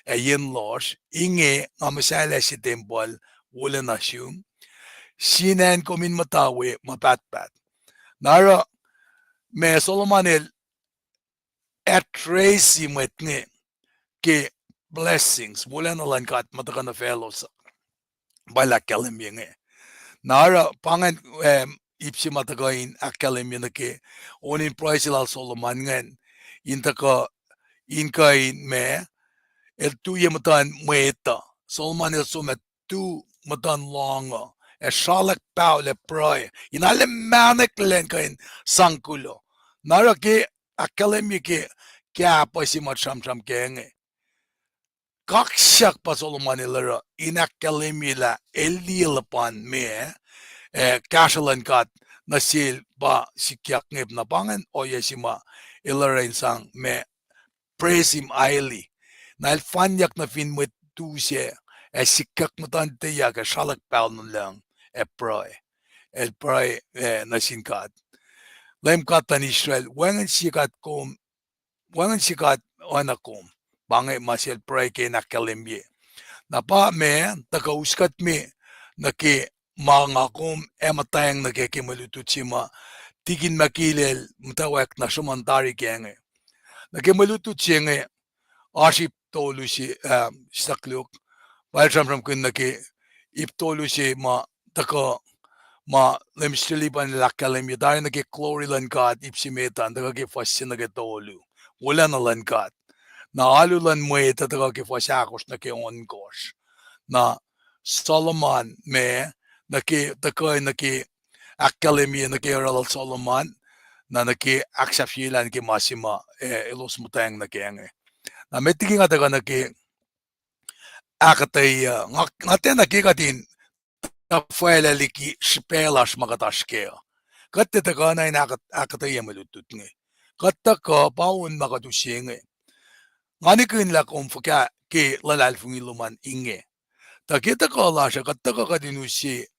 ac yen lohsr, inge nga muhsahllah sie tempuhl wolacna sum, sin acn kom in muhta we ma pahtpaht. Na oruh ma Solomon el address-i mwet inge ke blessings, wolacna luhn God ma tuhkuh nuh faclos uh, pa el ahkkahlwemye inge. Na oruh pa ingacn, em, ip se ma tuhkuh in ahkkahlwemye nuh ke on in pruhe se lal Solomon ingacn, in tuhkuh, in kuh in ma, el tuyak muhtuhn mwet uh. Solomon el som ac tu muhtuhn lohng uh, ac sralak paol ac pruhe in arlac mahneklacn kuh in sang kuloh. Na oruh ke ahkkahlwemye ke kahpah se ma sramsram ke inge, kaksak pa Solomon el oruh in ahkkahlwemye lah el liye luhpan ma, eh, kahsruh luhn God nuh sel pa sikyak inge. Na pa ingacn ohiyac se ma el oruh in sang ma praise him highly. Na el fanyak nuh fin mwet tu sac, ac sikyak muhtuhnteyak ac sralak paol nuh lucng, ac pruhe. El pruhe, eh, nuh sin God, Leum God luhn Israel, wacngihn sie God kom, wacngihn sie God oacna kom. Pa inge ma sel pruhe ke in ahkkahlwemye. Na pa ma tuhkuh us kuht me nuh ke ma nga kom ac muhtwacng nuh ke ke mwe lutlut se ma Tikin Makil el muhtwacwacack na sruhmuhn tari ke inge. Nuh ke mwe lutlut se inge, oasr ip tolu se, ah, sislah koluk, pa el sramsramkihn nuh ke ip tolu se ma tuhkuh, ma Leum Israel pa inel ahkkahlwemye tari nuh ke glory luhn God, ip se met an, tuhkuh ke fuhs se nuh ke tolu, wolacna luhn God. Na alu luhn mwet uh tuhkuh ke fuhs ahkosr nuh ke ohnkohsr. Na Solomon ma, nuh ke, tuhkuh nuh ke ahkkahlwemye nuh ke oruh lal Solomon, na nuh ke ahksahfyelah nuh ke ma se ma, eh, elos muhtweng nuh ke inge. Na met liki nga tuhkuh nuh ke ahkuhtweyac, nga, nga tiacna ke kuht in tuhfahlah liki srihpac lasr ma kuht oasr kac uh. Kuht tiac tuhkuh na in ahkuht-, ahkuhtweyac mwe lutlut inge. Kuht tuhkuh pa on ma kuht use inge. Nga nihkihn lah kom fuhkah ke luhlahlfongi lom an inge. Tuh ke tuhkuh lasr uh, kuht tuhkuh kuht in use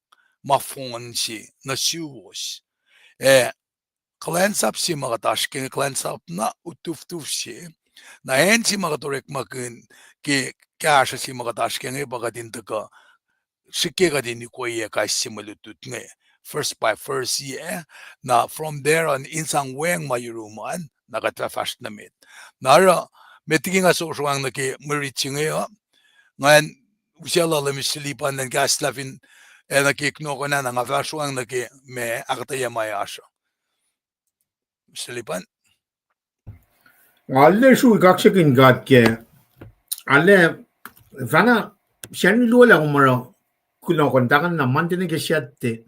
ma fohn se nuh suwos. Eh, kuhlwacnsap se ma kuht oasr ke inge, kuhlwacnsap na utuftuh se. Na acn se ma kuht orekmakihn ke kahsruh se ma kuht oasr ke inge pa kuht in tuhkuh srihke kuht in ukweyac kais sie mwe lutlut inge. First by first, yeah. Na from there on, in sang weacng ma yurum an, na kuht fah fahsr nuh met. Na oruh, met liki nga sruhweacng nuh ke mwe rit se inge uh, ngan usaclah Mister Lipan in kahslah fin, eh, nuh ke kunohkohn ah, na nga fah sruhweacng nuh ke ma ahkuhtweyac ma oasr uh. Mister Lipan. Nga arlac srui kaksakihn God ke, arlac, fahna, Sacnri luo lah kom oruh kunohkohn tahkuhn na Monday nuh ke Saturday.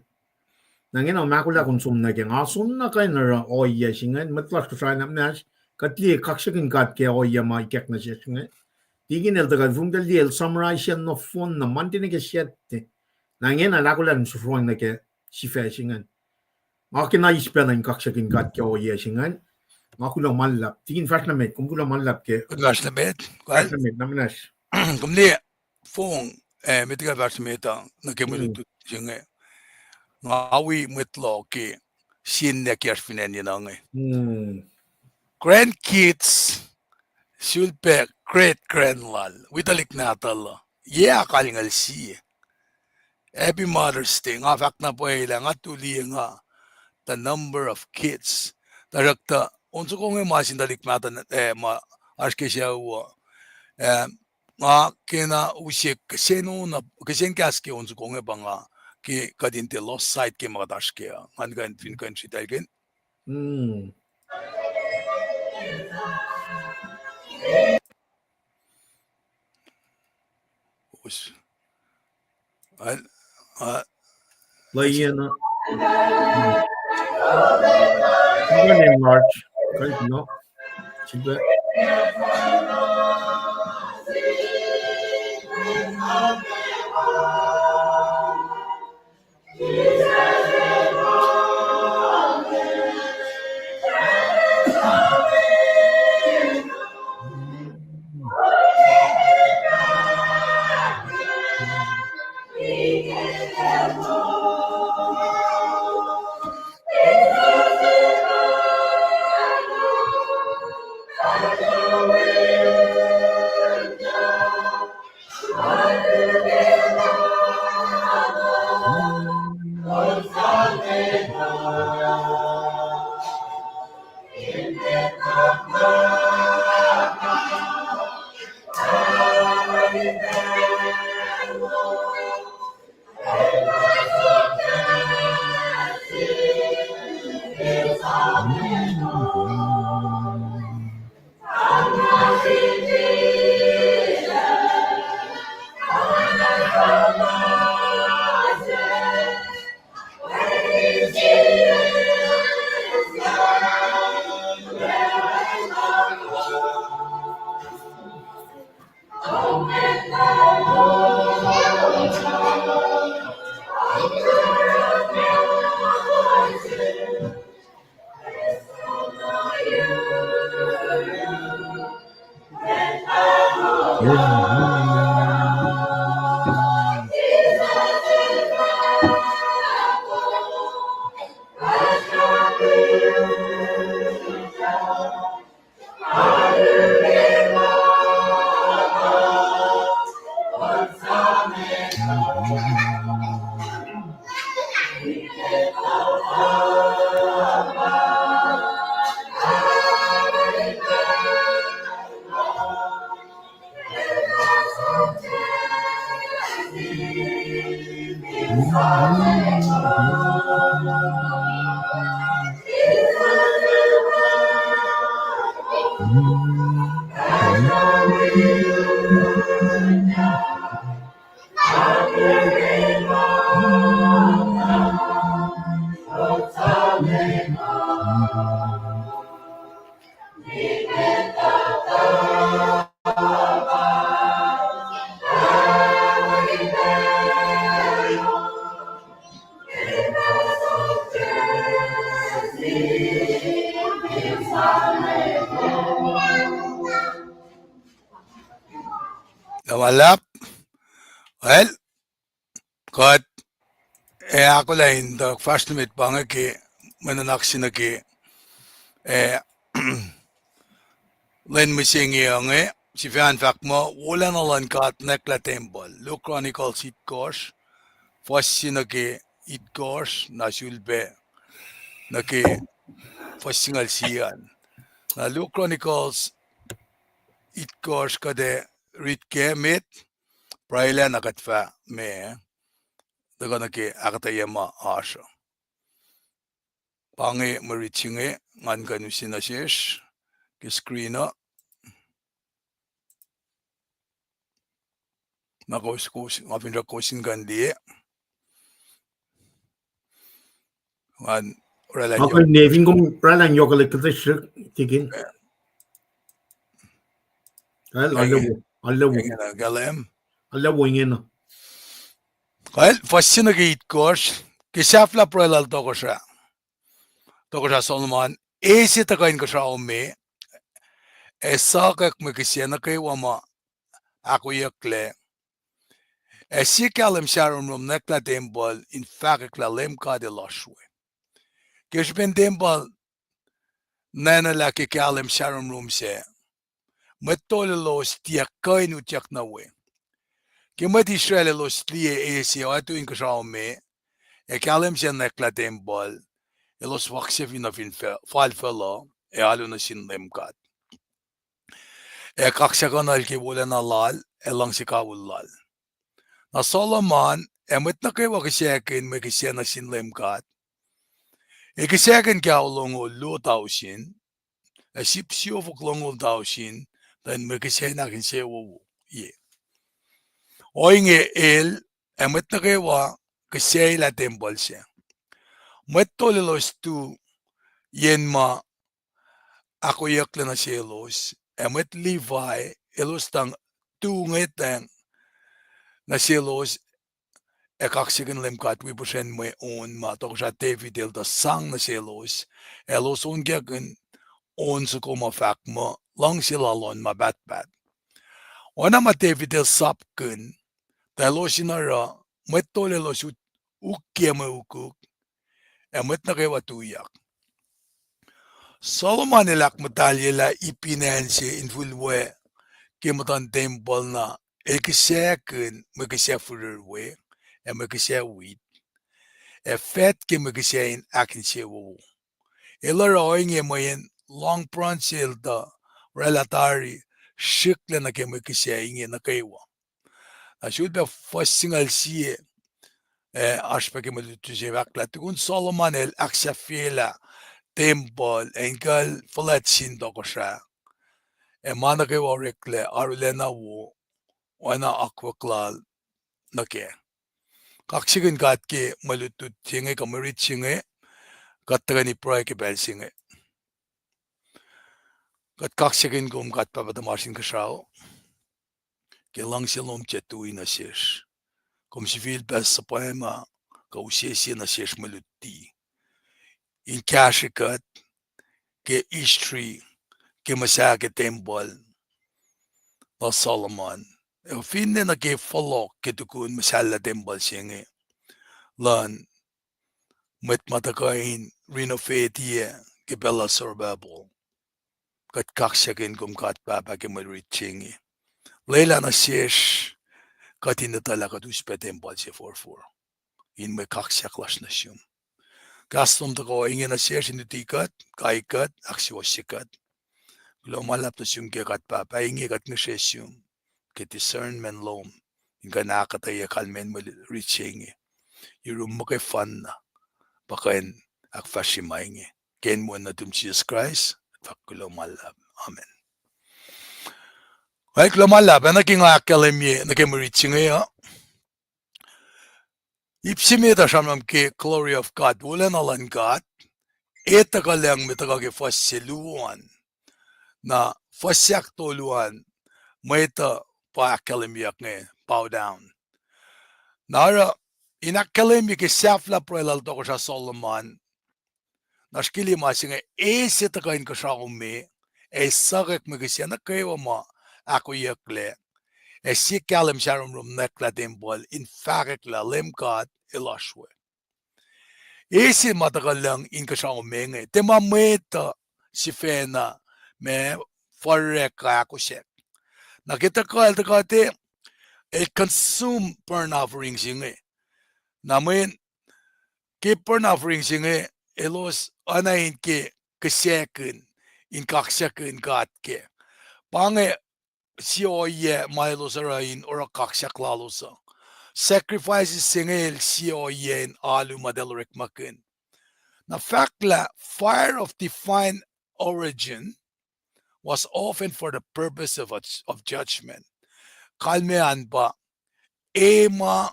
Na ingena ma ahkolah kom som nuh ke, nga som nuh kac in oruh ohiyac se ingacn, mwet lasr Kosrae na muhnahs, kuht liye kaksakihn God ke ohiyac ma ikack nuh sesr inge. Tikin el tuhkuh, fong tuh liye el summarize nohfohn na Monday nuh ke Saturday. Na ingena el ahkolah in sruhfong nuh ke sifac se ingacn. Nga kena eis pacna in kaksakihn God ke ohiyac se ingacn. Nga kuloh ma luhlahp. Tikin, fahsr nuh met, kom kuloh ma luhlahp ke. Fahsr nuh met, fahsr nuh met, na muhnahs. Kom liye, fong, eh, met liki fahsr nuh met uh, nuh ke mwe lutlut se inge. Nga wi mwet loh ke, sie ninac kiyacsr fin acn yen inge. Grandkids, sulpac great grand lal, wi tuhlihk nahtuhl uh, yac akalngacl sie. Happy Mother's Day, nga fahk na pwacye lah nga tuli nga, the number of kids. Tuhsruhktuh, on soko inge ma sin tuhlihk mahtuh, eh, ma oasr ke sucu uh. Eh, nga kena use kihsen on, kihsen kahs ke on soko inge pa nga, ke kuht in tiac lost sight ke ma kuht oasr kac uh. Ngan kuh in fin kuh in sritaclkihn. Laiena. Enlarge. Kain no. Sip. Na ma luhlahp. Well, kuht ac ahkolah in tuh fahsr nuh met pa inge ke mwe nuhnak se nuh ke, ac lwen mihsenge inge, sifacna fahk muh wolacna luhn God nwacklah tempuhl. Luke Chronicles itkohsr, fuhs se nuh ke itkohsr, na sulpac nuh ke fuhs singucul sie an. Na Luke Chronicles itkohsr kuht ac rit kac met, pruhelah na kuht fah ma tuhkuh nuh ke ahkuhtweyac ma oasr uh. Pa inge mwe rit se inge, ngan kuh in use nuh sesr ke screen uh. Na kowos, kowos, nga finsrak kowos in kuh in liye. Ngan oraclah in yohk, fin kom oraclah in yohkwelihk kuhtuh srihk tikin. Kal, arlac wo, arlac wo. Ingena, Kalem. Arlac wo ingena. Kal, fuhs se nuh ke itkohsr, ke sahflah pruhe lal tohkohsrah, tohkohsrah Solomon, e se tuhkuh inkuhsrao me, ac sokwack mwe kihsac nuh kwewa ma ahkoeyucklac, ac sie kahlwem sahromrom nwacklah tempuhl in fahkwacklah Leum God Elos we. Ke srihpen tempuhl nwacnwaclah ke kahlwem sahromrom sac, mwet tol elos tiac kuh in utyak nuh we. Ke mwet Israel elos liye e se oatu inkuhsrao me, ac kahlwem sac nwacklah tempuhl, elos waksafi nuh fin fal facluh, ac alu nuh sin Leum God, ac kaksakuhnuhl ke wolacna lal ac luhngse kawihl lal. Na Solomon ac mwet nuh kwewa kihsackihn mwe kihsac nuh sin Leum God, ac kihsackihn ke ao longoul luo tausin, ac sip siofok longoul tausin, tuh in mwe kihsac in ahkinsewowoye. Ohinge el ac mwet nuh kwewa kihsaclah tempuhl sac. Mwet tol elos tu yen ma ahkoeyucklac nuh selos, ac mwet Levi elos tuhng tu ngwetacng nuh selos, ac kaksakihn Leum God wi puhsren mwe on ma tohkohsrah David el tuh sang nuh selos, ac elos onkakihn on soko ma fahk muh luhngse lal on ma pahtpaht. Oacna ma David el sapkihn, tuh elos in oruh mwet tol elos ukyac mwe ukuk, ac mwet nuh kwewa tuyak. Solomon el ahkmuhtahlyelah ipin acn se in fihl we ke muhtuhn tempuhl na el kihsackihn mwe kihsac firir we, ac mwe kihsac wit, ac faht ke mwe kihsac in ahkinsewowo. El oruh ohinge mweyen lohng pruhe sel tuh oraclah tari srihklac nuh ke mwe kihsac inge nuh kwewa. Na sulpac fuhs singucul sie, ac oasr pac ke mwe lutlut se fahk lah tukun Solomon el ahksahfyelah tempuhl ac inkucl fuhlwact sin tohkohsrah, ac ma nuh kwewa oreklac arulacna wo, oacna akwuck lal nuh kac. Kaksakihn God ke mwe lutlut se inge kuh mwe rit se inge, kuht tuhkweni pruhe ke pacl se inge. Kuht kaksakihn kom God Pahpah tuhmasr Inkuhsrao, ke luhngse lom tiac tui nuh sesr. Kom sifilpac suhpwacma kuh use sie nuh sesr mwe luti in kahsrwe kuht ke history, ke muhsah ke tempuhl lal Solomon, ac finne nuh ke fohlohk ke tukun muhsahllah tempuhl se inge luhn mwet ma tuhkuh in renovate-iyac ke pacl lal Zerubbabel. Kuht kaksakihn kom God Pahpah ke mwe rit se inge. Lwelah nuh sesr kuht in etuh lah kuht us pac tempuhl se forfor in mwe kaksak lasr nuh sum. Kahs lom tuhkuh inge nuh sesr in luti kuht, kai kuht, ahksuwohsye kuht. Kuloh ma luhlahp nuh sum ke God Pahpah, inge kuht ngihsre sum ke discernment lom in kuh in ahkuhtweyac kalmacn mwe rit se inge. Yurum muhkwena pa kuh in ahkfahsrye ma inge. Ke inen nuhtum Jisus Kraist, fahk kuloh ma luhlahp. Amen. Ac kuloh ma luhlahp, ac nuh ke nga ahkkahlwemye nuh ke mwe rit se inge uh, ip se met uh sramsram ke glory of God, wolacna luhn God, etuh kuhlwacng me tuhkuh ke fuhs se luo an. Na fuhs se ahktolu an, mwet uh pa ahkkahlwemyeyuck inge, bow down. Na oruh, in ahkkahlwemye ke sahflah pruhe lal tohkohsrah Solomon, na srihke liye ma se inge, e se tuhkuh inkuhsrao me, ac sokwack mwe kihsac nuh kwewa ma ahkoeyucklac, ac sie kahlwem sahromrom nwacklah tempuhl in fahkwacklah Leum God Elos we. Eis ma tuhkuh lucng inkuhsrao me inge. Tiac ma mwet uh sifacna ma furek kuh ahkosack. Na ke tuhkuh el tuhkuh te, el consume burnt offering se inge. Na mweyen ke burnt offering se inge, elos oacna in ke kihsackuhn, in kaksakihn God kac. Pa inge sie ohiyac ma elos oruh in oruh kaksak lalos uh. Sacrifices se inge el sie ohiyac in alu ma eltahl orekmakihn. Na fahk lah fire of divine origin was often for the purpose of, of judgment. Kalmac an pa, e ma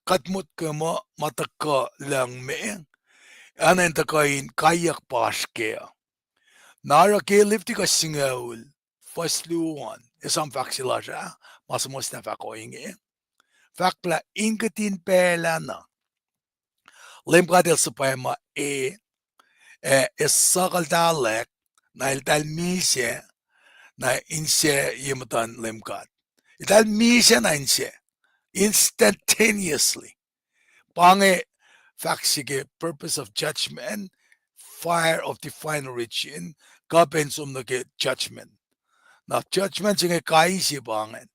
kuht motko muh ma tuhkuh lucng me, oacna in tuhkuh in kaiyuck pa oasr kac. Na oruh ke Leviticus singucul, fuhs luo an, esam fahk se lasr ah, ma suhmuhslah fahk ohinge. Fahk lah in kihtin pacl ah na, Leum God El suhpwacma e, ac esuhkuhltahlak, na eltahl misac, na insac ye muhtuhn Leum God. Eltahl misac na insac, instantaneously. Pa inge fahk se ke purpose of judgment, fire of divine origin, kuh pacna som nuh ke judgment. Na judgment se inge kais sie pa ingacn.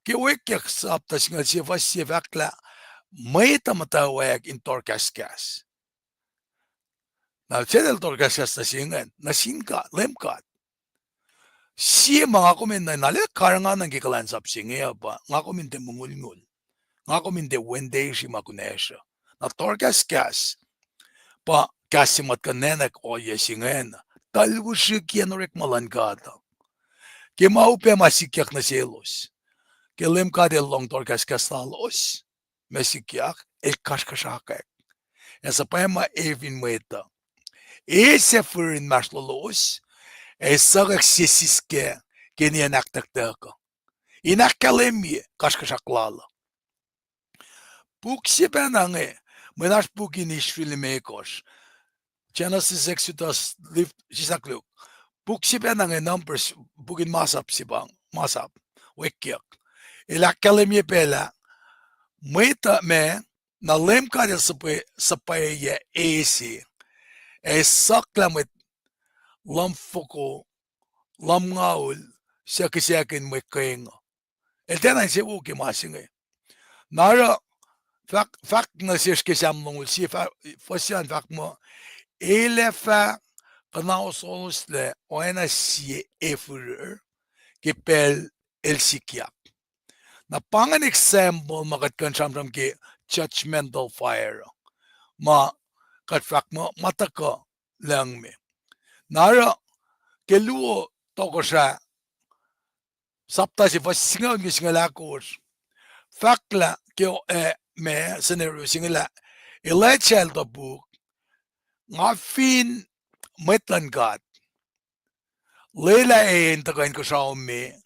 Ke Wekiyac sapta singucul sie fuhs sie fahk lah mwet uh muhtwacwacack in tohrkahskahs. Na sel el tohrkahskahs nuh se ingacn, nuh sin God, Leum God. Sie ma nga kom in na, na lah karihngihn ke kuhlwacnsap se inge uh pa nga kom in tiac mongulngul. Nga kom in tiac wendesi ma kunacsr uh. Na tohrkahskahs pa kahs se ma kuht kuh in nwacklah ohiyac se ingacn, tuhlihk srihkiyacn orekma luhn God uh. Ke ma upac ma sikyak nuh selos, ke Leum God El lohng tohrkahskahs lalos, ma sikyak, El kasrkuhsrakwack. Ac suhpwacma e fin mwet uh, eis ac firir inmahsrlolos, ac suhkwack sie siskac ke nien ahktucktuck uh, in ahkkahlwemye kasrkuhsrak lal uh. Puk se pacna inge, mweyen oasr puk in History limekohsr, Genesis, Exodus, Lev-, sislah Luk. Puk se pacna inge Numbers, puk in masap se pa, masap, Wekiyac. El ahkkahlwemye pacl ah, mwet uh ma, na Leum God El suhpwe-, suhpwacye e se, ac suhklah mwet luhmfoko, luhmngaul, suc kihsackuhn mwe keng uh. El tiacna insewowo ke ma se inge. Na oruh fahk, fahk nuh sesr ke Sam longoul sie, fuhs se an fahk muh, El ac fah kuhnaosoloslac oacna sie e firir ke pacl el sikyak. Na pa ingacn example ma kuht kuh in sramsram ke judgmental fire, ma kuht fahk muh ma tuhkuh lucng me. Na oruh ke Luo Tohkohsrah sapta se fuhs singucul ke singucul ahkosr, fahk lah ke, eh, ma scenario se inge lah Elijah el topuk, nga fin mwet luhn God, lwelah e in tuhkuh inkuhsrao me,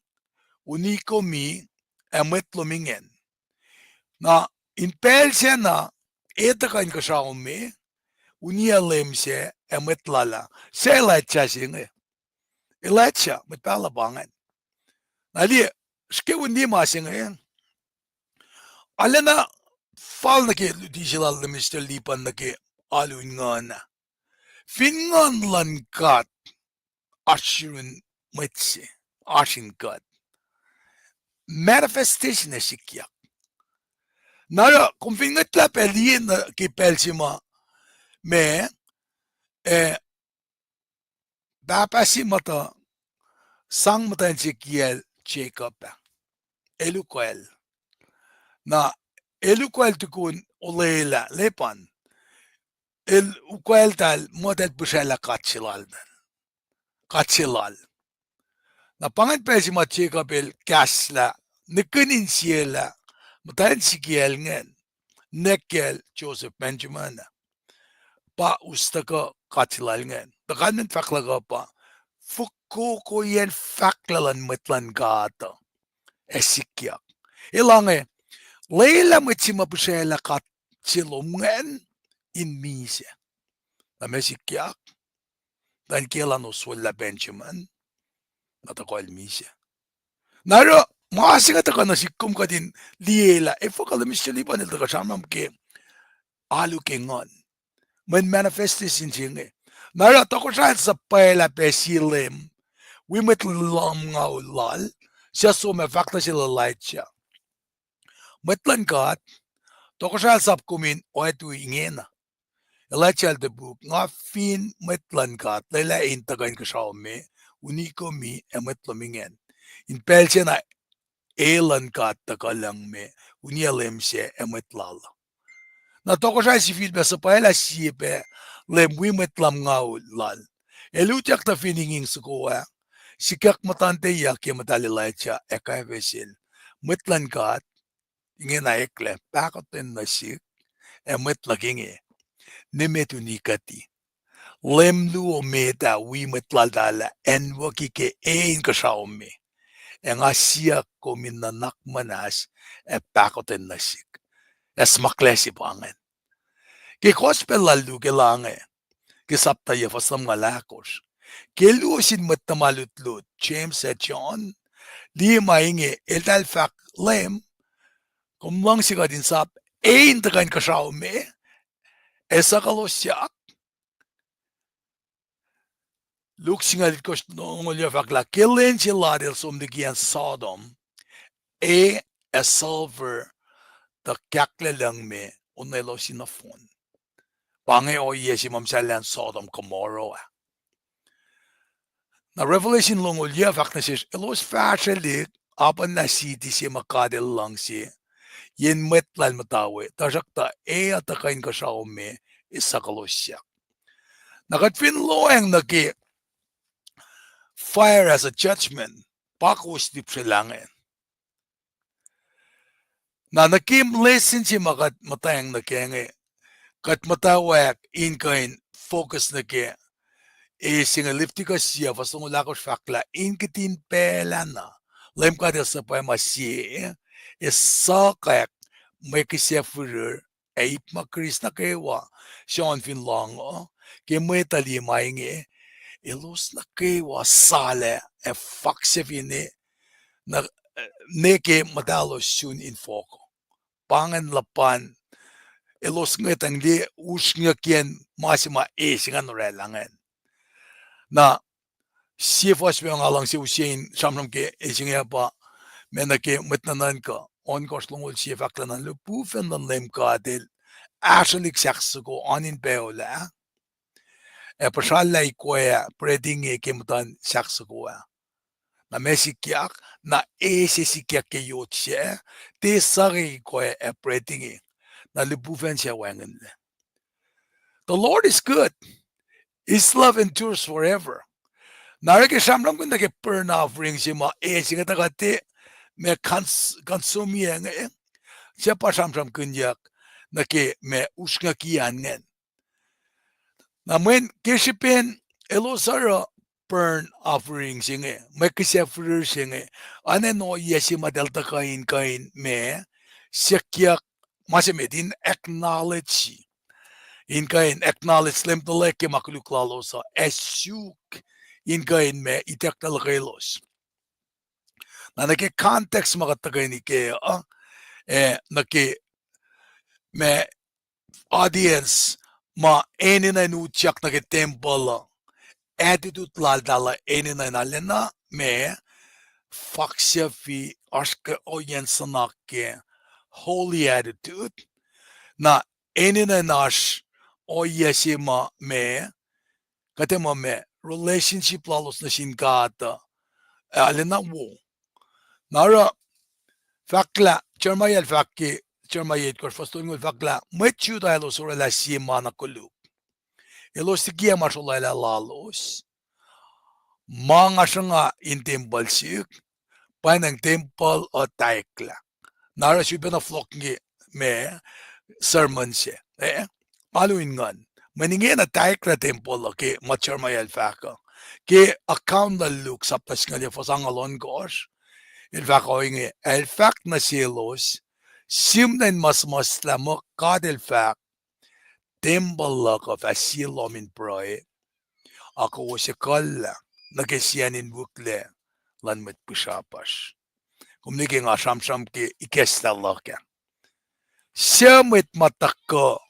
uni kom ac mwet lom ingacn. Na in pacl sacna, e tuhkuh inkuhsrao me, uniyac leum sac ac mwet lal ah. Suc Elijah se inge? Elijah, mwet pahluh pa ingacn. Na liye, srihke win liye ma se inge, arulacna fal nuh ke luti se lal Minister Lipan nuh ke alu in nguhn ah. Fin nguhn luhn God oasr yurin mwet se, oasr in God, manifestation ac sikyak. Na oruh kom fin ngwetlah pac liye nuh ke pacl se ma, ma, eh, pahpah se muhta sang muhtwacn se kiyacl Jacob ah, el ukwacl. Na el ukwacl tukun olwelah Laban, el ukwacltahl muh eltahl pihsraclah god se lal, god se lal. Na pa ingacn pacl se ma Jacob el kahslah, nihkihn insiyac lah muhtwacn se kiyacl ingacn, nwack kacl Joseph Benjamin ah, pa us tuhkuh god se lal ingacn. Tuh kalmacn fahk luhk uh pa, fokokoiyacn fahklah luhn mwet luhn God uh ac sikyak. Elange, lwelah mwet se ma pihsraclah god se lom ingacn in misac. Na ma sikyak, tuh in ke elan oswellah Benjamin, na tuhkuh el misac. Na oruh ma se inge tuhkuh nuh sihk kom kuht in liyelah efuh kuh Minister Lipan el tuhkuh sramsram ke alu ke nguhn. Mweyen manifestation se inge. Na oruh tohkohsrah el suhpwaclah pac sie leum wi mwet lumngaul lal, suc som ac fahk nuh sel Elijah, Mwet luhn God, tohkohsrah el sap kom in oactui ingena. Elijah el topuk, Nga fin mwet luhn God, lwelah in tuhkuh inkuhsrao me, uni kom ac mwet lom ingacn. In pacl sacna e luhn God tuhkuh lucng me, uniyac leum sac ac mwet lal. Na tohkohsrah sifilpac suhpwaclah sie pac leum wi mwet lumngaul lal. El utyak tuh fin inging soko ah, sikyak muhtwacn teyuck ye muhtahl Elijah ac kwacfe sel, Mwet luhn God, ingena eklac, pahkotwen nuh sihk, ac mwet luhk inge, nimet uni kuhti. Leum luo met ah wi mwet laltahl ah acnwucki ke e inkuhsrao me, ac nga siyuck kom in nuhnak muhnahs ac pahkotwen nuh sihk. Ac smaklac se pa ingacn. Ke Gospel lal Luke el ange, ke sapta yac fuhs lumngaul ahkosr, ke luo sin mwet tuhma lutlut, James ac John, liye ma inge, eltahl fahk, Leum, kom luhngse kuht in sap e in tuhkuh inkuhsrao me, ac suhkuhlosyak. Luke singucul itkohsr longoul yuc fahk lah, Ke lwen se Lot el som liki acn Sodom, e ac sulfur tuh kahklac lucng me, ono elos in nohfohn. Pa inge ohiyac se ma muhsahllah acn Sodom Gomorrah ah. Na Revelation longoul yuc fahk nuh sesr, elos fahsrwelihk, apacnlah siti se ma God el luhngse, yen mwet lal muhta we, tuhsruhktuh e uh tuhkuh inkuhsrao me, ac suhkuhlosyak. Na kuht fin lohacng nuh ke fire as a judgment, pa kowos lihpsrelah ingacn. Na nuh ke lesson se ma kuht muhtweng nuh ke inge, kuht muhtwacwacack in kuh in focus nuh ke, e se inge Leviticus sie fuhs longoul ahkosr fahk lah in kihtin pacl ah na, Leum God El suhpwacma sie, e suhkack mwe kihsac firir, ac ip ma kiris nuh kwewa, John fin lohng uh, ke mwet uh liye ma inge, elos nuh kwewa sala ac fakse finne, na, ne ke muhtahlos sun infohk. Pa ingacn luhpan elos ngwetacng liye usrnguckiyacn ma se ma e se ingacn oraclah ingacn. Na sie fuhs ma nga luhngse use in sramsram ke e se inge pa, ma nuh ke Mwet Nuhnuhnkuh ohnkohsr longoul sie fahk lah na lihpufacn luhn Leum God El ahsrwelihk sahk soko oan in pacl ah, ac puhsrallah ikoac ah bread inge ke muhtuhn sahk soko ah. Na ma sikyak, na e se sikyak ke yot sac, tiac suhke ikoac ah bread inge, na lihpufacn sac wacngihnlac. The Lord is good. His love endures forever. Na oruh ke sramsramkihn nuh ke burnt offering se ma e se inge tuhkuh tiac ma cons-, consume-i inge, suc pa sramsramkihnyuck nuh ke ma usrngucki an ingacn. Na mweyen ke srihpen elos oruh burnt offering se inge, mwe kihsac firir se inge, oacna in ohiyac se ma eltahl tuhkuh in kuh in ma, sikyak, ma se met in acknowledge, in kuh in acknowledge Leum tuhlac ke ma koluk lalos uh, ac suk in kuh in ma itucklac luhkwelos. Na nuh ke context ma kuht tuhkweni ke uh, eh, nuh ke ma audience ma enenuh in utyak nuh ke tempuhl uh, attitude laltahl uh enenuh in arulacna ma, faksucfi, oasr ke ohiyacn suhnak ke holy attitude. Na enenuh in oasr ohiyac se ma ma, kuht ac muh ma relationship lalos nuh sin God uh arulacna wo. Na oruh fahk lah, Jeremiah el fahk ke Jeremiah itkohsr fuhs tolngoul fahk lah, mwet Judah elos orwaclah sie ma na koluk. Elos likiyac ma srolwaclah lalos, ma nga sruhnga in tempuhl sihk, pwacnwacng tempuhl uh taiklah. Na oruh sifilpacna fohlohk ke ma sermon se, eh, alu in nguhn. Mweyen ingena taiklah tempuhl uh ke ma Jeremiah el fahk uh. Ke account lal Luke sapta singucul yac fuhs angngaul ohnkohsr, el fahk ohinge, el fahk nuh selos, sihmlac in ma suhmuhslah muh God el fahk, tempuhl luhk uh fah sie lohm in pruhe, a kowos ekuhllah nuh ke siyacn in wihklac luhn mwet pihsrapasr. Kom liye ke nga sramsram ke ikacslah luhk ah. Suc mwet ma tuhkuh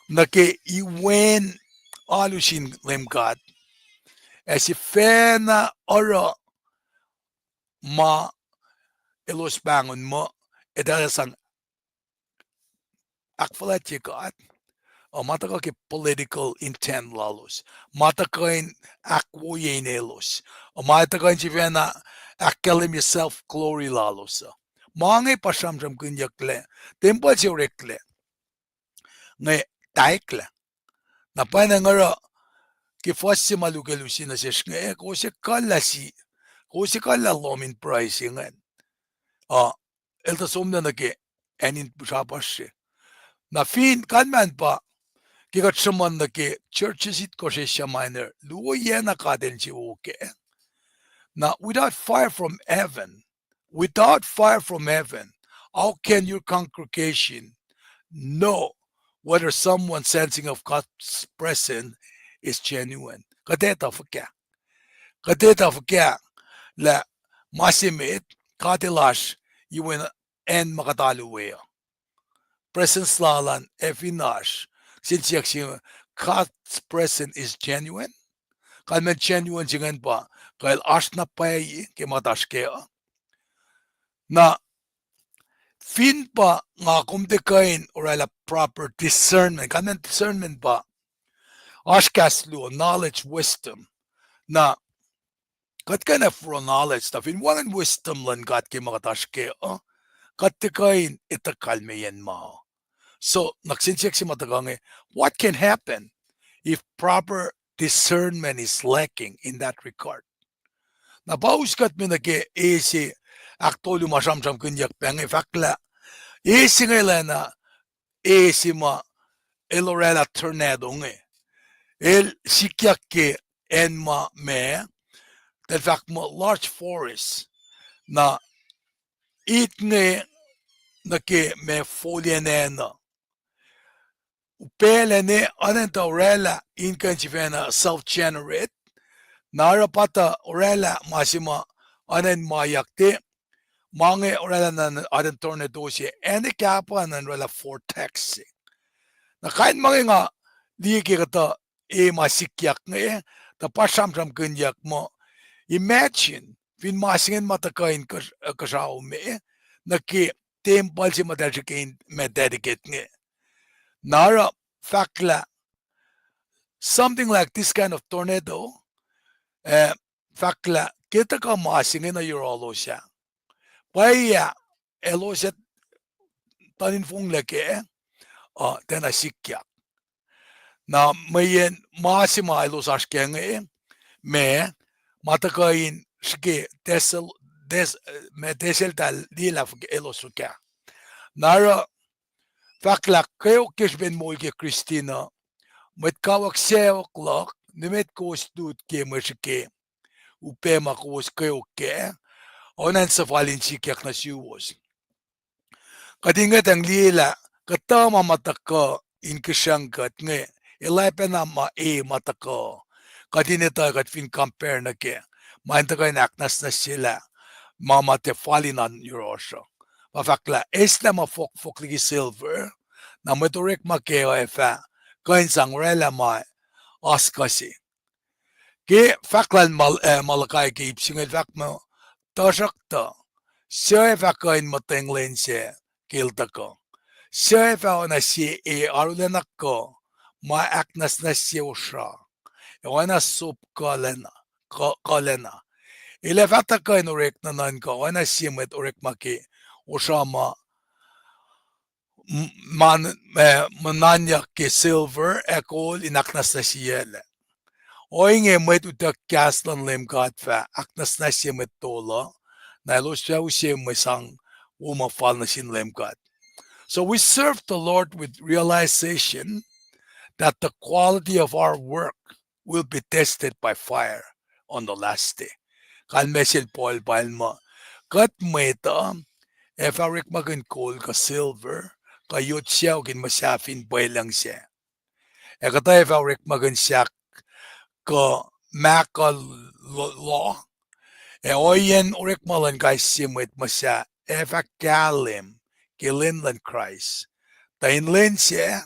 nuh ke iwen alu sin Leum God, ac sifacna oruh ma elos pahngon muh eltahl sang ahkfuhlwactye God, uh, ma tuhkuh ke political intent lalos, ma tuhkuh in ahkwoye in elos, uh, ma tuhkuh in sifacna ahkkahlwemye self-glory lalos uh. Ma inge pa sramsramkihnyucklac tempuhl se oreklac inge taeklac. Na pwacnwacng oruh ke fuhs se ma lukelihk se nuh sesr inge, kowos ekuhllah si, kowos ekuhllah lohm in pruhe se ingacn. Uh, el tuh somlah nuh ke acn in pihsrapasr se. Na fin kalmacn pa, ke kuht sruhmuhn nuh ke churches itkohsr Asia Minor, luo oacna God El insewowo kac. Na without fire from heaven, without fire from heaven, how can your congregation know whether someone sensing of God's presence is genuine? Kuht etuh fuhkah? Kuht etuh fuhkah lah ma se met, God El oasr iwen acn ma kuht alu we uh? Presence lal an ac fin oasr, kihsen siyuck se, God's presence is genuine? Kalmacn genuine se ingacn pa, kuh el oasr na pwacye ke ma kuht oasr kac uh? Na fin pa nga kom tiac kuh in orwaclah proper discernment, kalmacn discernment pa oasr kahs luo, knowledge, wisdom. Na kuht kuh in have raw knowledge, na fin wacngihn wisdom luhn God ke ma kuht oasr kac uh, kuht tiac kuh in etuh kalmeyacn ma uh. So, na kihsen siyuck se ma tuhkuh inge, what can happen if proper discernment is lacking in that regard? Na pa us kuht me nuh ke e se ahktolu ma sramsramkihnyuck pac inge, fahk lah e se inge lacna e se ma el orwaclah tornado inge. El sikyak ke acn ma ma, eltahl fahk muh large forest. Na it inge nuh ke ma foliyacn acn uh, upac lacna oacna tuh orwaclah in kuh in sifacna self-generate. Na oruh pa tuh orwaclah ma se ma oacna in ma yak te, ma inge orwaclah na atacn tornado se, acn kahpah na in orwaclah vortex se. Na kain ma inge nga liye ke kuhtuh e ma sikyak inge, tuh pa sramsramkihnyuck muh, imagine fin ma se ingacn ma tuhkuh in kuh-, kuhsrao me, nuh ke tempuhl se ma eltahl srihke in ma dedicate inge. Na oruh fahk lah something like this kind of tornado, eh, fahk lah ke tuhkuh ma se inge nuh yohrohlos ah, pwacye ah, elos ac tuh in fonglac kac, uh, tiacna sikyak. Na mweyen ma se ma elos oasr kac inge, ma, ma tuhkuh in srihke tesel-, tes-, ma teseltahl liye lah elos fuhkah. Na oruh fahk lah kweok ke srihpen moul ke Kristin uh, mwet kawuck sacohk luhk, nimet kowos lut ke mwe srihke upac ma kowos kweok kac, oacna in suhfal in sikyak nuh suwos. Kuht in ngwetacng liye lah kuhtuh ma ma tuhkuh in kihsracng kuht inge, el oacpacna ma e ma tuhkuh. Kuht in etuh kuht fin compare nuh kac, ma in tuhkuh in ahknwacsnwacsyelah ma ma tiac fal in oan yohrohsr uh. Pa fahk lah eislah ma fohkfohk liki silver, na mwet orekma kac uh ac fah kuh in sang orwaclah ma oaskuh se. Ke fahk lal Mal-, eh, Malachi ke ip singucul fahk muh, tuhsruhktuh, suc ac fah kuh in muhtweng lwen sac ke el tuhkuh? Suc ac fah oacna sie e arulacna kuh ma ahknwacsnwacsye osra, ac oacna sop kuhlacna, kuh-, kuhlacna? El ac fah tuhkuh in orek nuhnuhnkuh oacna sie mwet orekma ke osra ma m-, ma, eh, muhnahnyuck ke silver ac kol in ahknwacsnwacsyeyucklac. Ohinge mwet utuck kahs luhn Leum God fah ahknwacsnwacsye mwet tol uh, na elos fah use mwe sang wo ma fal nuh sin Leum God. So we serve the Lord with realization that the quality of our work will be tested by fire on the last day. Kalmac sel Paul pa el muh, kuht mwet uh, ac fah orekmakihn kol kuh silver, kuh yot sacohk in muhsah fin pwelucng sac. Ac kuhtuh ac fah orekmakihn sahk kuh mahkuh lo-, loh, ac ohiyacn orekma luhn kais sie mwet muhsah ac fah kahlwem ke lwen luhn Kraist. Tuh in lwen sac,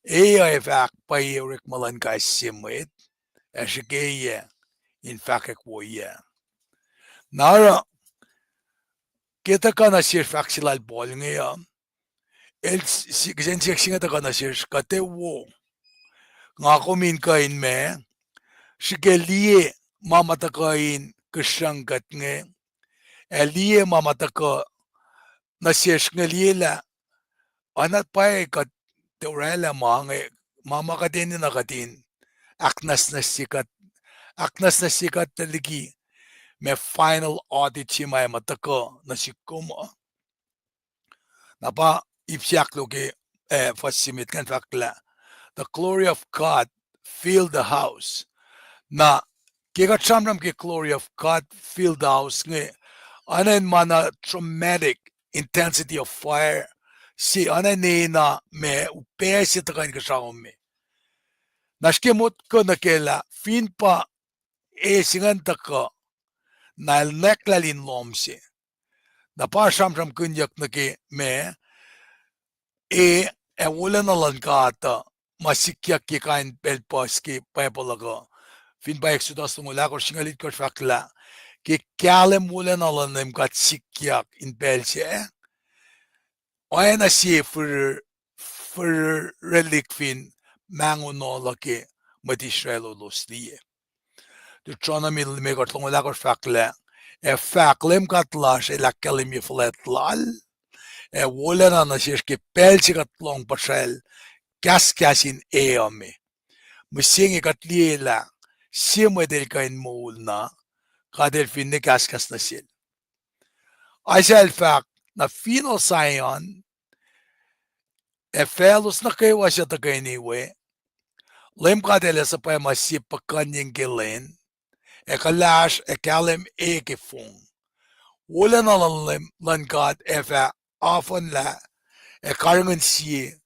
E, ac fahk pwacye orekma luhn kais sie mwet, ac srihkeyac in fahkwack woiyac. Na oruh, ke tuhkuh nuh sesr fahk se lal Paul inge uh, el s-, kihsen siyuck se inge tuhkuh nuh sesr, kuht ac wo. Nga kom in kuh in ma, srihke liye ma ma tuhkuh in kihsruhng kuht inge, ac liye ma ma tuhkuh nuh sesr inge liye lah, oacna pwacye kuht tiac orwaclah ma inge, ma ma kuht enenuh kuht in ahknwacsnwacsye kuht, ahknwacsnwacsye kuht liki ma final audit se ma ac muh tuhkuh nuh sihk kom uh. Na pa ip se ahkluo ke, eh, fuhs se met ingacn fahk lah, the glory of God filled the house. Na ke kuht sramsram ke glory of God filled the house inge, oacna in ma na dramatic intensity of fire se, oacna in ena ma upac se tuhkuh inkuhsrao me. Na srihke motko nuh ke lah fin pa e se ingacn tuhkuh, na el nwacklah in lohm se. Na pa sramsramkihnyuck nuh ke ma, e, ac wolacna luhn God uh, ma sikyak ke kain pacl puhs ke Bible uh kuh. Fin pa Exodus longoul ahkosr singucul itkohsr fahk lah, ke kahlwem wolacna luhn Leum God sikyak in pacl sac, oacna sie fir-, firelihk fin mangonohluh ke mwet Israel elos liye. Deuteronomy limekohsr longoul ahkosr fahk lah, ac fahk Leum God lasr el ahkkahlwemye fuhlwact lal, ac wolacna nuh sesr ke pacl se kuht lohng puhsracl kahskahs in e uh me. Mihsenge kuht liye lah, sie mwet el kuh in moul na, God el finne kahskahs nuh sel. Isaiah el fahk, na finohl Zion, ac faclos nuh kwewa suc tuhkweni we, Leum God El ac suhpwacma sie puhkuhnyeng ke lwen, ac kuhlahsr ac kahlwem e ke fong. Wolacna luhn Leum, luhn God ac fah afuhnlah, ac karihngihn sie,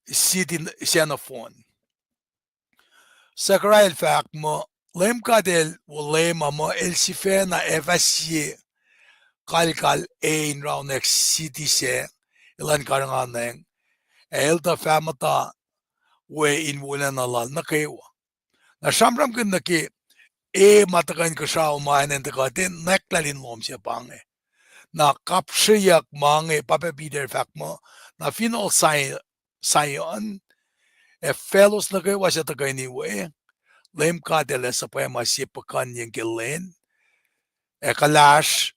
siti sac nohfohn. Zechariah el fahk muh, Leum God El wolacna muh El sifacna ac fah sie kalkal e in raunweack siti sac, elan karihngihnacng, ac El tuh fah muhta we in wolacna lal nuh kwewa. Na sramsramkihn nuh ke e ma tuhkuh inkuhsrao ma enenuh kuht in nwacklah in lohm se pa inge. Na kapsreyuck ma inge, Pahpah Peter fahk muh, na finohl Zion, ac faclos nuh kwewa suc tuhkweni we, Leum God El ac suhpwacma sie puhkuhnyeng ke lwen, ac kuhlahsr,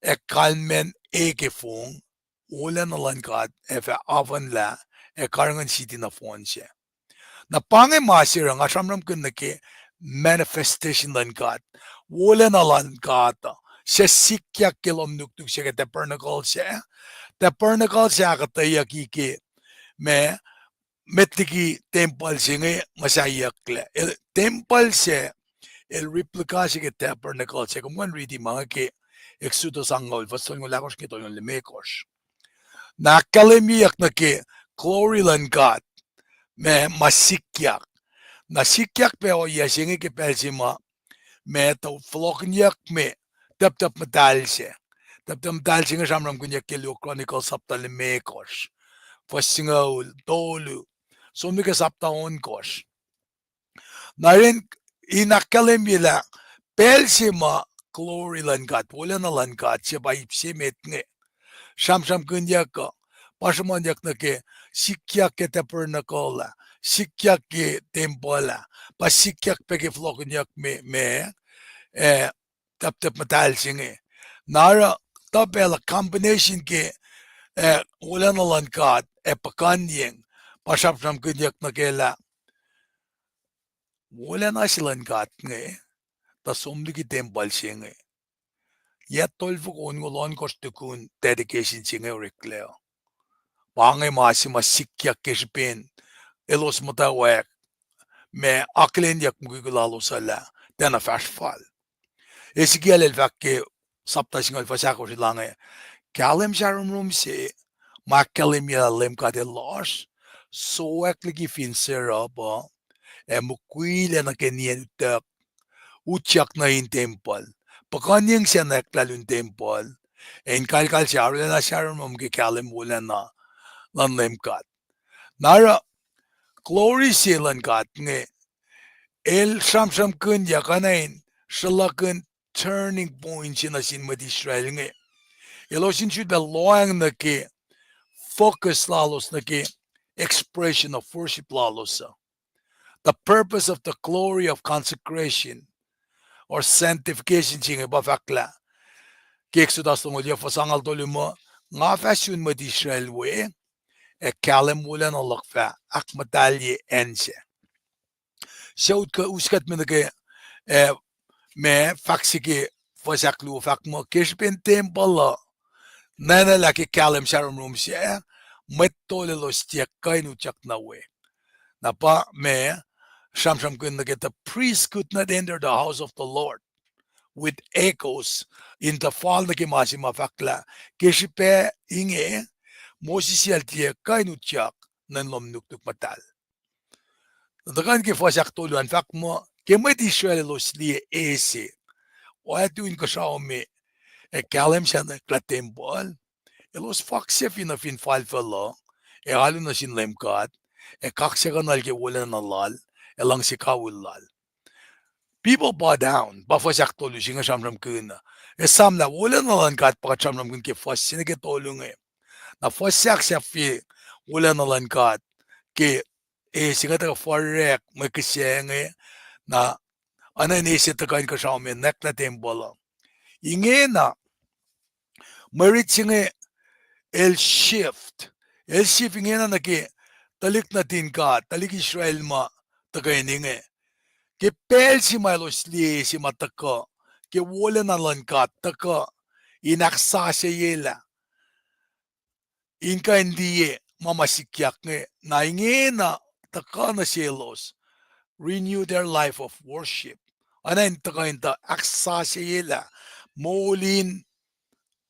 ac kalmacn e ke fong, wolacna luhn God ac fah afuhnlah, ac karihngihn siti nohfohn sac. Na pa inge ma se oruh nga sramsramkihn nuh ke manifestation luhn God, wolacna luhn God uh, suc sikyak ke lohm nuknuk se ke tabernacle sac. Tabernacle sac ahkuhtweyucki ke ma, met liki tempuhl se inge muhsahiyucklac. El, tempuhl sac, el replica se ke tabernacle sac. Kom kuh in riti ma inge ke Exodus angngaul, fuhs tolngoul ahkosr ke tolngoul limekohsr. Na ahkkahlwemyeyuck nuh ke glory luhn God, ma, ma sikyak. Na sikyak pac ohiyac se inge ke pacl se ma, ma tuh fohlohkihnyuckme, Tuptup Muhtahl sac. Tuptup Muhtahl se inge sramsramkihnyuck ke Luo Chronicles sapta limekohsr, fuhs singucul tolu, som nuh ke sapta ohnkohsr. Na ren, in ahkkahlwemye lah, pacl se ma glory luhn God, wolacna luhn God, se pa ip se met inge. Sramsramkihnyuck uh, pa sruhmuhnyuck nuh ke, sikyak ke tabernacle ah, sikyak ke tempuhl ah, pa sikyak pac ke fohlohkihnyuckme, ma, eh, Tuptup Muhtahl se inge. Na oruh, tuh pacl uh combination ke, eh, wolacna luhn God ac puhkuhnyeng, pa sramsramkihnyuck nuh ke lah, wolacna se luhn God inge, tuh som liki tempuhl se inge. Yac tolfoko onngoul ohnkohsr tukun dedication se inge oreklac uh. Pa inge ma se ma sikyak ke srihpen elos muhtwacwacack, ma akihlenyuck mukwikwi lalos uh lah tiacna fahsr fal. Ezekiel el fahk ke sapta singucul fuhs ahkosr el inge, kahlwem sahromrom se ma ahkkahlwemye lah Leum God El lohsr, sowack liki fin serap uh, ac mukwilac nuh ke nien utuck, utyak nuh in tempuhl. Puhkuhnyeng se nwacklah lun tempuhl, ac in kalkal se arulacna sahromrom ke kahlwem wolacna luhn Leum God. Na oruh, glory se luhn God inge, el sramsramkihnyuck oacna in sruhlahkihn turning point se nuh sin mwet Israel inge. Elos in sifilpac lohacng nuh ke focus lalos nuh ke expression of worship lalos uh. The purpose of the glory of consecration or sanctification se inge pa fahk lah, ke Exodus longoul yuc fuhs angngaul tolu muh, nga fah sun mwet Israel we, ac kahlwem wolacna luhk fah ahkmuhtahlye acn sac. Suc utk-, us kuht me nuh ke, eh, ma fahk se ke fuhs ahkluo fahk muh, ke srihpen tempuhl uh nwacnwaclah ke kahlwem sahromrom sac, mwet tol elos tiac kuh in utyak nuh we. Na pa ma sramsramkihn nuh ke, the priest could not enter the house of the Lord with echoes, in tuh fal nuh ke ma se ma fahk lah, ke srihpac inge, Moses el tiac kuh in utyak nuh in lohm nuknuk muhtahl. Na tuhkuh in ke fuhs ahktolu an fahk muh, ke mwet Israel elos liye e se, oactui inkuhsrao me, ac kahlwem sahyac nwacklah tempuhl, elos faksac fin nuh fin falfucl uh, ac alu nuh sin Leum God, ac kaksakihnuhl ke wolacna lal, ac luhngse kawihl lal. People bow down, pa fuhs ahktolu se inge sramsramkihn uh. Esam lah wolacna luhn God pa kuht sramsramkihn ke fuhs se nuh ke tolu inge. Na fuhs se ahksahfye wolacna luhn God ke e se inge tuhkuh fal orek mwe kihsac inge, na oacna in e se tuhkuh inkuhsrao me nwacklah tempuhl uh. Ingena, mwe rit se inge el shift, el shift ingena nuh ke tuhlihk nuhtin God, tuhlihk Israel ma tuhkweni inge. Ke pacl se ma elos liye e se ma tuhkuh, ke wolacna luhn God tuhkuh in ahksasucyelah, in kuh in liye ma ma sikyak inge, na ingena tuhkuh nuh selos, renew their life of worship. Oacna in tuhkuh in tuh ahksasucyelah moul in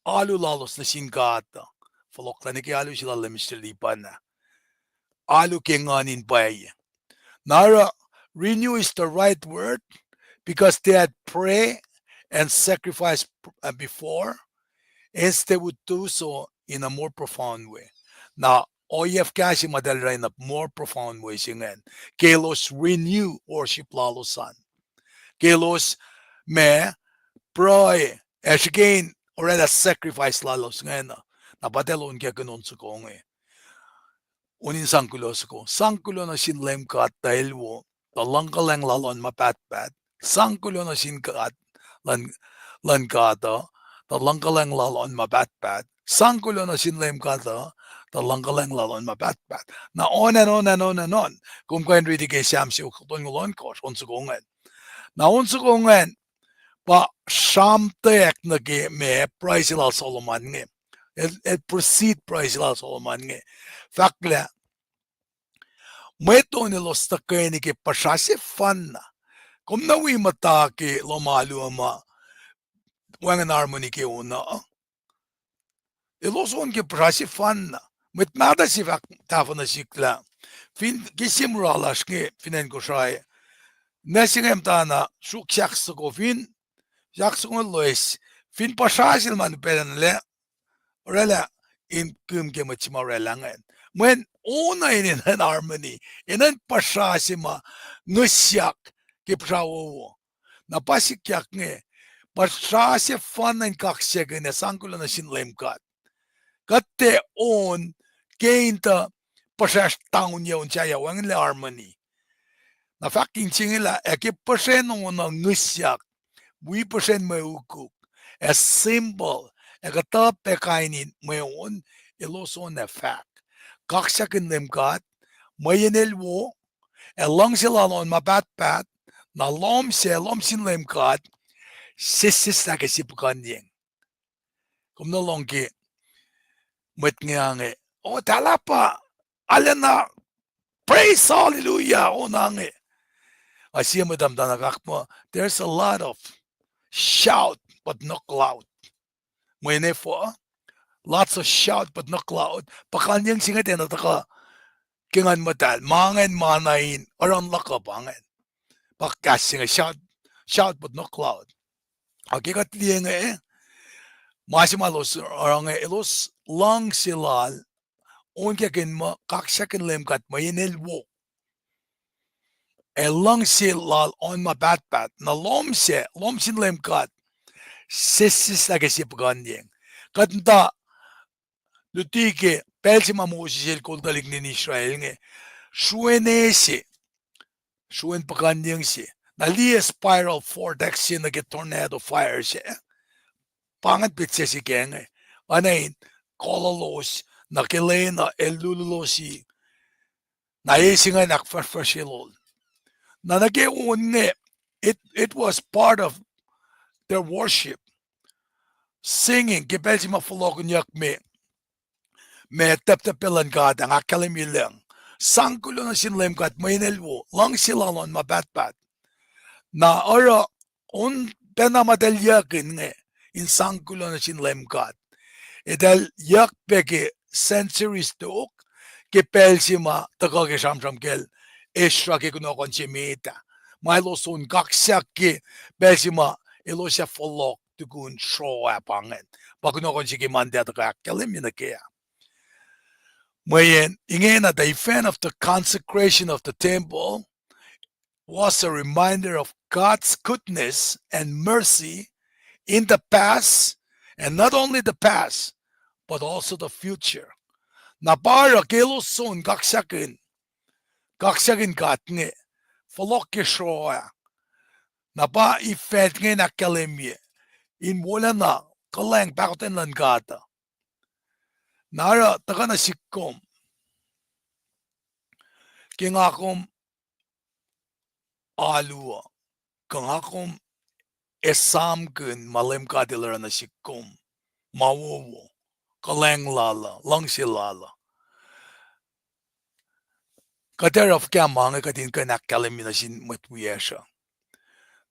alu lalos nuh sin God uh. Fohlohklah nuh ke alu se lal Mister Lipan ah. Alu ke nguhn in pwacye. Na oruh, renew is the right word, because they had pray and sacrifice, uh, before, hence they would do so in a more profound way. Na ohiyac fuhkah se ma eltahl oruh in a more profound way se ingacn, ke elos renew worship lalos an, ke elos ma pruhe, ac srihke in oraclah sacrifice lalos ingacn uh. Na pa eltahl onkakihn on soko inge. On in sang kuloh soko. Sang kuloh nuh sin Leum God tuh El wo, tuh luhngkuhlwacng lal oan ma pahtpaht. Sang kuloh nuh sin God, luhn, luhn God uh, tuh luhngkuhlwacng lal oan ma pahtpaht. Sang kuloh nuh sin Leum God uh, tuh luhngkuhlwacng lal oan ma pahtpaht. Na on and on and on and on. Kom kuh in riti ke Sam siofok tolngoul ohnkohsr, on soko ingacn. Na on soko ingacn pa sramtweack nuh ke ma pruhe se lal Solomon inge. El, el proceed pruhe se lal Solomon inge. Fahk lah, mwet on elos tuhkweni ke puhsra sefanna. Kom na wi muhta ke lohm alu uh ma wacngihn harmony ke on uh. Elos on ke puhsra sefanna. Mwet mahtuh se fahk tahfuh nuh sihk lah, fin ke sie mura lasr inge fin acn Kosrae, na se inge muhtana sruok sahk soko fin, sahk soko loes, fin puhsra sel ma upaclacna lah, oraclah in kihm ke mwet se ma oraclah ingacn. Mweyen on uh enenuh in harmony, enenuh in puhsra se ma ngihsyak ke puhsra wowo. Na pa sikyak inge, puhsra sefanna in kaksakihn ac sang kuloh nuh sin Leum God. Kuht tiac on ke in tuh puhsracsr tangunya on sahyac wacngihnlac harmony. Na fahk in se inge lah, ac ke puhsren on uh ngihsyak, wi puhsren mwe ukuk, ac symbol, ac kuhtuh pac kain in mwe on, elos on ac fahk, kaksakihn Leum God, mweyen El wo, ac luhngse lal oan ma pahtpaht, na lohm se, lohm sin Leum God, sesseslah ke sie puhkuhnyeng. Kom nuh lohng ke mwet inge, o, tahlah pa, arulacna, praise hallelujah, on inge. Ac sie mwet muhtana fahk muh, there's a lot of shout but no cloud. Mweyen efuh, lots of shout but no cloud. Puhkuhnyeng se inge tiacna tuhkuh ke Nguhn Muhtahl. Ma ingacn ma na in oruh in luhkuh pa ingacn. Pa kahs se inge, shout, shout but no cloud. Ac ke kuht liye inge, ma se ma elos oruh inge, elos luhngse lal onkakihn muh kaksakihn Leum God mweyen El wo, ac luhngse Lal oan ma pahtpaht. Na lohm se, lohm sin Leum God, sesseslah ke sie puhkuhnyeng. Kuht muhta luti ke pacl se ma Moses el kol tuhlihk nuhtin Israel inge, sruen e se, sruen puhkuhnyeng se. Na liye spiral vortex se nuh ke tornado fire se, pa ingacn petsac se ke inge, oacna in kololos, na ke lwen uh el lululosi, na e se ingacn ahkfahsrfahsrelol. Na nuh ke on inge, it, it was part of their worship, singing, ke pacl se ma fohlohkihnyuck me, ma tahptahp luhn God ah ahkkahlwemye lucng. Sang kuloh nuh sin Leum God mweyen El wo, luhngse Lal oan ma pahtpaht. Na oruh on pacna ma eltahl yuckihn inge, in sang kuloh nuh sin Leum God. Eltahl yuck pac ke centuries tok, ke pacl se ma tuhkuh ke sramsram kacl Ezra ke kunohkohn se met ah, ma elos on kaksak ke pacl se ma elos ac fohlohk tukun sroh ah pa ingacn. Pa kunohkohn se ke Monday ah tuhkuh ahkkahlwemye nuh kac ah. Mweyen ingena, the event of the consecration of the temple was a reminder of God's goodness and mercy in the past, and not only the past, but also the future. Na pa oruh ke elos on kaksakihn, kaksakihn God inge, fohlohk ke sroh ah, na pa event inge in ahkkahlwemye in wolacna kuhlwacng pahkotwen luhn God uh. Na oruh tuhkuh nuh sihk kom, ke nga kom alu uh, kuh nga kom esamkihn ma Leum God El oruh nuh sihk kom, ma wowo, kuhlwacng Lal uh, luhngse Lal uh. Kuht ac oruh fuhkah ma inge kuht in kuh in ahkkahlwemye nuh sin mwet wiyacsr uh?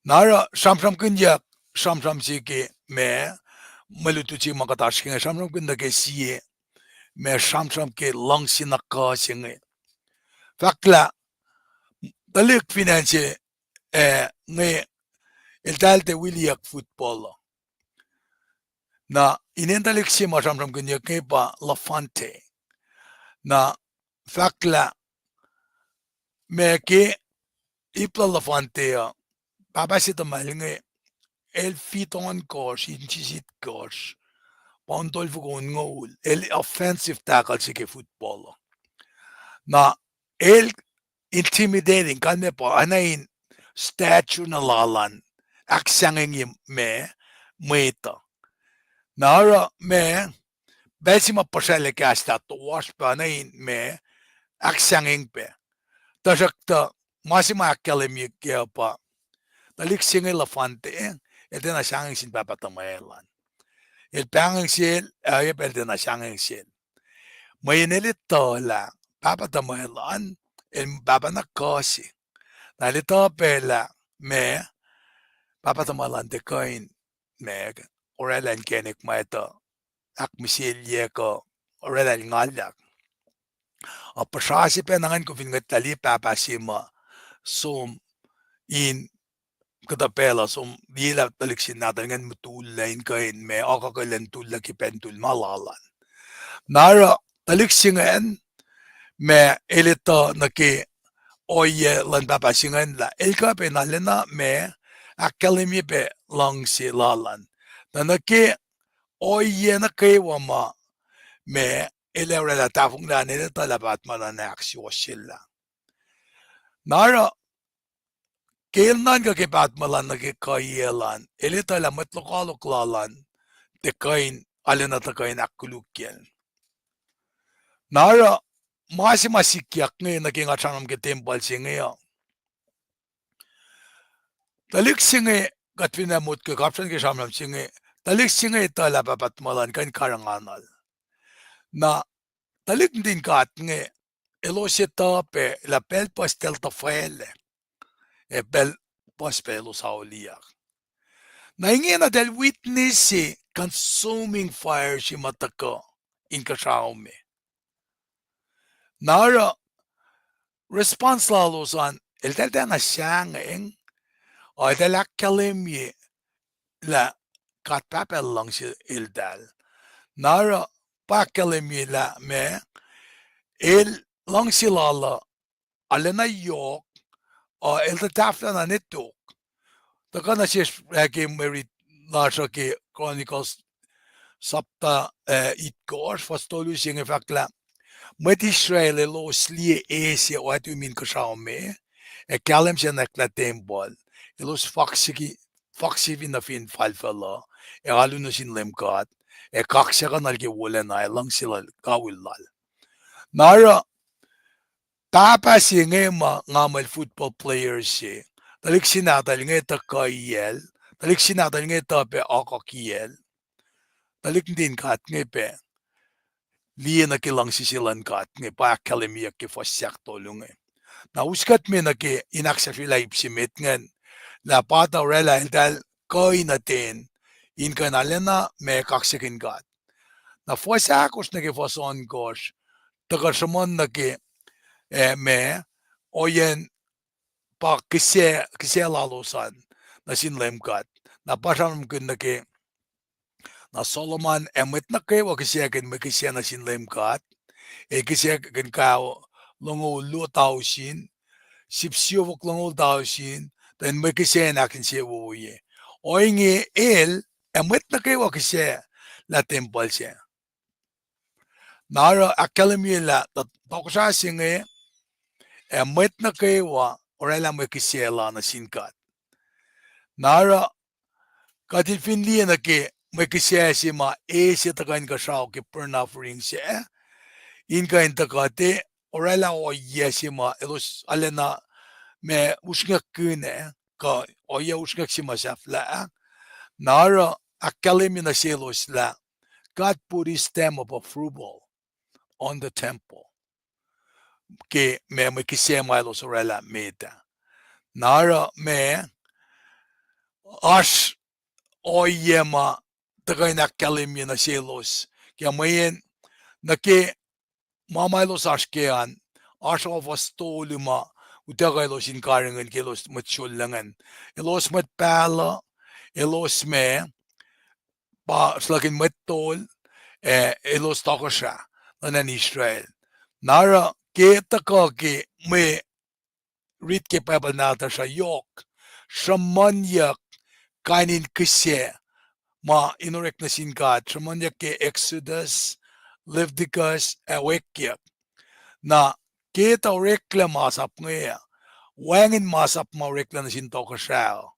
Na oruh sramsramkihnyuck sramsram se ke ma, mwe lutlut se ma kuht oasr ke inge, sramsramkihn nuh ke sie ma sramsram ke luhngse na kuh se inge. Fahk lah tuhlihk fin acn se, eh, inge, eltahl tiac wiliyuck football uh. Na inen tuhlihk se ma sramsramkihnyuck inge pa Lafonte. Na fahk lah ma ke ip lal Lafonte uh, pahpah se tuhmal inge, el feet ohnkohsr, inches itkohsr, pound tolfoko onngoul, el offensive tackle se ke football uh. Na el intimidating, kalmac pa oacna in stature na lal an ahksahngwengye ma mwet uh. Na oruh ma, pacl se ma puhsracl ac kahs lah toasr pac, oacna in ma ahksahngweng pac. Tuhsruhktuh ma se ma ahkkahlwemye kac uh pa, tuhlihk se inge Lafonte, el tiacna sahngweng sin pahpah tuhmwacl an. El pahngweng sel, oacyacpac el tiacna sahngweng sel. Mweyen el etuh lah pahpah tuhmwacl an, el pahpah na kuh se. Na el etuh pac lah ma, pahpah tuhmwacl an tiac kuh in ma, oraclah inkacnek ma etuh, ahkmihsyelah kuh oraclah ngalyak. Ac puhsra se pacna ingacn kom fin ngwetlah, liye pahpah se ma som in kuhtuh pacl uh som liyelah tuhlihk se nahtuhl ingacn mutullac in kuh in ma, akuhkuhllah in tullac ke pacl in tuhl ma lal an. Na oruh tuhlihk se ingacn ma el etuh nuh ke ohiyac luhn pahpah se ingacn lah el kuh pac in arulacna ma, ahkkahlwemye pac luhngse lal an. Na nuh ke ohiyac nuh kwewa ma, ma el ac oraclah tahfonglac an, el etuh lah pahpah tuhmwacl an ahksuwohsyelah. Na oruh ke el nuhnkuh ke pahpah tuhmwacl an nuh ke kuhiyacl an, el etuh lah mwet lokoalok lal an tiac kuh in arulacna tuh kuh in ahkkolukyacl. Na oruh ma se ma sikyak inge nuh ke nga sramsram ke tempuhl se inge uh, tuhlihk se inge, kuht fin ac motko kapsracn ke sramsram se inge, tuhlihk se inge etuh lah pahpah tuhmwacl an kuh in karihnganal. Na tuhlihk nuhtin God inge, elos etuh pac lah pacl puhs eltahl tuhfwaclac, ac pacl puhs pac elos auliyak. Na ingena eltahl witness-i consuming fire se ma tuhkuh inkuhsrao me. Na oruh response lalos an, eltahl tiacna sahngweng, ac eltahl ahkkahlwemye lah God Pahpah El luhngse eltahl. Na oruh pa ahkkahlwemye lah ma, El luhngse lal uh arulacna yohk, uh, el tuh tahfwelah na ne tok. Tuhkuh nuh sesr ah ke mwe rit lasr uh ke Chronicles sapta, eh, itkohsr, fuhs tolu se inge fahk lah mwet Israel elos liye e se oactui min kuhsrao me, ac kahlwem se nwacklah tempuhl, elos foxy, foxy fin nuh fin falfucl uh, ac alu nuh sin Leum God, ac kaksakuhnuhl ke wolacna ac luhngse lal, kawihl lal. Na oruh, pahpah se inge ma nga muh el football player se, tuhlihk se nahtuhl inge tuhkuh kiyacl, tuhlihk se nahtuhl inge tuh pac akuh kiyacl, tuhlihk nuhtin God inge pac liye nuh ke luhngse se luhn God inge, pa ahkkahlwemyeyuck ke fuhs ahktolu inge. Na us kuht me nuh ke in ahksahfyelah ip se met ingacn, lah pa tuh oraclah eltahl kuh in nuh ten, in kuh in arulacna ma kaksakihn God. Na fuhs ahkosr nuh ke fuhs ohnkohsr, tuhkuh sruhmuhn nuh ke, eh, ma, ohiyacn pa kihsac, kihsac lalos an nuh sin Leum God. Na pa sramsramkihn nuh ke, na Solomon ac mwet nuh kwewa kihsackuhn mwe kihsac nuh sin Leum God, el kihsackuhn kaho longoul luo tausin, sip siofok longoul tausin, tuh in mwe kihsac in ahkinsewowoye. Ohinge el ac mwet nuh kwewa kihsac lah tempuhl sac. Na oruh ahkkahlwemye lah tohkohsrah se inge ac mwet nuh kwewa oraclah mwe kihsac la nuh sin God. Na oruh kuht in fin liye nuh ke mwe kihsac se ma e se tuhkuh inkuhsrao ke burnt offering sac, in kuh in tuhkuh te oraclah ohiyac se ma elos arulacna ma usrnguckkihn, kuh ohiyac usrnguck se ma sahflah. Na oruh ahkkahlwemye nuh selos lah God put his stamp of approval on the temple ke ma mwe kihsac ma elos oraclah met ah. Na oruh ma oasr ohiyac ma tuhkuh in ahkkahlwemye nuh selos ke mweyen nuh ke ma ma elos oasr ke an, oasr ohfohs tolu ma utuckuh elos in karihngihn ke elos mwet sulaclah ingacn. Elos mwet pahluh, elos ma pa sulaclah in mwet tol, ac elos tohkohsrah luhn acn Israel. Na oruh ke tuhkuh ke mwe rit ke Bible nahtuhsr uh yohk sruhmuhnyuck kain in kihsac ma in orek nuh sin God, sruhmuhnyuck ke Exodus, Leviticus, ac Wekyuck. Na ke tuh oreklac masap inge uh, wacngihn masap ma oreklac nuh sin tohkohsrah uh.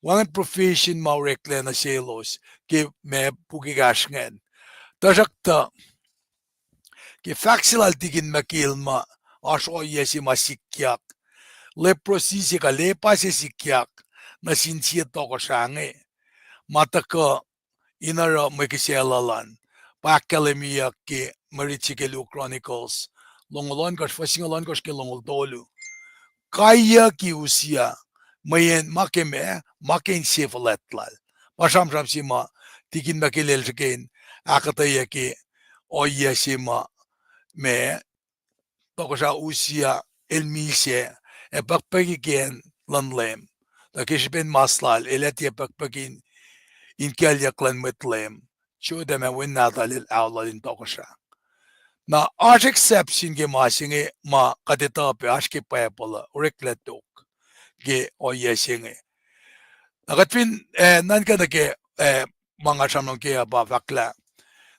Wacngihn provision ma oreklac nuh selos ke ma puk ekahsr ingacn. Tuhsruhktuh ke fahk se lal Tikin Makil ma oasr ohiyac se ma sikyak, leprosy se kuh lepa se sikyak nuh sin sie tohkohsrah inge ma tuhkuh in oruh mwe kihsac lal an, pa ahkkahlwemyeyuck ke mwe rit se ke luo Chronicles longoul ohnkohsr, fuhs singucul ohnkohsr ke longoul tolu. Kaiyucki Uzziah, mweyen ma ke ma, ma ke insefuhlwact lal. Pa sramsram se ma Tikin Makil el srihke in ahkuhtweyac ke ohiyac se ma, ma tohkohsrah Uzziah el misac, ac pukpuki ke acn luhn Leum. Tuh ke srihpen mas lal, el ac tiac pukpuki in, in kiyaclyuck luhn mwet Leum. Jotham ac wen nahtuhl el ao lal in tohkohsrah. Na oasr exception ke ma se inge ma kuht etuh pac oasr ke Bible uh, oreklac tok ke ohiyac se inge. Na kuht fin, eh, nuhnkuh nuh ke, eh, ma nga sramsram ke uh pa fahk lah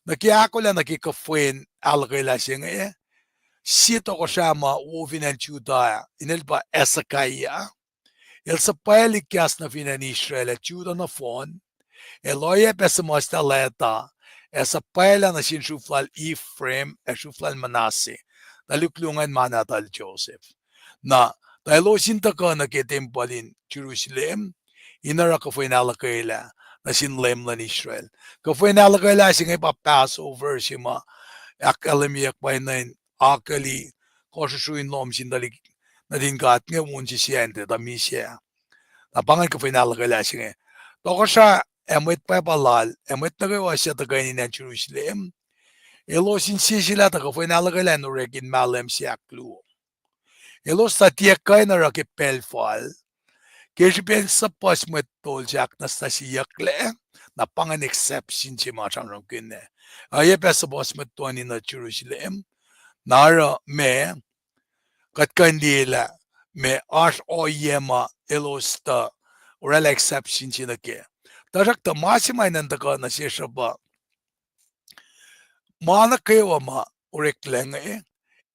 nuh ke ahkolah nuh ke kuhfwen ahluhkwelah se inge, sie tohkohsrah ma wo fin acn Judah ah, inel pa Hezekiah. El suhpwaclihk kahs nuh fin acn Israel ac Judah nohfohn. El oacyacpac suhmuhslah lwacta ac suhpwaclah nuh sin sruf lal Ephraim ac sruf lal Manasseh, tuhlihk luo ingacn ma nahtuhl Joseph. Na tuh elos in tuhkuh nuh ke tempuhl in Jerusalem in oruh kuhfwen ahluhkwelah nuh sin Leum luhn Israel. Kuhfwen ahluhkwelah se inge pa Passover se ma ahkkahlwemyeyuck pa inen akucl in kohsrusru in lohm sin tuhlihk nuhtin God inge wo se siyacn tuh misac. Na pa ingacn kuhfwen ahluhkwelah se inge. Tohkohsrah ac mwet pwacpa lal ac mwet nuh kwewa suc tuhkweni in acn Jerusalem, elos insese lah tuh kuhfwen ahluhkwelah in orek in mahlwem se ahkluo. Elos tuh tiac kuh in oruh ke pacl fal, ke srihpen suhpuhs mwet tol se ahknwacsnwacsyeyucklac. Na pa ingacn exception se ma sramsramkihn ah. Oacyacpac suhpuhs mwet toeni nuh Jerusalem, Na oruh ma, kuht kuh in liyelah ma oasr ohiyac ma elos tuh oraclah exception se nuh kac. Tuhsruhktuh ma se ma enenuh in tuhkuh nuh sesr uh pa ma nuh kwewa ma oreklac inge,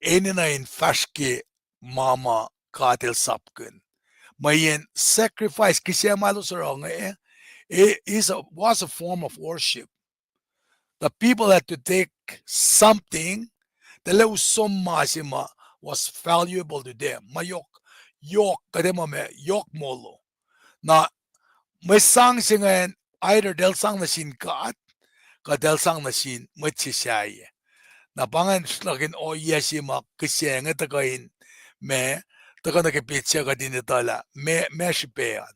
enenuh in fahsr ke ma ma God El sapkihn. Mweyen sacrifice, kihsac ma elos oruh inge, it is a, was a form of worship. The people had to take something, tuh lah us som ma se ma was valuable to them, ma yohk, yohk, kuht ac muh ma yohk molo. Na mwe sang se ingacn, either eltahl sang nuh sin God, kuh eltahl sang nuh sin mwet se sahyac. Na pa ingacn srihklakin ohiyac se ma kihsac inge tuhkuh in ma, tuhkuh nuh ke petsac kuht in etuh lah ma, ma srihpac an.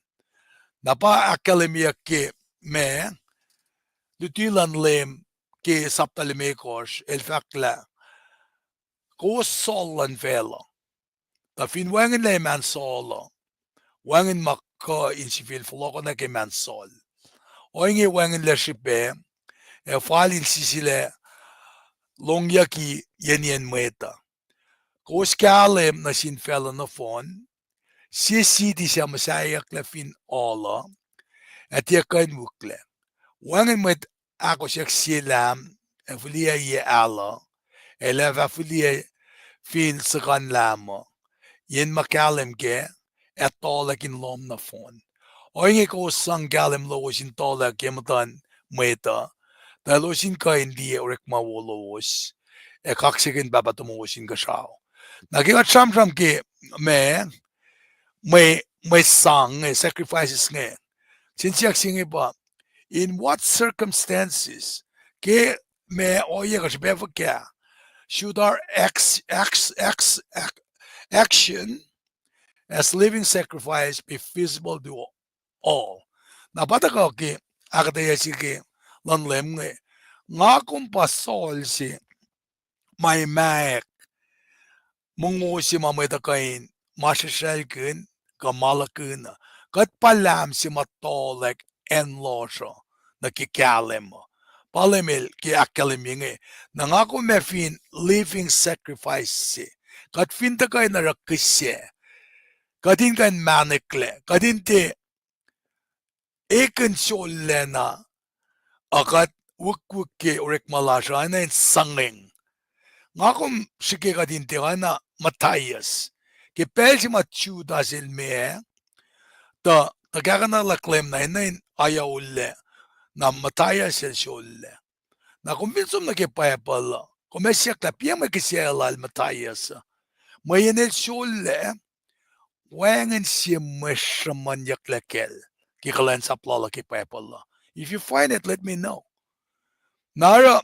Na pa ahkkahlwemyeyuck ke ma, luti luhn Leum ke sapta limekohsr, el fahk lah, kowos sohl luhn facluh. Tuh fin wacngihnlac iman sohl uh, wacngihn ma kuh in sifil fohlohkohna ke iman sohl. Ohinge wacngihnlac srihpac, ac fal in sisilac longyucki yen yen mwet uh. Kowos kahlwem nuh sin facluh nohfohn, sie siti suc muhsahiyucklac fin ohl uh, ac tiac kuh in wihklac. Wacngihn mwet ahkosyuck sie lahm ac fihliyac yac alu, ac lah fah fihliyac fin suhkan lahm uh, yen ma kahlwem kac, ac tohlack in lohm nohfohn. Ohinge kowos sang kahlwem lowos in tohlack ye muhtuhn mwet uh, tuh elos in kuh in liye orekma wo lowos, ac kaksakihn Pahpah tomowos Inkuhsrao. Na ke kuht sramsram ke ma, mwe, mwe sang inge, sacrifices inge, siyuck se inge pa, in what circumstances, ke ma ohiyac kuh srihpac fuhkah, should our ex, ex, ex, ac, action as living sacrifice be visible to all? Na pa tuhkuh ke ahkuhtweyac se ke luhn Leum inge, nga kom pa sohl se ma imack, mongo se ma mwet uh kuh in masrihsraclkihn, kuh ma luhkihn uh. Kuht pa lahm se ma tohlack acn lohsr uh nuh ke kahlwem uh. Pa Leum El ke ahkkahlwemye inge. Na nga kom ac fin living sacrifice se. Kuht fin tuhkuh in oruh kihsac. Kuht in kuh in mahneklac. Kuht in tiac ekihn sollac na, uh, kuht wikwik ke orekma lasr uh, oacna in sangeng. Nga kom srihke kuht in tiac oacna Matthias. Ke pacl se ma Judas el meac, tuh, tuhkahkuhnuhklac Leum na enenuh in ayaollac, na Matthias el sollac. Na kom fin som nuh ke Bible uh, kom ac siyuck lah piac mwe kihsac lal Matthias uh. Mweyen el sollac, wacngihn sie mwe sruhmuhnyucklac kacl ke kuhlwacnsap lal uh ke Bible uh. If you find it, let me know. Na oruh,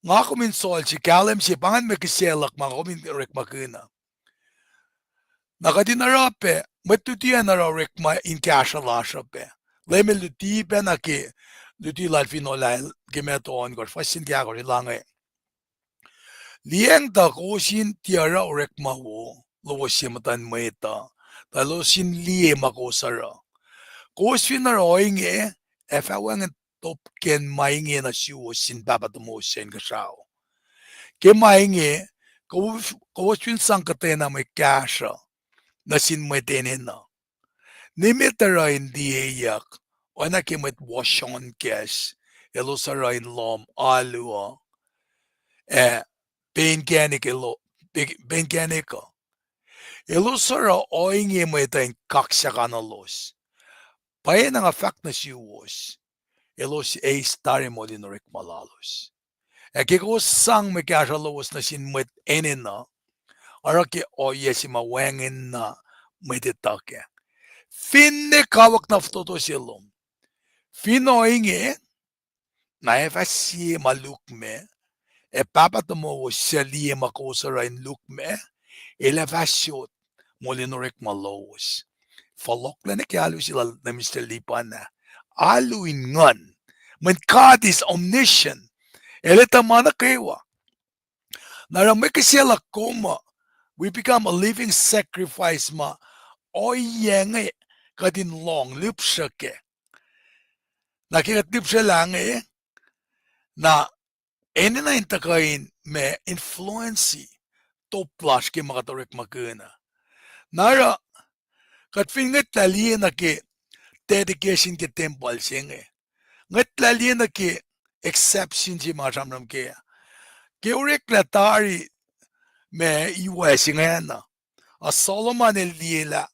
nga kom in sohl se kahlwem se, pa ingacn mwe kihsac luhk ma kom in orekmakihn uh. Na kuht in oruh pac, mwet luti an oruh orekma in kahsruh lasr uh pac. Leum El luti pacna ke luti lal fin ohlal ke Matthew ohnkohsr, fuhs sin ke ahkosr, El inge, liyacacng tuh kowos in tiac oruh orekma wo lowos ye muhtuhn mwet uh, tuh elos in liye ma kowos oruh. Kowos fin oruh ohinge, ac fah wacngihn top kacn ma inge nuh suwos sin Pahpah tomowos suc inkuhsrao. Ke ma inge, kowos, kowos fin sang kuhtwena mwe kahsruh nuh sin mwet enenuh, nimet oruh in liyeyuck, oacna ke mwet wosr ohnkacsr, elos oruh in lohm alu uh, ac peinkacnek, peinkacnek uh. Elos oruh ohinge mwet uh in kaksakihnuhlos. Pwacyena nga fahk nuh suwos, elos eis tari moul in orekma lalos. Ac ke kowos sang mwe kahsruh lowos nuh sin mwet enenuh, oruh ke ohiyac se ma wacngihn na mwet etuh kac, finne kawuck na fototo se lom. Fin ohinge, na ac fah sie ma lukmac, ac Pahpah tomowos suc liye ma kowos oruh in lukmac, El ac fah sot moul in orekma lowos. Fohlohklac nuh ke alu se lal Minister Lipan ah. Alu in nguhn. Mweyen God is omniscient. El etuh ma nuh kwewa. Na oruh mwe kihsac luhk kom uh, we become a living sacrifice ma ohiyac inge kuht in lohng lihpsruh kac. Na ke kuht lihpsruhlah inge, na enenuh in tuhkuh in ma influence top lasr ke ma kuht orekmakihn uh. Na oruh, kuht fin ngwetlah liye nuh ke dedication ke tempuhl se inge, ngwetlah liye nuh ke exception se ma sramsram ke, ke oreklah tari ma iwac se ingacn uh, ac Solomon el liye lah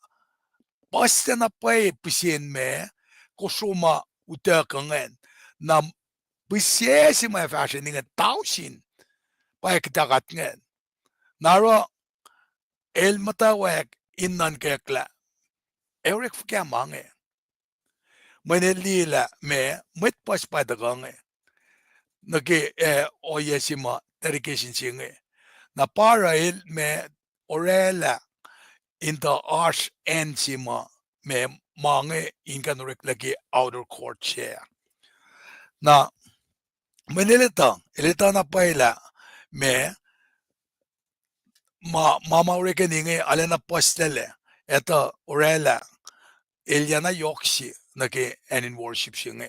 puhslac na pwacye pihsen ma kosro ma utuckuh ingacn. Na pihsac se ma fahsrweni ingacn tausin pwacye kuhtuh kuht ingacn. Na oruh el muhtwacwacack in nuhnkwaclah ac orek fuhkah ma inge. Mweyen el liye lah ma mwet puhs pwacye tuhkuh inge nuh ke, eh, ohiyac se ma dedication se inge. Na pa oruh el ma orwaclah in tuh oasr acn se ma, ma, ma inge in kuh in oreklac ke outer court se. Na mweyen el etuh, el etuh na pwacye lah ma ma, ma, ma orekeni inge arulacna puhslac, etuh orwaclah, elyah na yohk se nuh ke acn in worship se inge.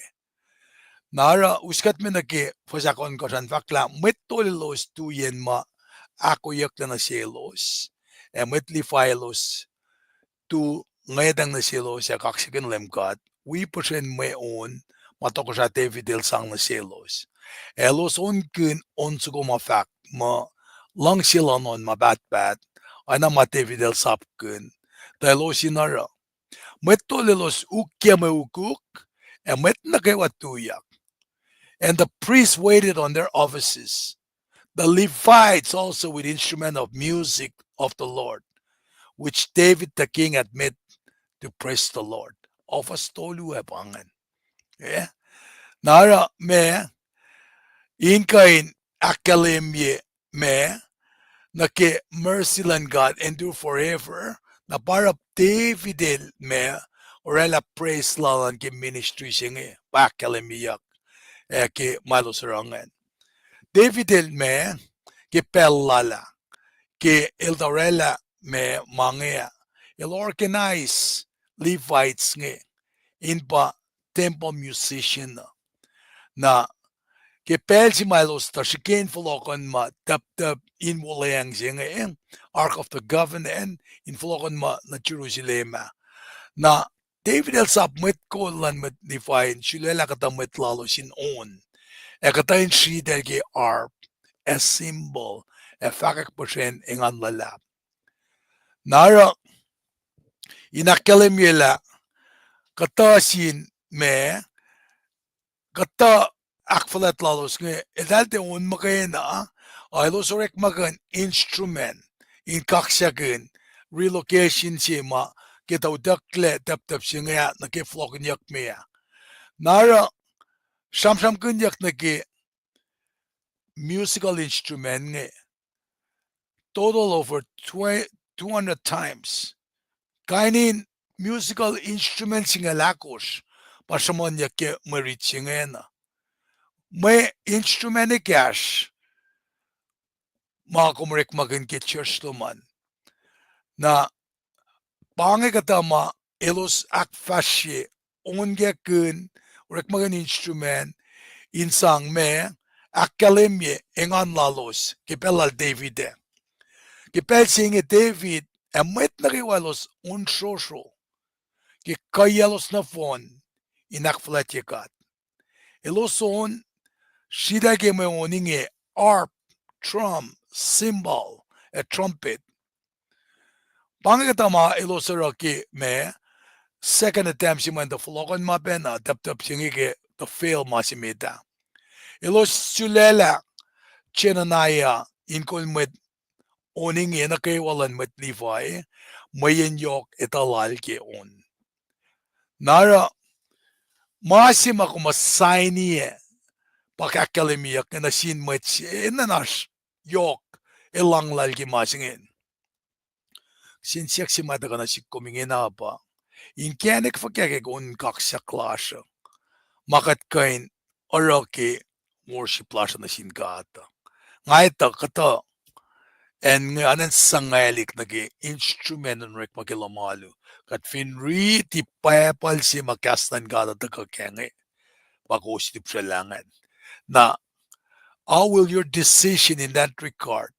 Na oruh us kuht me nuh ke fuhs ahkohnkohsr an fahk lah mwet tol elos tu yen ma ahkoeyucklac nuh selos, ac mwet Levi elos tu ngwetacng nuh selos ac kaksakihn Leum God wi puhsren mwe on ma tohkohsrah David el sang nuh selos. Ac elos onkihn on soko ma fahk muh, luhngse luhn on ma pahtpaht, oacna ma David el sapkihn. Tuh elos in oruh, mwet tol elos ukyac mwe ukuk, ac mwet nuh kwewa tuyak. And the priests waited on their offices, the Levites also with instrument of music of the Lord, which David the king had made to praise the Lord. Ohfohs tolu ac pa ingacn. Eh? Na oruh ma in kuh in ahkkahlwemye ma nuh ke mercy luhn God endure forever, na pa oruh David el ma orwaclah praise lal an ke ministry se inge, pa ahkkahlwemyeyuck, eh, ke ma elos oruh ingacn. David el ma ke pacl lal ah, ke el tuh orwaclah ma, ma inge ah, el organize Levites inge in pa temple musician uh. Na ke pacl se ma elos tuh srihke in fohlohkohnma tacptacp in wolacng se inge, Ark of the Covenant, in fohlohkohnma nuh Jerusalem ah, na David el sap mwet kol luhn mwet Levi in sulaclah kuhtuh mwet lalos in on, ac kuhtuh in sritacl ke harp, ac cymbal, ac fahkwack puhsren engan luhlahp. Na oruh in ahkkahlwemye lah kuhtuh sin ma, kuhtuh ahkfuhlwact lalos inge, eltahl tiac on muhkwena, uh, elos orekmakihn instrument in kaksakihn relocation se ma ke tuh utucklac tacptacp se inge ah nuh ke fohlohkihnyuckme ah. Na oruh sramsramkihnyuck nuh ke musical instrument inge total over tw-, two hundred times. Kain in musical instrument singucul ahkosr pa sruhmuhnyuck ke mwe rit se ingena. Mwe instrument ekahsr ma kom orekmakihn ke church lom an, na pa inge kuhtuh ma elos ahkfahsrye, onkakihn, orekmakihn instrument in sang ma, ahkkahlwemye engan lalos ke pacl lal David ah. Ke pacl se inge David ac mwet nuh kwewa elos on srosro ke kuhiyaclos nohfohn in ahkfuhlwactye God. Elos on, sritacl ke mwe on inge, harp, drum, cymbal, ac trumpet. Pa inge kuhtuh ma elos oruh ke ma second attempt se ma in tuh fohlohkohnma pacna tacptacp se inge ke tuh fail ma se met ah. Elos sulaclah Chenaniah in kol mwet on inge nuh kwewa luhn mwet Levi, mweyen yohk etuh lal ke on. Na oruh ma se ma kom sign-i ah pa ahkkahlwemyeyuck nuh sin mwet se enenuh yohk elang lal ke ma se ingacn. Kihsen siyuck se ma tuhkuh nuh sihk kom ingena pa, inkacnek fuhkah ke on kaksak lasr uh ma kuht kuh in oruh ke worship lasr uh nuh sin God uh? Nga etuh kuhtuh acn inge, acn in suhngwaclihk nuh ke instrument in orekma ke lohm alu. Kuht fin riti Bible se ma kahs luhn God uh tuhkuh ke inge, pa kowos lihpsrwaclah ingacn. Na, how will your decision in that regard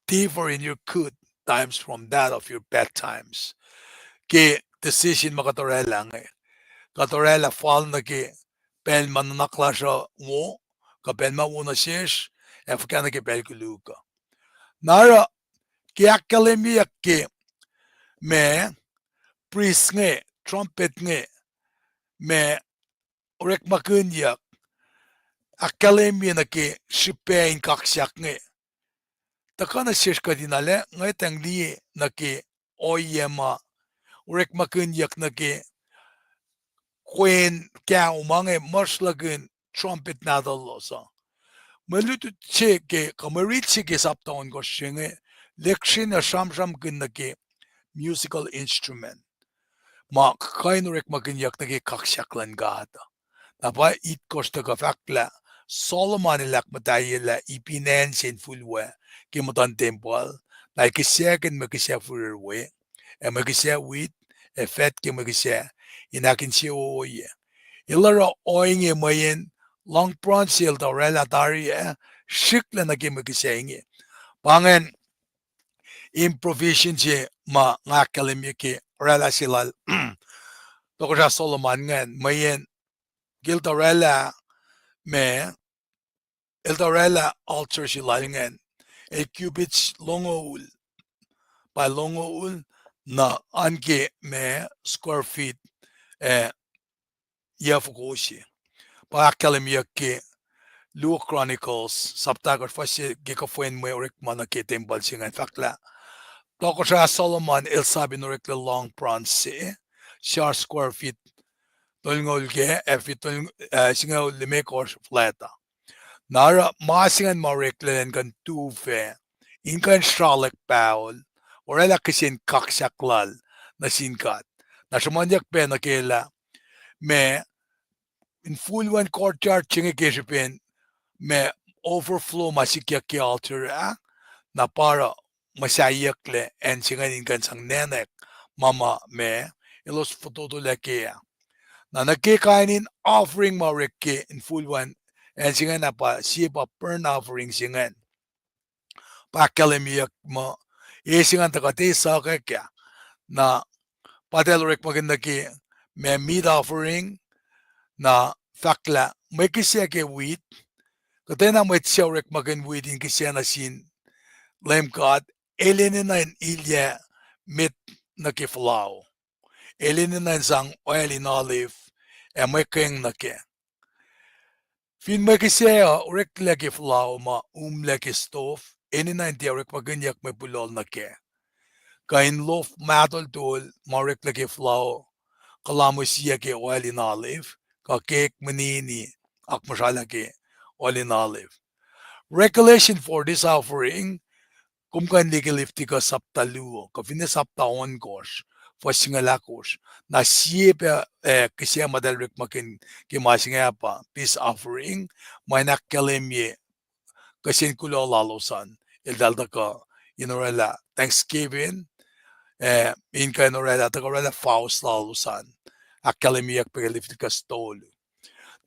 differ in your good times from that of your bad times. Ke decision ma kuht orwaclah inge, kuht orwaclah fal nuh ke pacl ma nuhnak lasr uh wo, kuh pacl ma wo nuh sesr, ac fuhkah nuh ke pacl koluk uh. Na oruh, ke ahkkahlwemyeyuck ke ma prist inge, trumpet inge, ma orekmakihnyuck, ahkkahlwemye nuh ke srihpac in kaksak inge, tuhkuh nuh sesr kuht in arlac ngwetacng liye nuh ke ohiyac ma orekmakihnyuck nuh ke kwen kaho ma inge muhsrlokihn trumpet nahtuhlos uh. Mwe lutlut se ke, kuh mwe riti se ke sapta ohnkohsr se inge, lihksreni sramsramkihn nuh ke musical instrument ma kuh in orekmakihnyuck nuh ke kaksak luhn God uh. Na pa itkohsr tuhkuh fahk lah Solomon el ahkmuhtahlye lah ipin acn se infulwac ke muhtuhn tempuhl, na el kihsackihn mwe kihsac fihrihr we, ac mwe kihsac wheat, ac faht ke mwe kihsac, in ahkinsewowoye. El oruh ohinge mweyen luhng bronze se el tuh orwaclah tari ah, srihklac nuh ke mwe kihsac inge. Pa ingacn in provision se ma nga ahkkahlwemye ke orwaclah se lal Tohkohsrah Solomon ingacn, mweyen ke el tuh orwaclah ma, el tuh orwaclah altar se lal ingacn, el cubits longoul by longoul, na oan ke ma square feet, eh, yac foko se. Pa ahkkahlwemyeyuck ke Luo Chronicles, sapta ahkosr, fuhs se ke kuhfwen mwe orekma nuh ke tempuhl se ingacn fahk lah, Tohkohsrah Solomon el sap in oreklac luhng bronze se, sar square feet tolngoul ke, ac feet tol-, eh, singucul limekohsr fuhlwact uh. Na oruh ma se ingacn ma oreklac elan kuh in tufac, in kuh in sralwack pahol, orwaclah kihsen kaksak lal nuh sin God. Na sruhmuhnyuck pac nuh ke lah ma infulwacn courtyard se inge ke srihpen ma overflow ma sikyak ke altar ah, na pa oruh muhsahiyucklac acn se ingacn in kuh in sang nacnack ma ma ma elos fototolac ke ah. Na nuh ke kain in offering ma orek ke infulwacn acn se ingacn ah pa sie pa burnt offering se ingacn. Pa ahkkahlwemyeyuck muh, e se ingacn tuh kuht eis suhkack ah. Na pa eltahl orekmakihn nuh ke ma meat offering, na fahk lah mwe kihsac ke wheat, kuhtwena mwet suc orekmakihn wheat in kihsac nuh sin Leum God, el enenuh in ilyac met nuh ke fuhlao. El enenuh in sang oil in olive ac mwe keng nuh kac. Fin mwe kihsac uh oreklac ke fuhlao ma umlac ke stove, enenuh in tiac orekmakihnyuck mwe puhlohl nuh kac. Kuh in loaf ma toltol ma oreklac ke fuhlao kuhlwacnsiyuc ke oil in olive, kuh cake, menini, akmuhsralah ke oil in olive. Regulation for this offering, kom kuh in liye ke Leviticus sapta luo, kuh finne sapta ohnkohsr, fuhs singucul ahkosr. Na sie pac, eh, kihsac ma eltahl orekmakihn ke ma se inge pa peace offering, ma in ahkkahlwemye kihsen kuloh lalos an, eltahl tuhkuh in orwaclah thanksgiving, eh, in kuh in orwaclah, tuhkuh orwaclah vows lalos an. Ahkkahlwemyeyuck pac ke Leviticus tolu.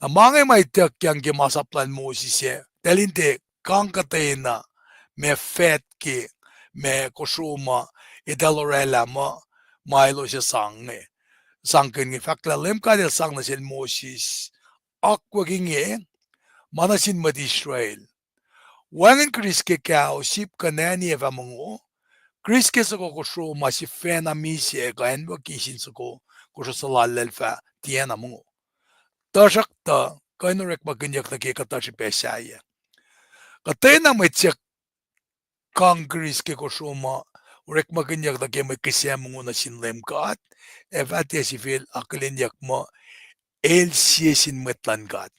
Na ma inge ma ituckyang ke ma sap lal Moses ah, eltahl in tiac kang kuhtwena ma faht ke ma kosro ma eltahl orwaclah muh ma elos ac sang inge, sang kuh inge. Fahk lah Leum God El sang nuh sel Moses, akwuck inge ma nuh sin mwet Israel: Wacngihn Greece ke kaho, sip kuh nani ac fah mongo. Greece ke soko kosro ma sifacna misac kuh anwuki sin soko kosro suhlallacl fah tiacna mongo. Tuhsruhktuh kuh in orekmakihnyuck nuh ke kuhtuh srihpac sahyac. Kuhtwena mwet suc kang Greece ke kosro ma orekmakihnyuck nuh ke mwe kihsac mongo nuh sin Leum God, ac fah tiac sifil akihlenyuck muh el sie sin mwet luhn God.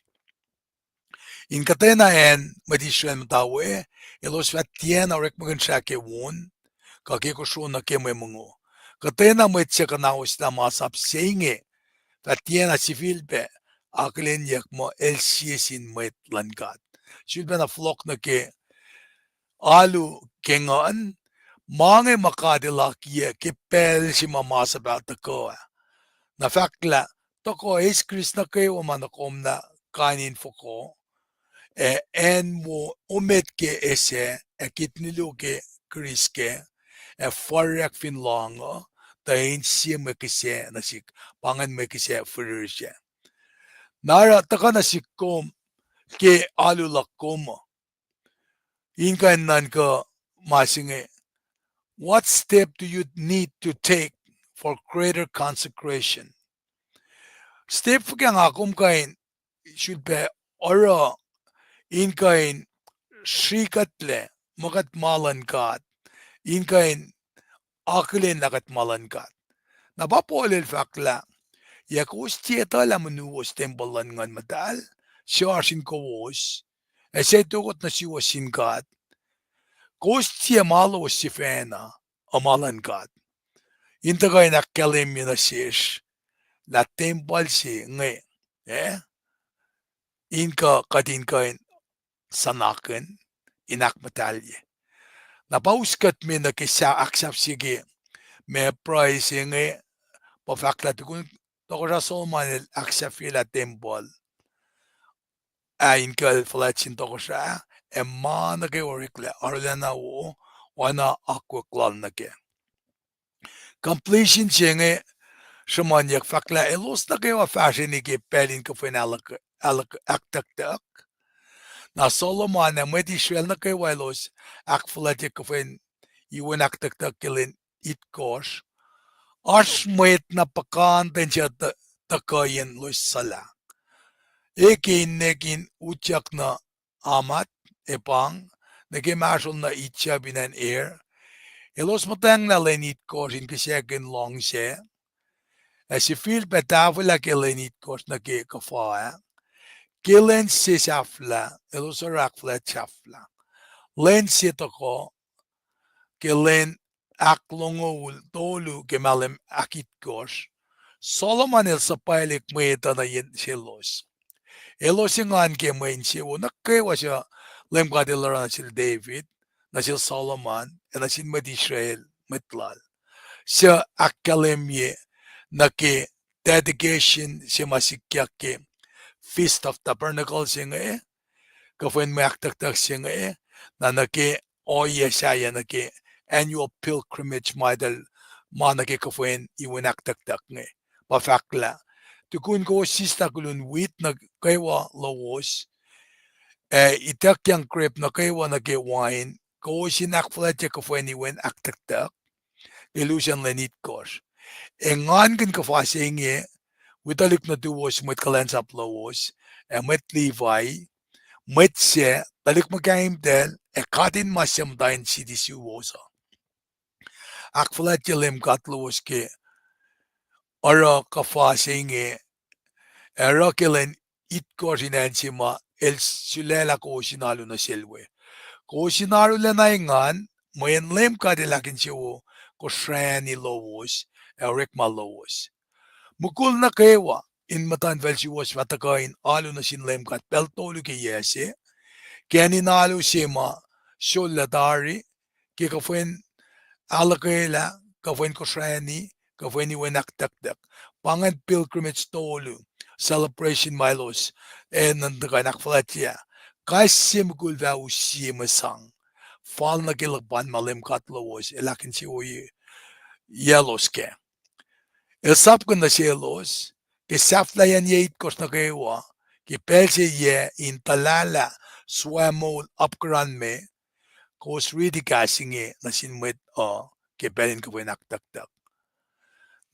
In kuhtwena acn mwet Israel muhta we, elos fah tiacna orekmakihn srah ke won, kuh ke kosro nuh ke mwe mongo. Kuhtwena mwet suc kuhnahoslah masap se inge fah tiacna sifilpac akihlenyuck muh el sie sin mwet luhn God. Sulpacna fohlohk nuh ke alu ke nguhn, ma inge ma God El akiyac ke pacl se ma masap ah tuhkuh ah. Na fahk lah, tohkoh eis Greece nuh kwewa ma nohkomlah kain in foko, ac acn wo omet ke ese, ac kit nilu ke Greece kac, ac foriack fin lohng uh, tuh in sie mwe kihsac nuh sihk, pa ingacn mwe kihsac firir sac. Na oruh tuhkuh nuh sihk kom ke alu luhk kom uh, in kuh in nuhnkuh ma se inge, what step do you need to take for greater consecration? Step fuhkah nga kom kuh in sulpac oruh in kuh in srihkuhtlac ma kuht ma luhn God, in kuh in akihlen lah kuht ma luhn God. Na pa Paul el fahk lah, yac kowos tiac etuh lah monuwos tempuhl luhn Nguhn Muhtahl, suc oasr in kowos, ac suc tokot nuh suwos sin God? Kowos tiac ma lowos sifacna, uh ma luhn God. In tuhkuh in ahkkahlwemye nuh sesr lah tempuhl se inge, eh, in kuh kuht in kuh in suhnakihn, in ahkmuhtahlye. Na pa us kuht me nuh ke sa-, ahksahfye ke ma pruhe se inge, pa fahk lah tukun tohkohsrah Solomon el ahksahfyelah tempuhl, ah, in kuh el fuhlwact sin tohkohsrah, ac ma nuh kwewa oreklac arulacna wo, oacna akwuck lal nuh kac. Completion se inge, sruhmuhnyuck fahk lah elos nuh kwewa fahsrweni ke pacl in kuhfwen ahluhk-, ahluhk-, ahktucktuck. Na Solomon ac mwet Israel nuh kwewa elos ahkfuhlwactye kuhfwen iwen ahktucktuck ke lwen itkosr. Oasr mwet na puhkantwen suc tuh-, tuhkuh yen loes suhlah. E ke innek in utyak nuh Hamath, epang, nuh ke mahsrol nuh Egypt in acn Ar. Elos muhtwacnglah lwen itkosr in kihsackuhn lohng sac. Ac sifilpac tahfwelah ke lwen itkosr nuh ke kuhfa ah. Ke lwen se sahflah, elos oruh ahkfuhlwact sahflah. Lwen se tohkoh, ke lwen ahklongoul tolu ke mahlwem ahkitkosr, Solomon el suhpwaclihk mwet uh nuh yen selos. Elos engan ke mwe insewowo nuh kwewa suc Leum God El oruh nuh sel David, nuh sel Solomon, ac nuh sin mwet Israel mwet lal, suc ahkkahlwemye nuh ke dedication se ma sikyak ke Feast of Tabernacle se inge, kuhfwen mwe ahktucktuck se inge, na nuh ke ohiyac sahyac nuh ke annual pilgrimage ma eltahl, ma nuh ke kuhfwen iwen ahktucktuck inge. Pa fahk lah, tukun kowos sislah kulun wheat nuh kwewa lowos, ac ituckyang grape nuh kwewa nuh ke wain, kowos in ahkfuhlwactye kuhfwen iwen ahktucktuck ke lusen lwen itkosr. Engankihn kuhfa se inge wi tuhlihk nuhtuwos, mwet kuhlwacnsap lowos, ac mwet Levi, mwet sac, tuhlihk muhkahimtacl, ac katinmas suc muhta in siti suwos uh. Ahkfuhlwactye Leum God lowos ke oruh kuhfa se inge, ac oruh ke lwen itkosr in acn se ma El sulaclah kowos in alu nuh sel we. Kowos in arulacna engan, mweyen Leum God El ahkinsewowo kosrani lowos ac orekma lowos. Mukul nuh kwewa in muhtuhnfacl suwos fah tuhkuh in alu nuh sin Leum God pacl tolu ke yac se, ke acn in alu se ma sollah tari, ke kuhfwen ahluhkwelah, kuhfwen kosrani, kuhfwen iwen ahktucktuck. Pa ingacn pilgrimage tolu, celebration ma elos enenuh in tuhkuh in ahkfuhlwactye. Kais sie mukul fah us sie mwe sang, fal nuh ke luhpan ma Leum God lowos El ahkinsewowoye, yalos kac. El sapkihn nuh selos, ke sahflahiyacn yac itkosr nuh kwewa, ke pacl se yac in tuhlahlah soac moul apkuhranme, kowos riti kahs inge nuh sin mwet uh ke pacl in kuhfwen ahktucktuck.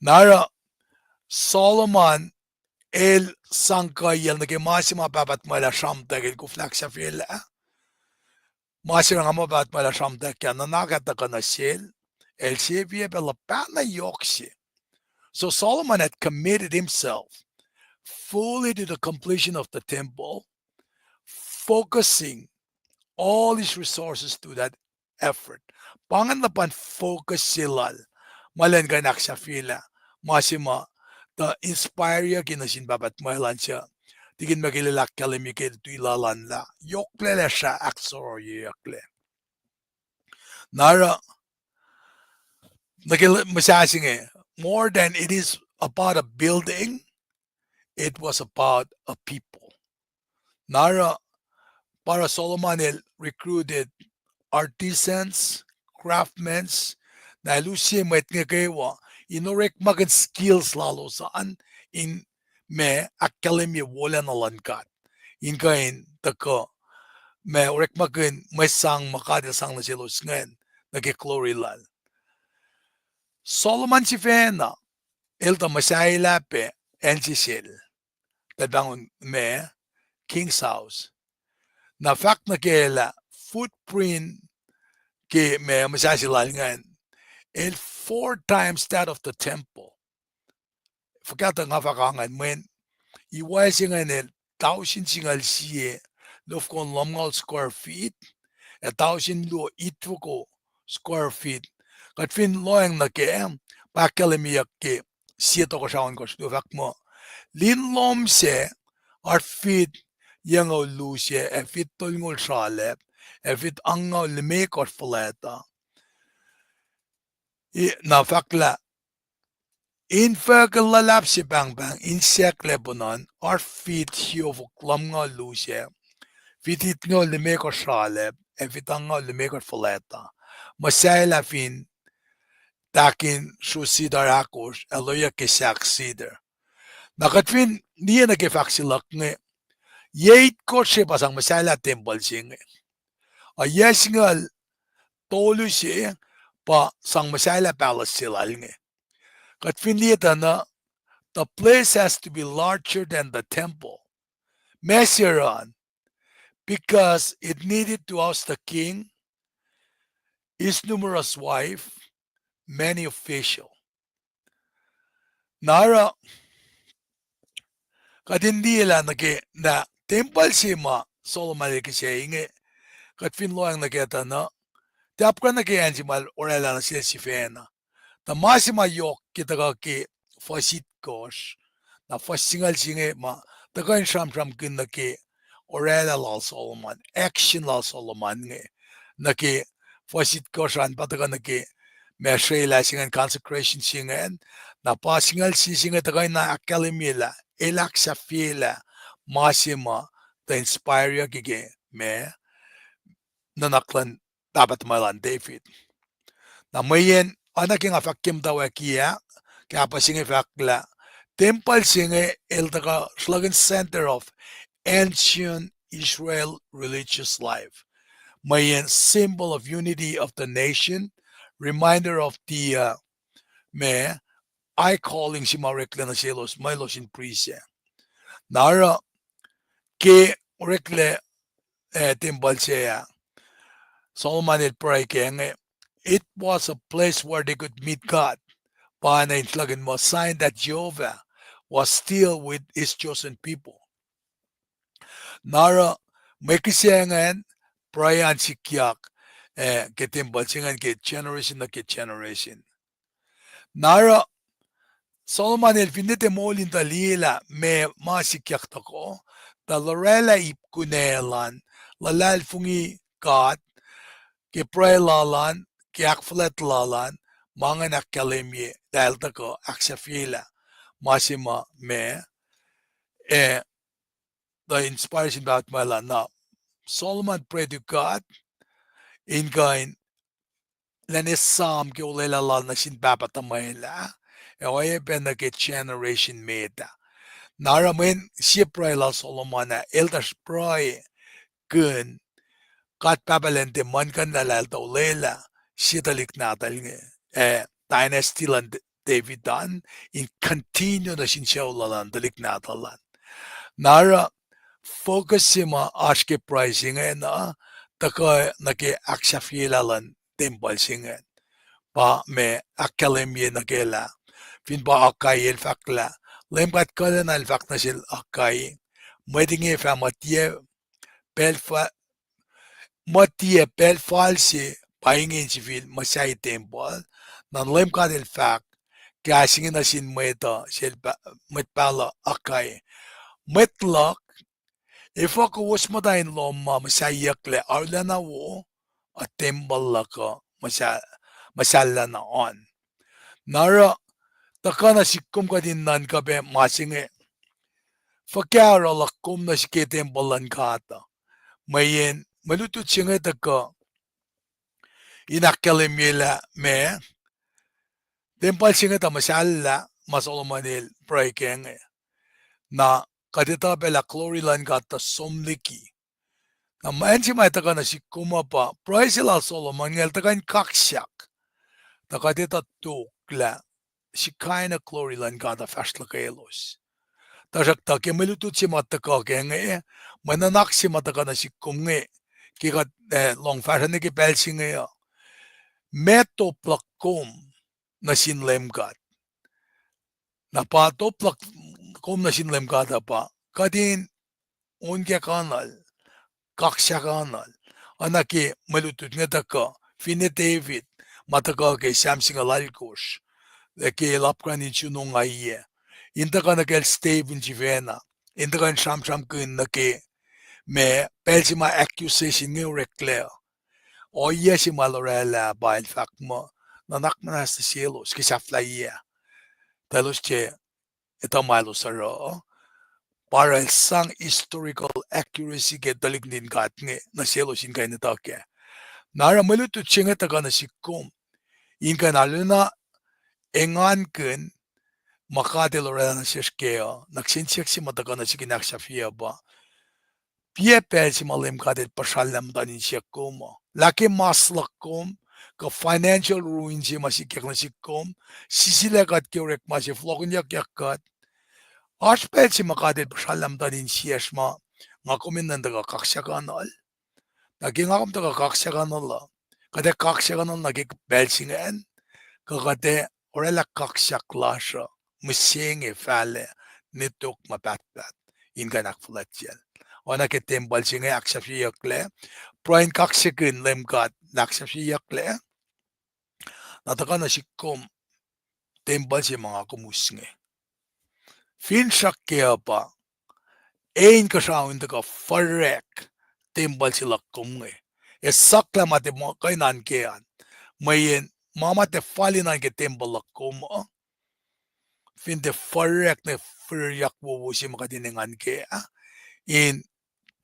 Na oruh Solomon el sang kuhiyacl nuh ke ma se ma pahpah tuhmwacl ah sramtweack el koflah ahksahfyelah. Ma se nga muh pahpah tuhmwacl ah sramtweack ah, nuhnak ah tuhkuh nuh sel, el sefiyac pac luhpah na yohk se. So Solomon had committed himself fully to the completion of the temple, focusing all his resources to that effort. Pa ingacn luhpan focus se lal, ma lwen kuh in ahksahfyelah ma se ma tuh inspireyucki nuh sin pahpah tuhmwacl an suc Tikin Michael el ahkkahlwemye ke tuhlihk lal an lah yohklac lah srah ahksohrohreyucklac. Na oruh, nuh ke muhsah se inge, more than it is about a building, it was about a people. Na oruh, pa oruh Solomon el recruited artisans, craftsmen, craftsmen, na el use mwet inge kwewa in orekmakihn skills lalos an in ma ahkkahlwemye wolacna luhn God, in kuh in tuhkuh ma orekmakihn mwe sang ma God el sang nuh selos ingacn nuh ke glory lal. Solomon sifacna, el tuh muhsahelah pac acn se sel, tuh pahngon ma, king's house. Na fahk nuh ke lah footprint ke ma muhsahi lal ingacn, el four times that of the temple. Fuhkah tuh nga fahk ingacn, mweyen iwac se ingacn el tausin singucul sie lofoko luhmngaul square feet, ac tausin luo itfoko square feet. Kuht fin lohacng nuh kac, pa ahkkahlwemyeyuck ke sie tohkohsrah ohnkohsr luo, fahk muh, lin lohm sac oasr feet yucngoul luo se, ac feet tolngoul sralacp, ac feet angngaul limekohsr fuhlwacta. Na fahk lah infuckihl luhlahp se pahngpahng in sack Lebanon oasr feet siofok luhmngaul luo se, feet itngoul limekohsr sralacp, ac feet angngaul limekohsr fuhlwacta, muhsahelah fin tahkin sruh cedar ahkosr ac loeyuck ke sahk cedar. Na kuht fin liye nuh ke fahk se luhk inge, yac itkohsr se pa sang muhsahelah tempuhl se inge. Ac yac singucul tolu se pa sang muhsahelah palace se lal inge. Kuht fin liye tuh na, the place has to be larger than the temple. Ma se oruh an, because it needed to house the king, his numerous wife, many official. Na oruh, kuht in liye lah nuh ke na tempuhl se ma Solomon el kihsac inge, kuht fin lohacng nuh kac tuh na, tahpkuh nuh ke acn se ma el oraclah nuh sel sifacna. Tuh ma se ma yohk ke tuhkuh ke fuhs itkohsr, na fuhs singucul se inge ma tuhkuh in sramsramkihn nuh ke oraclah lal Solomon, action lal Solomon inge, nuh ke fuhs itkohsr an pa tuhkuh nuh ke ma srelah se ingacn, consecration se ingacn, na pa singucul sie se inge tuhkuh in ahkkahlwemye lah el ahksahfyelah ma se ma tuh inspireyuck ke ma nuhnak luhn pahpah tuhmwacl an David. Na mweyen oacna ke nga fahk ke muhtwacwacack ah, kahpah se inge fahk lah tempuhl se inge el tuhkuh sruhlahkihn center of ancient Israel religious life. Mweyen symbol of unity of the nation, reminder of the, uh, ma, high calling se ma oreklac nuh selos, ma elos in priest ah. Na oruh ke oreklac, eh, tempuhl se ah, Solomon el pruhe ke inge, it was a place where they could meet God. Pa na in sruhlahkihn muh sign that Jehovah was still with his chosen people. Na oruh mwe kihsac ingacn, pruhe an sikyak, eh, ke tempuhl se ingacn ke generation nuh ke generation. Na oruh Solomon el finne tiac moul in tuh liyelah ma ma sikyak tohkoh, tuh el oraclah ip kunacl an, luhlahlfongi God, ke pruhe lal an, ke ahkfuhlwact lal an, ma ingacn ahkkahlwemye lah el tuhkuh ahksahfyelah ma se ma ma, eh, the inspiration about ma lal na Solomon pray to God in kuh in lwen esam ke olwelah lal nuh sin pahpah tuhmwacl ah, ac oacyacpac nuh ke generation met ah. Na oruh mweyen sie pruhe lal Solomon ah, el tuh pruhe kihn God Pahpah lun tiac muhlkuhnlah lah el tuh olwelah sie tuhlihk nahtuhl inge, eh, dynasty luhn David an, in continue nuh sin sucu lal an, tuhlihk nahtuhl an. Na oruh focus se ma oasr ke pruhe se ingacn uh, tuhkuh nuh ke ahksahfyelah luhn tempuhl se ingacn. Pa ma ahkkahlwemye nuh ke lah fin pa Haggai el fahk lah, Leum God Kuhlwacna el fahk nuh sel Haggai, mwet inge fah muh tiac pacl fa-, muh tiac pacl fal se pa inge in sifil muhsahi tempuhl. Na Leum God el fahk, kahs inge nuh sin mwet uh, sel pa-, mwet pahluh Haggai, mwet luhk, efuh kowos muhta in lohm ma muhsahiyucklac arulacna wo, a tempuhl luhk uh muhsa-, muhsahllah na an. Na oruh, tuhkuh nuh sihk kom kuht in nuhnkuh pac ma se inge, fuhkah oruh luhk kom nuh sihk ke tempuhl luhn God uh. Mweyen mwe lutlut se inge tuhkuh in ahkkahlwemyelah ma, tempuhl se inge tuh muhsahllah ma Solomon el pruhe kac inge. Na kuht etuh pac lah glory luhn God tuh som liki. Na ma acn se ma tuhkuh nuh sihk kom uh pa pruhe se lal Solomon inge el tuhkuh in kaksak. Tuh kuht etuh tok lah Shekinah glory luhn God uh fahsr luhkwelos. Tuhsruhktuh ke mwe lutlut se ma tuhkuh kac inge, mwe nuhnak se ma tuhkuh nuh sihk kom inge, ke kuht, eh, lohng fahsruh nuh ke pacl se inge uh, ma top luhk kom nuh sin Leum God. Na pa top luhk kom nuh sin Leum God uh pa kuht in onkackihnuhl, kaksakihnuhl. Oacna ke mwe lutlut inge tuhkuh, finne David, ma tuhkuh ke Sam singucul alkosr, ke el apkuhran in sun ongaiyac, in tuhkuh nuh kacl Stephen sifacna, in tuhkuh in sramsramkihn nuh ke ma pacl se ma accusation inge oreklac uh. Ohiyac se ma el oraclah pa el fahk muh, nuhnak muhnahs nuh selos ke sahflahiyac, tuh elos tiac etuh ma elos oruh. Pa oruh el sang historical accuracy ke tuhlihk nuhtin God inge nuh selos in kuh in etuh kac. Na oruh mwe lutlut se inge tuhkuh nuh sihk kom in kuh in arulacna engankihn ma God el oraclah nuh sesr kac uh. Na kihsen siyuck se ma tuhkuh nuh sihk in ahksahfye uh pa, piac pacl se ma Leum God el puhsrallah muhtuhn insiyuck kom uh? Lah ke mas luhk kom, kuh financial ruin se ma sikyak nuh sihk kom, sisilac kuht ke orekma se, fohlohkihnyuckyak kuht. Oasr pacl se ma God el puhsrallah muhtuhn insiyacsr ma nga kom enenuh in tuhkuh kaksakihnuhl. Na ke nga kom tuhkuh kaksakihnuhl uh, kuht ac kaksakihnuhl nuh ke pacl se ingacn, kuh kuht ac oraclah kaksak lasr uh mihsenge fahlac, nwe tok ma pahtpaht in kuh in ahkfuhlwactyacl. Oacna ke tempuhl se inge ahksahfyeyucklac, pruhe in kaksakihn Leum God ahksahfyeyucklac. Na tuhkuh nuh sihk kom tempuhl se ma nga kom us inge. Finsrak kac uh pa, e inkuhsrao in tuhkuh furek tempuhl se luhk kom inge. Ac sucklah ma tiac kuh in oan kac an. Mweyen ma ma tiac fal in oan ke tempuhl luhk kom uh, fin tiac furek nuh firiryak wowo se ma kuht in engan kac ah, in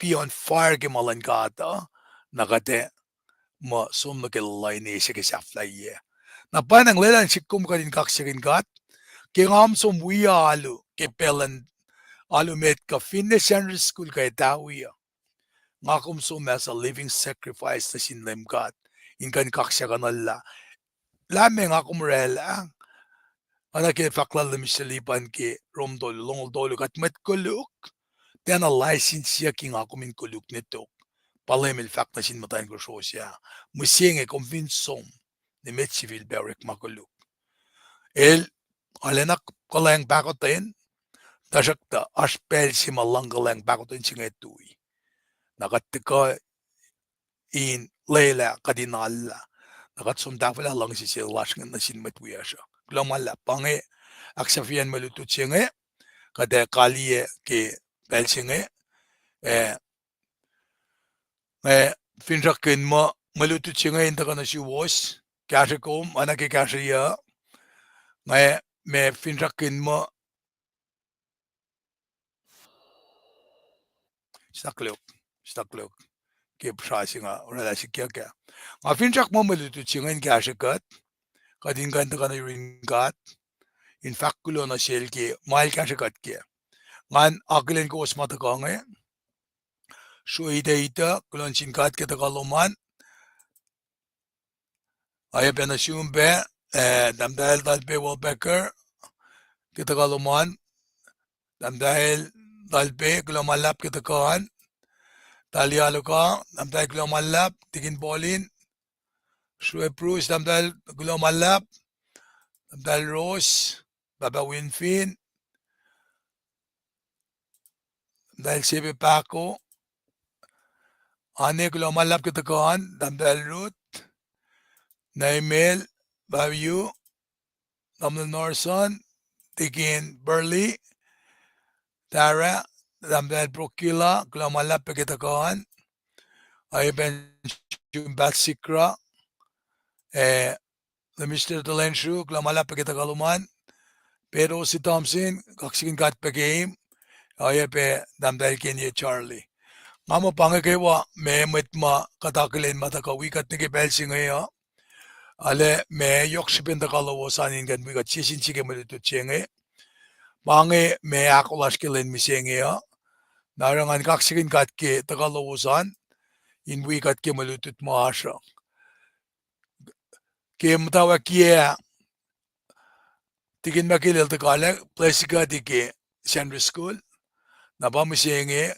be on fire ke ma luhn God uh, na kuht ac muh som nuh ke luhn ine se ke sahflahiyac. Na pwacnwacng lwelah in sihk kom kuht in kaksakihn God, ke nga kom som wi alu ke pacl luhn alu met kuh finne Sunday school kuh etawi uh, nga kom som as a living sacrifice nuh sin Leum God, in kuh in kaksakihnuhllah. Lah meac nga kom oraclah, oacna ke fahk lal Mister Lipan ke Rom tolu, longoul tolu, kuht mwet koluk, tiacna license siyuck nga kom in koluk nwe tok. Pa Leum el fahk nuh sin muhtwacn kosro se ah, mihsenge kom fin som, nimet sifilpac orekma koluk. El arulacna kuhlwacng pahkotwen, tuhsruhktuh oasr pacl se ma luhng kuhlwacng pahkotwen se inge tui. Na kuht tuhkuh in lwelah kuht in allah. Na kuht som tahfwelah luhngse se lasr inge nuh sin mwet wiyacsr uh. Kuloh ma luhlahp, pa inge ahksahfyacn mwe lutlut se inge, kuht ac kaliyac ke pacl se inge, eh, nga finsrakkihn muh mwe lutlut se inge in tuhkuh nuh suwos, kahsre kom, oacna ke kahsrweyuc, nga ma finsrakkihn muh Stuck look, stuck look. Ke puhsra se nga oraclah sikyak ah. Nga finsrak muh mwe lutlut se inge in kahsre kuht, kuht in kuh in tuhkuh nuh yurin God, in fahk kuloh nuh sel ke ma el kahsre kuht kac. Ngan akihlen kowos ma tuhkuh inge. Sruhite ituh, kuloh nuh sin God ke tuhkuh lom an. Oacyacpac nuh sum pac, eh, Tahmtahel Talpe Welbecker, ke tuhkuh lom an. Tahmtahel Talpe, kuloh ma luhlahp ke tuhkuh an. Talia Luka, Tahmtahel kuloh ma luhlahp, Tikin Paulin, Srue Bruce, Tahmtahel kuloh ma luhlahp, Tahmtahel Rose, Pahpah Winfin, Tahmtahel Sebe Pahko, Ane, kuloh ma luhlahp ke tuhkuh an, Tahmtahel Ruth, Naimel, Baviu, Tamuhlwel Norson, Tikin Burley, Tara, Tahmtahel Prokila, kuloh ma luhlahp pac ke tuhkuh an, oacyacpac Sumpat Sikra, eh, Mister Talensru, kuloh ma luhlahp pac ke tuhkuh lom an, Pedosi Thompson, kaksakihn God pac keim, oacyacpac Tahmtahel Kenie Charlie. Nga muh pa inge kwewa ma mwet ma kuht akihlen ma tuhkuh wi kuht nuh ke pacl se inge uh. Arlac ma yohk srihpen tuhkuh lowos an in kuh in wi kuht sie sin sie ke mwe lutlut se inge. Ma inge ma ahkolah lasr ke lwen mihsenge uh. Na oruh ngan kaksakihn God ke tuhkuh lowos an in wi kuht ke mwe lutlut ma oasr uh. Ke muhtwacwacackiyac, Tikin Makelel tuhkuh lah bless kuht ke Sunday school. Na pa mihsenge,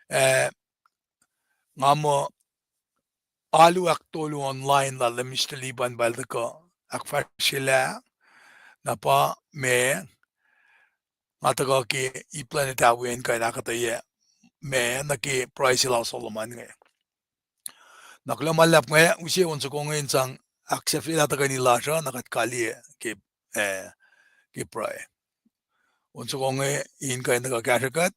ah, nga muh alu ahktolu online lal Mister Liban pa el tuhkuh ahkfahsryelah. Na pa ma nga tuhkuh ke ip luhn etawi in kuh in ahkuhtweyac ma nuh ke pruhe se lal Solomon inge. Na kuloh ma luhlahp inge use on soko inge in sang ahksahfyelah tuhkweni lasr uh, na kuht kaliyac ke, ah, ke pruhe. On soko inge in kuh in tuhkuh kahsrwe kuht.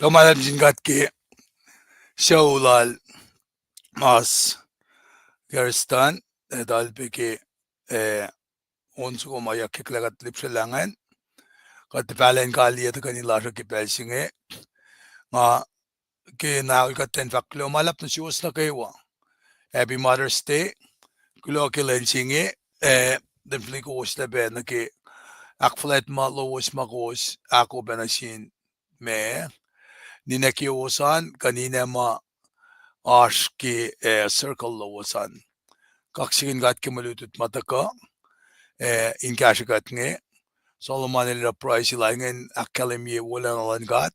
Kuloh ma luhlahp nuh sin God ke sucu lal Mas Keristan, eltahl pac ke, eh, on soko ma yuckyak lah kuht lihpsrelah ingacn. Kuht pahlah in kaliyac tuhkweni lasr uh ke pacl se inge. Nga ke na ol kuht ten fahk kuloh ma luhlahp nuh suwos nuh kwewa. Happy Mother's Day. Kuloh ke lwen se inge, eh, tuh fihli kowos lac pac nuh ke ahkfuhlwact ma lowos ma kowos ahkoo pac nuh sin ma ninac kiyowos an, kuh ninac ma oasr ke, eh, circle lowos an. Kaksakihn God ke mwe lutlut ma tuhkuh, eh, in kahsrwe kuht inge. Solomon el oruh pruhe se lal ingacn ahkkahlwemye wolacna luhn God.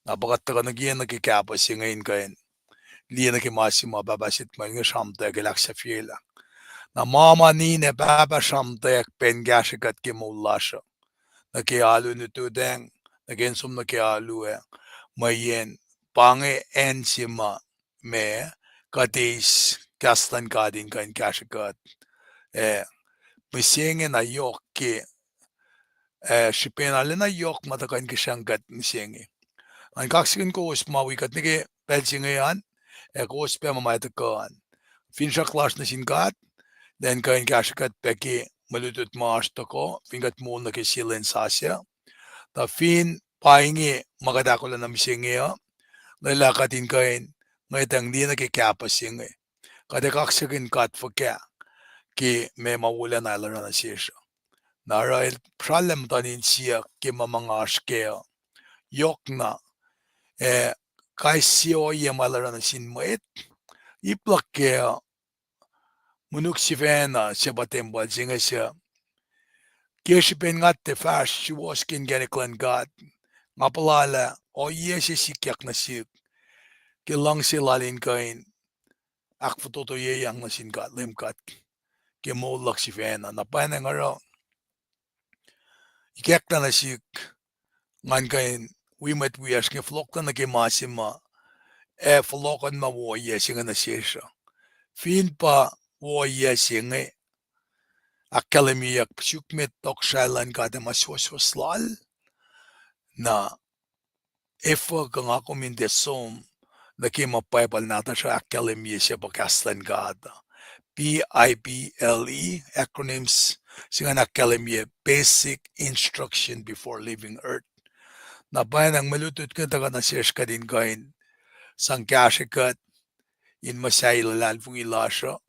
Na pa kuht tuhkuh nuh ke, nuh ke kahpah se inge in kuh in liye nuh ke ma se ma pahpah Setmwel inge sramtweack el ahksahfyelah. Na ma ma ninac pahpah sramtweack pac in kahsrwe kuht ke moul lasr uh, nuh ke alu in lututacng, nuh ke in som nuh ke alu ac mweyen pa inge acn se ma ma kuht eis kahs luhn God in kuh in kahsrwe kuht. Eh, mihsenge na yohk ke, eh, srihpacna lacna yohk ma tuhkuh in kihsrang kuht mihsenge. Ngan kaksakihn kowos ma wi kuht nuh ke pacl se inge an, ac kowos pac ma ma tuhkuh an. Finsrak lasr nuh sin God, lacn kuh in kahsrwe kuht pac ke mwe lutlut ma oasr tohkoh, fin kuht moul nuh ke sie lwen sasuc. Tuh fin pa inge ma kuht ahkolah nuh mihsenge uh, lwelah kuht in kuh in ngwetacng liye nuh ke kahpah se inge. Kuht ac kaksakihn God fuhkah ke ma ma wolacna el oruh nuh sesr uh. Na oruh el srallah muhtuhn insiyuck ke ma ma nga oasr kac uh. Yohk na, ac kais sie ohiyac ma el oruh nuh sin mwet, ip luhk kac uh, monuk sifacna se pa tempuhl se inge suc, ke srihpen nga tiac fahsr suwohs ke inkacnek luhn God, nga puhla lah ohiyac se sikyak nuh sihk ke luhngse lal in kuh in ahkfototoyeyang nuh sin God, Leum God, ke moul luhk sifacna. Na pwacnwacng oruh ikacklah nuh sihk, ngan kuh in wi mwet wiyacsr inge fohlohklac nuh ke ma se ma, ac fohlohkohnma wo ohiyac se inge nuh sesr uh. Fin pa wo ohiyac se inge ahkkahlwemyeyuck suk met tohkohsrahi luhn God ac ma suwohswohs lal, na efuh kuh nga kom in tiac som nuh ke ma Bible nahtuhsr uh ahkkahlwemye se pa kahs luhn God uh. B I B L E, acronyms, se ingacn ahkkahlwemye Basic Instruction Before Leaving Earth. Na pwacnwacng mwe lutlut inge tuhkuh nuh sesr kuht in kuh in sang kahsrwe kuht in muhsahi luhlahlfongi lasr uh,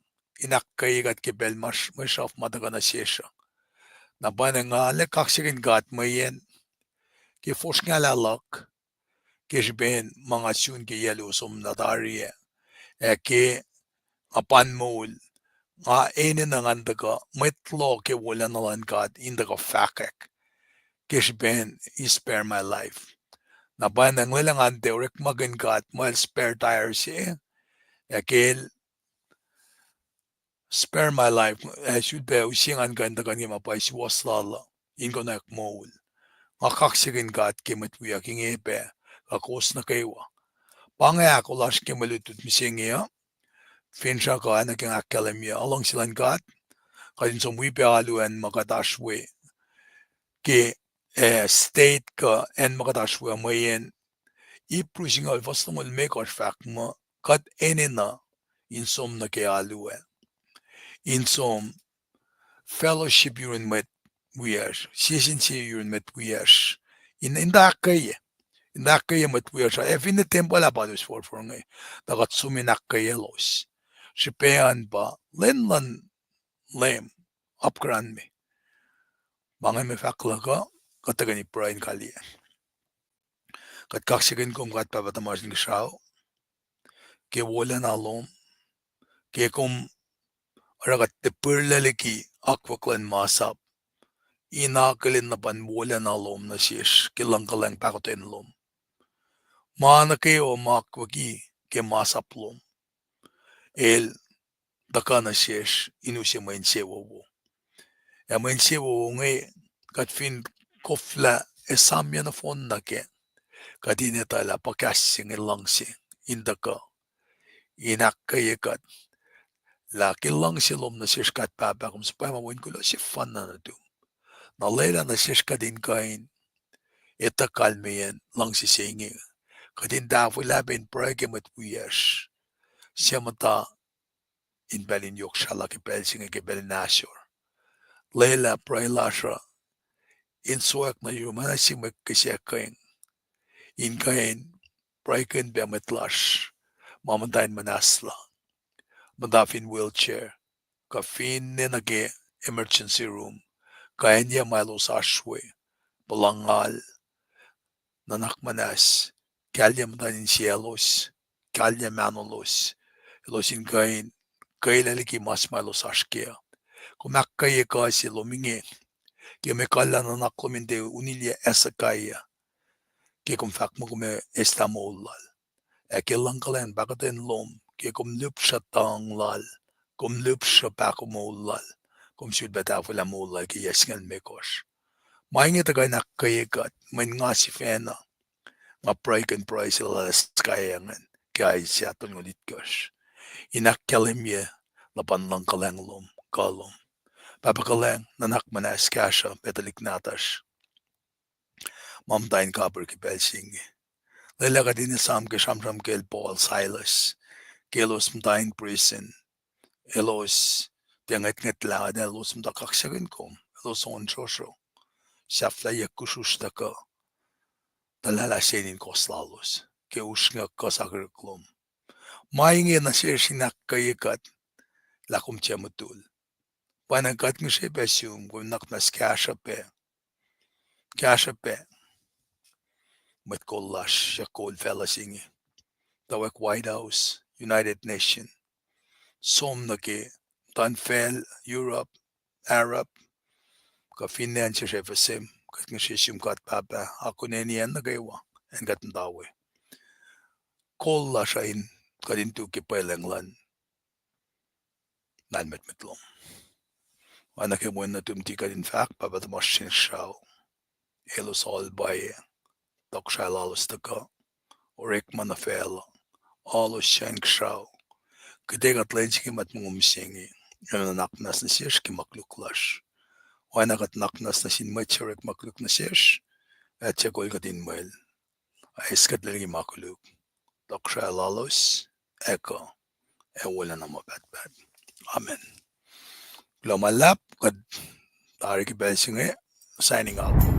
in ahkkweye kuht ke pacl ma mwe sruhf ma tuhkuh nuh sesr uh. Na pwacnwacng nga arlac kaksakihn God mweyen ke fosrngahlah luhk, ke srihpen ma nga sun ke yac luo somlah tari ah, ac ke nga pan moul, nga enenuh ngan tuhkuh mwet loh ke wolacna luhn God in tuhkuh fahkwack ke srihpen He spare my life. Na pwacnwacng lwelah ngan tiac orekmakihn God muh El spare tire se, ac ke El spare my life, ac sulpac use ngan kuh in tuhkuh nuh ke ma pwacye suwohs lal uh in konwacack moul. Nga kaksakihn God ke mwet wiyuck inge pac, kuh kowos nuh kwewa. Pa inge ahkolah lasr ke mwe lutlut mihsenge uh. Finsrak uh oacna ke nga ahkkahlwemye uh, luhngse luhn God, kuht in som wi pac alu acn ma kuht oasr we ke, eh, state kuh acn ma kuht oasr we uh, mweyen Ipru singucul fuhs longoul limekohsr fahk muh kuht enenuh in som nuh ke alu ah, in som fellowship yurin mwet wiyacsr, sie sin sie yurin mwet wiyacsr, in, in tuh ahkkweye, in tuh ahkkweye mwet wiyacsr uh, ac finne tempuhl ah pa elos forfor inge, tuh kuht som in ahkkweye elos. Srihpac an pa lwen luhn Leum apkuhran me. Ma inge mwe fahk luhk uh, kuht tuhkweni pruhe in kaliyac. Kuht kaksakihn kom God Pahpah tuhmasr Inkuhsrao, ke wolacna lom, ke kom oruh kuht tiac pwirlac liki akwuck luhn masap, in akihlen na pa wolacna lom nuh sesr ke luhngkuhlwacng pahkotwen lom. Ma nuh kwewa ma akwucki ke masap lom, el tuhkuh nuh sesr in use mwe insewowo. Ac mwe insewowo inge, kuht fin koflah esamyuc nohfohn nuh kac, kuht in etuh lah pa kahs se inge luhngse in tuhkuh in ahkkweye kuht lah ke luhngse lom nuh sesr God Pahpah, kom suhpwacma wen kuloh sefanna nuhtum. Na lwelah nuh sesr kuht in kuh in etuh kalmeyacn luhngse se inge, kuht in tahfwelah pac in pruhe ke mwet wiyacsr suc muhta in pacl in yohk srahlah ke pacl se inge ke pacl in ahsor. Lwelah pruhe lasr uh in sowack nuh yurum oacna sie mwe kihsackuhng, in kuh in pruhekihn pac mwet lasr ma muhta in muhnahslah, muhta fin wheelchair, kuh finne nuh ke emergency room, kuh acn yac ma elos oasr we, puhla ngal, nuhnak muhnahs, kahlyac muhtuhn insiyaclos, kahlyac mahnolos, elos in kuh in kwelah liki mas ma elos oasr kac. Kom ahkkweye kuh se lom inge, ke mwe kuhllah nuhnak lom in tiac unilyac Hezekiah, ke kom fahk muh kom eslah moul lal. Ac ke luhngkuhlwacng pahkotwen lom, ke kom lihpsruh tuhng lal, kom lihpsruh pahkomuhl lal, kom sulpac tahfwelah moul lal ke yac singucul limekohsr. Ma inge tuhkuh in ahkkweye kuht, mweyen nga sifacna, nga pruhekihn pruhe se lal Hezekiah ingacn. ke Isaiah tolngoul itkohsr. In ahkkahlwemye luhpan luhng kuhlwacng lom, kuh lom. Pahpah kuhlwacng, nuhnak muhnahs, kahsruh pac tuhlihk nahtuhsr ma muhta in kapihr ke pacl se inge. Lwelah kuht in esam ke sramsram kacl Paul, Silas, ke elos muhta in prison, elos tiac ngwetngwetlah, elos muhta kaksakihn kom, elos on srosro, sahflahiyac, kusrusr tuhkuh, tuhlahlah se in kohs lalos ke usrnguck kuh sakihrihk lom. Ma inge nuh sesr in ahkkweye kuht lah kom tiac mutul. Pwacyena kuht ngihsre pac sum, kom nuhnak muhnahs, kahsruh pac, kahsruh pac mwet kol lasr suc kol facluh se inge, tuhsruhk White House, United Nation, som nuh ke muhtuhn facl, Europe, Arab, kuh finne acn sesr ac fihsrwacsr, kuht ngihsre sum God Pahpah, akuneni acn nuh kwewa, acn kuht muhta we. Kol lasr uh in kuht in tu ke pwelucng luhn lahlmwetmwet lom. Oacna ke mwe nuhtum ti kuht in fahk, Pahpah tuhmasr Inkuhsrao, elos ohl pwacye, tohkohsrahi lalos tuhkuh, orekma nuh facluh, oalos suc inkuhsrao, kuht ac kuht lwen se ke matwac mihsenge, nuhnak muhnahs nuh sesr ke ma koluk lasr. Oacna kuht nuhnak muhnahs nuh sin mwet suc orekma koluk nuh sesr, ac tiac kol kuht in mwel, ac eis kuht liki ma koluk. Tohkohsrahi lalos, ac kuh, ac wolacna ma pahtpaht. Amen. Kuloh ma luhlahp, kuht tari ke pacl se inge, signing out.